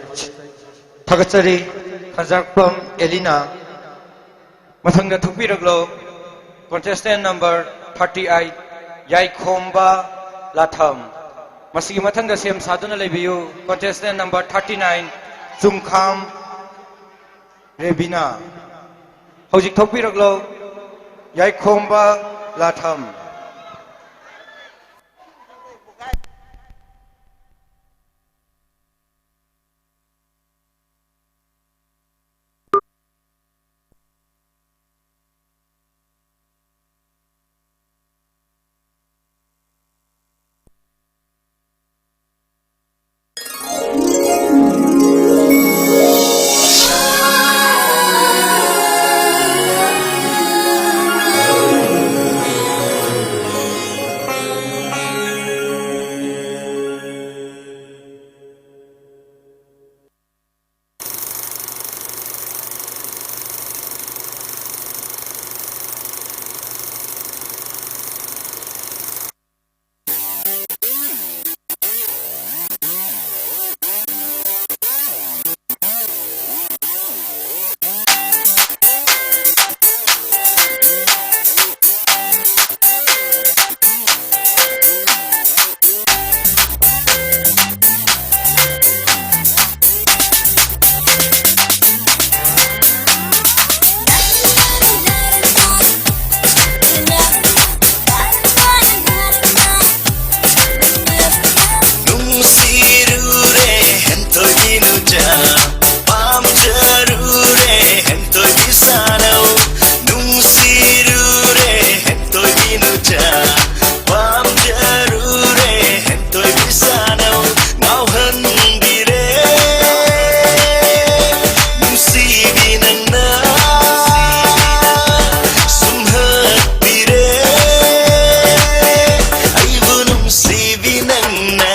ꯊꯥꯒꯠꯆꯔꯤ, ꯈꯟꯖꯥꯔꯛꯄꯝ ꯑꯦꯂꯤꯅꯥ꯫ ꯃꯊꯪꯗ ꯊꯣꯛꯄꯤꯔꯛꯂꯣ, contestant number thirty eight, ꯌꯥꯏꯈꯣꯝꯕ ꯂꯥꯊꯝ꯫ ꯃꯁꯤꯒꯤ ꯃꯊꯪꯗ ꯁꯦꯝ ꯁꯥꯗꯨꯅ ꯂꯩꯕꯤꯌꯨ, contestant number thirty nine, ꯆꯨꯡꯈꯥꯝ ꯔꯦꯕꯤꯅꯥ꯫ ꯍꯧꯖꯤꯛ ꯊꯣꯛꯄꯤꯔꯛꯂꯣ, ꯌꯥꯏꯈꯣꯝꯕ ꯂꯥꯊꯝ꯫ ꯅꯨꯡꯁꯤꯔꯨꯔꯦ ꯍꯦꯟꯊꯣꯏꯕꯤ ꯅꯨꯆꯥ, ꯄꯥꯝꯖꯔꯨꯔꯦ ꯍꯦꯟꯊꯣꯏꯕꯤ ꯁꯥꯅꯧ, ꯅꯨꯡꯁꯤꯔꯨꯔꯦ ꯍꯦꯟꯊꯣꯏꯕꯤ ꯅꯨꯆꯥ, ꯄꯥꯝꯖꯔꯨꯔꯦ ꯍꯦꯟꯊꯣꯏꯕꯤ ꯁꯥꯅꯧ, ꯉꯥꯎꯍꯟꯕꯤꯔꯦ ꯅꯨꯡꯁꯤꯕꯤ ꯅꯪꯅ, ꯁꯨꯝꯍꯠꯄꯤꯔꯦ ꯑꯩꯕꯨ ꯅꯨꯡꯁꯤꯕꯤ ꯅꯪꯅ꯫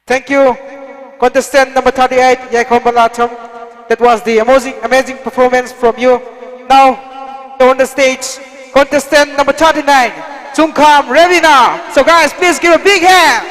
Thank you, contestant number thirty-eight, Yaikhomba Latham. That was the amazing, amazing performance from you. Now, on the stage, contestant number thirty-nine, Chungkham Revina. So, guys, please give a big hand.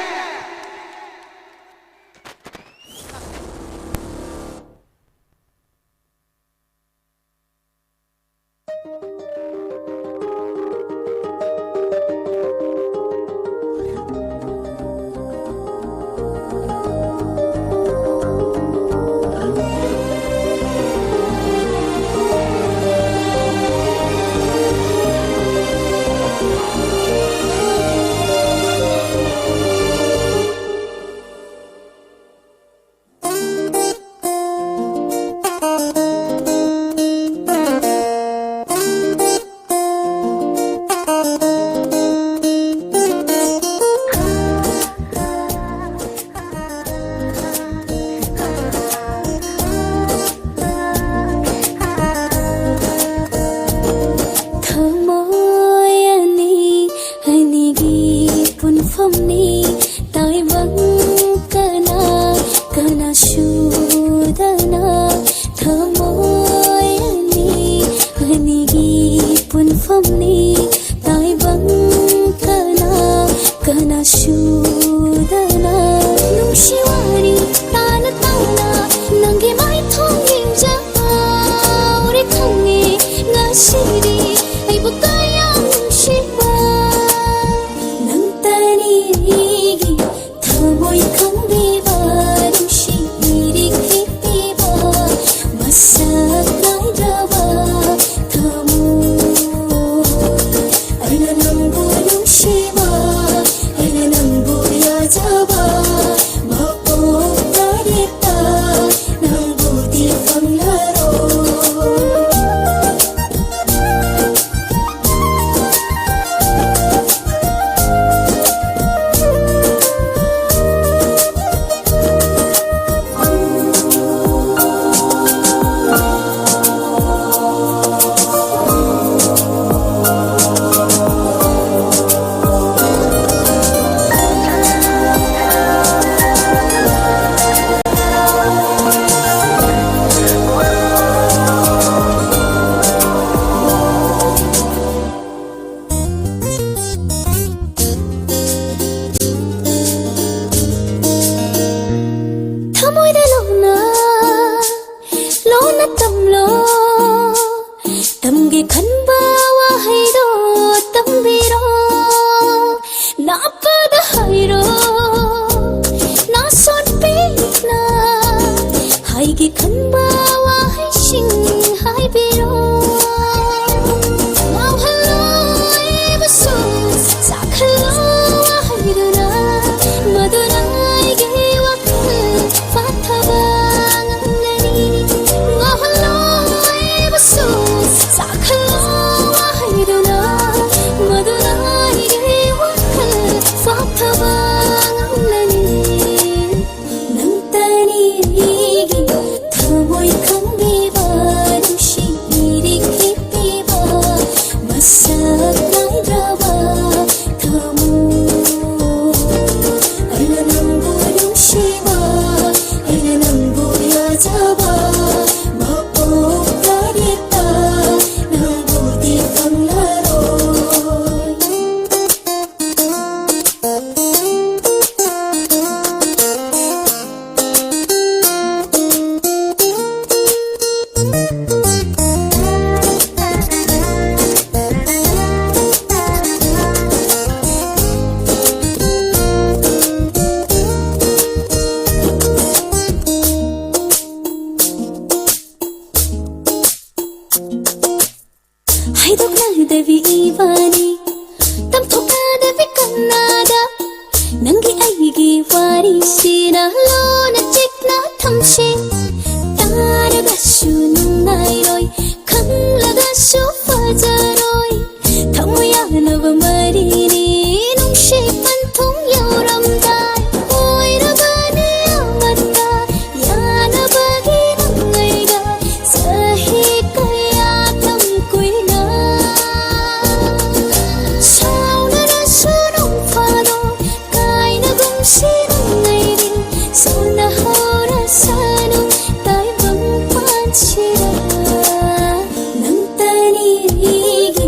ꯊꯃꯣꯏ ꯑꯅꯤ, ꯑꯅꯤꯒꯤ ꯄꯨꯟꯐꯝꯅꯤ, ꯇꯥꯏꯕꯪ ꯀꯅꯥ ꯀꯅꯥꯁꯨꯗꯅ꯫ ꯊꯃꯣꯏ ꯑꯅꯤ, ꯑꯅꯤꯒꯤ ꯄꯨꯟꯐꯝꯅꯤ, ꯇꯥꯏꯕꯪ ꯀꯅꯥ ꯀꯅꯥꯁꯨꯗꯅ꯫ ꯅꯨꯡꯁꯤ ꯋꯥꯔꯤ ꯇꯥꯅ ꯇꯥꯅ ꯅꯪꯒꯤ ꯃꯥꯏꯊꯣꯡ ꯌꯦꯡꯖꯍꯧꯔꯦ ꯈꯪꯉꯦ ꯉꯁꯤꯗꯤ ꯑꯩꯕꯨ ꯀꯌꯥꯝ ꯅꯨꯡꯁꯤꯕ꯫ ꯅꯪꯇꯅꯤ ꯑꯩꯒꯤ ꯊꯃꯣꯏ ꯈꯪꯕꯤꯕ, ꯅꯨꯡꯁꯤꯕꯤꯔꯤꯛ ꯄꯤꯕꯤꯕ, ꯃꯁꯛ ꯅꯥꯏꯗ꯭ꯔꯕ ꯊꯃꯣꯏ꯫ ꯑꯩꯅ ꯅꯪꯕꯨ ꯅꯨꯡꯁꯤꯕ, ꯑꯩꯅ ꯅꯪꯕꯨ ꯌꯥꯖꯕ, ꯃꯄꯣꯛ ꯇꯔꯦꯠꯇ ꯅꯪꯕꯨꯗꯤ ꯐꯪꯂꯔꯣꯏ꯫ ꯊꯤꯗꯣꯛꯅꯗꯕꯤ ꯏꯕꯥꯅꯤ, ꯇꯝꯊꯣꯛꯅꯗꯕꯤ ꯀꯅꯥꯗ? ꯅꯪꯒꯤ ꯑꯩꯒꯤ ꯋꯥꯔꯤꯁꯤꯅ ꯂꯣꯟꯅ ꯆꯤꯛꯅ ꯊꯝꯁꯤ꯫ ꯇꯥꯔꯒꯁꯨ ꯅꯨꯡꯉꯥꯏꯔꯣꯏ, ꯈꯪꯂꯒꯁꯨ ꯐꯖꯔꯣꯏ꯫ ꯊꯃꯣꯏ ꯌꯥꯅꯕ ꯃꯔꯤꯅꯤ, ꯅꯨꯡꯁꯤ ꯄꯟꯊꯨꯡ ꯌꯧꯔꯝꯗꯥꯏ꯫ ꯑꯣꯏꯔꯕꯅꯤ ꯑꯃꯠꯇ, ꯌꯥꯅꯕꯒꯤ ꯅꯪ ꯑꯩꯒ ꯆꯍꯤ ꯀꯌꯥ ꯇꯝ ꯀꯨꯏꯅ꯫ ꯁꯥꯎꯅꯔꯁꯨ ꯅꯣꯡ ꯐꯥꯗꯣꯛ ꯀꯥꯏꯅꯒꯨꯝꯁꯤ ꯅꯪ ꯑꯩꯒꯤ꯫ ꯁꯥꯎꯅꯍꯧꯔꯁꯅꯨ ꯇꯥꯏꯕꯪ ꯄꯥꯟꯁꯤꯗ꯫ ꯅꯪꯇꯅꯤ ꯑꯩꯒꯤ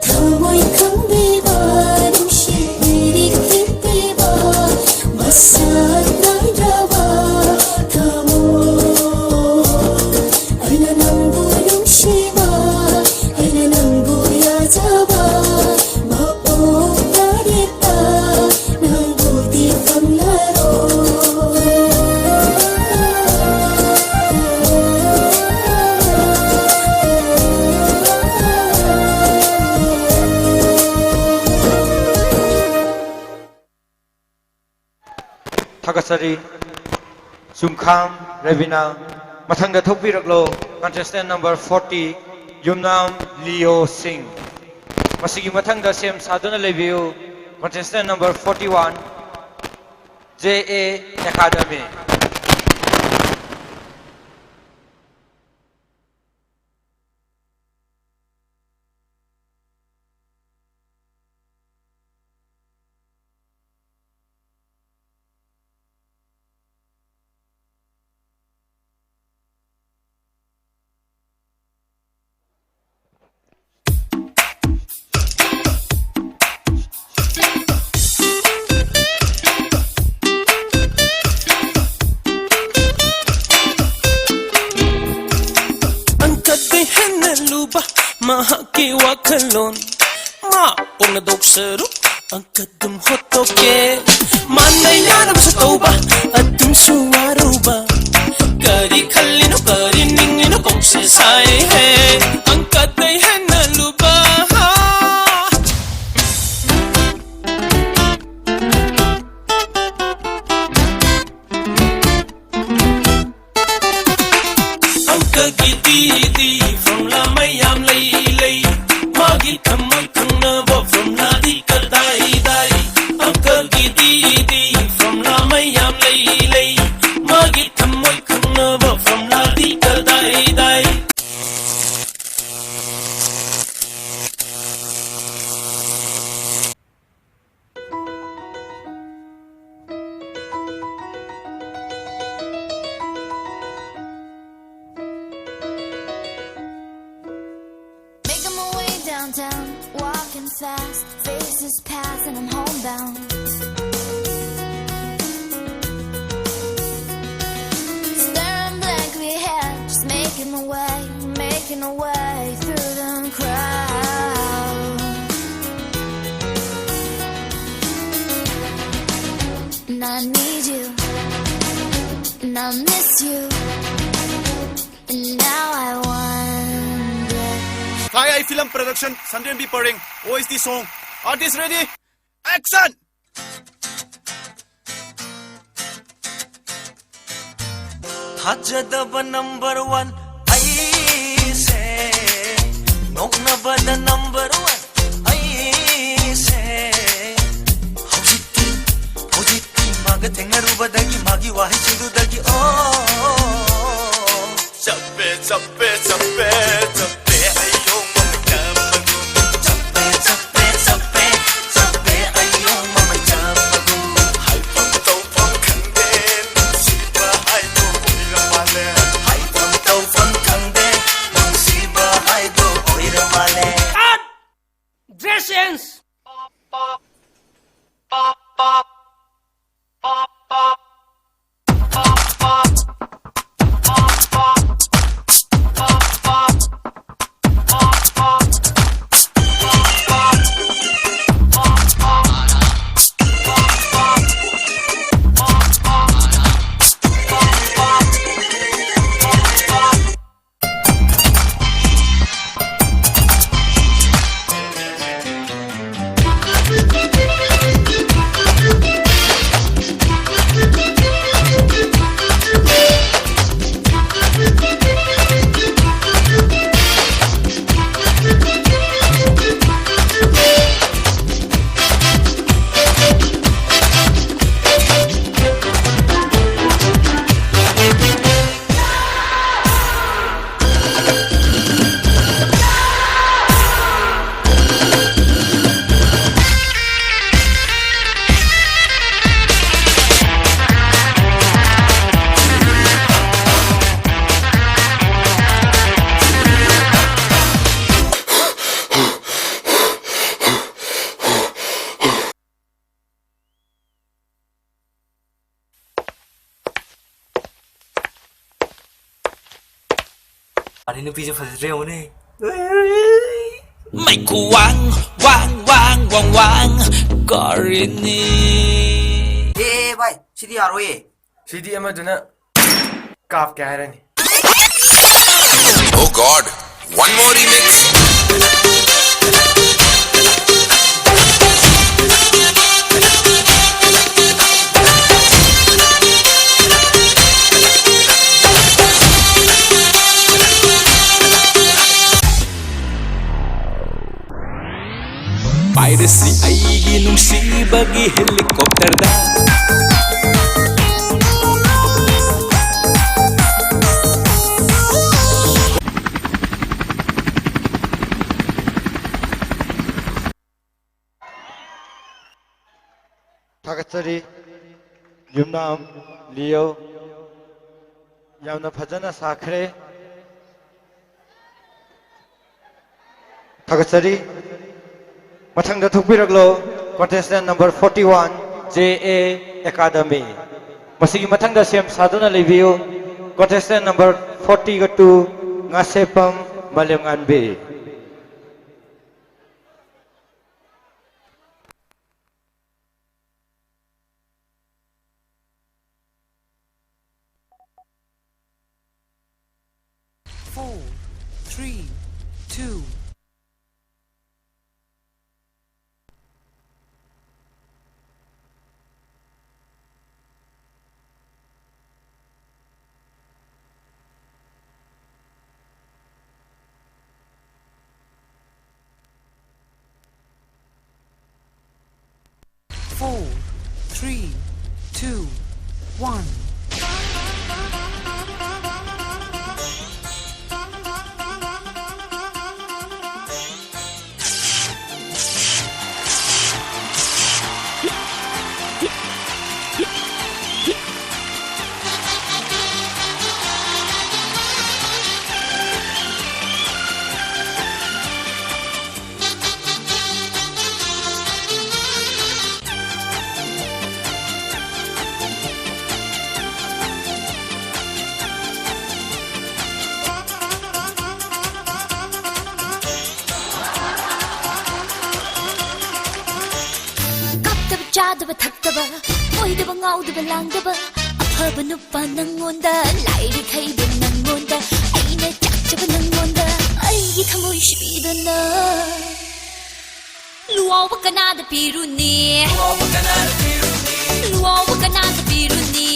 ꯊꯃꯣꯏ ꯈꯪꯕꯤꯕ, ꯅꯨꯡꯁꯤꯕꯤꯔꯤ ꯈꯤꯠꯄꯤꯕ, ꯃꯁꯛ ꯅꯥꯏꯗ꯭ꯔꯕ ꯊꯃꯣꯏ꯫ ꯑꯩꯅ ꯅꯪꯕꯨ ꯅꯨꯡꯁꯤꯕ, ꯑꯩꯅ ꯅꯪꯕꯨ ꯌꯥꯖꯕ, ꯃꯑꯣꯡ ꯇꯥꯔꯦꯠꯇ ꯅꯪꯕꯨꯗꯤ ꯐꯪꯂꯔꯣꯏ꯫ ꯊꯥꯒꯠꯆꯔꯤ꯫ ꯆꯨꯝꯈꯥꯝ ꯔꯕꯤꯅꯥ꯫ ꯃꯊꯪꯗ ꯊꯣꯛꯄꯤꯔꯛꯂꯣ, contestant number forty, ꯌꯨꯝꯅꯥꯝ ꯂꯤꯌꯣ ꯁꯤꯡ꯫ ꯃꯁꯤꯒꯤ ꯃꯊꯪꯗ ꯁꯦꯝ ꯁꯥꯗꯨꯅ ꯂꯩꯕꯤꯌꯨ, contestant number forty-one, J A Academy꯫ ꯑꯪꯀꯗꯩ ꯍꯦꯟꯅ ꯂꯨꯕ ꯃꯍꯥꯛꯀꯤ ꯋꯥꯈꯜꯂꯣꯟ꯫ ꯃꯥ ꯄꯣꯛꯅꯗꯧ ꯁꯔꯨꯛ ꯑꯪꯀ ꯑꯗꯨꯝ ꯍꯣꯠꯇꯣꯛꯀꯦ꯫ ꯃꯥꯅ ꯌꯥꯅꯕꯁꯨ ꯇꯧꯕ, ꯑꯗꯨꯝꯁꯨ ꯋꯥꯔꯨꯕ꯫ ꯀꯔꯤ ꯈꯜꯂꯤꯅꯣ, ꯀꯔꯤ ꯅꯤꯡꯂꯤꯅꯣ, ꯀꯣꯛꯁꯦ ꯁꯥꯏꯍꯦ꯫ ꯑꯪꯀꯗꯩ ꯍꯦꯟꯅ ꯂꯨꯕ ꯗꯤ ꯗꯤ formula ꯃꯌꯥꯝ ꯂꯩ ꯂꯩ꯫ ꯃꯥꯒꯤ ꯊꯃꯣꯏ ꯈꯪꯅꯕ formula ꯗꯤ ꯀꯗꯥꯏꯗꯥꯏ? Uncle ꯒꯤ ꯗꯤ ꯗꯤ formula ꯃꯌꯥꯝ ꯂꯩ ꯂꯩ꯫ ꯃꯥꯒꯤ ꯊꯃꯣꯏ ꯈꯪꯅꯕ formula D ꯀꯗꯥꯏꯗꯥꯏ? Making my way downtown, walking fast, faces pass and I'm homebound. Staring blankly ahead, just making my way, making my way through the crowd. And I need you, and I miss you, and now I wonder. Thai Ai Film Production, Sandrian B Paring, O S T song. Artist ready? Action! ꯊꯥꯖꯗꯕ number one ꯑꯩꯁꯦ, ꯅꯣꯛꯅꯕꯗ number one ꯑꯩꯁꯦ꯫ ꯍꯧꯖꯤꯛꯇꯤ, ꯍꯧꯖꯤꯛꯇꯤ ꯃꯥꯒ ꯊꯦꯡꯅꯔꯨꯕꯗꯒꯤ, ꯃꯥꯒꯤ ꯋꯥꯍꯩꯁꯤꯡꯗꯨꯗꯒꯤ, ꯑꯣ꯫ ꯆꯞꯄꯦ, ꯆꯞꯄꯦ, ꯆꯞꯄꯦ, ꯆꯞꯄꯦ, ꯑꯩꯌꯣ ꯃꯃꯩ ꯆꯞꯄꯒꯨꯝ꯫ ꯆꯞꯄꯦ, ꯆꯞꯄꯦ, ꯆꯞꯄꯦ, ꯆꯞꯄꯦ, ꯑꯩꯌꯣ ꯃꯃꯩ ꯆꯞꯄꯒꯨꯝ꯫ ꯍꯥꯏꯐꯝ ꯇꯧꯐꯝ ꯈꯪꯗꯦ, ꯅꯨꯡꯁꯤꯕ ꯍꯥꯏꯗꯣ ꯑꯣꯏꯔ ꯃꯥꯜꯂꯦ꯫ ꯍꯥꯏꯐꯝ ꯇꯧꯐꯝ ꯈꯪꯗꯦ, ꯅꯨꯡꯁꯤꯕ ꯍꯥꯏꯗꯣ ꯑꯣꯏꯔ ꯃꯥꯜꯂꯦ꯫ Cut! Dress change! ꯅꯨꯄꯤꯁꯨ ꯐꯖꯗ꯭ꯔꯦ ꯌꯦꯡꯉꯨꯅꯦ꯫ ꯃꯩꯈꯨ ꯋꯥꯡ, ꯋꯥꯡ, ꯋꯥꯡ, ꯋꯥꯡ, ꯋꯥꯡ, ꯀꯥꯔꯤꯅꯤ꯫ ꯑꯦ, ꯑꯦ, ꯚꯥꯏ, ꯁꯤꯗꯤ ꯌꯥꯔꯣꯏꯌꯦ꯫ ꯁꯤꯗꯤ ꯑꯃꯗꯨꯅ ꯀꯥꯞꯀꯦ ꯍꯥꯏꯔꯅꯤ꯫ Oh God, one more remix. ꯄꯥꯏꯔꯁꯤ ꯑꯩꯒꯤ ꯅꯨꯡꯁꯤꯕꯒꯤ helicopterꯗ꯫ ꯊꯥꯒꯠꯆꯔꯤ꯫ ꯌꯨꯝꯅꯥꯝ ꯂꯤꯌꯣ, ꯌꯥꯝꯅ ꯐꯖꯅ ꯁꯥꯈ꯭ꯔꯦ꯫ ꯊꯥꯒꯠꯆꯔꯤ꯫ ꯃꯊꯪꯗ ꯊꯣꯛꯄꯤꯔꯛꯂꯣ, contestant number forty one, J A Academy꯫ ꯃꯁꯤꯒꯤ ꯃꯊꯪꯗ ꯁꯦꯝ ꯁꯥꯗꯨꯅ ꯂꯩꯕꯤꯌꯨ, contestant number forty two, Ngasheppam ꯃꯥꯂꯦꯝꯉꯥꯟꯕꯤ꯫ Four, three, two. Four, three, two, one. ꯆꯥꯗꯕ ꯊꯛꯇꯕ, ꯀꯣꯏꯗꯕ ꯉꯥꯎꯗꯕ ꯂꯥꯡꯗꯕ, ꯑꯐꯕ ꯅꯨꯄꯥ ꯅꯪꯉꯣꯟꯗ, ꯂꯥꯏꯔꯤꯛ ꯍꯩꯕ ꯅꯪꯉꯣꯟꯗ, ꯑꯩꯅ ꯆꯥꯛꯆꯕ ꯅꯪꯉꯣꯟꯗ, ꯑꯩꯒꯤ ꯊꯃꯣꯏ ꯁꯤꯕꯤꯗꯅ꯫ ꯂꯨꯋꯥꯎꯕ ꯀꯅꯥꯗ ꯄꯤꯔꯨꯅꯤ? ꯂꯨꯋꯥꯎꯕ ꯀꯅꯥꯗ ꯄꯤꯔꯨꯅꯤ?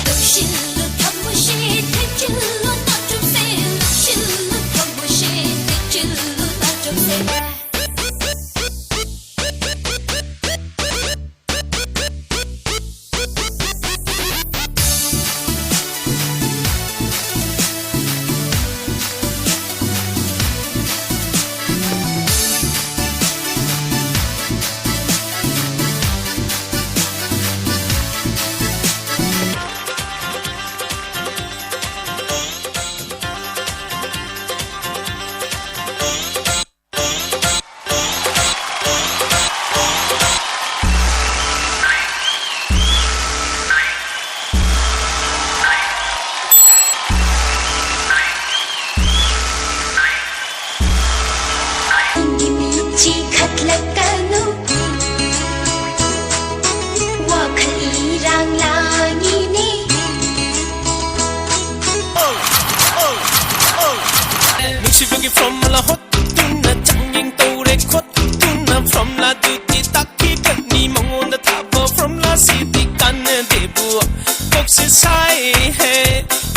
ꯂꯧꯁꯤꯜꯂꯨ ꯊꯃꯣꯏꯁꯦ, ꯊꯦꯡꯖꯤꯜꯂꯨ ꯅꯥꯆꯣꯝꯁꯦ, ꯂꯧꯁꯤꯜꯂꯨ ꯊꯃꯣꯏꯁꯦ, ꯊꯦꯡꯖꯤꯜꯂꯨ ꯅꯥꯆꯣꯝꯁꯦ꯫ ꯅꯪꯒꯤ ꯃꯤꯠꯁꯤ ꯈꯠꯂꯛꯀꯅꯨ꯫ ꯋꯥꯈꯜ ꯏꯔꯥꯡ ꯂꯥꯡꯉꯤꯅꯦ꯫ ꯅꯨꯡꯁꯤꯕꯒꯤ formula ꯍꯣꯠꯇꯨꯅ ꯆꯥꯡꯌꯦꯡ ꯇꯧꯔꯦ ꯈꯣꯠꯇꯨꯅ formula ꯗꯨꯗꯤ ꯇꯥꯛꯈꯤꯕꯅꯤ ꯃꯉꯣꯟꯗ ꯊꯥꯕ formula ꯁꯤꯗꯤ ꯀꯥꯟꯅꯗꯦꯕꯨ ꯀꯣꯛꯁꯤ ꯁꯥꯏ ꯍꯦ꯫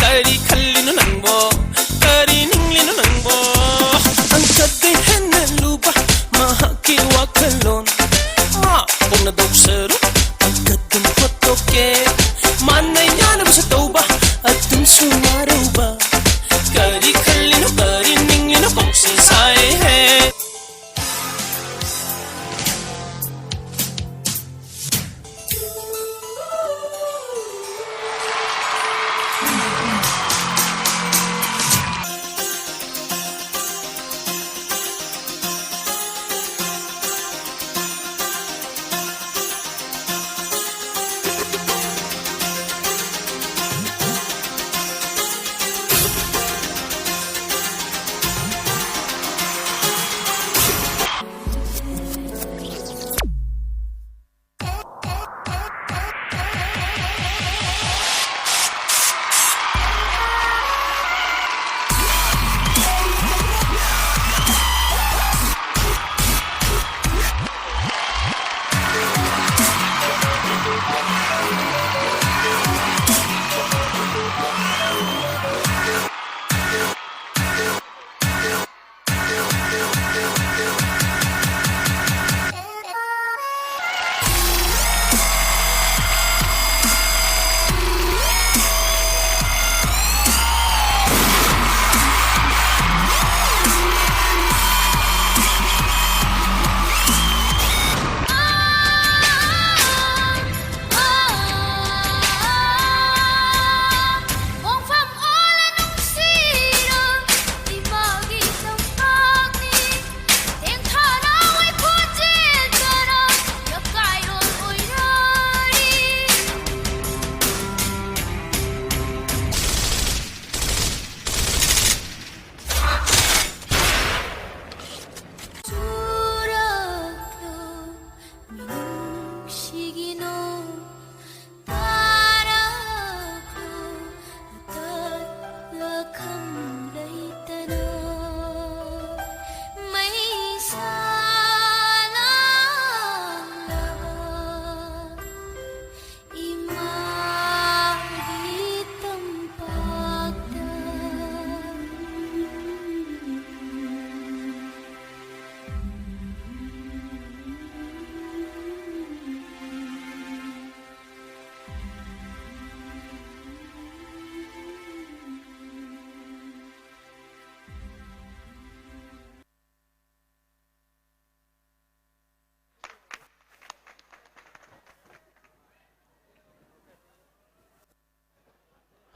ꯀꯔꯤ ꯈꯜꯂꯤꯅꯣ ꯅꯪꯕꯣ? ꯀꯔꯤ ꯅꯤꯡꯂꯤꯅꯣ ꯅꯪꯕꯣ? ꯑꯪꯀꯗꯩ ꯍꯦꯟꯅ ꯂꯨꯕ ꯃꯍꯥꯛꯀꯤ ꯋꯥꯈꯜꯂꯣꯟ꯫ ꯃꯥ ꯄꯣꯛꯅꯗꯧ ꯁꯔꯨꯛ ꯑꯪꯀ ꯑꯗꯨꯝ ꯍꯣꯠꯇꯣꯛꯀꯦ꯫ ꯃꯥꯅ ꯌꯥꯅꯕꯁꯨ ꯇꯧꯕ ꯑꯗꯨꯝꯁꯨ ꯋꯥꯔꯧꯕ꯫ ꯀꯔꯤ ꯈꯜꯂꯤꯅꯣ ꯀꯔꯤ ꯅꯤꯡꯂꯤꯅꯣ ꯀꯣꯛꯁꯤ ꯁꯥꯏ꯫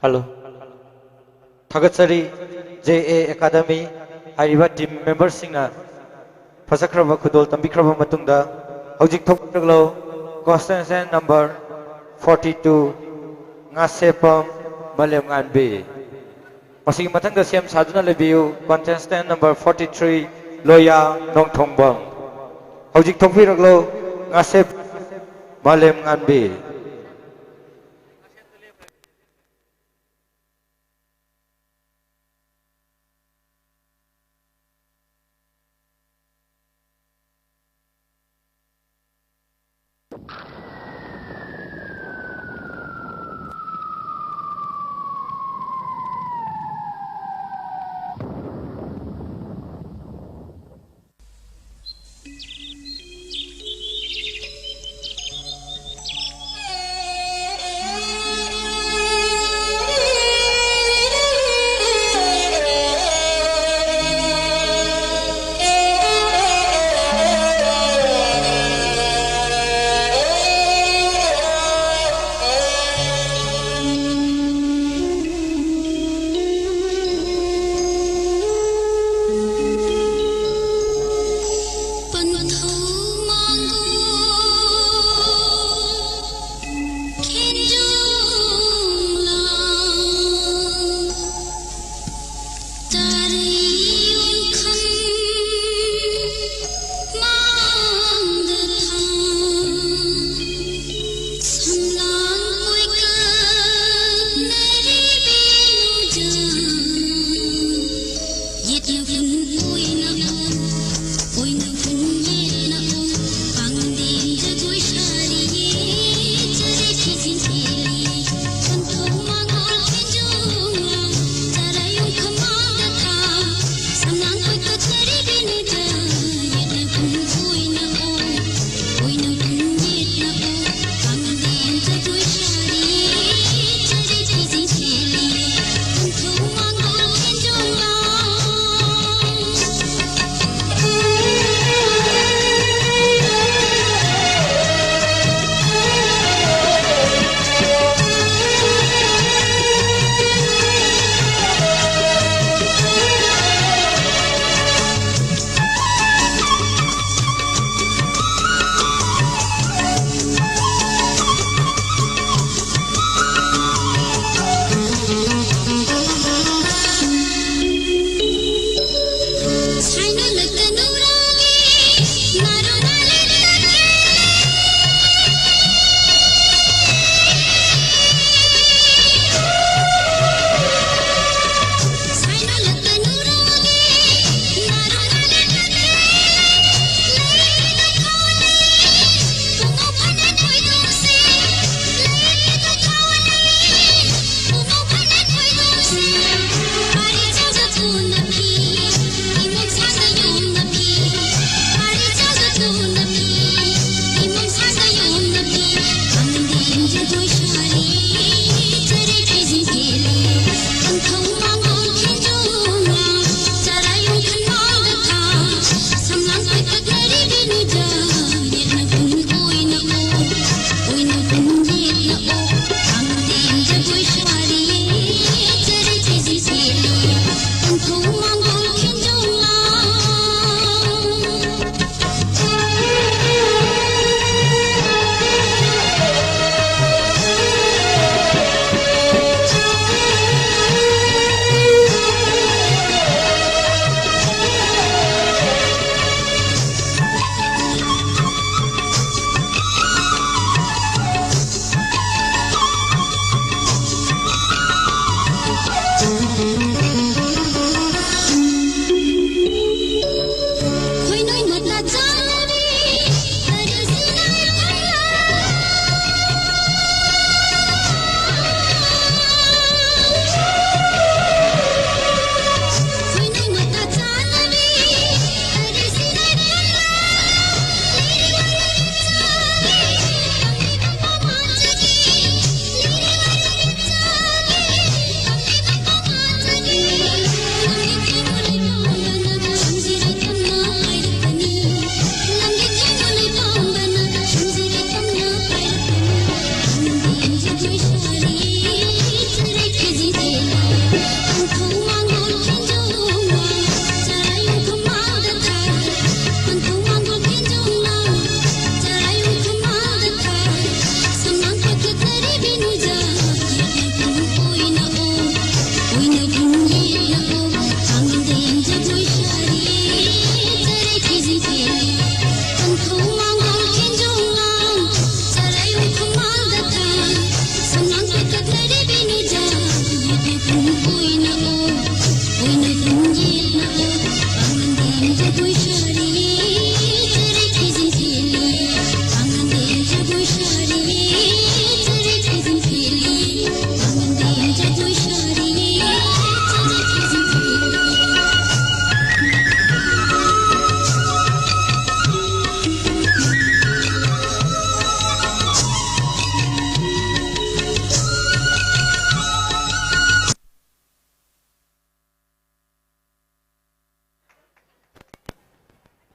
ꯍꯜꯂꯣ꯫ ꯊꯥꯒꯠꯆꯔꯤ꯫ ꯖꯦ ꯑꯦ ꯑꯦꯀꯥꯗꯃꯤ ꯍꯥꯏꯔꯤꯕ ꯇꯤꯝ ꯃꯦꯝꯕꯔꯁꯤꯡꯅ ꯐꯖꯈ꯭ꯔꯕ ꯈꯨꯗꯣꯜ ꯇꯝꯕꯤꯈ꯭ꯔꯕ ꯃꯇꯨꯡꯗ, ꯍꯧꯖꯤꯛ ꯊꯣꯛꯄꯤꯔꯛꯂꯣ, ꯀꯣꯟꯁꯇꯦꯟꯁꯦꯟ ꯅꯝꯕꯔ ꯐꯣꯔꯇꯤ ꯇꯨ, ꯉꯥꯁꯦꯞꯄꯝ ꯃꯥꯂꯦꯝꯉꯥꯟꯕꯤ꯫ ꯃꯁꯤꯒꯤ ꯃꯊꯪꯗ ꯁꯦꯝ ꯁꯥꯗꯨꯅ ꯂꯩꯕꯤꯌꯨ, ꯀꯣꯟꯇꯦꯁꯇꯦꯟ ꯅꯝꯕꯔ ꯐꯣꯔꯇꯤ ꯊ꯭ꯔꯤ, ꯂꯣꯌꯥ ꯅꯣꯡꯊꯣꯡꯕꯝ꯫ ꯍꯧꯖꯤꯛ ꯊꯣꯛꯄꯤꯔꯛꯂꯣ, ꯉꯥꯁꯦꯞ ꯃꯥꯂꯦꯝꯉꯥꯟꯕꯤ꯫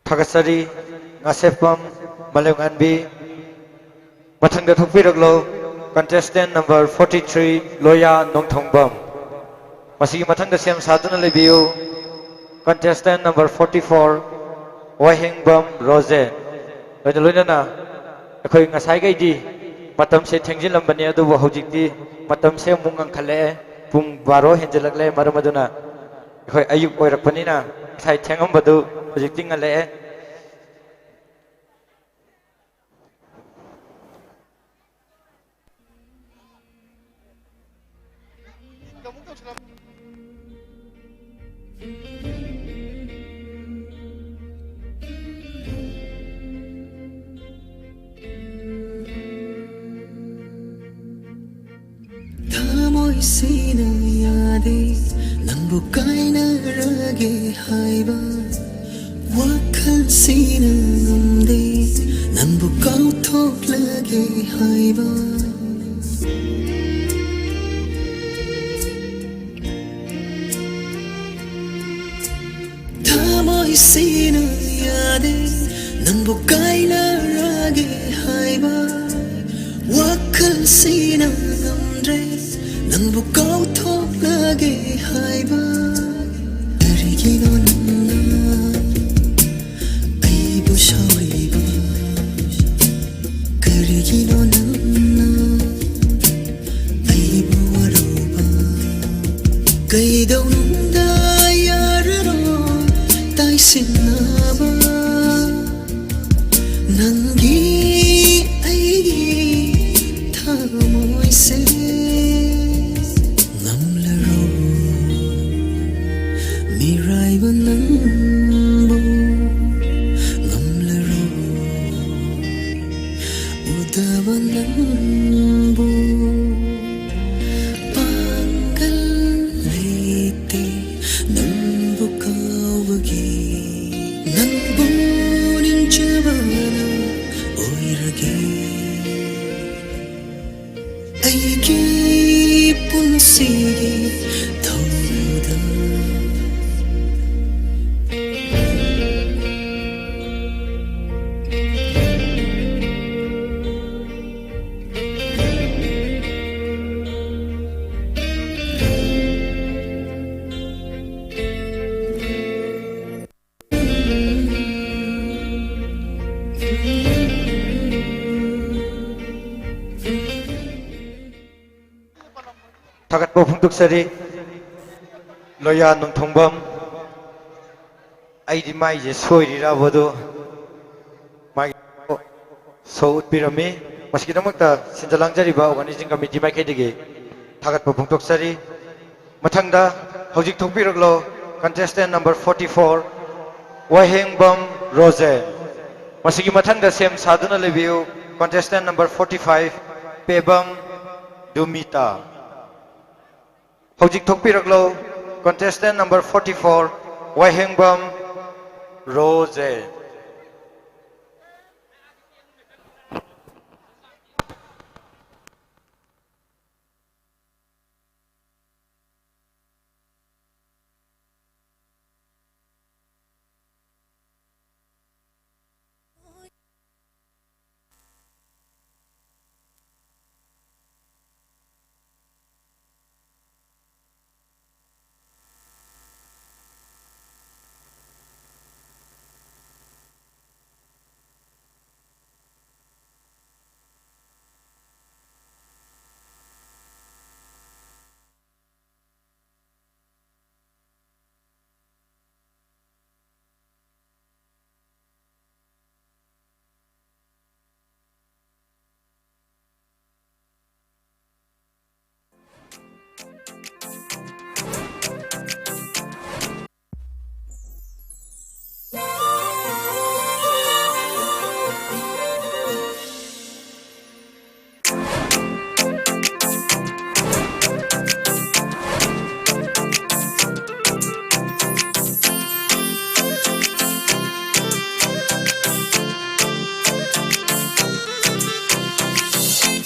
ꯊꯥꯒꯠꯆꯔꯤ꯫ ꯉꯥꯁꯦꯞꯄꯝ ꯃꯥꯂꯦꯝꯉꯥꯟꯕꯤ꯫ ꯃꯊꯪꯗ ꯊꯣꯛꯄꯤꯔꯛꯂꯣ, contestant number forty three, ꯂꯣꯌꯥ ꯅꯣꯡꯊꯣꯡꯕꯝ꯫ ꯃꯁꯤꯒꯤ ꯃꯊꯪꯗ ꯁꯦꯝ ꯁꯥꯗꯨꯅ ꯂꯩꯕꯤꯌꯨ, contestant number forty four, ꯋꯥꯍꯦꯡꯕꯝ ꯔꯣꯖꯦ꯫ ꯂꯣꯏꯅ ꯂꯣꯏꯅꯅ ꯑꯩꯈꯣꯏ ꯉꯁꯥꯏꯈꯩꯗꯤ ꯃꯇꯝꯁꯦ ꯊꯦꯡꯖꯤꯜꯂꯝꯕꯅꯤ, ꯑꯗꯨꯕꯨ ꯍꯧꯖꯤꯛꯇꯤ ꯃꯇꯝꯁꯦ ꯑꯃꯨꯛ ꯉꯟꯈꯠꯂꯛꯑꯦ꯫ ꯄꯨꯡ ꯕꯥꯔꯣ ꯍꯦꯟꯖꯜꯂꯛꯂꯦ꯫ ꯃꯔꯝ ꯑꯗꯨꯅ ꯑꯩꯈꯣꯏ ꯑꯌꯨꯛ ꯑꯣꯏꯔꯛꯄꯅꯤꯅ ꯉꯁꯥꯏ ꯊꯦꯡꯉꯝꯕꯗꯨ ꯍꯧꯖꯤꯛꯇꯤ ꯉꯜꯂꯛꯑꯦ꯫ ꯊꯃꯣꯏꯁꯤꯅ ꯌꯥꯗꯦ ꯅꯪꯕꯨ ꯀꯥꯏꯅꯔꯒꯦ ꯍꯥꯏꯕ, ꯋꯥꯈꯜꯁꯤꯅ ꯉꯝꯗꯦ ꯅꯪꯕꯨ ꯀꯥꯎꯊꯣꯛꯂꯒꯦ ꯍꯥꯏꯕ꯫ ꯊꯃꯣꯏꯁꯤꯅ ꯌꯥꯗꯦ ꯅꯪꯕꯨ ꯀꯥꯏꯅꯔꯒꯦ ꯍꯥꯏꯕ, ꯋꯥꯈꯜꯁꯤꯅ ꯉꯝꯗ꯭ꯔꯦ ꯅꯪꯕꯨ ꯀꯥꯎꯊꯣꯛꯂꯒꯦ ꯍꯥꯏꯕ꯫ ꯀꯔꯤꯒꯤꯅꯣ ꯅꯪꯅ ꯑꯩꯕꯨ ꯁꯥꯎꯔꯤꯕ? ꯀꯔꯤꯒꯤꯅꯣ ꯅꯪꯅ ꯑꯩꯕꯨ ꯋꯥꯔꯧꯕ? ꯀꯩꯗꯧꯅꯨꯡꯗ ꯌꯥꯔꯔꯣꯏ ꯇꯥꯏꯁꯤꯟꯅꯕ꯫ ꯅꯪꯒꯤ ꯑꯩꯒꯤ ꯊꯃꯣꯏꯁꯦ ꯉꯝꯂꯔꯣꯏ ꯃꯤꯔꯥꯏꯕ ꯅꯪꯕꯨ, ꯉꯝꯂꯔꯣꯏ ꯎꯗꯕ ꯅꯪꯕꯨ꯫ ꯄꯥꯡꯒꯜ ꯂꯩꯇꯦ ꯅꯪꯕꯨ ꯀꯥꯎꯕꯒꯤ, ꯅꯪꯕꯨ ꯅꯤꯡꯖꯕꯅ ꯑꯣꯏꯔꯒꯦ꯫ ꯑꯩꯒꯤ ꯄꯨꯟꯁꯤꯒꯤ ꯊꯧꯗꯥꯡ ꯐꯣꯡꯗꯣꯛꯆꯔꯤ꯫ ꯂꯣꯌꯥ ꯅꯣꯡꯊꯣꯡꯕꯝ, ꯑꯩꯗꯤ ꯃꯥꯏꯁꯦ ꯁꯣꯏꯔꯤꯔꯕꯗꯣ, ꯃꯥꯒꯤ ꯁꯣ ꯎꯠꯄꯤꯔꯝꯃꯤ꯫ ꯃꯁꯤꯒꯤꯗꯃꯛꯇ ꯁꯤꯟꯖ ꯂꯥꯡꯖꯔꯤꯕ organizing committee ꯃꯥꯏꯀꯩꯗꯒꯤ ꯊꯥꯒꯠꯄ ꯐꯣꯡꯗꯣꯛꯆꯔꯤ꯫ ꯃꯊꯪꯗ ꯍꯧꯖꯤꯛ ꯊꯣꯛꯄꯤꯔꯛꯂꯣ, contestant number forty-four, ꯋꯥꯍꯦꯡꯕꯝ ꯔꯣꯖꯦꯟ꯫ ꯃꯁꯤꯒꯤ ꯃꯊꯪꯗ ꯁꯦꯝ ꯁꯥꯗꯨꯅ ꯂꯩꯕꯤꯌꯨ, contestant number forty-five, ꯄꯦꯕꯝ ꯗꯨꯃꯤꯇꯥ꯫ ꯍꯧꯖꯤꯛ ꯊꯣꯛꯄꯤꯔꯛꯂꯣ, contestant number forty-four, ꯋꯥꯍꯦꯡꯕꯝ ꯔꯣꯖꯦꯟ꯫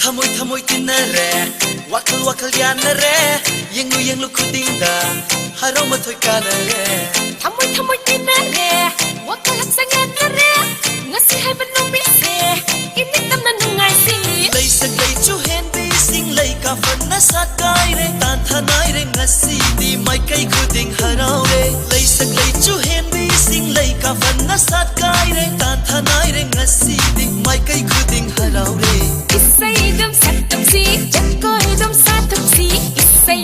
ꯊꯃꯣꯏ ꯊꯃꯣꯏ ꯇꯤꯟꯅꯔꯦ, ꯋꯥꯈꯜ ꯋꯥꯈꯜ ꯌꯥꯅꯔꯦ, ꯌꯦꯡꯂꯨ ꯌꯦꯡꯂꯨ ꯈꯨꯗꯤꯡꯗ ꯍꯔꯥꯎ ꯃꯊꯣꯏ ꯀꯥꯅꯔꯦ꯫ ꯊꯃꯣꯏ ꯊꯃꯣꯏ ꯇꯤꯟꯅꯔꯦ, ꯋꯥꯈꯜ ꯍꯛꯆꯥꯡ ꯌꯥꯅꯔꯦ, ꯉꯁꯤ ꯍꯥꯏꯕ ꯅꯨꯃꯤꯠꯁꯦ ꯏꯃꯤꯠ ꯇꯝꯅ ꯅꯨꯡꯉꯥꯏꯁꯤ꯫ ꯂꯩꯁꯛ ꯂꯩꯆꯨ ꯍꯦꯟꯕꯤꯁꯤꯡ ꯂꯩ ꯀꯥꯐꯟꯅ ꯁꯥꯠꯀꯥꯏꯔꯦ, ꯇꯥꯟꯊꯥꯅꯥꯏꯔꯦ ꯉꯁꯤꯗꯤ ꯃꯥꯏꯀꯩ ꯈꯨꯗꯤꯡ ꯍꯔꯥꯎꯔꯦ꯫ ꯂꯩꯁꯛ ꯂꯩꯆꯨ ꯍꯦꯟꯕꯤꯁꯤꯡ ꯂꯩ ꯀꯥꯐꯟꯅ ꯁꯥꯠꯀꯥꯏꯔꯦ, ꯇꯥꯟꯊꯥꯅꯥꯏꯔꯦ ꯉꯁꯤꯗꯤ ꯃꯥꯏꯀꯩ ꯈꯨꯗꯤꯡ ꯍꯔꯥꯎꯔꯦ꯫ ꯏꯁꯩ ꯑꯗꯨꯝ ꯁꯛꯇꯨꯝꯁꯤ, ꯖꯒꯣꯏ ꯑꯗꯨꯝ ꯁꯥꯊꯨꯝꯁꯤ, ꯏꯁꯩ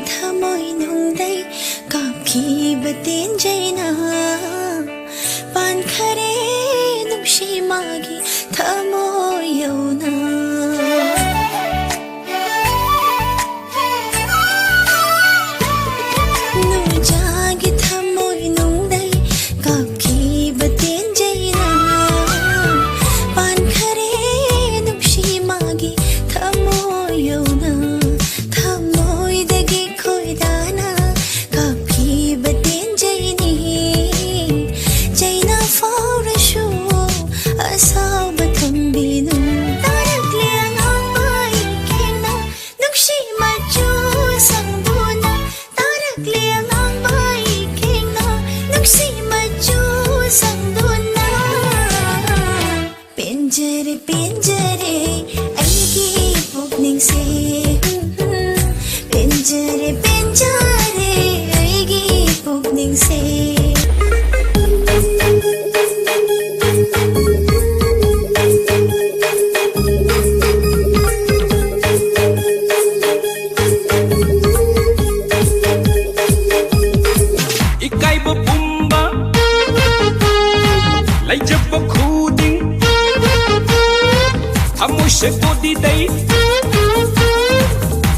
ꯊꯃꯣꯏꯅꯨꯡꯗꯩ ꯀꯥꯞꯈꯤꯕ ꯇꯦꯟꯖꯩꯅ ꯄꯥꯟꯈꯔꯦ ꯅꯨꯡꯁꯤ ꯃꯥꯒꯤ ꯊꯃꯣꯏ ꯌꯧꯅ꯫ ꯅꯨꯡꯖꯥꯒꯤ ꯊꯃꯣꯏꯅꯨꯡꯗꯩ ꯀꯥꯞꯈꯤꯕ ꯇꯦꯟꯖꯩꯅ ꯄꯥꯟꯈꯔꯦ ꯅꯨꯡꯁꯤ ꯃꯥꯒꯤ ꯊꯃꯣꯏ ꯌꯧꯅ꯫ ꯊꯃꯣꯏꯗꯒꯤ ꯈꯣꯏꯗꯥꯅ ꯀꯥꯞꯈꯤꯕ ꯇꯦꯟꯖꯩꯅꯤ꯫ ꯆꯩꯅ ꯐꯥꯎꯔꯁꯨ ꯑꯁꯥꯎꯕ ꯊꯝꯕꯤꯅꯨ꯫ ꯇꯥꯔꯛꯂꯦ ꯑꯉꯥꯡꯕ ꯏꯀꯦꯅ ꯅꯨꯡꯁꯤ ꯃꯆꯨ ꯁꯪꯗꯨꯅ꯫ ꯇꯥꯔꯛꯂꯦ ꯑꯉꯥꯡꯕ ꯏꯀꯦꯅ ꯅꯨꯡꯁꯤ ꯃꯆꯨ ꯁꯪꯗꯨꯅ꯫ ꯄꯦꯟꯖꯔꯦ, ꯄꯦꯟꯖꯔꯦ ꯑꯩꯒꯤ ꯄꯨꯛꯅꯤꯡꯁꯦ꯫ ꯄꯦꯟꯖꯔꯦ, ꯄꯦꯟꯖꯔꯦ ꯑꯩꯒꯤ ꯄꯨꯛꯅꯤꯡꯁꯦ꯫ ꯏꯀꯥꯏꯕ ꯄꯨꯝꯕ ꯂꯩꯖꯕ ꯈꯨꯗꯤꯡ ꯊꯃꯣꯏ ꯁꯦ ꯀꯣꯗꯤꯗꯩ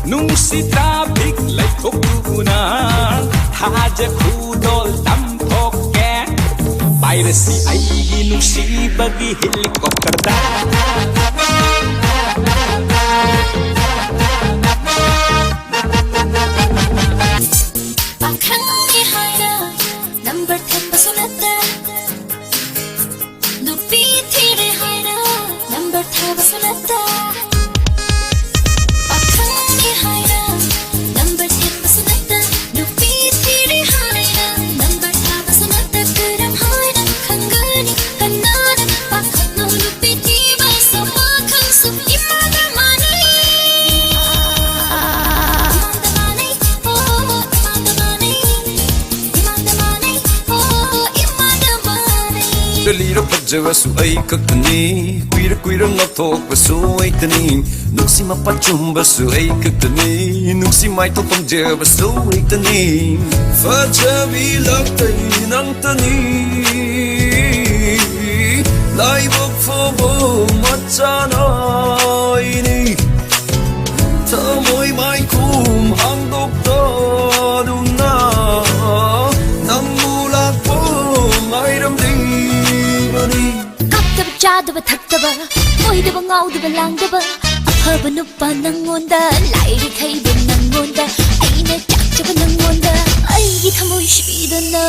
ꯅꯨꯡꯁꯤ ꯇꯥꯕꯤꯛ ꯂꯩꯊꯣꯛꯇꯨꯅ ꯊꯥꯖ ꯈꯨꯗꯣꯜ ꯇꯝꯊꯣꯛꯀꯦ꯫ ꯄꯥꯏꯔꯁꯤ ꯑꯩꯒꯤ ꯅꯨꯡꯁꯤꯕꯒꯤ ꯍꯦꯂꯤꯀꯣꯞꯇꯔꯗ꯫ ꯄꯥꯈꯪꯅꯤ ꯍꯥꯏꯔ ꯅꯝꯕꯔ ꯊꯝꯕꯁꯨ ꯅꯠꯇꯦ꯫ ꯅꯨꯄꯤ ꯊꯤꯔꯦ ꯍꯥꯏꯔ ꯅꯝꯕꯔ ꯊꯥꯕꯁꯨ ꯅꯠꯇꯦ꯫ ꯄꯥꯈꯪꯅꯤ ꯍꯥꯏꯔ ꯅꯝꯕꯔ ꯊꯝꯕꯁꯨ ꯅꯠꯇꯦ꯫ ꯅꯨꯄꯤ ꯊꯤꯔꯦ ꯍꯥꯏꯔ ꯅꯝꯕꯔ ꯊꯥꯕꯁꯨ ꯅꯠꯇꯦ꯫ ꯀꯔꯝ ꯍꯥꯏꯅ ꯈꯪꯒꯅꯤ ꯀꯅꯥꯅ ꯄꯥꯈꯪꯅꯣ? ꯅꯨꯄꯤ ꯊꯤꯕ ꯁꯣꯄ ꯈꯪꯁꯨ ꯏꯃꯥꯗ ꯃꯥꯟꯅꯩ꯫ ꯏꯃꯥꯗ ꯃꯥꯟꯅꯩ꯫ ꯑꯣ, ꯏꯃꯥꯗ ꯃꯥꯟꯅꯩ꯫ ꯏꯃꯥꯗ ꯃꯥꯟꯅꯩ꯫ ꯑꯣ, ꯏꯃꯥꯗ ꯃꯥꯟꯅꯩ꯫ ꯀꯂꯤꯔ ꯐꯖꯕꯁꯨ ꯑꯩ ꯈꯛꯇꯅꯤ, ꯀꯨꯏꯔ ꯀꯨꯏꯔ ꯉꯥꯎꯊꯣꯛꯄꯁꯨ ꯑꯩꯇꯅꯤ, ꯅꯨꯡꯁꯤ ꯃꯄꯥ ꯆꯨꯝꯕꯁꯨ ꯑꯩ ꯈꯛꯇꯅꯤ, ꯅꯨꯡꯁꯤ ꯃꯥꯏꯊꯣꯡ ꯄꯥꯝꯖꯕꯁꯨ ꯑꯩꯇꯅꯤ꯫ ꯐꯖꯕꯤ ꯂꯥꯛꯇꯩ ꯅꯪꯇꯅꯤ, ꯂꯥꯏꯕꯛ ꯐꯕ ꯃꯆꯥꯅ ꯑꯩꯅꯤ꯫ ꯊꯃꯣꯏ ꯃꯥꯏꯈꯨꯝ ꯍꯥꯡꯗꯣꯛꯇꯗꯨꯅ ꯅꯪꯕꯨ ꯂꯥꯛꯄ ꯉꯥꯏꯔꯝꯂꯤꯕꯅꯤ꯫ ꯀꯥꯞꯇꯕ ꯆꯥꯗꯕ ꯊꯛꯇꯕ, ꯀꯣꯏꯗꯕ ꯉꯥꯎꯗꯕ ꯂꯥꯡꯗꯕ, ꯑꯐꯕ ꯅꯨꯄꯥ ꯅꯪꯉꯣꯟꯗ, ꯂꯥꯏꯔꯤꯛ ꯍꯩꯕ ꯅꯪꯉꯣꯟꯗ, ꯑꯩꯅ ꯆꯥꯛꯆꯕ ꯅꯪꯉꯣꯟꯗ, ꯑꯩꯒꯤ ꯊꯃꯣꯏ ꯁꯤꯗꯅ꯫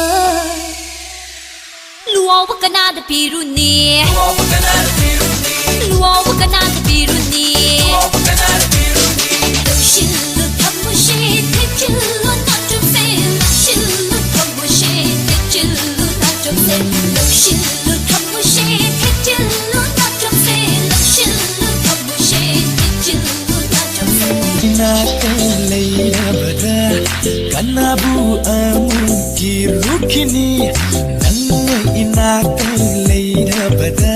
ꯂꯨꯋꯥꯎꯕ ꯀꯅꯥꯗ ꯄꯤꯔꯨꯅꯤ? ꯂꯨꯋꯥꯎꯕ ꯀꯅꯥꯗ ꯄꯤꯔꯨꯅꯤ? ꯂꯨꯋꯥꯎꯕ ꯀꯅꯥꯗ ꯄꯤꯔꯨꯅꯤ? ꯂꯨꯋꯥꯎꯕ ꯀꯅꯥꯗ ꯄꯤꯔꯨꯅꯤ? ꯂꯧꯁꯤꯜꯂꯨ ꯊꯝꯃꯨꯁꯦ, ꯊꯦꯛꯆꯤꯜꯂꯨ ꯅꯥꯆꯣꯝꯁꯦ, ꯂꯧꯁꯤꯜꯂꯨ ꯊꯝꯃꯨꯁꯦ, ꯊꯦꯛꯆꯤꯜꯂꯨ ꯅꯥꯆꯣꯝꯁꯦ, ꯂꯧꯁꯤꯜꯂꯨ ꯊꯝꯃꯨꯁꯦ, ꯊꯦꯛꯆꯤꯜꯂꯨ ꯅꯥꯆꯣꯝꯁꯦ, ꯂꯧꯁꯤꯜꯂꯨ ꯊꯝꯃꯨꯁꯦ, ꯊꯦꯛꯆꯤꯜꯂꯨ ꯅꯥꯆꯣꯝꯁꯦ꯫ ꯏꯅꯥꯛꯇ ꯂꯩꯔꯕꯗ ꯀꯅꯥꯕꯨ ꯑꯃꯨꯛ ꯀꯤꯔꯨꯈꯤꯅꯤ? ꯅꯪꯅ ꯏꯅꯥꯛꯇ ꯂꯩꯔꯕꯗ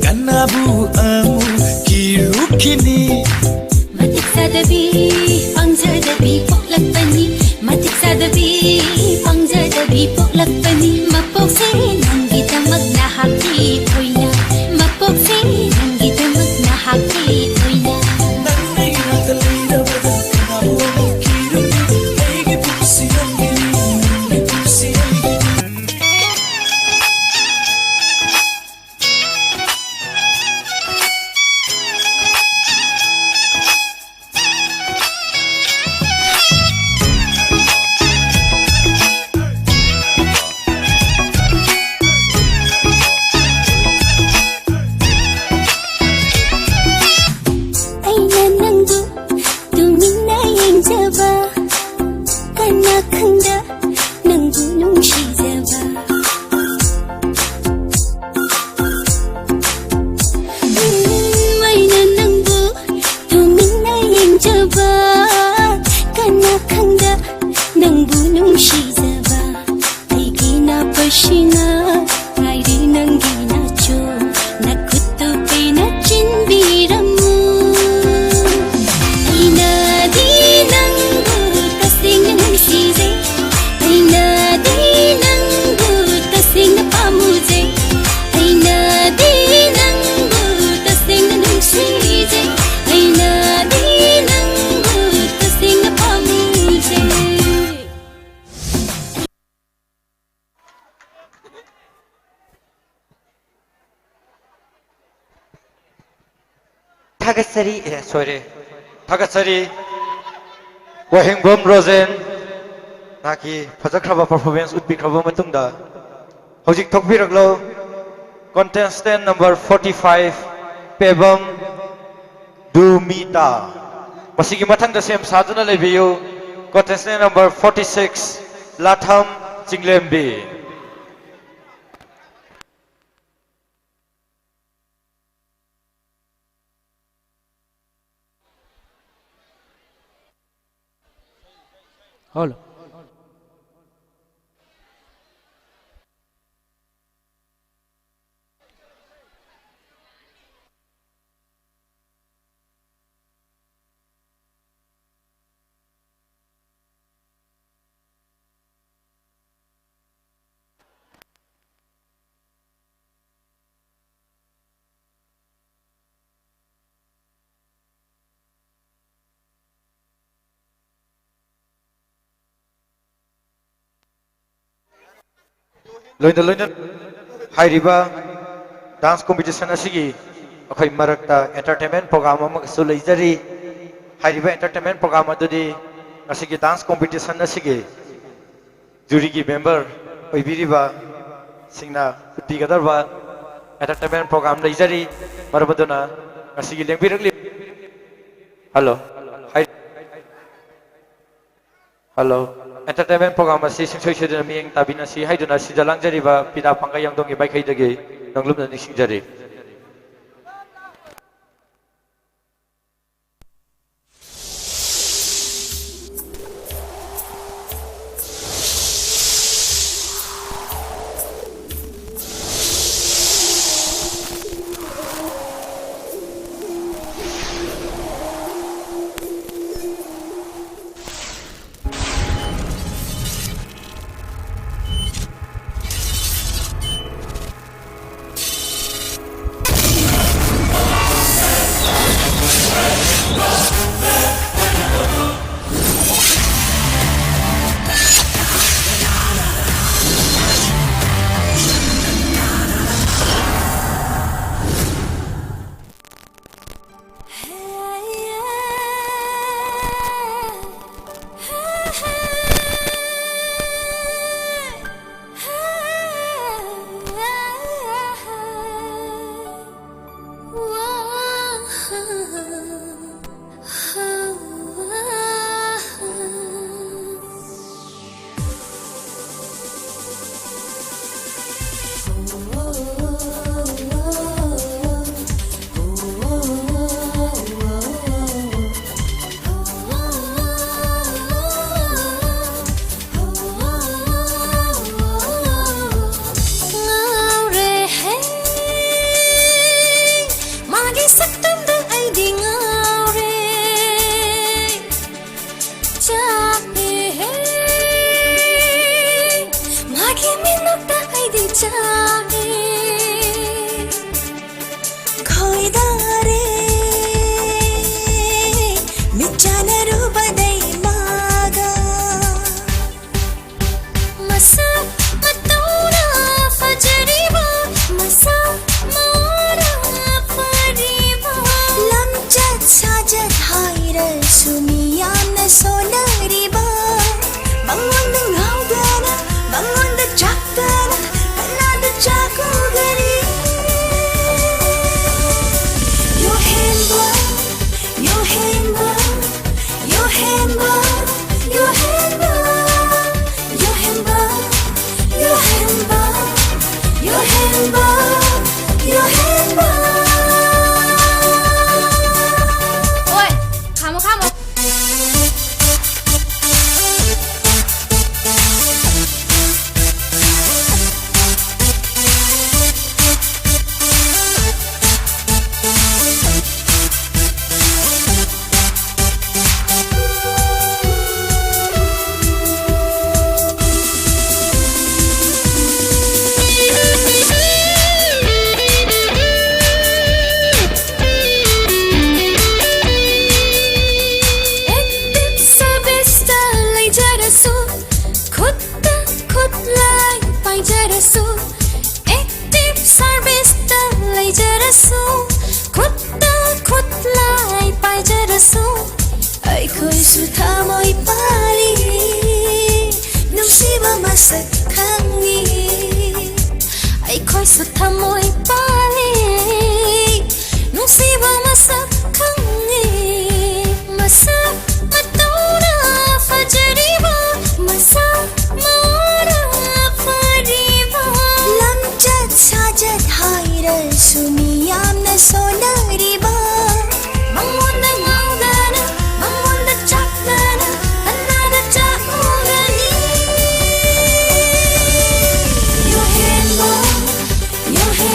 ꯀꯅꯥꯕꯨ ꯑꯃꯨꯛ ꯀꯤꯔꯨꯈꯤꯅꯤ? ꯃꯇꯤꯛ ꯆꯥꯗꯕꯤ, ꯄꯪꯖꯗꯕꯤ ꯄꯣꯛꯂꯛꯄꯅꯤ꯫ ꯃꯇꯤꯛ ꯆꯥꯗꯕꯤ, ꯄꯪꯖꯗꯕꯤ ꯄꯣꯛꯂꯛꯄꯅꯤ꯫ ꯃꯄꯣꯛꯁꯦ ꯅꯪꯒꯤꯗꯃꯛ ꯅꯍꯥꯛꯀꯤ ꯑꯣꯏꯅ, ꯃꯄꯣꯛꯁꯦ ꯅꯪꯒꯤꯗꯃꯛ ꯅꯍꯥꯛꯀꯤ ꯑꯣꯏꯅ꯫ ꯅꯪꯅ ꯏꯅꯥꯛꯇ ꯂꯩꯔꯕꯗ ꯀꯅꯥꯕꯨ ꯑꯃꯨꯛ ꯀꯤꯔꯨꯅꯤ? ꯑꯩꯒꯤ ꯄꯨꯟꯁꯤ ꯅꯪꯒꯤꯅꯤ, ꯅꯪꯒꯤ ꯄꯨꯟꯁꯤ ꯑꯩꯒꯤꯅꯤ꯫ ꯑꯩꯅ ꯅꯪꯕꯨ ꯇꯨꯃꯤꯟꯅ ꯌꯦꯡꯖꯕ, ꯀꯅꯥ ꯈꯪꯗ ꯅꯪꯕꯨ ꯅꯨꯡꯁꯤꯖꯕ꯫ ꯎꯝ, ꯑꯩꯅ ꯅꯪꯕꯨ ꯇꯨꯃꯤꯟꯅ ꯌꯦꯡꯖꯕ, ꯀꯅꯥ ꯈꯪꯗ ꯅꯪꯕꯨ ꯅꯨꯡꯁꯤꯖꯕ꯫ ꯑꯩꯒꯤ ꯅꯥꯄꯁꯤꯅ ꯉꯥꯏꯔꯤ ꯊꯥꯒꯠꯆꯔꯤ, ꯑꯦ, ꯁꯣꯏꯔꯦ꯫ ꯊꯥꯒꯠꯆꯔꯤ꯫ ꯋꯥꯍꯦꯡꯕꯝ ꯔꯣꯖꯦꯟ, ꯅꯍꯥꯛꯀꯤ ꯐꯖꯈ꯭ꯔꯕ performance ꯎꯠꯄꯤꯈ꯭ꯔꯕ ꯃꯇꯨꯡꯗ, ꯍꯧꯖꯤꯛ ꯊꯣꯛꯄꯤꯔꯛꯂꯣ꯫ Contestant number forty five, Pebam ꯗꯨꯃꯤꯇꯥ꯫ ꯃꯁꯤꯒꯤ ꯃꯊꯪꯗ ꯁꯦꯝ ꯁꯥꯗꯨꯅ ꯂꯩꯕꯤꯌꯨ꯫ Contestant number forty six, ꯂꯥꯊꯝ ꯆꯤꯡꯂꯦꯝꯕꯤ꯫ Hello. ꯂꯣꯏꯅ ꯂꯣꯏꯅ ꯍꯥꯏꯔꯤꯕ dance competition ꯑꯁꯤꯒꯤ ꯑꯩꯈꯣꯏ ꯃꯔꯛꯇ entertainment program ꯑꯃꯒꯁꯨ ꯂꯩꯖꯔꯤ꯫ ꯍꯥꯏꯔꯤꯕ entertainment program ꯑꯗꯨꯗꯤ ꯉꯁꯤꯒꯤ dance competition ꯑꯁꯤꯒꯤ ꯖꯨꯔꯤꯒꯤ ꯃꯦꯝꯕꯔ ꯑꯣꯏꯕꯤꯔꯤꯕ ꯁꯤꯡꯅ ꯎꯠꯄꯤꯒꯗꯧꯔꯕ entertainment program ꯂꯩꯖꯔꯤ꯫ ꯃꯔꯝ ꯑꯗꯨꯅ ꯉꯁꯤꯒꯤ ꯂꯦꯡꯕꯤꯔꯛꯂꯤꯕ, ꯍꯜꯂꯣ, ꯍꯥꯏ-, ꯍꯜꯂꯣ, entertainment program ꯑꯁꯤ ꯁꯨꯡꯁꯣꯏ ꯁꯣꯏꯗꯅ ꯃꯤꯠꯌꯦꯡ ꯇꯥꯕꯤꯅꯁꯤ ꯍꯥꯏꯗꯨꯅ ꯁꯤꯗ ꯂꯥꯡꯖꯔꯤꯕ ꯄꯤꯗꯥ ꯄꯥꯡꯒꯩ ꯌꯥꯡꯗꯣꯡꯒꯤ ꯃꯥꯏꯀꯩꯗꯒꯤ ꯅꯣꯡꯂꯨꯞꯅ ꯅꯤꯡꯁꯤꯡꯖꯔꯤ꯫ ꯈꯣꯏꯗꯥꯔꯦ ꯃꯤꯠꯆꯥꯟꯅꯔꯨꯕꯗꯩ ꯃꯥꯒ ꯃꯁꯛ ꯃꯇꯧꯅ ꯐꯖꯔꯤꯕ ꯃꯁꯛ ꯃꯑꯣꯡꯅ ꯐꯔꯤꯕ ꯂꯝꯆꯠ ꯁꯥꯖꯠ ꯍꯥꯏꯔꯁꯨ ꯃꯤ ꯌꯥꯝꯅ ꯁꯣꯟꯅꯔꯤꯕ ꯃꯉꯣꯟꯗ ꯉꯥꯎꯗꯅ ꯃꯉꯣꯟꯗ ꯆꯥꯛꯇꯅ ꯀꯅꯥꯗ ꯆꯥꯛ ꯎꯒꯅꯤ ꯌꯣꯍꯦꯟꯕ ꯌꯣꯍꯦꯟꯕ ꯌꯣꯍꯦꯟꯕ ꯌꯣꯍꯦꯟꯕ ꯌꯣꯍꯦꯟꯕ ꯌꯣꯍꯦꯟꯕ ꯌꯣꯍꯦꯟꯕ ꯌꯣꯍꯦꯟꯕ ꯍꯣꯏ ꯈꯥꯝꯃꯣ ꯈꯥꯝꯃꯣ ꯑꯦꯛꯇꯤꯚ ꯁꯔꯚꯤꯁꯇ ꯂꯩꯖꯔꯁꯨ ꯈꯨꯠꯇ ꯈꯨꯠꯂꯥꯏ ꯄꯥꯏꯖꯔꯁꯨ ꯑꯦꯛꯇꯤꯚ ꯁꯔꯚꯤꯁꯇ ꯂꯩꯖꯔꯁꯨ ꯈꯨꯠꯇ ꯈꯨꯠꯂꯥꯏ ꯄꯥꯏꯖꯔꯁꯨ ꯑꯩꯈꯣꯏꯁꯨ ꯊꯃꯣꯏ ꯄꯥꯜꯂꯤ ꯅꯨꯡꯁꯤꯕ ꯃꯁꯛ ꯈꯪꯉꯤ ꯑꯩꯈꯣꯏꯁꯨ ꯊꯃꯣꯏ ꯄꯥꯜꯂꯤ ꯅꯨꯡꯁꯤꯕ ꯃꯁꯛ ꯈꯪꯉꯤ ꯃꯁꯛ ꯃꯇꯧꯅ ꯐꯖꯔꯤꯕ ꯃꯁꯛ ꯃꯑꯣꯡꯅ ꯐꯔꯤꯕ ꯂꯝꯆꯠ ꯁꯥꯖꯠ ꯍꯥꯏꯔꯁꯨ ꯃꯤ ꯌꯥꯝꯅ ꯁꯣꯟꯅꯔꯤꯕ ꯃꯉꯣꯟꯗ ꯉꯥꯎꯗꯅ ꯃꯉꯣꯟꯗ ꯆꯥꯛꯇꯅ ꯀꯅꯥꯗ ꯆꯥꯛ ꯎꯒꯅꯤ ꯌꯣꯍꯦꯟꯕ ꯌꯣꯍꯦꯟꯕ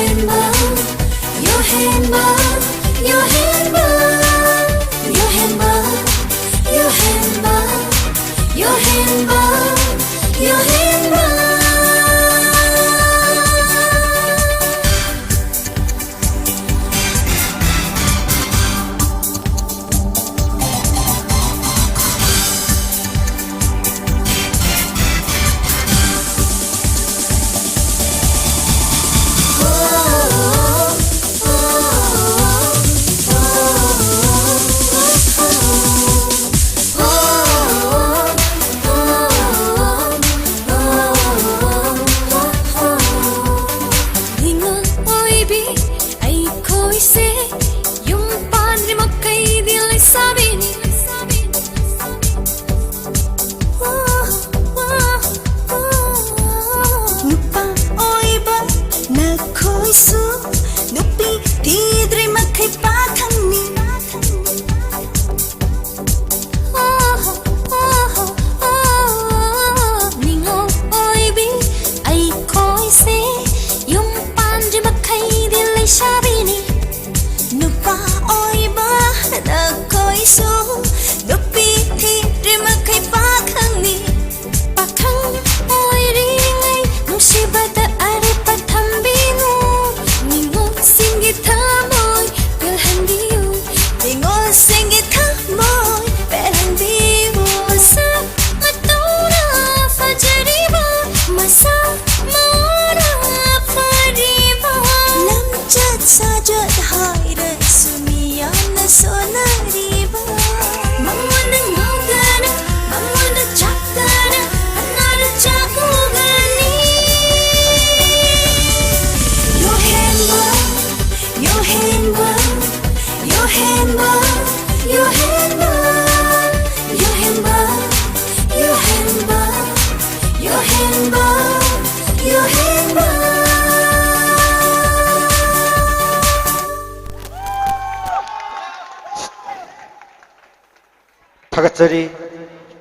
ꯊꯥꯒꯠꯆꯔꯤ꯫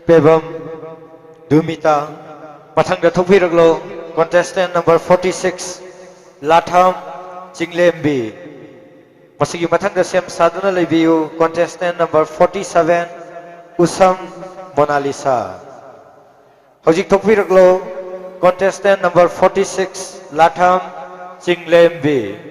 ꯄꯦꯕꯝ ꯗꯨꯃꯤꯇꯥ꯫ ꯃꯊꯪꯗ ꯊꯣꯛꯄꯤꯔꯛꯂꯣ, contestant number forty six, ꯂꯥꯊꯥꯝ ꯆꯤꯡꯂꯦꯝꯕꯤ꯫ ꯃꯁꯤꯒꯤ ꯃꯊꯪꯗ ꯁꯦꯝ ꯁꯥꯗꯨꯅ ꯂꯩꯕꯤꯌꯨ, contestant number forty seven, Usham Monalisa. ꯍꯧꯖꯤꯛ ꯊꯣꯛꯄꯤꯔꯛꯂꯣ, contestant number forty six, ꯂꯥꯊꯥꯝ ꯆꯤꯡꯂꯦꯝꯕꯤ꯫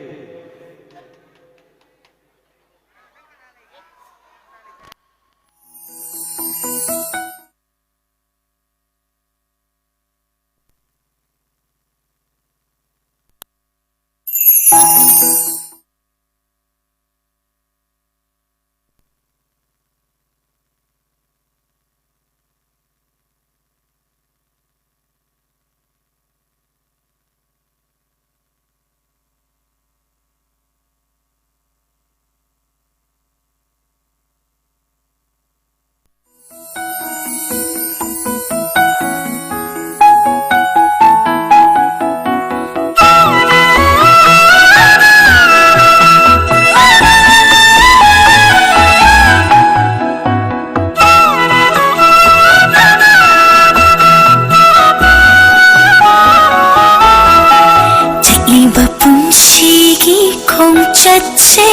ꯆꯠꯂꯤꯕ ꯄꯨꯟꯁꯤꯒꯤ ꯈꯣꯡꯆꯠꯁꯦ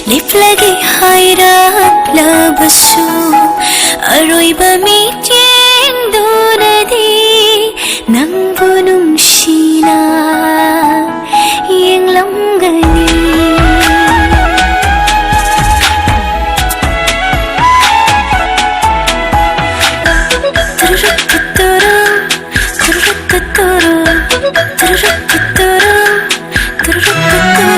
ꯂꯦꯞꯂꯒꯦ ꯍꯥꯏꯔꯛꯂꯕꯁꯨ, ꯑꯔꯣꯏꯕ ꯃꯤꯠꯌꯦꯡꯗꯨꯅꯗꯤ ꯅꯪꯕꯨ ꯅꯨꯡꯁꯤꯅ ꯌꯦꯡꯂꯝꯒꯅꯤ꯫ ꯇꯨꯔꯨꯔꯨ ꯇꯨꯇꯨꯔꯨ, ꯇꯨꯔꯨꯔꯨ ꯇꯨꯇꯨꯔꯨ, ꯇꯨꯔꯨꯔꯨ ꯇꯨꯇꯨꯔꯨ, ꯇꯨꯔꯨꯔꯨ ꯇꯨꯇꯨꯔꯨ꯫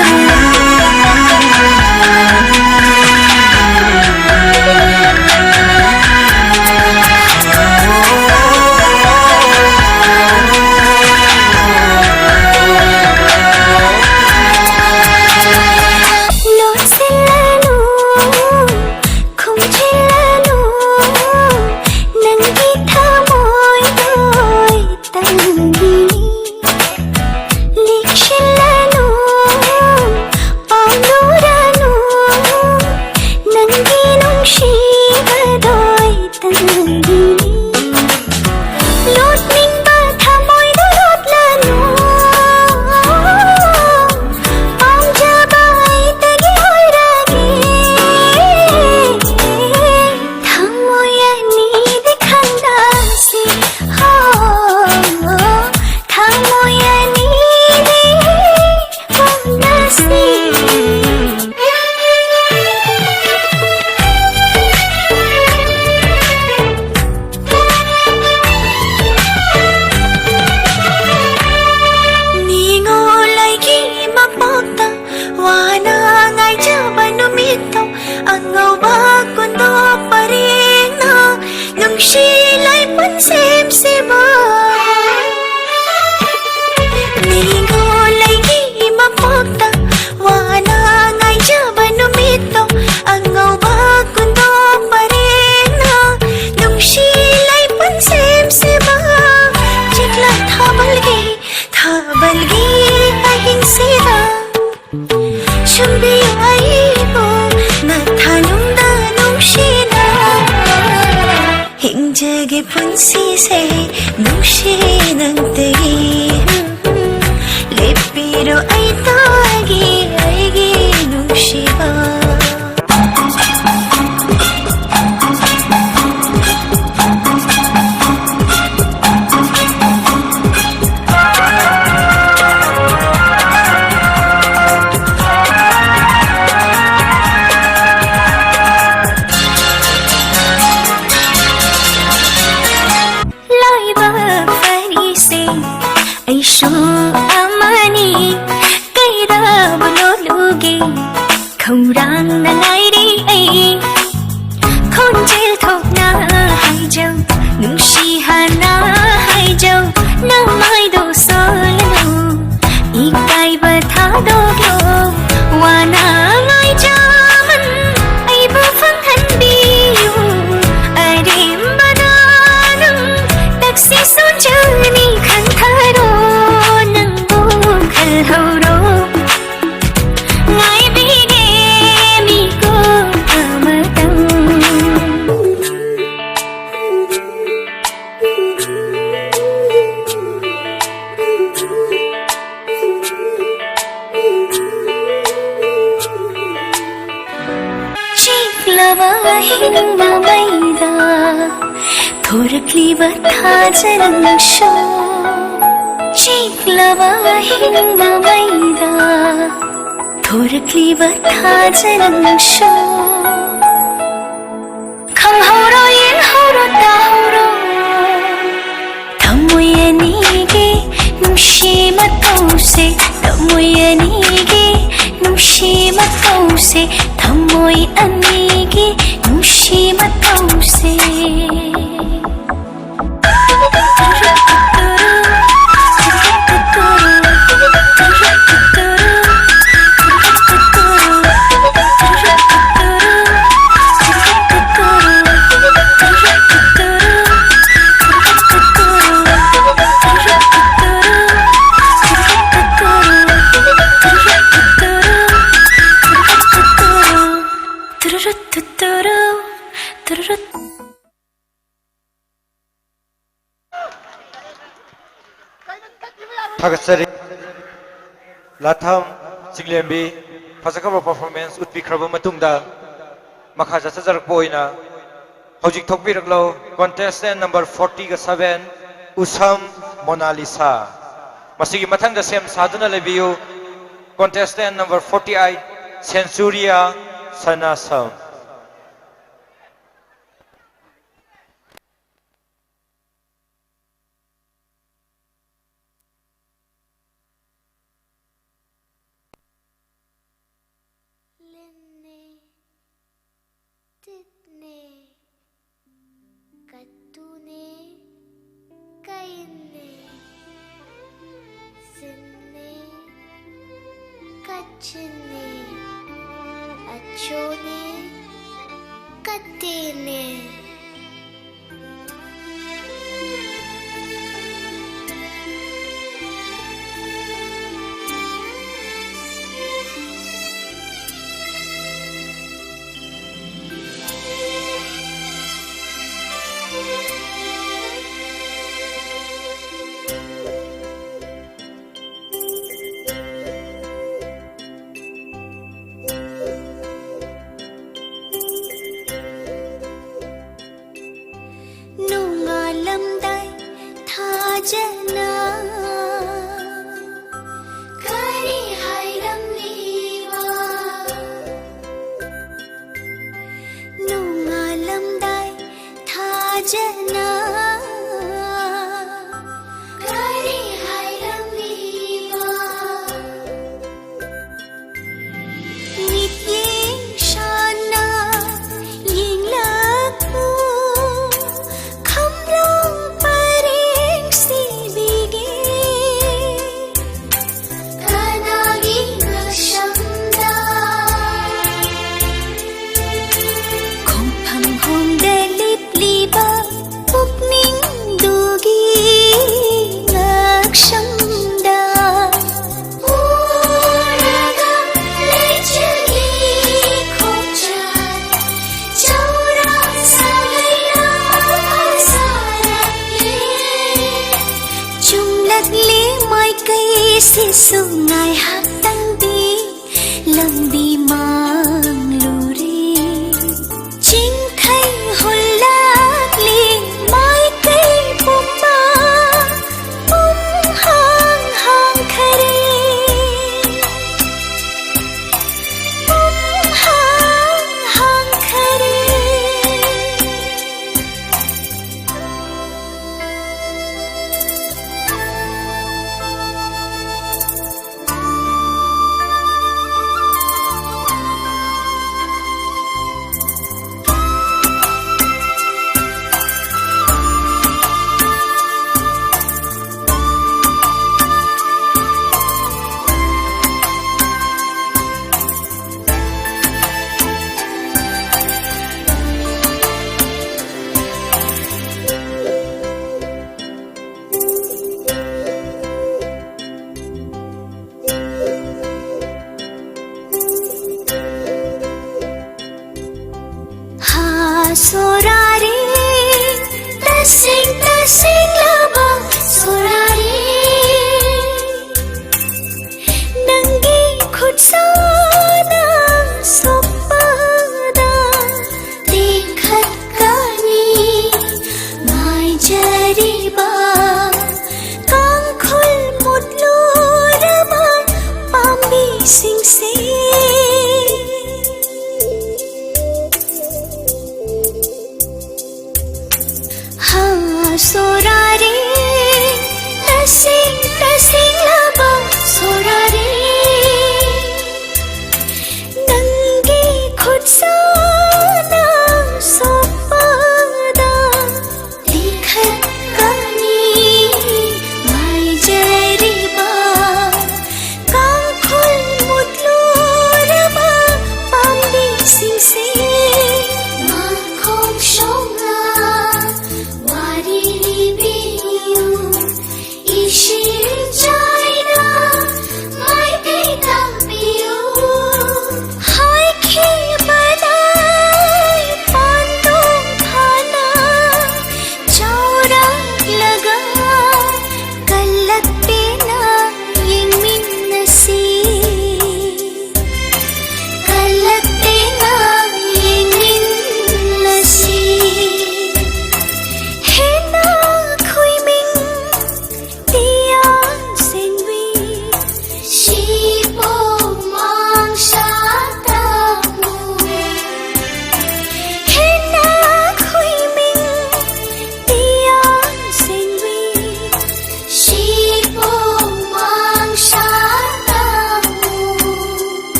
ꯁꯤꯗ ꯁꯨꯝꯕꯤꯌꯨ ꯑꯩꯕꯨ ꯅꯊꯥꯅꯨꯡꯗ ꯅꯨꯡꯁꯤꯅ꯫ ꯍꯤꯡꯖꯒꯦ ꯄꯨꯟꯁꯤꯁꯦ ꯅꯨꯡꯁꯤ ꯅꯪꯇꯒꯤ꯫ ꯂꯦꯞꯄꯤꯔꯣ ꯑꯩꯇꯒꯤ ꯑꯩꯒꯤ ꯅꯨꯡꯁꯤꯕ꯫ ꯂꯥꯏꯕꯛ ꯐꯔꯤꯁꯦ ꯑꯩꯁꯨ ꯑꯃꯅꯤ꯫ ꯀꯩꯗꯕꯨ ꯂꯣꯠꯂꯨꯒꯦ ꯈꯧꯔꯥꯡꯅ ꯉꯥꯏꯔꯤ ꯑꯩ꯫ ꯈꯣꯟꯖꯦꯜ ꯊꯣꯛꯅ ꯍꯥꯏꯖꯧ ꯅꯨꯡꯁꯤ ꯍꯥꯏꯅ ꯍꯥꯏꯖꯧ ꯅꯃꯥꯏꯗꯣ ꯁꯣꯜꯂꯅꯨ꯫ ꯏꯀꯥꯏꯕ ꯊꯥꯗꯣꯛꯂꯣ ꯋꯥꯅ ꯉꯥꯏꯖꯃꯟ ꯑꯩꯕꯨ ꯐꯪꯍꯟꯕꯤꯌꯨ꯫ ꯑꯔꯦꯝꯕꯗ ꯅꯪ ꯇꯛꯁꯤ ꯁꯣꯟꯖꯅꯤ ꯈꯟꯊꯔꯣ ꯅꯪꯕꯨ ꯈꯜꯍꯧꯔꯣ꯫ ꯉꯥꯏꯕꯤꯒꯦ ꯃꯤꯀꯨꯞ ꯑꯃꯇꯪ꯫ ꯆꯤꯛꯂꯕ ꯑꯍꯤꯡꯕ ꯃꯩꯗ ꯊꯣꯔꯛꯂꯤꯕ ꯊꯥꯖꯅꯪꯁꯨ꯫ ꯆꯤꯛꯂꯕ ꯑꯍꯤꯡꯕ ꯃꯩꯗ ꯊꯣꯔꯛꯂꯤꯕ ꯊꯥꯖꯅꯪꯁꯨ꯫ ꯈꯪꯍꯧꯔꯣ ꯌꯦꯡꯍꯧꯔꯣ ꯇꯥꯍꯧꯔꯣ ꯊꯃꯣꯏ ꯑꯅꯤꯒꯤ ꯅꯨꯡꯁꯤ ꯃꯇꯧꯁꯦ꯫ ꯊꯃꯣꯏ ꯑꯅꯤꯒꯤ ꯅꯨꯡꯁꯤ ꯃꯇꯧꯁꯦ꯫ ꯊꯃꯣꯏ ꯑꯅꯤꯒꯤ ꯅꯨꯡꯁꯤ ꯃꯇꯧꯁꯦ꯫ ꯂꯥꯊꯝ ꯆꯤꯡꯂꯦꯝꯕꯤ ꯐꯖꯈ꯭ꯔꯕ performance ꯎꯠꯄꯤꯈ꯭ꯔꯕ ꯃꯇꯨꯡꯗ, ꯃꯈꯥ ꯆꯠꯊꯖꯔꯛꯄ ꯑꯣꯏꯅ ꯍꯧꯖꯤꯛ ꯊꯣꯛꯄꯤꯔꯛꯂꯣ, contestant number forty ꯒ seven, ꯎꯁꯝ ꯃꯣꯅꯥꯂꯤꯁꯥ꯫ ꯃꯁꯤꯒꯤ ꯃꯊꯪꯗ ꯁꯦꯝ ꯁꯥꯗꯨꯅ ꯂꯩꯕꯤꯌꯨ, contestant number forty eight, ꯁꯦꯟꯆꯨꯔꯤꯌꯥ ꯁꯅꯥꯁꯝ꯫ ꯂꯤꯟꯅꯦ, ꯇꯤꯠꯅꯦ, ꯀꯠꯇꯨꯅꯦ, ꯀꯩꯅꯦ, ꯁꯤꯟꯅꯦ, ꯀꯥꯆꯤꯟꯅꯦ, ꯑꯆꯧꯅꯦ, ꯀꯇꯦꯅꯦ꯫ ꯉꯥꯏꯍꯥꯛꯇꯪꯗꯤ ꯂꯝꯕꯤ ꯃꯥꯡꯂꯨꯔꯦ꯫ ꯆꯤꯡꯈꯩ ꯍꯨꯜꯂꯛꯂꯤ ꯃꯥꯏꯀꯩ ꯄꯨꯝꯕ ꯄꯨꯝꯍꯥꯡ ꯍꯥꯡꯈꯔꯦ꯫ ꯄꯨꯝꯍꯥꯡ ꯍꯥꯡꯈꯔꯦ꯫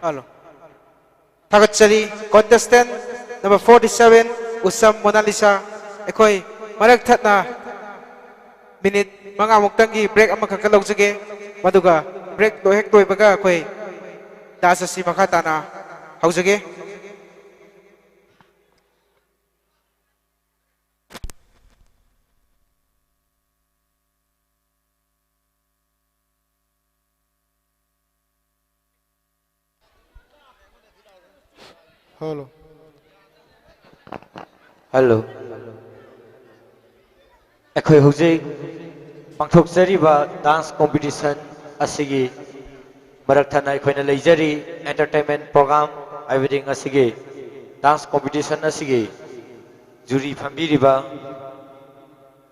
ꯍꯜꯂꯣ꯫ ꯊꯥꯒꯠꯆꯔꯤ꯫ Contestant number forty seven, Usham Monalisa. ꯑꯩꯈꯣꯏ ꯃꯔꯛ ꯊꯠꯅ minute ꯃꯉꯥꯃꯨꯛꯇꯪꯒꯤ break ꯑꯃꯈꯛꯀ ꯂꯧꯖꯒꯦ꯫ ꯃꯗꯨꯒ break ꯂꯣꯏ-, ꯍꯦꯛ ꯂꯣꯏꯕꯒ ꯑꯩꯈꯣꯏ dance ꯑꯁꯤ ꯃꯈꯥ ꯇꯥꯅ ꯍꯧꯖꯒꯦ꯫ Hello. Hello. ꯑꯩꯈꯣꯏ ꯍꯧꯖꯤꯛ ꯄꯥꯡꯊꯣꯛꯆꯔꯤꯕ dance competition ꯑꯁꯤꯒꯤ ꯃꯔꯛ ꯊꯠꯅ ꯑꯩꯈꯣꯏꯅ ꯂꯩꯖꯔꯤ entertainment program, ꯍꯥꯏꯕꯗꯤ ꯉꯁꯤꯒꯤ dance competition ꯑꯁꯤꯒꯤ jury ꯐꯝꯕꯤꯔꯤꯕ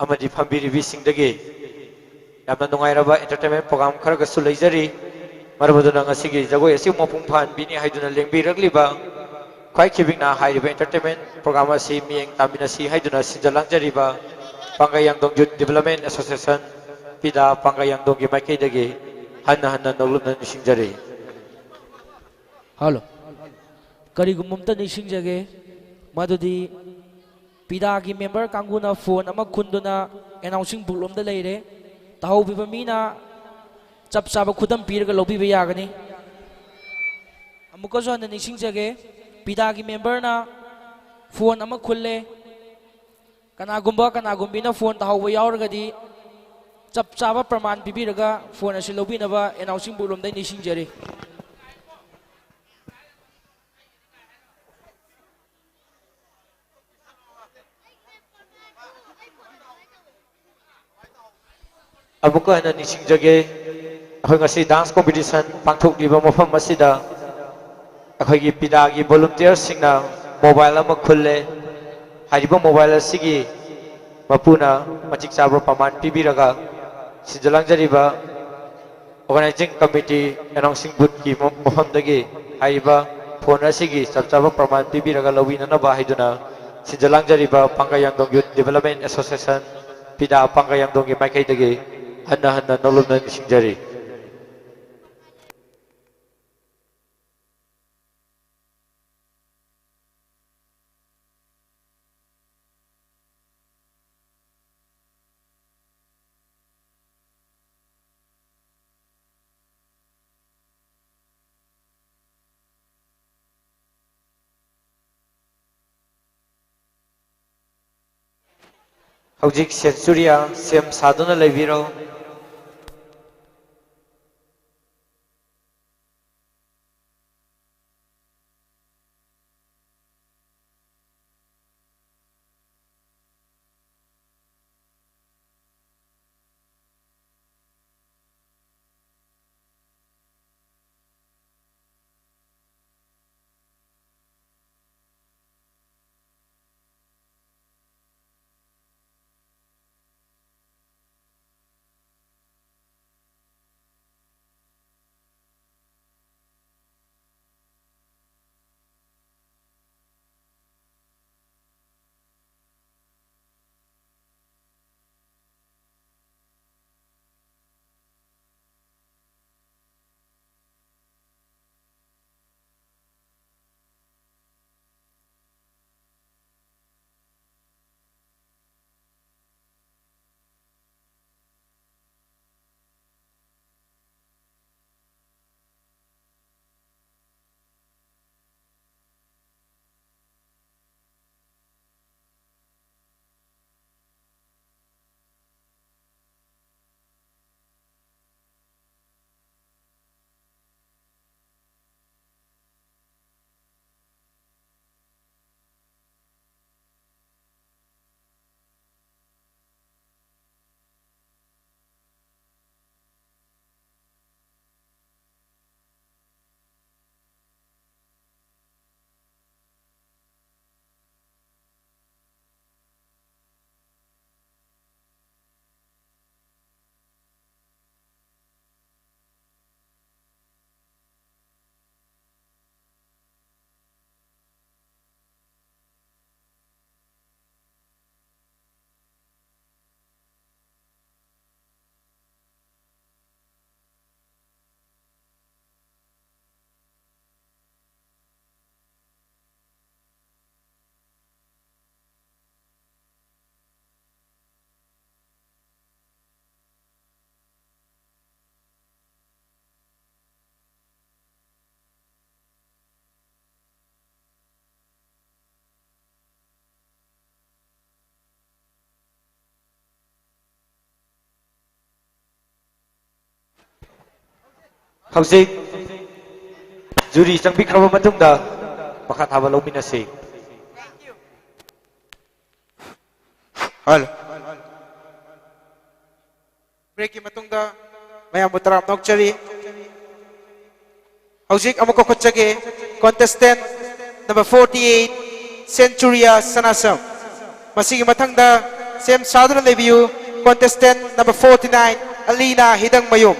ꯑꯃꯗꯤ ꯐꯝꯕꯤꯔꯤꯕꯤꯁꯤꯡꯗꯒꯤ ꯌꯥꯝꯅ ꯅꯨꯡꯉꯥꯏꯔꯕ entertainment program ꯈꯔꯒꯁꯨ ꯂꯩꯖꯔꯤ꯫ ꯃꯔꯝ ꯑꯗꯨꯅ ꯉꯁꯤꯒꯤ ꯖꯒꯣꯏ ꯑꯁꯤ ꯃꯄꯨꯡ ꯐꯥꯍꯟꯕꯤꯅꯤ ꯍꯥꯏꯗꯨꯅ ꯂꯦꯡꯕꯤꯔꯛꯂꯤꯕ ꯈ꯭ꯋꯥꯏ ꯈꯤꯕꯤꯛꯅ ꯍꯥꯏꯔꯤꯕ entertainment program ꯑꯁꯤ ꯃꯤꯠꯌꯦꯡ ꯇꯥꯃꯤꯟꯅꯁꯤ ꯍꯥꯏꯗꯨꯅ ꯁꯤꯟꯖ ꯂꯥꯡꯖꯔꯤꯕ ꯄꯥꯡꯒꯩ ꯌꯥꯡꯗꯣꯡ Youth Development Association, ꯄꯤꯗꯥ ꯄꯥꯡꯒꯩ ꯌꯥꯡꯗꯣꯡꯒꯤ ꯃꯥꯏꯀꯩꯗꯒꯤ ꯍꯟꯅ ꯍꯟꯅ ꯅꯣꯂꯨꯛꯅ ꯅꯤꯡꯁꯤꯡꯖꯔꯤ꯫ ꯍꯜꯂꯣ꯫ ꯀꯔꯤꯒꯨꯝꯕ ꯑꯝꯇ ꯅꯤꯡꯁꯤꯡꯖꯒꯦ, ꯃꯗꯨꯗꯤ ꯄꯤꯗꯥꯒꯤ member ꯀꯥꯡꯕꯨꯅ phone ꯑꯃ ꯈꯨꯟꯗꯨꯅ announcing booth ꯂꯣꯝꯗ ꯂꯩꯔꯦ꯫ ꯇꯥꯍꯧꯕꯤꯕ ꯃꯤꯅ ꯆꯞ ꯆꯥꯕ ꯈꯨꯗꯝ ꯄꯤꯔꯒ ꯂꯧꯕꯤꯕ ꯌꯥꯒꯅꯤ꯫ ꯑꯃꯨꯛꯀꯁꯨ ꯍꯟꯅ ꯅꯤꯡꯁꯤꯡꯖꯒꯦ, ꯄꯤꯗꯥꯒꯤ memberꯅ phone ꯑꯃ ꯈꯨꯜꯂꯦ꯫ ꯀꯅꯥꯒꯨꯝꯕ ꯀꯅꯥꯒꯨꯝꯕꯤꯅ phone ꯇꯥꯍꯧꯕ ꯌꯥꯎꯔꯒꯗꯤ ꯆꯞ ꯆꯥꯕ ꯄ꯭ꯔꯃꯥꯟ ꯄꯤꯕꯤꯔꯒ phone ꯑꯁꯤ ꯂꯧꯕꯤꯅꯕ announcing booth ꯂꯣꯝꯗꯒꯤ ꯅꯤꯡꯁꯤꯡꯖꯔꯤ꯫ ꯑꯃꯨꯛꯀ ꯍꯟꯅ ꯅꯤꯡꯁꯤꯡꯖꯒꯦ, ꯑꯩꯈꯣꯏ ꯉꯁꯤ dance competition ꯄꯥꯡꯊꯣꯛꯂꯤꯕ ꯃꯐꯝ ꯑꯁꯤꯗ ꯑꯩꯈꯣꯏꯒꯤ ꯄꯤꯗꯥꯒꯤ volunteerꯁꯤꯡꯅ mobile ꯑꯃ ꯈꯨꯜꯂꯦ꯫ ꯍꯥꯏꯔꯤꯕ mobile ꯑꯁꯤꯒꯤ ꯃꯄꯨꯅ ꯃꯇꯤꯛ ꯆꯥꯕ ꯄ꯭ꯔꯃꯥꯟ ꯄꯤꯕꯤꯔꯒ ꯁꯤꯟꯖ ꯂꯥꯡꯖꯔꯤꯕ organizing committee announcing boothꯀꯤ ꯃ-, ꯃꯐꯝꯗꯒꯤ ꯍꯥꯏꯔꯤꯕ phone ꯑꯁꯤꯒꯤ ꯆꯞ ꯆꯥꯕ ꯄ꯭ꯔꯃꯥꯟ ꯄꯤꯕꯤꯔꯒ ꯂꯧꯕꯤꯅꯅꯕ ꯍꯥꯏꯗꯨꯅ ꯁꯤꯟꯖ ꯂꯥꯡꯖꯔꯤꯕ ꯄꯥꯡꯒꯩ ꯌꯥꯡꯗꯣꯡ Youth Development Association, ꯄꯤꯗꯥ ꯄꯥꯡꯒꯩ ꯌꯥꯡꯗꯣꯡꯒꯤ ꯃꯥꯏꯀꯩꯗꯒꯤ ꯍꯟꯅ ꯍꯟꯅ ꯅꯣꯂꯨꯝꯅ ꯅꯤꯡꯁꯤꯡꯖꯔꯤ꯫ ꯍꯧꯖꯤꯛ ꯁꯦꯟꯆꯨꯔꯤꯌꯥ ꯁꯦꯝ ꯁꯥꯗꯨꯅ ꯂꯩꯕꯤꯔꯣ꯫ ꯍꯧꯖꯤꯛ ꯖꯨꯔꯤ ꯆꯪꯕꯤꯈ꯭ꯔꯕ ꯃꯇꯨꯡꯗ ꯃꯈꯥ ꯊꯥꯕ ꯂꯧꯃꯤꯟꯅꯁꯤ꯫ ꯍꯜꯂꯣ꯫ ꯕ꯭ꯔꯦꯛꯀꯤ ꯃꯇꯨꯡꯗ ꯃꯌꯥꯝꯕꯨ ꯇꯔꯥꯝꯅ ꯑꯣꯛꯆꯔꯤ꯫ ꯍꯧꯖꯤꯛ ꯑꯃꯨꯛ ꯀꯧꯈꯠꯆꯒꯦ, contestant number forty eight, Centuria ꯁꯅꯥꯁꯝ꯫ ꯃꯁꯤꯒꯤ ꯃꯊꯪꯗ ꯁꯦꯝ ꯁꯥꯗꯨꯅ ꯂꯩꯕꯤꯌꯨ, contestant number forty nine, ꯑꯂꯤꯅꯥ ꯍꯤꯗꯪꯃꯌꯨꯝ꯫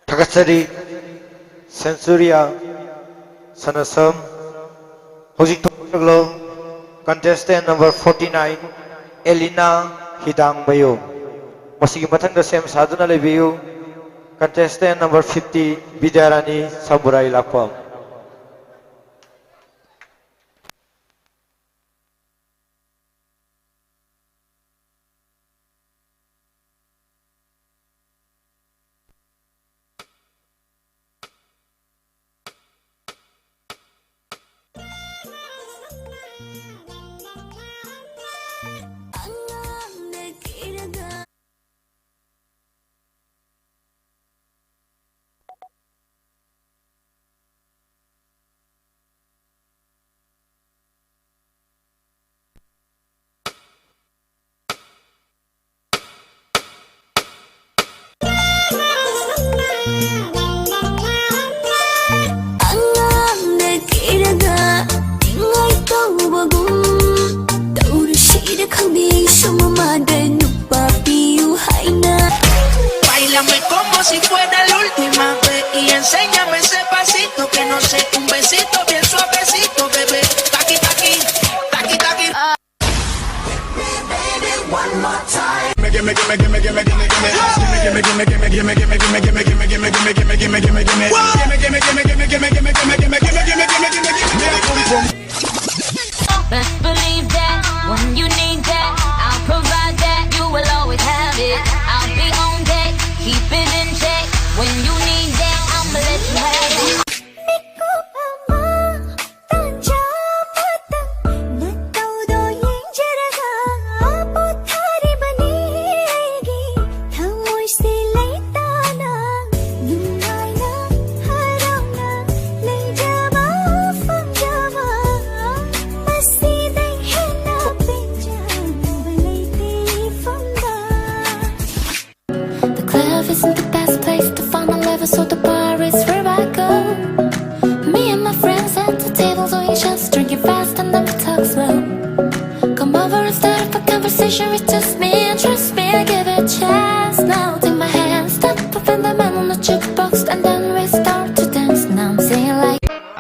ꯊꯥꯒꯠꯆꯔꯤ꯫ ꯁꯦꯟꯆꯨꯔꯤꯌꯥ ꯁꯅꯥꯁꯝ꯫ ꯍꯧꯖꯤꯛ ꯊꯣꯛꯂꯛꯂꯣ꯫ Contestant number forty nine, ꯑꯦꯂꯤꯅꯥ ꯍꯤꯗꯥꯡꯃꯌꯨꯝ꯫ ꯃꯁꯤꯒꯤ ꯃꯊꯪꯗ ꯁꯦꯝ ꯁꯥꯗꯨꯅ ꯂꯩꯕꯤꯌꯨ꯫ Contestant number fifty, ꯕꯤꯗ꯭ꯌꯥꯔꯥꯅꯤ ꯁꯝꯕꯨꯔꯥꯏ ꯂꯥꯛꯄꯝ꯫ ꯑꯉꯥꯡꯅ ꯀꯦꯔꯒ ꯅꯤꯡꯉꯥꯏ ꯇꯧꯕꯒꯨꯝ ꯇꯧꯔꯨꯁꯤꯔ ꯈꯪꯗꯦ, ꯁꯨꯝ ꯃꯃꯥꯗ ꯅꯨꯄꯥ ꯄꯤꯌꯨ ꯍꯥꯏꯅ꯫ Báilame como si fuera la última vez y enséñame ese pasito que no sé, un besito bien suavecito, bebé. Taqui, taqui, taqui, taqui. Best believe that when you need that, I'll provide that. You will always have it. I'll be on deck, keep it in check. When you need that, I'ma let you have it. ꯃꯤꯀꯨꯞ ꯑꯃ, ꯇꯥꯟꯖꯥ ꯑꯃꯇꯪ ꯅꯇꯧꯗꯣ ꯌꯦꯡꯖꯔꯒ ꯄꯣꯊꯥꯔꯤꯕꯅꯤ ꯑꯩꯒꯤ ꯊꯃꯣꯏꯁꯦ ꯂꯩꯇꯥꯅ꯫ ꯅꯨꯡꯉꯥꯏꯅ ꯍꯔꯥꯎꯅ ꯂꯩꯖꯕ ꯐꯪꯖꯕ, ꯃꯁꯤꯗꯩ ꯍꯦꯟꯅ ꯄꯦꯟꯖꯕ ꯂꯩꯇꯦ ꯏꯐꯝꯗ꯫ The club isn't the best place to find my lover, so the bar is where I go. Me and my friends at the table doing shots, drinking fast and then we talk slow. Come over and start up a conversation with just me, and trust me, I give it a chance. Now take my hands,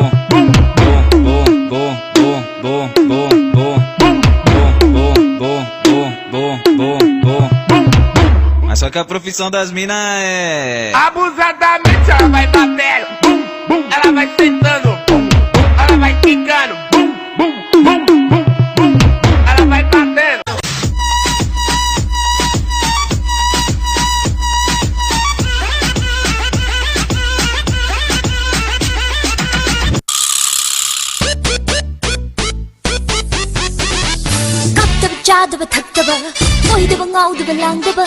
Boom, boom, boom, boom, boom, boom, boom, boom, boom, boom, boom, boom, boom, boom, boom, boom. Mas só que a profissão das minas é abusadamente, ela vai batendo, bum, bum, ela vai sentando, bum, bum, ela vai quicando, bum, bum, bum, bum, bum, ela vai batendo. ꯀꯥꯞꯇꯕ ꯆꯥꯗꯕ ꯊꯛꯇꯕ, ꯀꯣꯏꯗꯕ ꯉꯥꯎꯗꯕ ꯂꯥꯡꯗꯕ,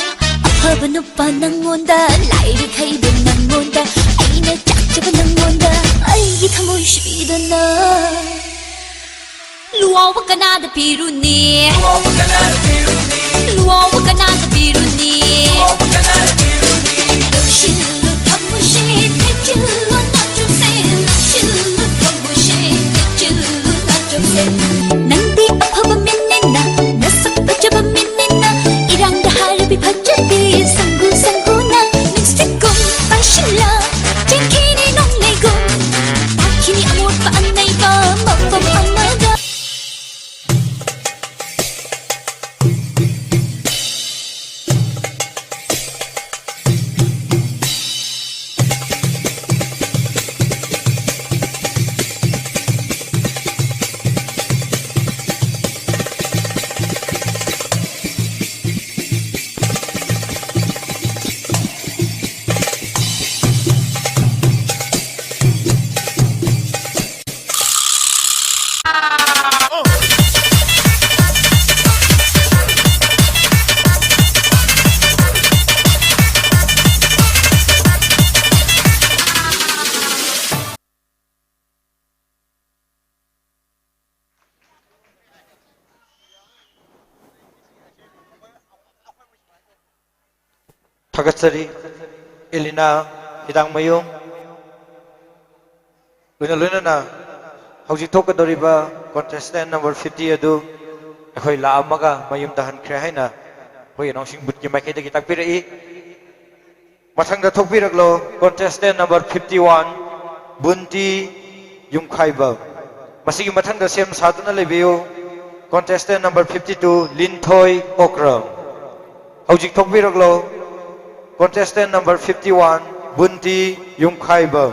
ꯑꯐꯕ ꯅꯨꯄꯥ ꯅꯪꯉꯣꯟꯗ, ꯂꯥꯏꯔꯤꯛ ꯍꯩꯕ ꯅꯪꯉꯣꯟꯗ, ꯑꯩꯅ ꯆꯥꯛꯆꯕ ꯅꯪꯉꯣꯟꯗ, ꯑꯩꯒꯤ ꯊꯃꯣꯏ ꯁꯤꯗꯅ꯫ ꯂꯨꯋꯥꯎꯕ ꯀꯅꯥꯗ ꯄꯤꯔꯨꯅꯤ? ꯂꯨꯋꯥꯎꯕ ꯀꯅꯥꯗ ꯄꯤꯔꯨꯅꯤ? ꯂꯨꯋꯥꯎꯕ ꯀꯅꯥꯗ ꯄꯤꯔꯨꯅꯤ? ꯂꯨꯋꯥꯎꯕ ꯀꯅꯥꯗ ꯄꯤꯔꯨꯅꯤ? ꯂꯨꯞꯁꯤꯜꯂꯨ ꯊꯃꯣꯏꯁꯦ, ꯊꯦꯛꯆꯤꯜꯂꯨ ꯅꯥꯆꯣꯝꯁꯦ, ꯂꯨꯞꯁꯤꯜꯂꯨ ꯊꯃꯣꯏꯁꯦ, ꯊꯦꯛꯆꯤꯜꯂꯨ ꯅꯥꯆꯣꯝꯁꯦ꯫ ꯅꯪꯗꯤ ꯑꯐꯕ ꯃꯤꯅꯤꯅ, ꯅꯁꯛ ꯐꯖꯕ ꯃꯤꯅꯤꯅ, ꯏꯔꯥꯡꯗ ꯍꯥꯏꯔꯕꯤ ꯐꯖꯕꯤ, ꯁꯪꯒꯨ ꯁꯪꯒꯨꯅ ꯅꯨꯡꯁꯤꯠꯀꯨꯝ ꯄꯥꯏꯁꯤꯜꯂ, ꯆꯦꯟꯈꯤꯅꯤ ꯅꯣꯡꯂꯩꯒꯨꯝ, ꯇꯥꯈꯤꯅꯤ ꯑꯃꯣꯠꯄ ꯑꯅꯩꯕ ꯃꯐꯝ ꯑꯃꯗ꯫ ꯊꯥꯒꯠꯆꯔꯤ, ꯑꯦꯂꯤꯅꯥ ꯍꯤꯗꯥꯡꯃꯌꯨꯝ꯫ ꯂꯣꯏꯅ ꯂꯣꯏꯅꯅ ꯍꯧꯖꯤꯛ ꯊꯣꯛꯀꯗꯧꯔꯤꯕ contestant number fifty ꯑꯗꯨ ꯑꯩꯈꯣꯏ ꯂꯥꯛꯑꯝꯃꯒ ꯃꯌꯨꯝꯗ ꯍꯟꯈ꯭ꯔꯦ ꯍꯥꯏꯅ ꯑꯩꯈꯣꯏ ꯑꯦꯅꯥꯎꯟꯁꯤꯡ ꯕꯨꯠꯀꯤ ꯃꯥꯏꯀꯩꯗꯒꯤ ꯇꯥꯛꯄꯤꯔꯛꯏ꯫ ꯃꯊꯪꯗ ꯊꯣꯛꯄꯤꯔꯛꯂꯣ, contestant number fifty one, ꯕꯨꯟꯇꯤ ꯌꯨꯝꯈꯥꯏꯕꯝ꯫ ꯃꯁꯤꯒꯤ ꯃꯊꯪꯗ ꯁꯦꯝ ꯁꯥꯗꯨꯅ ꯂꯩꯕꯤꯌꯨ, contestant number fifty two, ꯂꯤꯟꯊꯣꯏ ꯑꯣꯀ꯭ꯔꯝ꯫ ꯍꯧꯖꯤꯛ ꯊꯣꯛꯄꯤꯔꯛꯂꯣ, contestant number fifty one, ꯕꯨꯟꯇꯤ ꯌꯨꯝꯈꯥꯏꯕꯝ꯫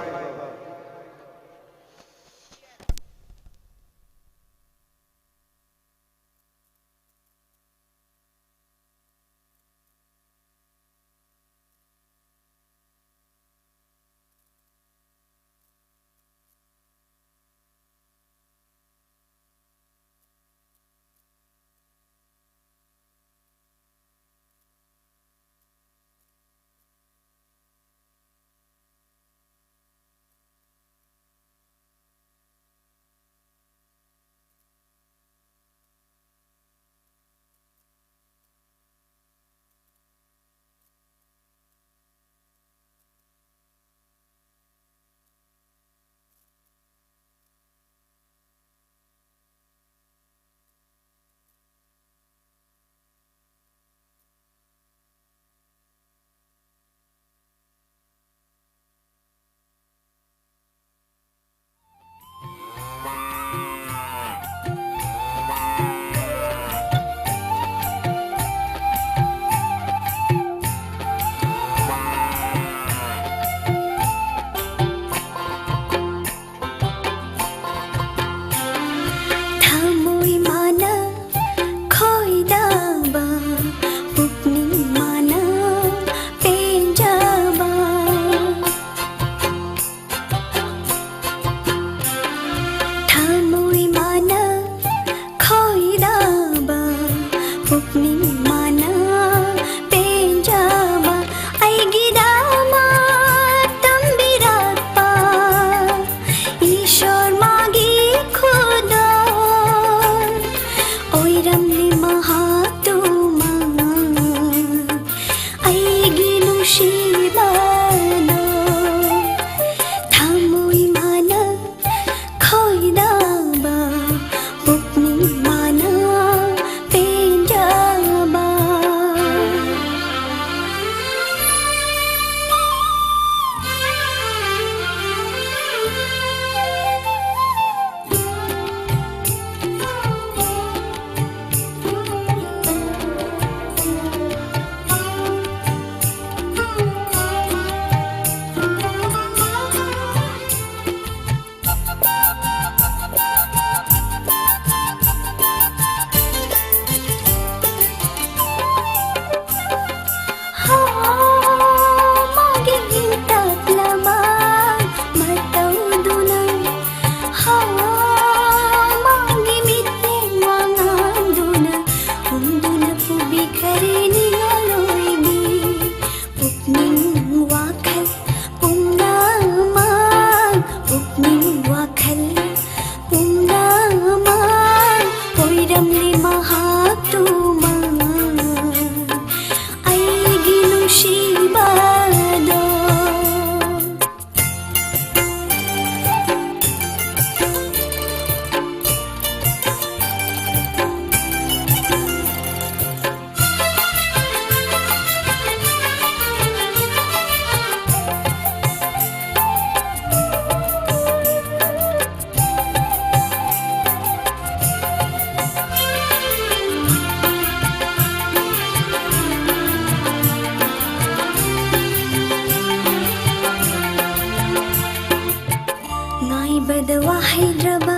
ꯄꯗ ꯋꯥꯍꯩꯗ꯭ꯔꯕ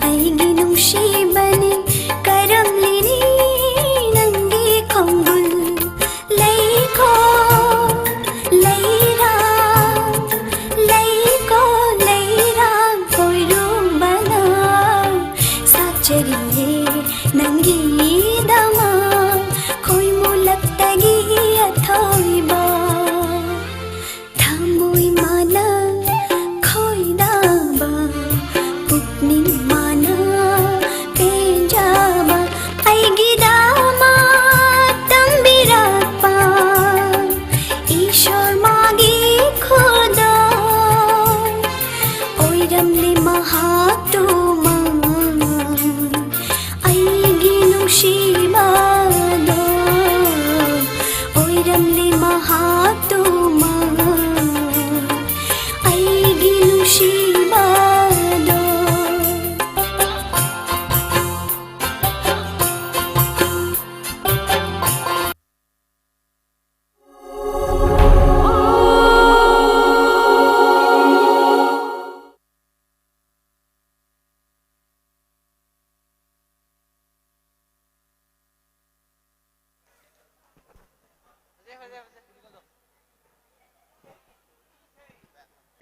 ꯑꯩꯒꯤ ꯅꯨꯡꯁꯤꯕꯅꯤ, ꯀꯔꯝꯂꯤꯅꯤ ꯅꯪꯒꯤ ꯈꯣꯡꯒꯨꯜ? ꯂꯩꯀꯣ, ꯂꯩꯔꯥꯡ, ꯂꯩꯀꯣ, ꯂꯩꯔꯥꯡ ꯀꯣꯏꯔꯨꯝꯕꯅ ꯁꯥꯠꯆꯔꯤꯌꯦ ꯅꯪꯒꯤꯗꯃꯛ ꯈꯣꯏꯃꯨꯂꯛꯇꯒꯤ ꯑꯊꯣꯏꯕ꯫ ꯊꯃꯣꯏ ꯃꯥꯅ ꯈꯣꯏꯗꯥꯕ, ꯄꯨꯛꯅꯤꯡ ꯃꯥꯅ ꯄꯦꯟꯖꯕ, ꯑꯩꯒꯤꯗꯃꯛ ꯇꯝꯕꯤꯔꯛꯄ ꯏꯁꯣꯔ ꯃꯥꯒꯤ ꯈꯨꯗꯣꯜ ꯑꯣꯏꯔꯝꯂꯦ ꯃꯍꯥꯛꯇꯨꯃ꯫ ꯑꯩꯒꯤ ꯅꯨꯡꯁꯤꯕꯗꯣ ꯑꯣꯏꯔꯝꯂꯦ ꯃꯍꯥꯛꯇꯨꯃ, ꯑꯩꯒꯤ ꯅꯨꯡꯁꯤꯕꯗꯣ꯫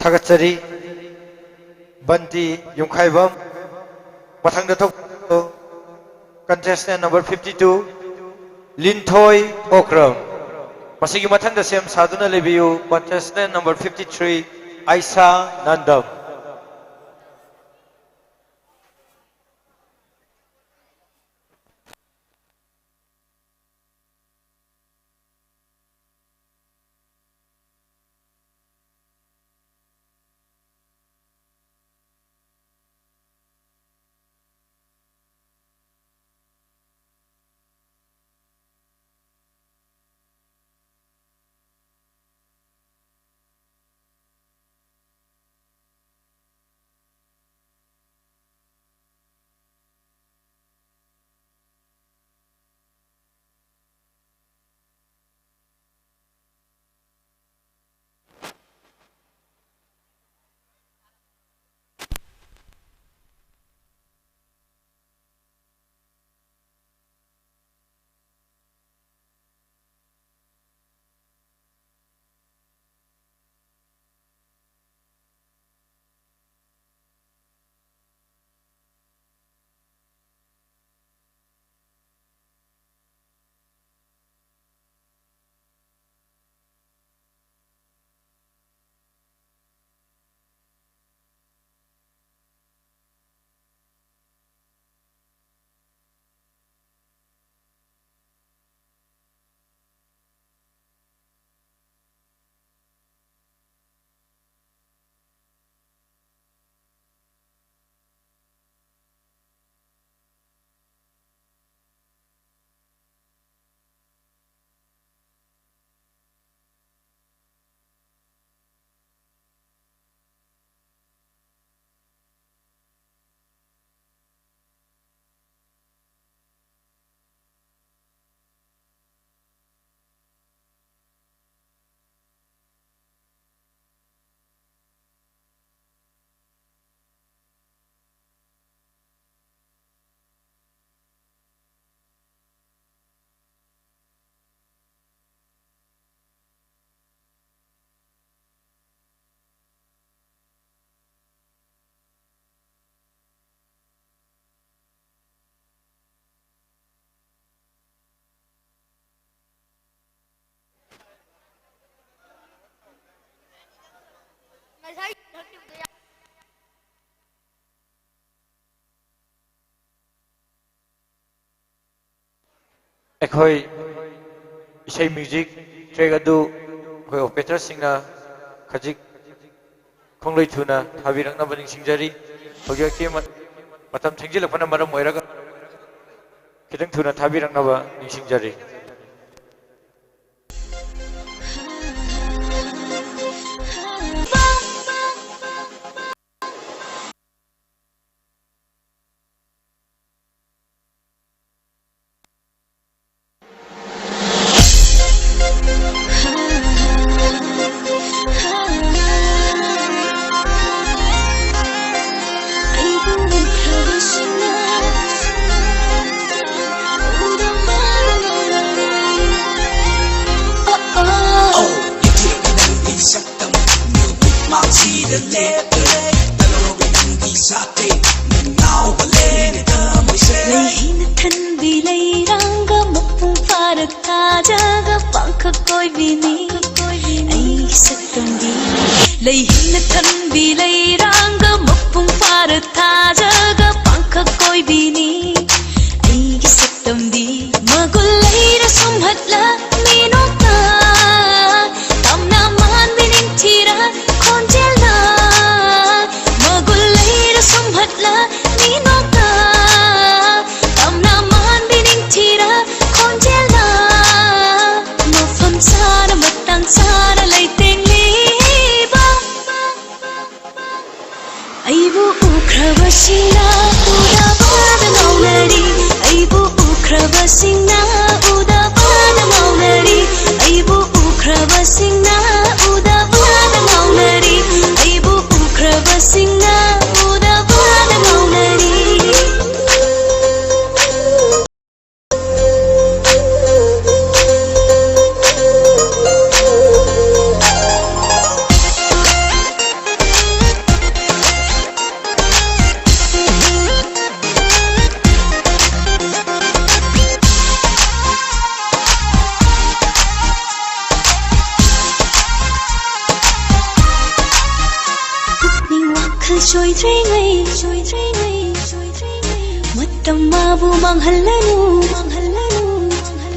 ꯊꯥꯒꯠꯆꯔꯤ꯫ ꯕꯟꯇꯤ ꯌꯨꯝꯈꯥꯏꯕꯝ꯫ ꯃꯊꯪꯗ ꯊꯣꯛ-, contestant number fifty two, ꯂꯤꯟꯊꯣꯏ ꯑꯣꯀ꯭ꯔꯝ꯫ ꯃꯁꯤꯒꯤ ꯃꯊꯪꯗ ꯁꯦꯝ ꯁꯥꯗꯨꯅ ꯂꯩꯕꯤꯌꯨ, contestant number fifty three, Isha ꯅꯟꯗꯝ꯫ ꯑꯩꯈꯣꯏ ꯏꯁꯩ ꯃ꯭ꯌꯨꯖꯤꯛ ꯇ꯭ꯔꯦꯛ ꯑꯗꯨ ꯑꯩꯈꯣꯏ ꯑꯣꯄꯔꯦꯇꯔꯁꯤꯡꯅ ꯈꯖꯤꯛ ꯈꯣꯡꯂꯣꯏ ꯊꯨꯅ ꯊꯥꯕꯤꯔꯛꯅꯕ ꯅꯤꯡꯁꯤꯡꯖꯔꯤ꯫ ꯍꯧꯖꯤꯛꯇꯤ ꯃ-, ꯃꯇꯝ ꯊꯦꯡꯖꯤꯜꯂꯛꯄꯅ ꯃꯔꯝ ꯑꯣꯏꯔꯒ ꯈꯤꯇꯪ ꯊꯨꯅ ꯊꯥꯕꯤꯔꯛꯅꯕ ꯅꯤꯡꯁꯤꯡꯖꯔꯤ꯫ ꯂꯩꯍꯩꯅ ꯊꯟꯕꯤ ꯂꯩꯔꯥꯡꯒ ꯃꯄꯨꯡ ꯐꯥꯔ ꯊꯥꯖꯒ ꯄꯥꯡꯈꯛ ꯀꯣꯏꯕꯤꯅꯤ ꯑꯩꯒꯤ ꯁꯛꯇꯝꯗꯤ꯫ ꯂꯩꯍꯩꯅ ꯊꯟꯕꯤ ꯂꯩꯔꯥꯡꯒ ꯃꯄꯨꯡ ꯐꯥꯔ ꯊꯥꯖꯒ ꯄꯥꯡꯈꯛ ꯀꯣꯏꯕꯤꯅꯤ ꯑꯩꯒꯤ ꯁꯛꯇꯝꯗꯤ꯫ ꯃꯒꯨꯟ ꯂꯩꯔ ꯁꯨꯝꯍꯠꯂ ꯃꯤꯅꯣꯛꯇ ꯇꯝꯅ ꯃꯥꯟꯕꯤ ꯅꯤꯡꯊꯤꯔ ꯈꯣꯟꯖꯦꯜꯅ꯫ ꯃꯒꯨꯟ ꯂꯩꯔ ꯁꯨꯝꯍꯠꯂ ꯃꯤꯅꯣꯛꯇ ꯇꯝꯅ ꯃꯥꯟꯕꯤ ꯅꯤꯡꯊꯤꯔ ꯈꯣꯟꯖꯦꯜꯅ꯫ ꯃꯐꯝ ꯆꯥꯅ ꯃꯇꯥꯡ ꯆꯥꯅ ꯂꯩꯇꯦꯡꯂꯤꯕ ꯑꯩꯕꯨ ꯎꯈ꯭ꯔꯕꯁꯤꯡꯅ ꯎꯗꯕꯗ ꯉꯥꯎꯅꯔꯤ꯫ ꯑꯩꯕꯨ ꯎꯈ꯭ꯔꯕꯁꯤꯡꯅ ꯎꯗꯕꯗ ꯉꯥꯎꯅꯔꯤ꯫ ꯑꯩꯕꯨ ꯎꯈ꯭ꯔꯕꯁꯤꯡꯅ ꯎꯗꯕꯗ ꯉꯥꯎꯅꯔꯤ꯫ ꯑꯩꯕꯨ ꯎꯈ꯭ꯔꯕꯁꯤꯡꯅ ꯎꯗꯕꯗ ꯉꯥꯎꯅꯔꯤ꯫ ꯄꯨꯛꯅꯤꯡ ꯋꯥꯈꯜ ꯆꯣꯏꯗ꯭ꯔꯤꯉꯩ, ꯆꯣꯏꯗ꯭ꯔꯤꯉꯩ, ꯆꯣꯏꯗ꯭ꯔꯤꯉꯩ꯫ ꯃꯇꯝ ꯃꯥꯕꯨ ꯃꯥꯡꯍꯜꯂꯅꯨ, ꯃꯥꯡꯍꯜꯂꯅꯨ, ꯃꯥꯡꯍꯜꯂꯅꯨ꯫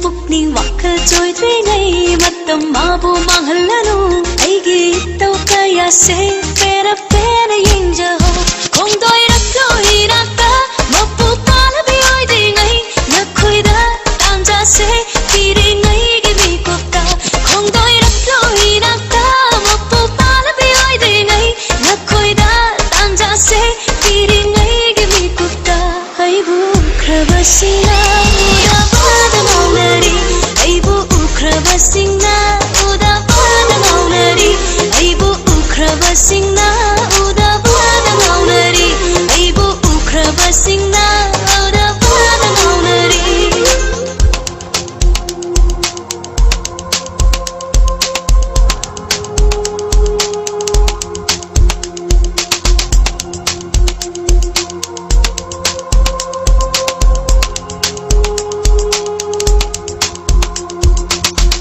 ꯄꯨꯛꯅꯤꯡ ꯋꯥꯈꯜ ꯆꯣꯏꯗ꯭ꯔꯤꯉꯩ ꯃꯇꯝ ꯃꯥꯕꯨ ꯃꯥꯡꯍꯜꯂꯅꯨ꯫ ꯑꯩꯒꯤ ꯏꯇꯧ ꯀꯌꯥꯁꯦ ꯄꯦꯔ ꯄꯦꯔ ꯌꯦꯡꯖꯍꯧ꯫ ꯈꯣꯡꯗꯣꯏꯔꯛꯂꯣ ꯏꯅꯥꯛꯇ, ꯃꯄꯨ ꯄꯥꯜꯂꯕꯤ ꯑꯣꯏꯗ꯭ꯔꯤꯉꯩ ꯅꯈꯣꯏꯗ ꯇꯥꯟꯖꯥꯁꯦ ꯄꯤꯔꯤꯉꯩꯒꯤ ꯃꯤꯀꯨꯞꯇ꯫ ꯈꯣꯡꯗꯣꯏꯔꯛꯂꯣ ꯏꯅꯥꯛꯇ, ꯃꯄꯨ ꯄꯥꯜꯂꯕꯤ ꯑꯣꯏꯗ꯭ꯔꯤꯉꯩ ꯅꯈꯣꯏꯗ ꯇꯥꯟꯖꯥꯁꯦ ꯄꯤꯔꯤꯉꯩꯒꯤ ꯃꯤꯀꯨꯞꯇ꯫ ꯑꯩꯕꯨ ꯎꯈ꯭ꯔꯕꯁꯤꯡꯅ ꯎꯗꯕꯗ ꯉꯥꯎꯅꯔꯤ꯫ ꯑꯩꯕꯨ ꯎꯈ꯭ꯔꯕꯁꯤꯡꯅ ꯎꯗꯕꯗ ꯉꯥꯎꯅꯔꯤ꯫ ꯑꯩꯕꯨ ꯎꯈ꯭ꯔꯕꯁꯤꯡꯅ ꯎꯗꯕꯗ ꯉꯥꯎꯅꯔꯤ꯫ ꯑꯩꯕꯨ ꯎꯈ꯭ꯔꯕꯁꯤꯡꯅ ꯎꯗꯕꯗ ꯉꯥꯎꯅꯔꯤ꯫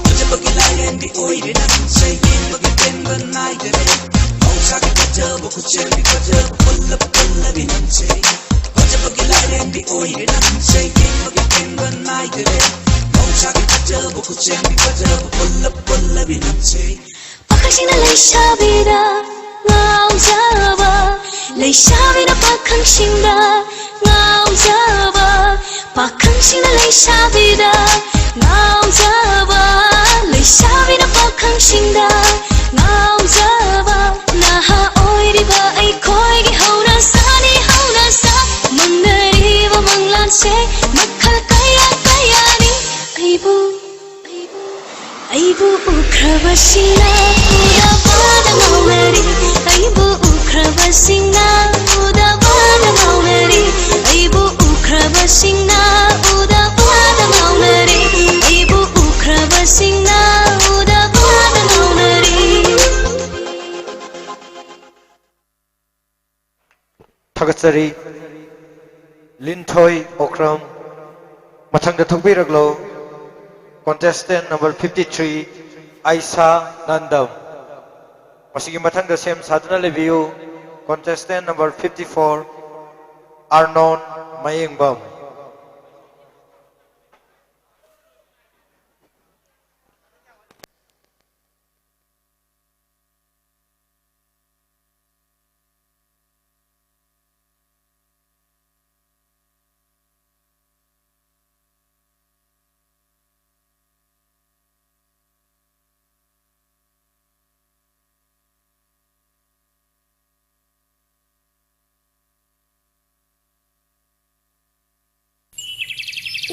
ꯐꯖꯕꯒꯤ ꯂꯥꯏꯔꯦꯝꯕꯤ ꯑꯣꯏꯔꯦ ꯅꯪꯁꯦ, ꯌꯦꯡꯕꯒꯤ ꯄꯦꯟꯕ ꯅꯥꯏꯗꯔꯦ꯫ ꯃꯍꯧꯁꯥꯒꯤ ꯐꯖꯕ ꯈꯨꯠꯁꯦꯝꯒꯤ ꯐꯖꯕ ꯄꯨꯜꯂꯞ ꯄꯨꯜꯂꯕꯤ ꯅꯪꯁꯦ꯫ ꯐꯖꯕꯒꯤ ꯂꯥꯏꯔꯦꯝꯕꯤ ꯑꯣꯏꯔꯦ ꯅꯪꯁꯦ, ꯌꯦꯡꯕꯒꯤ ꯄꯦꯟꯕ ꯅꯥꯏꯗꯔꯦ꯫ ꯃꯍꯧꯁꯥꯒꯤ ꯐꯖꯕ ꯈꯨꯠꯁꯦꯝꯒꯤ ꯐꯖꯕ ꯄꯨꯜꯂꯞ ꯄꯨꯜꯂꯕꯤ ꯅꯪꯁꯦ꯫ ꯄꯥꯈꯪꯁꯤꯡꯅ ꯂꯩꯁꯥꯕꯤꯗ ꯉꯥꯎꯖꯕ, ꯂꯩꯁꯥꯕꯤꯅ ꯄꯥꯈꯪꯁꯤꯡꯗ ꯉꯥꯎꯖꯕ, ꯄꯥꯈꯪꯁꯤꯡꯅ ꯂꯩꯁꯥꯕꯤꯗ ꯉꯥꯎꯖꯕ, ꯂꯩꯁꯥꯕꯤꯅ ꯄꯥꯈꯪꯁꯤꯡꯗ ꯉꯥꯎꯖꯕ꯫ ꯅꯍꯥ ꯑꯣꯏꯔꯤꯕ ꯑꯩꯈꯣꯏꯒꯤ ꯍꯧꯅꯁꯥꯅꯤ, ꯍꯧꯅꯁꯥ꯫ ꯃꯪꯅꯔꯤꯕ ꯃꯪꯂꯥꯟꯁꯦ ꯃꯈꯜ ꯀꯌꯥ ꯀꯌꯥꯅꯤ꯫ ꯑꯩꯕꯨ ꯑꯩꯕꯨ ꯎꯈ꯭ꯔꯕꯁꯤꯡꯅ ꯎꯗꯕꯗ ꯉꯥꯎꯅꯔꯤ꯫ ꯑꯩꯕꯨ ꯎꯈ꯭ꯔꯕꯁꯤꯡꯅ ꯎꯗꯕꯗ ꯉꯥꯎꯅꯔꯤ꯫ ꯑꯩꯕꯨ ꯎꯈ꯭ꯔꯕꯁꯤꯡꯅ ꯎꯗꯕꯗ ꯉꯥꯎꯅꯔꯤ꯫ ꯑꯩꯕꯨ ꯎꯈ꯭ꯔꯕꯁꯤꯡꯅ ꯎꯗꯕꯗ ꯉꯥꯎꯅꯔꯤ꯫ ꯊꯥꯒꯠꯆꯔꯤ꯫ ꯂꯤꯟꯊꯣꯏ ꯑꯣꯀ꯭ꯔꯝ꯫ ꯃꯊꯪꯗ ꯊꯣꯛꯄꯤꯔꯛꯂꯣ꯫ Contestant number fifty three, Isha ꯅꯟꯗꯝ꯫ ꯃꯁꯤꯒꯤ ꯃꯊꯪꯗ ꯁꯦꯝ ꯁꯥꯗꯨꯅ ꯂꯩꯕꯤꯌꯨ꯫ Contestant number fifty four, ꯑꯥꯔꯅꯣꯟ ꯃꯌꯦꯡꯕꯝ꯫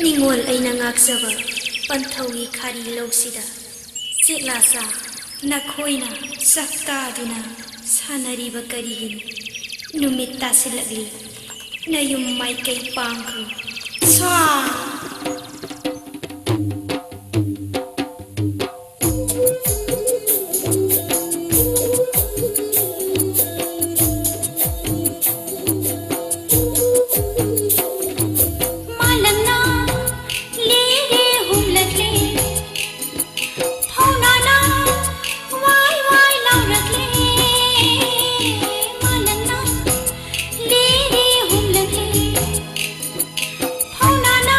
ꯅꯤꯡꯉꯣꯜ ꯑꯩꯅ ꯉꯥꯛꯆꯕ ꯄꯟꯊꯧꯒꯤ ꯈꯥꯔꯤ ꯂꯧꯁꯤꯗ ꯆꯦꯛꯂꯥꯆꯥ ꯅꯈꯣꯏꯅ ꯆꯥꯛꯇꯥꯗꯨꯅ ꯁꯥꯟꯅꯔꯤꯕ ꯀꯔꯤꯒꯤꯅꯣ? ꯅꯨꯃꯤꯠ ꯇꯥꯁꯤꯜꯂꯛꯂꯤ, ꯅꯌꯨꯝ ꯃꯥꯏꯀꯩ ꯄꯥꯡꯈ꯭ꯔꯣ꯫ ꯁꯥ! ꯃꯥꯂꯪꯅ ꯂꯤꯔꯤ ꯍꯨꯝꯂꯛꯂꯤ, ꯐꯧꯅꯥꯅ ꯋꯥꯏ ꯋꯥꯏ ꯂꯥꯎꯔꯛꯂꯤ꯫ ꯃꯥꯂꯪꯅ ꯂꯤꯔꯤ ꯍꯨꯝꯂꯛꯂꯤ, ꯐꯧꯅꯥꯅ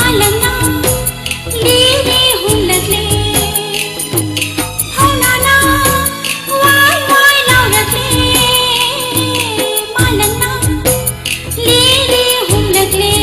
ꯃꯥꯂꯪꯅ ꯂꯤꯔꯤ ꯍꯨꯝꯂꯛꯂꯦ꯫ ꯍꯧꯅꯥꯅ ꯋꯥꯏ ꯋꯥꯏ ꯂꯥꯎꯔꯛꯂꯦ꯫ ꯃꯥꯂꯪꯅ ꯂꯤꯔꯤ ꯍꯨꯝꯂꯛꯂꯦ꯫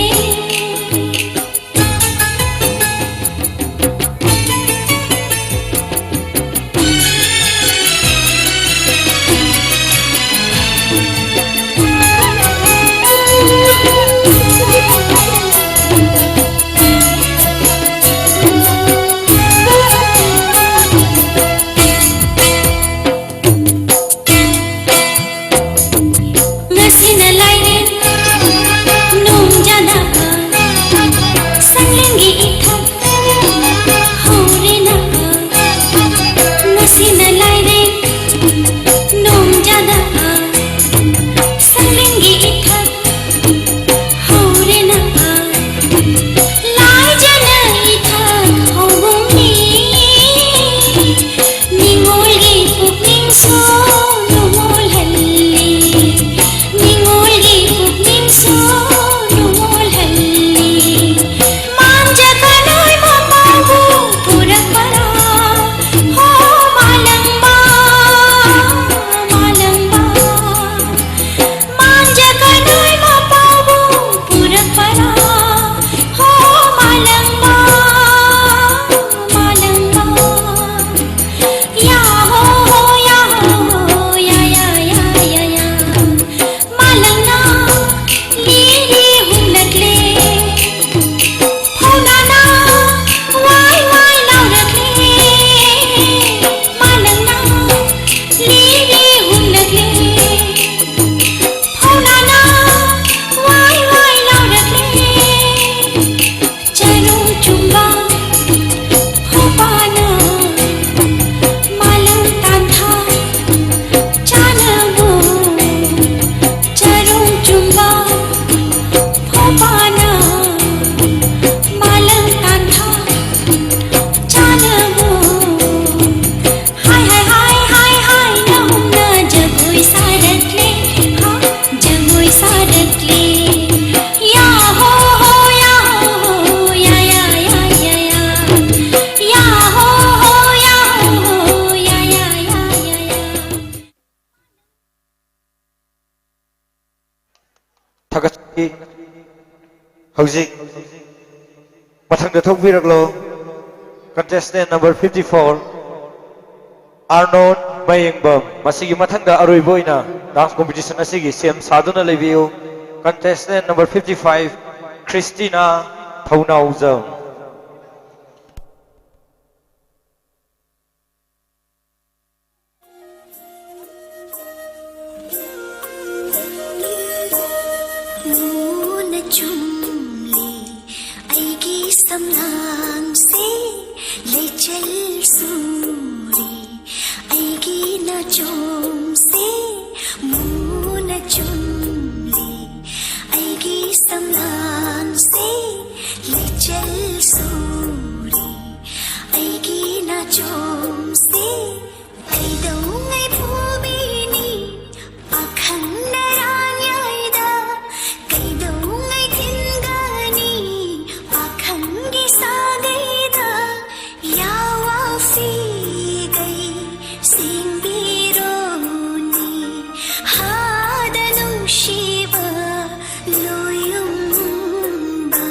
ꯍꯧꯖꯤꯛ ꯃꯊꯪꯗ ꯊꯣꯛꯄꯤꯔꯛꯂꯣ꯫ Contestant number fifty four, ꯑꯥꯔꯅꯣꯜ ꯃꯌꯦꯡꯕꯝ꯫ ꯃꯁꯤꯒꯤ ꯃꯊꯪꯗ ꯑꯔꯣꯏꯕ ꯑꯣꯏꯅ dance competition ꯑꯁꯤꯒꯤ ꯁꯦꯝ ꯁꯥꯗꯨꯅ ꯂꯩꯕꯤꯌꯨ꯫ Contestant number fifty five, ꯈ꯭ꯔꯤꯁꯇꯤꯅꯥ ꯊꯧꯅꯥꯎꯖꯝ꯫ ꯃꯨꯅ ꯆꯨꯝꯂꯤ ꯑꯩꯒꯤ ꯁꯝꯂꯥꯡꯁꯦ, ꯂꯩꯆꯜ ꯁꯨꯔꯤ ꯑꯩꯒꯤ ꯅꯥꯆꯣꯝꯁꯦ, ꯃꯨꯅ ꯆꯨꯝꯂꯤ ꯑꯩꯒꯤ ꯁꯝꯂꯥꯡꯁꯦ, ꯂꯩꯆꯜ ꯁꯨꯔꯤ ꯑꯩꯒꯤ ꯅꯥꯆꯣꯝꯁꯦ꯫ ꯀꯩꯗꯧꯉꯩ ꯄꯣꯕꯤꯅꯤ ꯄꯥꯈꯪ ꯅꯔꯥꯟꯌꯥꯏꯗ, ꯀꯩꯗꯧꯉꯩ ꯊꯤꯟꯒꯅꯤ ꯄꯥꯈꯪꯒꯤ ꯁꯥꯒꯩꯗ, ꯌꯥꯋꯥ ꯐꯤꯒꯩ ꯁꯦꯡꯕꯤꯔꯣꯅꯤ, ꯍꯥꯗ ꯅꯨꯡꯁꯤꯕ ꯂꯣꯌꯨꯝꯕ꯫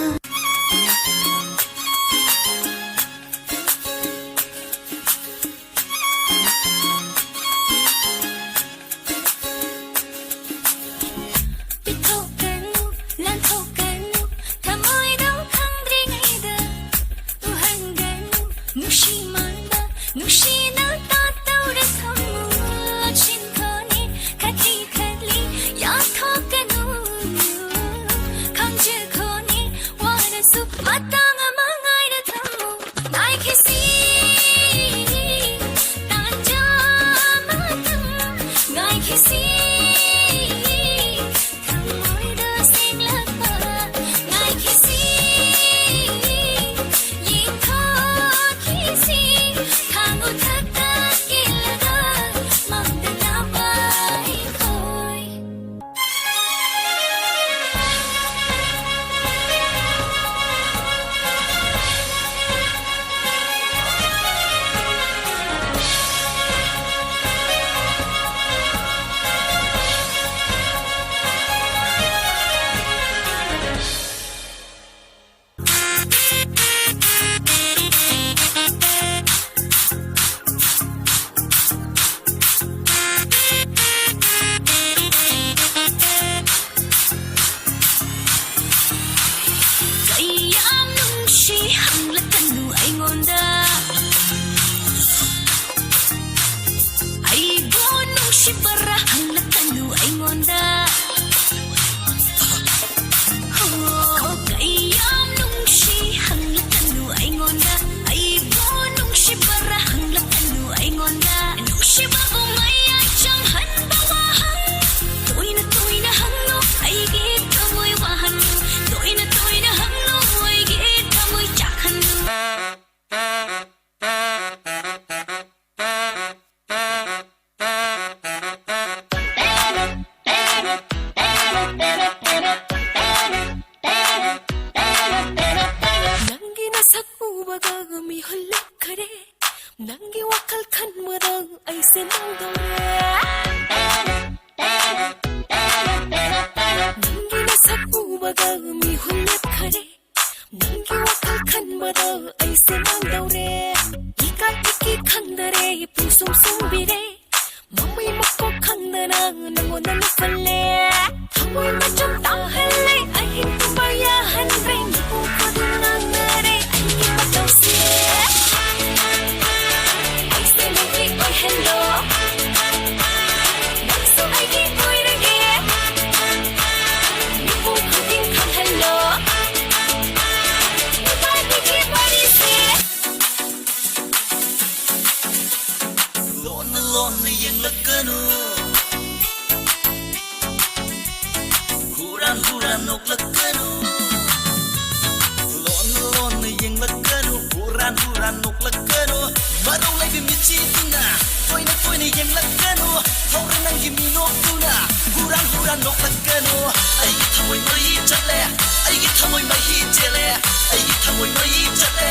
ꯂꯧꯈꯠꯀꯅꯨ꯫ ꯑꯩꯒꯤ ꯊꯃꯣꯏ ꯃꯩ ꯆꯠꯂꯦ꯫ ꯑꯩꯒꯤ ꯊꯃꯣꯏ ꯃꯩ ꯆꯦꯜꯂꯦ꯫ ꯑꯩꯒꯤ ꯊꯃꯣꯏ ꯃꯩ ꯆꯠꯂꯦ꯫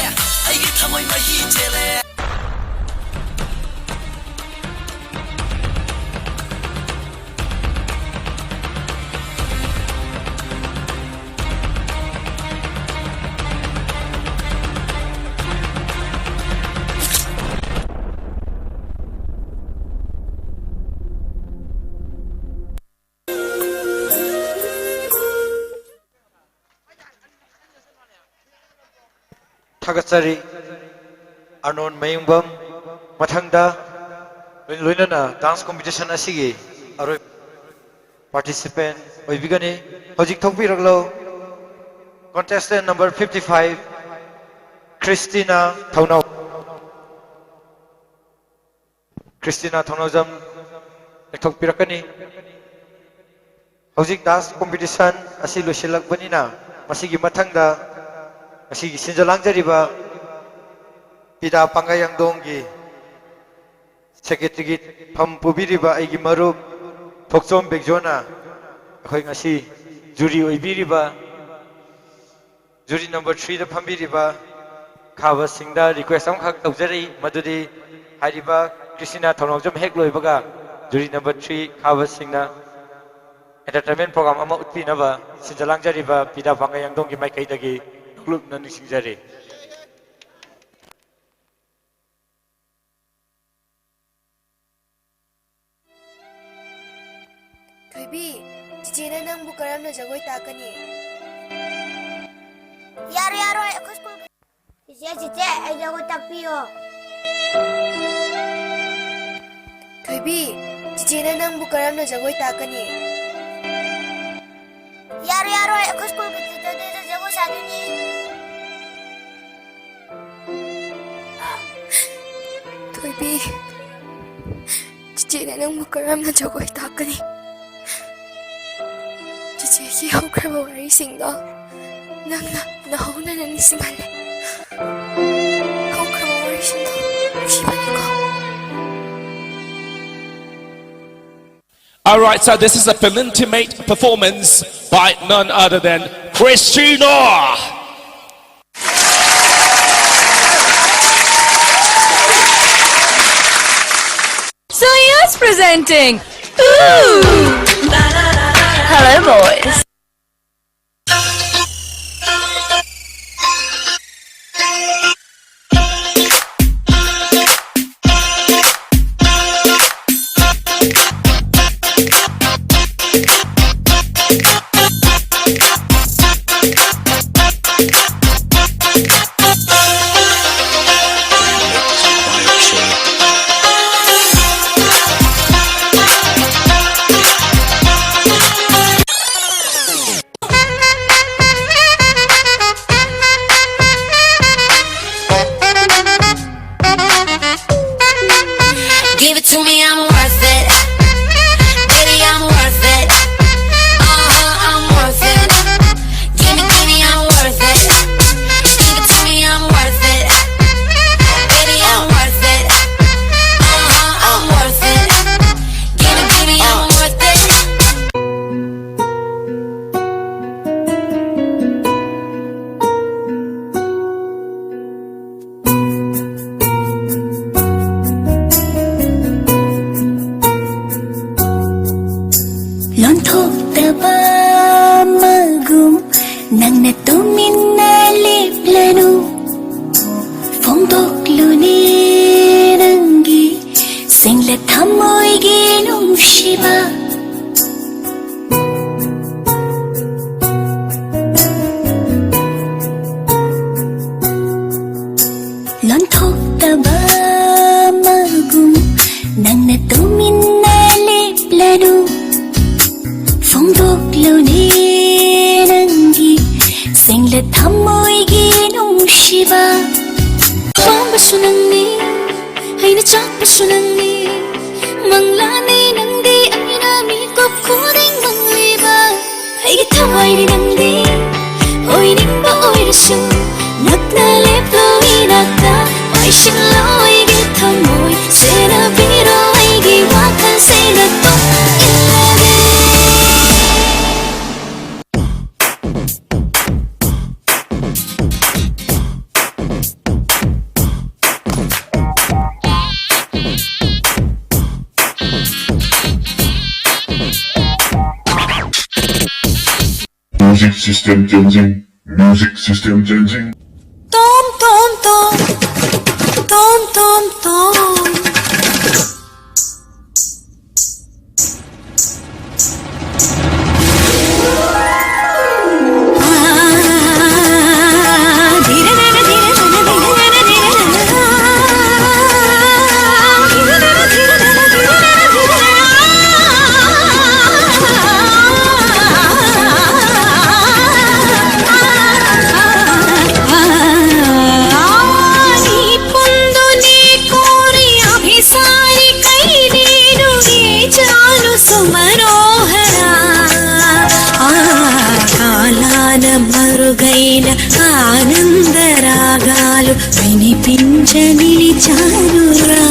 ꯑꯩꯒꯤ ꯊꯃꯣꯏ ꯃꯩ ꯆꯦꯜꯂꯦ꯫ ꯊꯥꯒꯠꯆꯔꯤ꯫ ꯑꯔꯅꯣꯟ ꯃꯌꯨꯡꯕꯝ꯫ ꯃꯊꯪꯗ ꯂꯣꯏ-, ꯂꯣꯏꯅꯅ dance competition ꯑꯁꯤꯒꯤ ꯑꯔꯣꯏꯕ participant ꯑꯣꯏꯕꯤꯒꯅꯤ꯫ ꯍꯧꯖꯤꯛ ꯊꯣꯛꯄꯤꯔꯛꯂꯣ꯫ Contestant number fifty five, ꯈ꯭ꯔꯤꯁꯇꯤꯅꯥ ꯊꯧꯅꯥꯎ꯫ ꯈ꯭ꯔꯤꯁꯇꯤꯅꯥ ꯊꯧꯅꯥꯎꯖꯝ ꯂꯦꯡꯊꯣꯛꯄꯤꯔꯛꯀꯅꯤ꯫ ꯍꯧꯖꯤꯛ dance competition ꯑꯁꯤ ꯂꯣꯏꯁꯤꯜꯂꯛꯄꯅꯤꯅ, ꯃꯁꯤꯒꯤ ꯃꯊꯪꯗ ꯉꯁꯤꯒꯤ ꯁꯤꯟꯖ ꯂꯥꯡꯖꯔꯤꯕ ꯄꯤꯗꯥ ꯄꯥꯡꯒꯩ ꯌꯥꯡꯗꯣꯡꯒꯤ secretaryꯒꯤ ꯐꯝ ꯄꯨꯕꯤꯔꯤꯕ ꯑꯩꯒꯤ ꯃꯔꯨꯞ ꯊꯣꯛꯆꯣꯝ ꯕꯦꯛꯖꯣꯅ ꯑꯩꯈꯣꯏ ꯉꯁꯤ jury ꯑꯣꯏꯕꯤꯔꯤꯕ jury number threeꯗ ꯐꯝꯕꯤꯔꯤꯕ ꯈꯥꯕꯁꯤꯡꯗ request ꯑꯃꯈꯛ ꯇꯧꯖꯔꯤ, ꯃꯗꯨꯗꯤ ꯍꯥꯏꯔꯤꯕ ꯈ꯭ꯔꯤꯁꯇꯤꯅꯥ ꯊꯧꯅꯥꯎꯖꯝ ꯍꯦꯛ ꯂꯣꯏꯕꯒ jury number three ꯈꯥꯕꯁꯤꯡꯅ entertainment program ꯑꯃ ꯎꯠꯄꯤꯅꯕ ꯁꯤꯟꯖ ꯂꯥꯡꯖꯔꯤꯕ ꯄꯤꯗꯥ ꯄꯥꯡꯒꯩ ꯌꯥꯡꯗꯣꯡꯒꯤ ꯃꯥꯏꯀꯩꯗꯒꯤ ꯅꯣꯛꯂꯨꯞꯅ ꯅꯤꯡꯁꯤꯡꯖꯔꯤ꯫ ꯊꯣꯏꯕꯤ, ꯆꯤꯆꯦꯅ ꯅꯪꯕꯨ ꯀꯔꯝꯅ ꯖꯒꯣꯏ ꯇꯥꯛꯀꯅꯤ? ꯌꯥꯔꯣꯏ, ꯌꯥꯔꯣꯏ, ꯑꯩꯈꯣꯏ ꯁ꯭ꯀꯨꯜ ꯆꯤꯆꯦ, ꯆꯤꯆꯦ, ꯑꯩ ꯖꯒꯣꯏ ꯇꯥꯛꯄꯤꯌꯣ꯫ ꯊꯣꯏꯕꯤ, ꯆꯤꯆꯦꯅ ꯅꯪꯕꯨ ꯀꯔꯝꯅ ꯖꯒꯣꯏ ꯇꯥꯛꯀꯅꯤ? ꯌꯥꯔꯣꯏ, ꯌꯥꯔꯣꯏ, ꯑꯩꯈꯣꯏ ꯁ꯭ꯀꯨꯜꯒꯤ ꯇꯤꯆꯔꯗꯦꯗ ꯖꯒꯣꯏ ꯁꯥꯗꯣꯏꯅꯤ꯫ ꯊꯣꯏꯕꯤ, ꯆꯤꯆꯦꯅ ꯅꯪꯕꯨ ꯀꯔꯝꯅ ꯖꯒꯣꯏ ꯇꯥꯛꯀꯅꯤ? ꯆꯤꯆꯦꯒꯤ ꯍꯧꯈ꯭ꯔꯕ ꯋꯥꯔꯤꯁꯤꯡꯗꯣ ꯅꯪꯅ ꯅꯍꯧꯅꯅ ꯅꯤꯡꯁꯤꯡꯍꯜꯂꯦ꯫ ꯍꯧꯈ꯭ꯔꯕ ꯋꯥꯔꯤꯁꯤꯡꯗꯣ ꯅꯨꯡꯁꯤꯕꯅꯤꯀꯣ꯫ All right, so this is a Felintimate performance by none other than Christina. So here's presenting. Ooh! Hello, boys. Give it to me, I'm worth it. Baby, I'm worth it. Uh-huh, I'm worth it. Give it to me, I'm worth it. Give it to me, I'm worth it. Baby, I'm worth it. Uh-huh, I'm worth it. Give it to me, I'm worth it. ꯂꯣꯟꯊꯣꯛꯇꯕ ꯑꯃꯒꯨꯝ ꯅꯪꯅ ꯇꯨꯃꯤꯟꯅ ꯂꯦꯞꯂꯅꯨ꯫ ꯐꯣꯡꯗꯣꯛꯂꯨꯅꯦ ꯅꯪꯒꯤ ꯁꯦꯡꯂ ꯊꯃꯣꯏꯒꯤ ꯅꯨꯡꯁꯤꯕ꯫ ꯂꯣꯟꯊꯣꯛꯇꯕ ꯑꯃꯒꯨꯝ ꯅꯪꯅ ꯇꯨꯃꯤꯟꯅ ꯂꯦꯞꯂꯅꯨ꯫ ꯐꯣꯡꯗꯣꯛꯂꯨꯅꯦ ꯅꯪꯒꯤ ꯁꯦꯡꯂ ꯊꯃꯣꯏꯒꯤ ꯅꯨꯡꯁꯤꯕ꯫ ꯄꯥꯝꯕꯁꯨ ꯅꯪꯅꯤ, ꯑꯩꯅ ꯆꯥꯛꯄꯁꯨ ꯅꯪꯅꯤ꯫ ꯃꯪꯂꯥꯅꯤ ꯅꯪꯗꯤ ꯑꯩꯅ ꯃꯤꯀꯨꯞ ꯈꯨꯗꯤꯡ ꯃꯪꯂꯤꯕ꯫ ꯑꯩꯒꯤ ꯊꯋꯥꯏꯅꯤ ꯅꯪꯗꯤ, ꯑꯣꯏꯅꯤꯡꯕ ꯑꯣꯏꯔꯁꯨ꯫ ꯅꯛꯅ ꯂꯦꯞꯂꯣ ꯏꯅꯥꯛꯇ, ꯄꯥꯏꯁꯤꯜꯂꯣ ꯑꯩꯒꯤ ꯊꯃꯣꯏ꯫ ꯁꯦꯟꯅꯕꯤꯔꯣ ꯑꯩꯒꯤ ꯋꯥꯈꯜꯁꯦ ꯅꯇꯣꯝ꯫ System changing, music system changing. Tom, tom, tom. Tom, tom, tom. మనోహర ఆ కాలాన మరుగైన ఆనంద రాగాలు వినిపించ నిలిచానురా.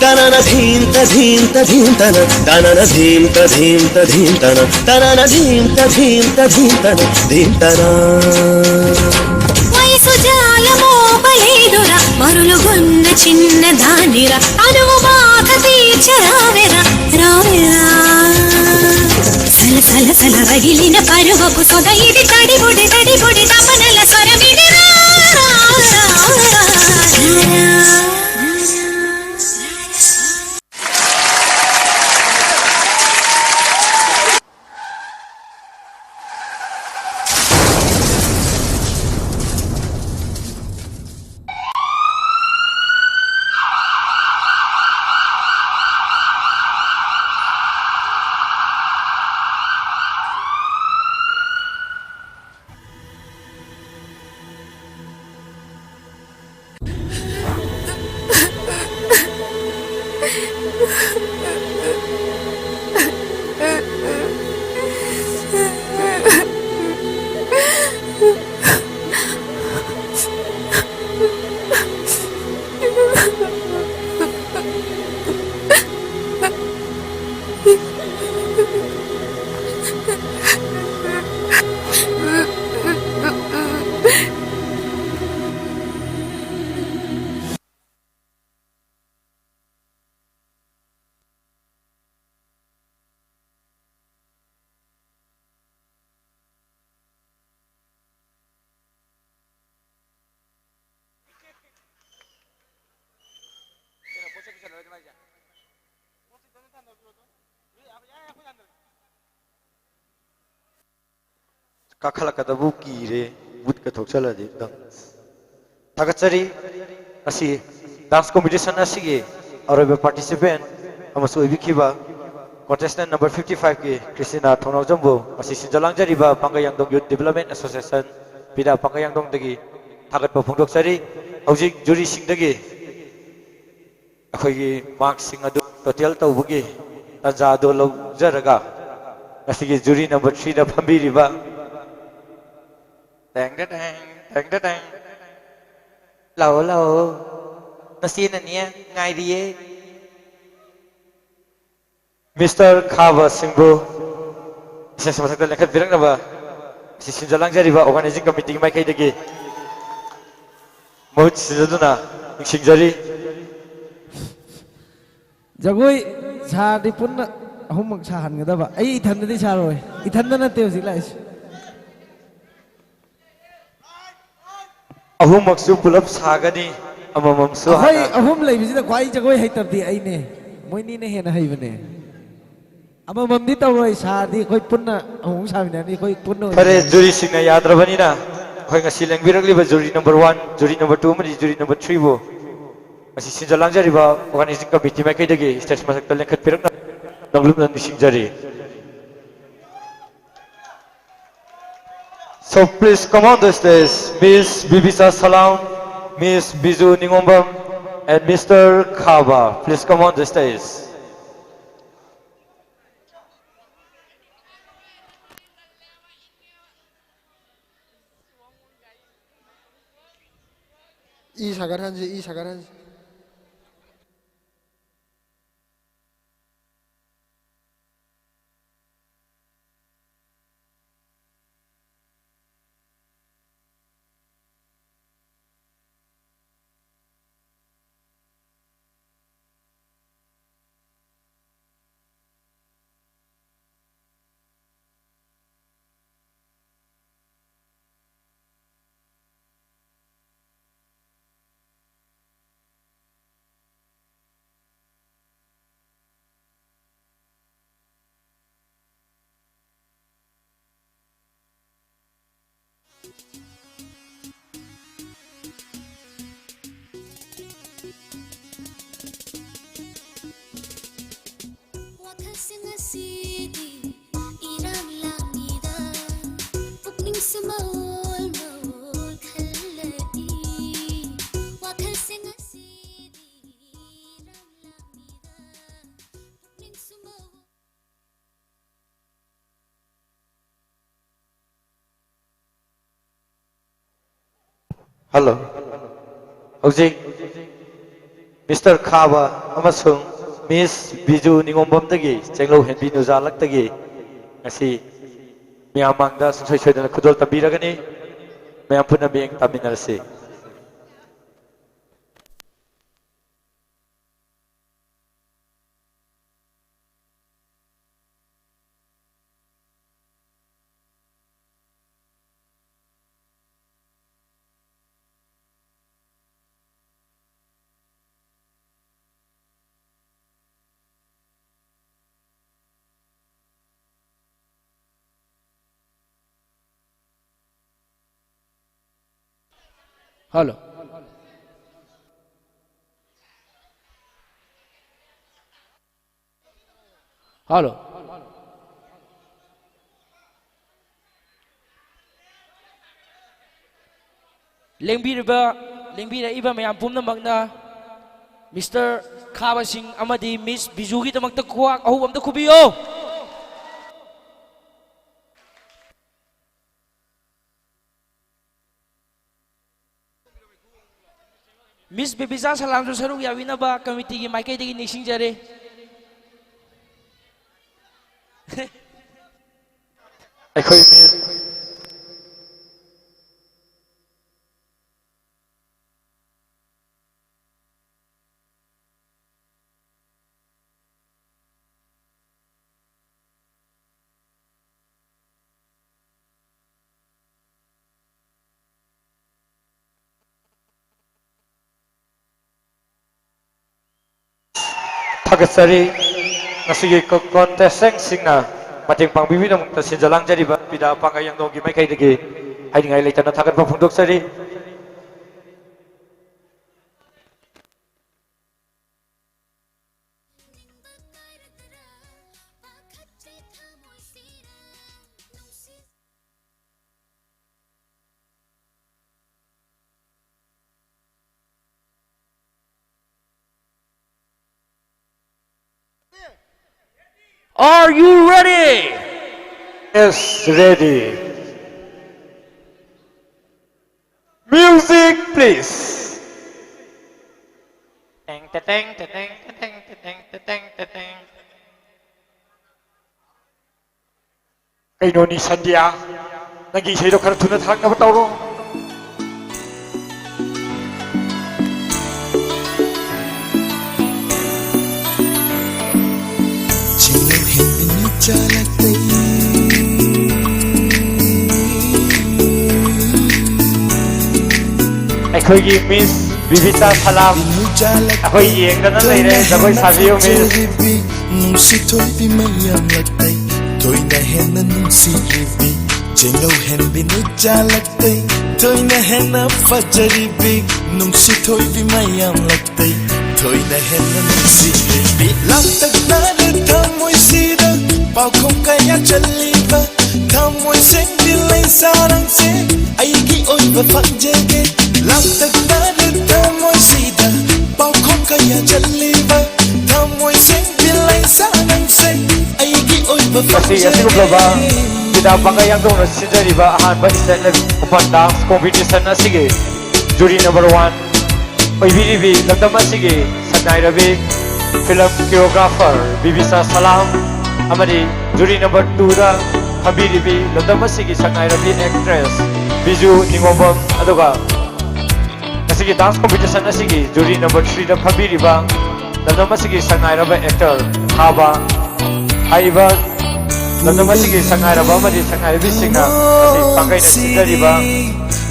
తనన ధీంత ధీంత ధీంతన తనన ధీంత ధీంత ధీంతన తనన ధీంత ధీంత ధీంతన ధీంతన. వయసు జాల మోపలేదురా మరులుగొన్న చిన్న దానిరా అనువు బాధ తీర్చరావెరా రావెరా. సల సల సల రగిలిన పరువపు సొద ఇది తడిబుడి తడిబుడి తపనల స్వరమిది రా, రా, రా, రా, రా. ꯀꯥꯈꯠꯂꯛꯀꯗꯕꯨ ꯀꯤꯔꯦ, ꯃꯨꯠꯀ ꯊꯣꯛꯆꯜꯂꯗꯤ ꯑꯝꯇꯪ꯫ ꯊꯥꯒꯠꯆꯔꯤ꯫ ꯉꯁꯤ dance competition ꯑꯁꯤꯒꯤ ꯑꯔꯣꯏꯕ participant ꯑꯃꯁꯨ ꯑꯣꯏꯕꯤꯈꯤꯕ contestant number fifty five ꯀꯤ ꯀ꯭ꯔꯤꯁꯇꯤꯅꯥ ꯊꯧꯅꯥꯎꯖꯝꯕꯨ ꯉꯁꯤ ꯁꯤꯟꯖ ꯂꯥꯡꯖꯔꯤꯕ ꯄꯥꯡꯒꯩ ꯌꯥꯡꯗꯣꯡ Youth Development Association, ꯄꯤꯗꯥ ꯄꯥꯡꯒꯩ ꯌꯥꯡꯗꯣꯡꯗꯒꯤ ꯊꯥꯒꯠꯄ ꯐꯣꯡꯗꯣꯛꯆꯔꯤ꯫ ꯍꯧꯖꯤꯛ ꯖꯨꯔꯤꯁꯤꯡꯗꯒꯤ ꯑꯩꯈꯣꯏꯒꯤ markꯁꯤꯡ ꯑꯗꯨ total ꯇꯧꯕꯒꯤ ꯇꯥꯟꯖꯥ ꯑꯗꯨ ꯂꯧꯖꯔꯒ, ꯉꯁꯤꯒꯤ jury number threeꯗ ꯐꯝꯕꯤꯔꯤꯕ ꯇꯦꯡ ꯇꯦꯡ, ꯇꯦꯡ ꯇꯦꯡ꯫ ꯂꯥꯛꯑꯣ, ꯂꯥꯛꯑꯣ꯫ ꯅꯆꯦꯅꯅꯦ ꯉꯥꯏꯔꯤꯌꯦ꯫ Mister ꯈꯥꯕ ꯁꯤꯡꯕꯨ stage ꯃꯊꯛꯇ ꯂꯦꯡꯈꯠꯄꯤꯔꯛꯅꯕ ꯑꯁꯤ ꯁꯤꯟꯖ ꯂꯥꯡꯖꯔꯤꯕ organizing committeeꯒꯤ ꯃꯥꯏꯀꯩꯗꯒꯤ ꯃꯍꯨꯠ ꯁꯤꯟꯖꯗꯨꯅ ꯅꯤꯡꯁꯤꯡꯖꯔꯤ꯫ ꯖꯒꯣꯏ ꯁꯥꯔꯗꯤ ꯄꯨꯟꯅ ꯑꯍꯨꯝꯃꯛ ꯁꯥꯍꯟꯒꯗꯕ꯫ ꯑꯩ ꯏꯊꯟꯗꯗꯤ ꯁꯥꯔꯣꯏ꯫ ꯏꯊꯟꯗ ꯅꯠꯇꯦ ꯍꯧꯖꯤꯛ ꯂꯥꯛꯏꯁꯦ꯫ ꯑꯍꯨꯝꯃꯛꯁꯨ ꯄꯨꯂꯞ ꯁꯥꯒꯅꯤ, ꯑꯃꯃꯝꯁꯨ ꯑꯩꯈꯣꯏ ꯍꯥꯟꯅ ꯑꯍꯨꯝ ꯂꯩꯕꯁꯤꯗ ꯈ꯭ꯋꯥꯏ ꯖꯒꯣꯏ ꯍꯩꯇꯕꯗꯤ ꯑꯩꯅꯦ꯫ ꯃꯣꯏꯅꯤꯅ ꯍꯦꯟꯅ ꯍꯩꯕꯅꯦ꯫ ꯑꯃꯃꯝꯗꯤ ꯇꯧꯔꯣꯏ, ꯁꯥꯔꯗꯤ ꯑꯩꯈꯣꯏ ꯄꯨꯟꯅ ꯑꯃꯨꯛ ꯁꯥꯃꯤꯟꯅꯔꯅꯤ, ꯑꯩꯈꯣꯏ ꯄꯨꯟꯅ ꯑꯣꯏꯅ ꯐꯔꯦ, ꯁꯥꯔꯅꯤ꯫ ꯖꯨꯔꯤꯁꯤꯡꯅ ꯌꯥꯗ꯭ꯔꯕꯅꯤꯅ ꯑꯩꯈꯣꯏ ꯉꯁꯤ ꯂꯦꯡꯕꯤꯔꯛꯂꯤꯕ jury number one, jury number two ꯑꯃꯗꯤ jury number threeꯕꯨ ꯉꯁꯤ ꯁꯤꯟꯖ ꯂꯥꯡꯖꯔꯤꯕ organizing committee ꯃꯥꯏꯀꯩꯗꯒꯤ stage ꯃꯊꯛꯇ ꯂꯦꯡꯈꯠꯄꯤꯔꯛꯅꯕ ꯅꯣꯡꯂꯨꯛꯅ ꯅꯤꯡꯁꯤꯡꯖꯔꯤ꯫ So please come on the stage, Miss Bibisa Salam, Miss Biju Ningombam, and Mister Khaba. Please come on the stage. ꯏ ꯁꯥꯒꯠꯍꯟꯁꯤ, ꯏ ꯁꯥꯒꯠꯍꯟꯁꯤ꯫ Hello. ꯍꯧꯖꯤꯛ ꯃꯤꯁꯇꯔ ꯈꯥꯕ ꯑꯃꯁꯨꯡ ꯃꯤꯁ ꯕꯤꯖꯨ ꯅꯤꯉꯣꯝꯕꯝꯗꯒꯤ ꯆꯦꯡꯂꯧ ꯍꯦꯟꯕꯤ ꯅꯨꯖꯥꯂꯛꯇꯒꯤ ꯉꯁꯤ ꯃꯤꯌꯥꯝ ꯃꯥꯡꯗ ꯁꯨꯡꯁꯣꯏ ꯁꯣꯏꯗꯅ ꯈꯨꯗꯣꯜ ꯇꯝꯕꯤꯔꯒꯅꯤ꯫ ꯃꯌꯥꯝ ꯄꯨꯟꯅ ꯃꯤꯠꯌꯦꯡ ꯇꯥꯃꯤꯟꯅꯔꯁꯤ꯫ ꯍꯜꯂꯣ꯫ ꯍꯜꯂꯣ꯫ ꯂꯦꯡꯕꯤꯔꯤꯕ, ꯂꯦꯡꯕꯤꯔꯛꯏꯕ ꯃꯌꯥꯝ ꯄꯨꯝꯅꯃꯛꯅ ꯃꯤꯁꯇꯔ ꯈꯥꯕ ꯁꯤꯡ ꯑꯃꯗꯤ ꯃꯤꯁ ꯕꯤꯖꯨꯒꯤꯗꯃꯛꯇ ꯈꯨꯕꯥꯛ ꯑꯍꯧꯕ ꯑꯝꯇ ꯈꯨꯕꯤꯌꯨ꯫ ꯃꯤꯁ ꯕꯦꯕꯤꯆꯥ ꯁꯂꯥꯝꯁꯨ ꯁꯔꯨꯛ ꯌꯥꯕꯤꯅꯕ ꯀꯃꯤꯇꯤꯒꯤ ꯃꯥꯏꯀꯩꯗꯒꯤ ꯅꯤꯡꯁꯤꯡꯖꯔꯤ꯫ ꯑꯩꯈꯣꯏ ꯃꯤꯁ ꯊꯥꯒꯠꯆꯔꯤ꯫ ꯉꯁꯤꯒꯤ ꯀꯣ-, contestant ꯁꯤꯡꯅ ꯃꯇꯦꯡ ꯄꯥꯡꯕꯤꯕꯒꯤꯗꯃꯛꯇ ꯁꯤꯟꯖ ꯂꯥꯡꯖꯔꯤꯕ ꯄꯤꯗꯥ ꯄꯥꯡꯒꯩ ꯌꯥꯡꯗꯣꯡꯒꯤ ꯃꯥꯏꯀꯩꯗꯒꯤ ꯍꯥꯏꯅꯤꯡꯉꯥꯏ ꯂꯩꯇꯅ ꯊꯥꯒꯠꯄ ꯐꯣꯡꯗꯣꯛꯆꯔꯤ꯫ Are you ready? Yes, ready. Music. Please. ꯇꯦꯡ ꯇꯦꯡ ꯇꯦꯡ ꯇꯦꯡ ꯇꯦꯡ ꯇꯦꯡ ꯇꯦꯡ ꯇꯦꯡ ꯇꯦꯡ꯫ ꯀꯩꯅꯣꯅꯤ ꯁꯟꯗ꯭ꯌꯥ, ꯅꯪꯒꯤ ꯏꯁꯩꯗꯣ ꯈꯔ ꯊꯨꯅ ꯊꯥꯔꯛꯅꯕ ꯇꯧꯔꯣ꯫ ꯑꯩꯈꯣꯏꯒꯤ ꯃꯤꯁ ꯕꯤꯕꯤꯇꯥ ꯁꯂꯥꯝ, ꯑꯩꯈꯣꯏ ꯌꯦꯡꯗꯅ ꯂꯩꯔꯦ꯫ ꯖꯒꯣꯏ ꯁꯥꯕꯤꯌꯨ, ꯃꯤꯁ꯫ ꯅꯨꯡꯁꯤ ꯊꯣꯏꯕꯤ ꯃꯌꯥꯝ ꯂꯛꯇꯩ, ꯊꯣꯏꯅ ꯍꯦꯟꯅ ꯅꯨꯡꯁꯤꯔꯤꯕꯤ꯫ ꯆꯦꯡꯂꯧ ꯍꯦꯟꯕꯤ ꯅꯨꯆꯥ ꯂꯛꯇꯩ, ꯊꯣꯏꯅ ꯍꯦꯟꯅ ꯐꯖꯔꯤꯕꯤ꯫ ꯅꯨꯡꯁꯤ ꯊꯣꯏꯕꯤ ꯃꯌꯥꯝ ꯂꯛꯇꯩ, ꯊꯣꯏꯅ ꯍꯦꯟꯅ ꯅꯨꯡꯁꯤꯔꯤꯕꯤ꯫ ꯂꯥꯡꯇꯛꯅꯔ ꯊꯃꯣꯏꯁꯤꯗ ꯄꯥꯎꯈꯣꯡ ꯀꯌꯥ ꯆꯜꯂꯤꯕ, ꯊꯃꯣꯏ ꯁꯦꯡꯕꯤ ꯂꯩꯁꯥ ꯅꯪꯁꯦ ꯑꯩꯒꯤ ꯑꯣꯏꯕ ꯐꯪꯖꯒꯦ꯫ ꯂꯥꯡꯇꯛꯅꯔ ꯊꯃꯣꯏꯁꯤꯗ ꯄꯥꯎꯈꯣꯡ ꯀꯌꯥ ꯆꯜꯂꯤꯕ, ꯊꯃꯣꯏ ꯁꯦꯡꯕꯤ ꯂꯩꯁꯥ ꯅꯪꯁꯦ ꯑꯩꯒꯤ ꯑꯣꯏꯕ ꯉꯁꯤ ꯐꯪꯖꯒꯦ꯫ ꯑꯁꯤꯒꯨꯝꯂꯕ ꯐꯤꯗꯥ ꯄꯥꯡꯒꯜ ꯌꯥꯡꯗꯣꯡꯅ ꯁꯤꯟꯖꯔꯤꯕ ꯑꯍꯥꯟꯕ state level open dance competition ꯑꯁꯤꯒꯤ jury number one ꯑꯣꯏꯕꯤꯔꯤꯕꯤ ꯂꯝꯗꯝ ꯑꯁꯤꯒꯤ ꯁꯛꯅꯥꯏꯔꯕꯤ film choreographer ꯕꯤꯕꯤꯁꯥ ꯁꯂꯥꯝ ꯑꯃꯗꯤ jury number twoꯗ ꯐꯝꯕꯤꯔꯤꯕꯤ ꯂꯝꯗꯝ ꯑꯁꯤꯒꯤ ꯁꯛꯅꯥꯏꯔꯕꯤ actress ꯕꯤꯖꯨ ꯅꯤꯉꯣꯝꯕꯝ, ꯑꯗꯨꯒ ꯉꯁꯤꯒꯤ dance competition ꯑꯁꯤꯒꯤ jury number threeꯗ ꯐꯝꯕꯤꯔꯤꯕ ꯂꯝꯗꯝ ꯑꯁꯤꯒꯤ ꯁꯛꯅꯥꯏꯔꯕ actor ꯊꯥꯕ ꯍꯥꯏꯔꯤꯕ ꯂꯝꯗꯝ ꯑꯁꯤꯒꯤ ꯁꯛꯅꯥꯏꯔꯕ ꯑꯃꯗꯤ ꯁꯛꯅꯥꯏꯔꯕꯤꯁꯤꯡꯅ ꯉꯁꯤ ꯄꯥꯡꯒꯩꯅ ꯁꯤꯟꯖꯔꯤꯕ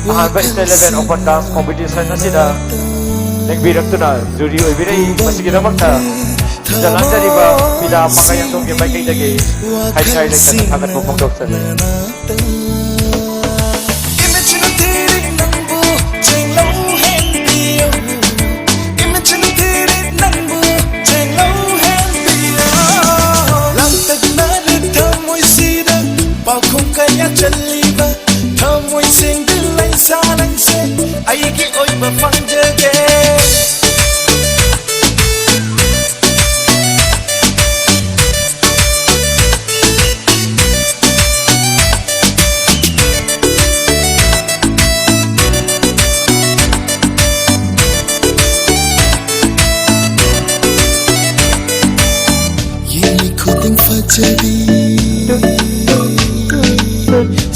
ꯑꯍꯥꯟꯕ state level open dance competition ꯑꯁꯤꯗ ꯂꯦꯡꯕꯤꯔꯛꯇꯨꯅ jury ꯑꯣꯏꯕꯤꯔꯛꯏ꯫ ꯃꯁꯤꯒꯤꯗꯃꯛꯇ ꯁꯤꯗ ꯂꯥꯡꯖꯔꯤꯕ ꯐꯤꯗꯥ ꯄꯥꯡꯒꯜ ꯌꯥꯡꯗꯣꯡꯒꯤ ꯃꯥꯏꯀꯩꯗꯒꯤ ꯍꯥꯏꯅꯤꯡꯉꯥꯏ ꯂꯩꯇꯅ ꯊꯥꯒꯠꯄ ꯐꯣꯡꯗꯣꯛꯆꯔꯤ꯫ ꯏꯃꯤꯠꯁꯤꯅ ꯊꯤꯔꯤ ꯅꯪꯕꯨ ꯆꯦꯡꯂꯧ ꯍꯦꯟꯕꯤꯌꯨ꯫ ꯏꯃꯤꯠꯁꯤꯅ ꯊꯤꯔꯤ ꯅꯪꯕꯨ ꯆꯦꯡꯂꯧ ꯍꯦꯟꯕꯤꯌꯨ꯫ ꯂꯥꯡꯇꯛꯅꯔ ꯊꯃꯣꯏꯁꯤꯗ ꯄꯥꯎꯈꯨꯝ ꯀꯌꯥ ꯆꯜꯂꯤꯕ, ꯊꯃꯣꯏ ꯁꯦꯡꯕꯤ ꯂꯩꯁꯥ ꯅꯪꯁꯦ ꯑꯩꯒꯤ ꯑꯣꯏꯕ ꯐꯪꯖꯒꯦ꯫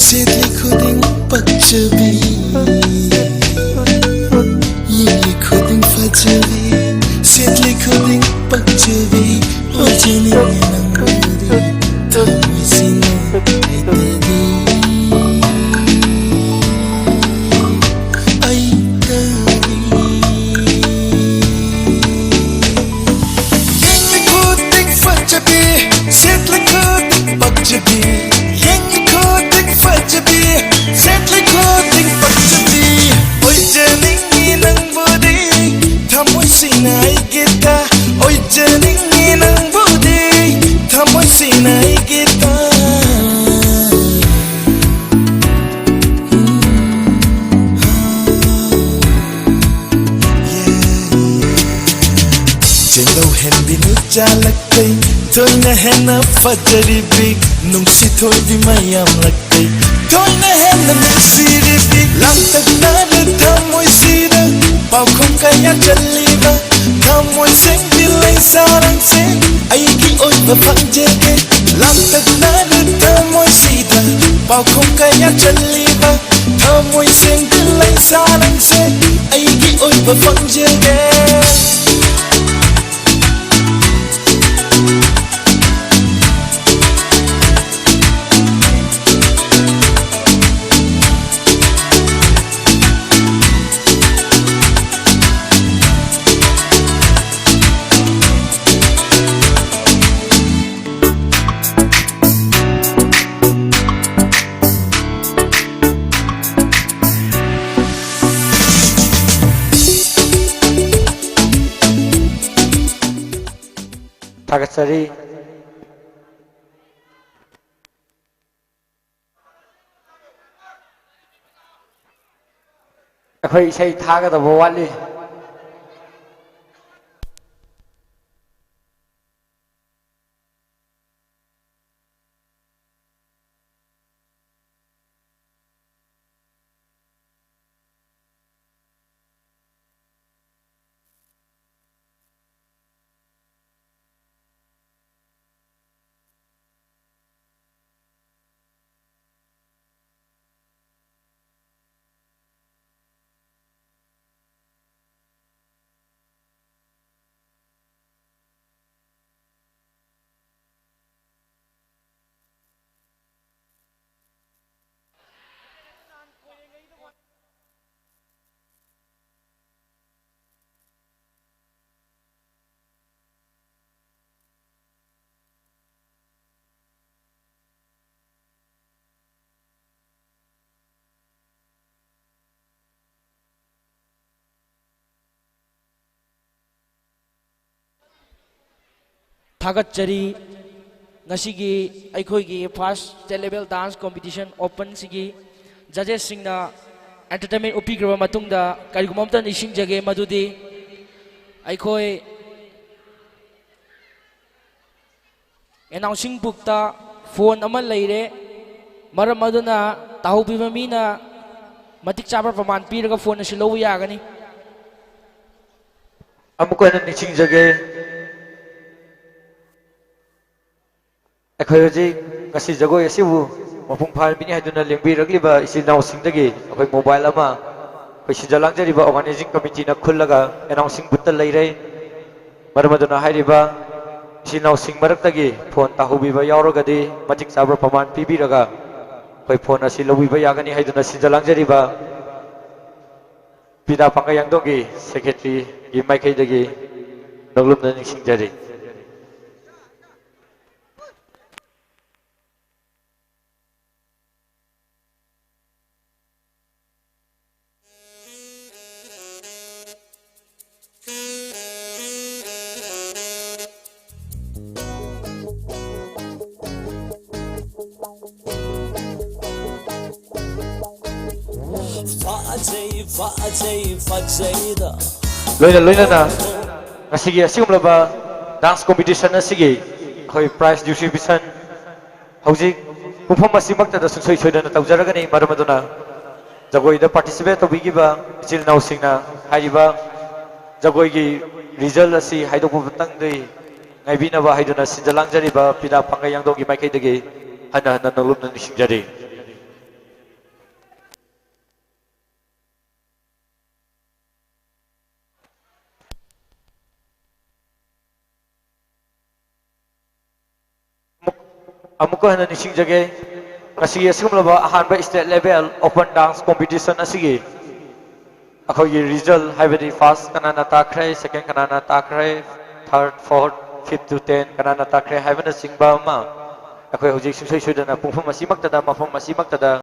ꯁꯦꯠꯂꯤ ꯈꯨꯗꯤꯡ ꯄꯛꯆꯕꯤ, ꯌꯦꯡꯂꯤ ꯈꯨꯗꯤꯡ ꯐꯖꯕꯤ, ꯁꯦꯠꯂꯤ ꯈꯨꯗꯤꯡ ꯄꯛꯆꯕꯤ, ꯑꯣꯏꯖꯅꯤꯡꯉꯤ ꯅꯪꯕꯨꯗꯤ ꯊꯃꯣꯏꯁꯤꯅ ꯀꯩꯗꯗꯤ꯫ ꯑꯩ ꯀꯔꯤ ꯌꯦꯡꯂꯤ ꯈꯨꯗꯤꯡ ꯐꯖꯕꯤ, ꯁꯦꯠꯂꯤ ꯈꯨꯗꯤꯡ ꯄꯛꯆꯕꯤ, ꯌꯦꯡꯂꯤ ꯈꯨꯗꯤꯡ ꯐꯖꯕꯤ, ꯁꯦꯠꯂꯤ ꯈꯨꯗꯤꯡ ꯄꯛꯆꯕꯤ, ꯑꯣꯏꯖꯅꯤꯡꯉꯤ ꯅꯪꯕꯨꯗꯤ ꯊꯃꯣꯏꯁꯤꯅ ꯑꯩꯒꯤꯗ, ꯑꯣꯏꯖꯅꯤꯡꯉꯤ ꯅꯪꯕꯨꯗꯤ ꯊꯃꯣꯏꯁꯤꯅ ꯑꯩꯒꯤꯗ꯫ ꯆꯦꯡꯂꯧ ꯍꯦꯟꯕꯤ ꯅꯨꯆꯥ ꯂꯛꯇꯩ, ꯊꯣꯏꯅ ꯍꯦꯟꯅ ꯐꯖꯔꯤꯕꯤ, ꯅꯨꯡꯁꯤ ꯊꯣꯏꯕꯤ ꯃꯌꯥꯝ ꯂꯛꯇꯩ, ꯊꯣꯏꯅ ꯍꯦꯟꯅ ꯅꯨꯡꯁꯤꯔꯤꯕꯤ꯫ ꯂꯥꯡꯇꯛꯅꯔ ꯊꯃꯣꯏꯁꯤꯗ ꯄꯥꯎꯈꯨꯝ ꯀꯌꯥ ꯆꯜꯂꯤꯕ, ꯊꯃꯣꯏ ꯁꯦꯡꯕꯤ ꯂꯩꯁꯥꯔꯝꯁꯦ ꯑꯩꯒꯤ ꯑꯣꯏꯕ ꯐꯪꯖꯒꯦ꯫ ꯂꯥꯡꯇꯛꯅꯔ ꯊꯃꯣꯏꯁꯤꯗ ꯄꯥꯎꯈꯨꯝ ꯀꯌꯥ ꯆꯜꯂꯤꯕ, ꯊꯃꯣꯏ ꯁꯦꯡꯕꯤ ꯂꯩꯁꯥꯔꯝꯁꯦ ꯑꯩꯒꯤ ꯑꯣꯏꯕ ꯐꯪꯖꯒꯦ꯫ ꯊꯥꯒꯠꯆꯔꯤ꯫ ꯑꯩꯈꯣꯏ ꯏꯁꯩ ꯊꯥꯒꯗꯕ ꯋꯥꯠꯂꯤ꯫ ꯊꯥꯒꯠꯆꯔꯤ꯫ ꯉꯁꯤꯒꯤ ꯑꯩꯈꯣꯏꯒꯤ first state level dance competition openꯁꯤꯒꯤ judgesꯁꯤꯡꯅ entertainment ꯎꯠꯄꯤꯈ꯭ꯔꯕ ꯃꯇꯨꯡꯗ ꯀꯔꯤꯒꯨꯝꯕ ꯑꯝꯇ ꯅꯤꯡꯁꯤꯡꯖꯒꯦ, ꯃꯗꯨꯗꯤ ꯑꯩꯈꯣꯏ announcing bookꯇ phone ꯑꯃ ꯂꯩꯔꯦ꯫ ꯃꯔꯝ ꯑꯗꯨꯅ ꯇꯥꯍꯧꯕꯤꯕ ꯃꯤꯅ ꯃꯇꯤꯛ ꯆꯥꯕ ꯄ꯭ꯔꯃꯥꯟ ꯄꯤꯔꯒ phone ꯑꯁꯤ ꯂꯧꯕ ꯌꯥꯒꯅꯤ꯫ ꯑꯃꯨꯛꯀ ꯍꯟꯅ ꯅꯤꯡꯁꯤꯡꯖꯒꯦ, ꯑꯩꯈꯣꯏ ꯍꯧꯖꯤꯛ ꯉꯁꯤ ꯖꯒꯣꯏ ꯑꯁꯤꯕꯨ ꯃꯄꯨꯡ ꯐꯥꯍꯟꯕꯤꯅꯤ ꯍꯥꯏꯗꯨꯅ ꯂꯦꯡꯕꯤꯔꯛꯂꯤꯕ ꯏꯆꯤꯜ ꯏꯅꯥꯎꯁꯤꯡꯗꯒꯤ ꯑꯩꯈꯣꯏ mobile ꯑꯃ ꯑꯩꯈꯣꯏ ꯁꯤꯟꯖ ꯂꯥꯡꯖꯔꯤꯕ organizing committeeꯅ ꯈꯨꯜꯂꯒ announcing bookꯇ ꯂꯩꯔꯦ꯫ ꯃꯔꯝ ꯑꯗꯨꯅ ꯍꯥꯏꯔꯤꯕ ꯏꯆꯤꯜ ꯏꯅꯥꯎꯁꯤꯡ ꯃꯔꯛꯇꯒꯤ phone ꯇꯥꯍꯧꯕꯤꯕ ꯌꯥꯎꯔꯒꯗꯤ ꯃꯇꯤꯛ ꯆꯥꯕ ꯄ꯭ꯔꯃꯥꯟ ꯄꯤꯕꯤꯔꯒ ꯑꯩꯈꯣꯏ phone ꯑꯁꯤ ꯂꯧꯕꯤꯕ ꯌꯥꯒꯅꯤ ꯍꯥꯏꯗꯨꯅ ꯁꯤꯟꯖ ꯂꯥꯡꯖꯔꯤꯕ ꯄꯤꯗꯥ ꯄꯥꯡꯒꯩ ꯌꯥꯡꯗꯣꯡꯒꯤ secretaryꯒꯤ ꯃꯥꯏꯀꯩꯗꯒꯤ ꯅꯣꯡꯂꯨꯝꯅ ꯅꯤꯡꯁꯤꯡꯖꯔꯤ꯫ ꯐꯖꯩ, ꯐꯖꯩ, ꯐꯖꯩꯗ꯫ ꯂꯣꯏꯅ ꯂꯣꯏꯅꯅ ꯉꯁꯤꯒꯤ ꯑꯁꯤꯒꯨꯝꯂꯕ dance competition ꯑꯁꯤꯒꯤ ꯑꯩꯈꯣꯏ prize distribution ꯍꯧꯖꯤꯛ ꯄꯨꯡꯐꯝ ꯑꯁꯤꯃꯛꯇꯗ ꯁꯨꯡꯁꯣꯏ ꯁꯣꯏꯗꯅ ꯇꯧꯖꯔꯒꯅꯤ꯫ ꯃꯔꯝ ꯑꯗꯨꯅ ꯖꯒꯣꯏꯗ participate ꯇꯧꯕꯤꯈꯤꯕ ꯏꯆꯤꯜ ꯏꯅꯥꯎꯁꯤꯡꯅ ꯍꯥꯏꯔꯤꯕ ꯖꯒꯣꯏꯒꯤ result ꯑꯁꯤ ꯍꯥꯏꯗꯣꯛꯄ ꯃꯇꯪꯗꯤ ꯉꯥꯏꯕꯤꯅꯕ ꯍꯥꯏꯗꯨꯅ ꯁꯤꯟꯖ ꯂꯥꯡꯖꯔꯤꯕ ꯄꯤꯗꯥ ꯄꯥꯡꯒꯩ ꯌꯥꯡꯗꯣꯡꯒꯤ ꯃꯥꯏꯀꯩꯗꯒꯤ ꯍꯟꯅ ꯍꯟꯅ ꯅꯣꯡꯂꯨꯝꯅ ꯅꯤꯡꯁꯤꯡꯖꯔꯤ꯫ ꯑꯃꯨꯛ-, ꯑꯃꯨꯛꯀ ꯍꯟꯅ ꯅꯤꯡꯁꯤꯡꯖꯒꯦ, ꯉꯁꯤꯒꯤ ꯑꯁꯤꯒꯨꯝꯂꯕ ꯑꯍꯥꯟꯕ state level open dance competition ꯑꯁꯤꯒꯤ ꯑꯩꯈꯣꯏꯒꯤ result, ꯍꯥꯏꯕꯗꯤ first ꯀꯅꯥꯅ ꯇꯥꯈ꯭ꯔꯦ, second ꯀꯅꯥꯅ ꯇꯥꯈ꯭ꯔꯦ, third, fourth, fifth to ten ꯀꯅꯥꯅ ꯇꯥꯈ꯭ꯔꯦ ꯍꯥꯏꯕꯅꯆꯤꯡꯕ ꯑꯃ ꯑꯩꯈꯣꯏ ꯍꯧꯖꯤꯛ ꯁꯨꯡꯁꯣꯏ ꯁꯣꯏꯗꯅ ꯄꯨꯡꯐꯝ ꯑꯁꯤꯃꯛꯇꯗ, ꯃꯐꯝ ꯑꯁꯤꯃꯛꯇꯗ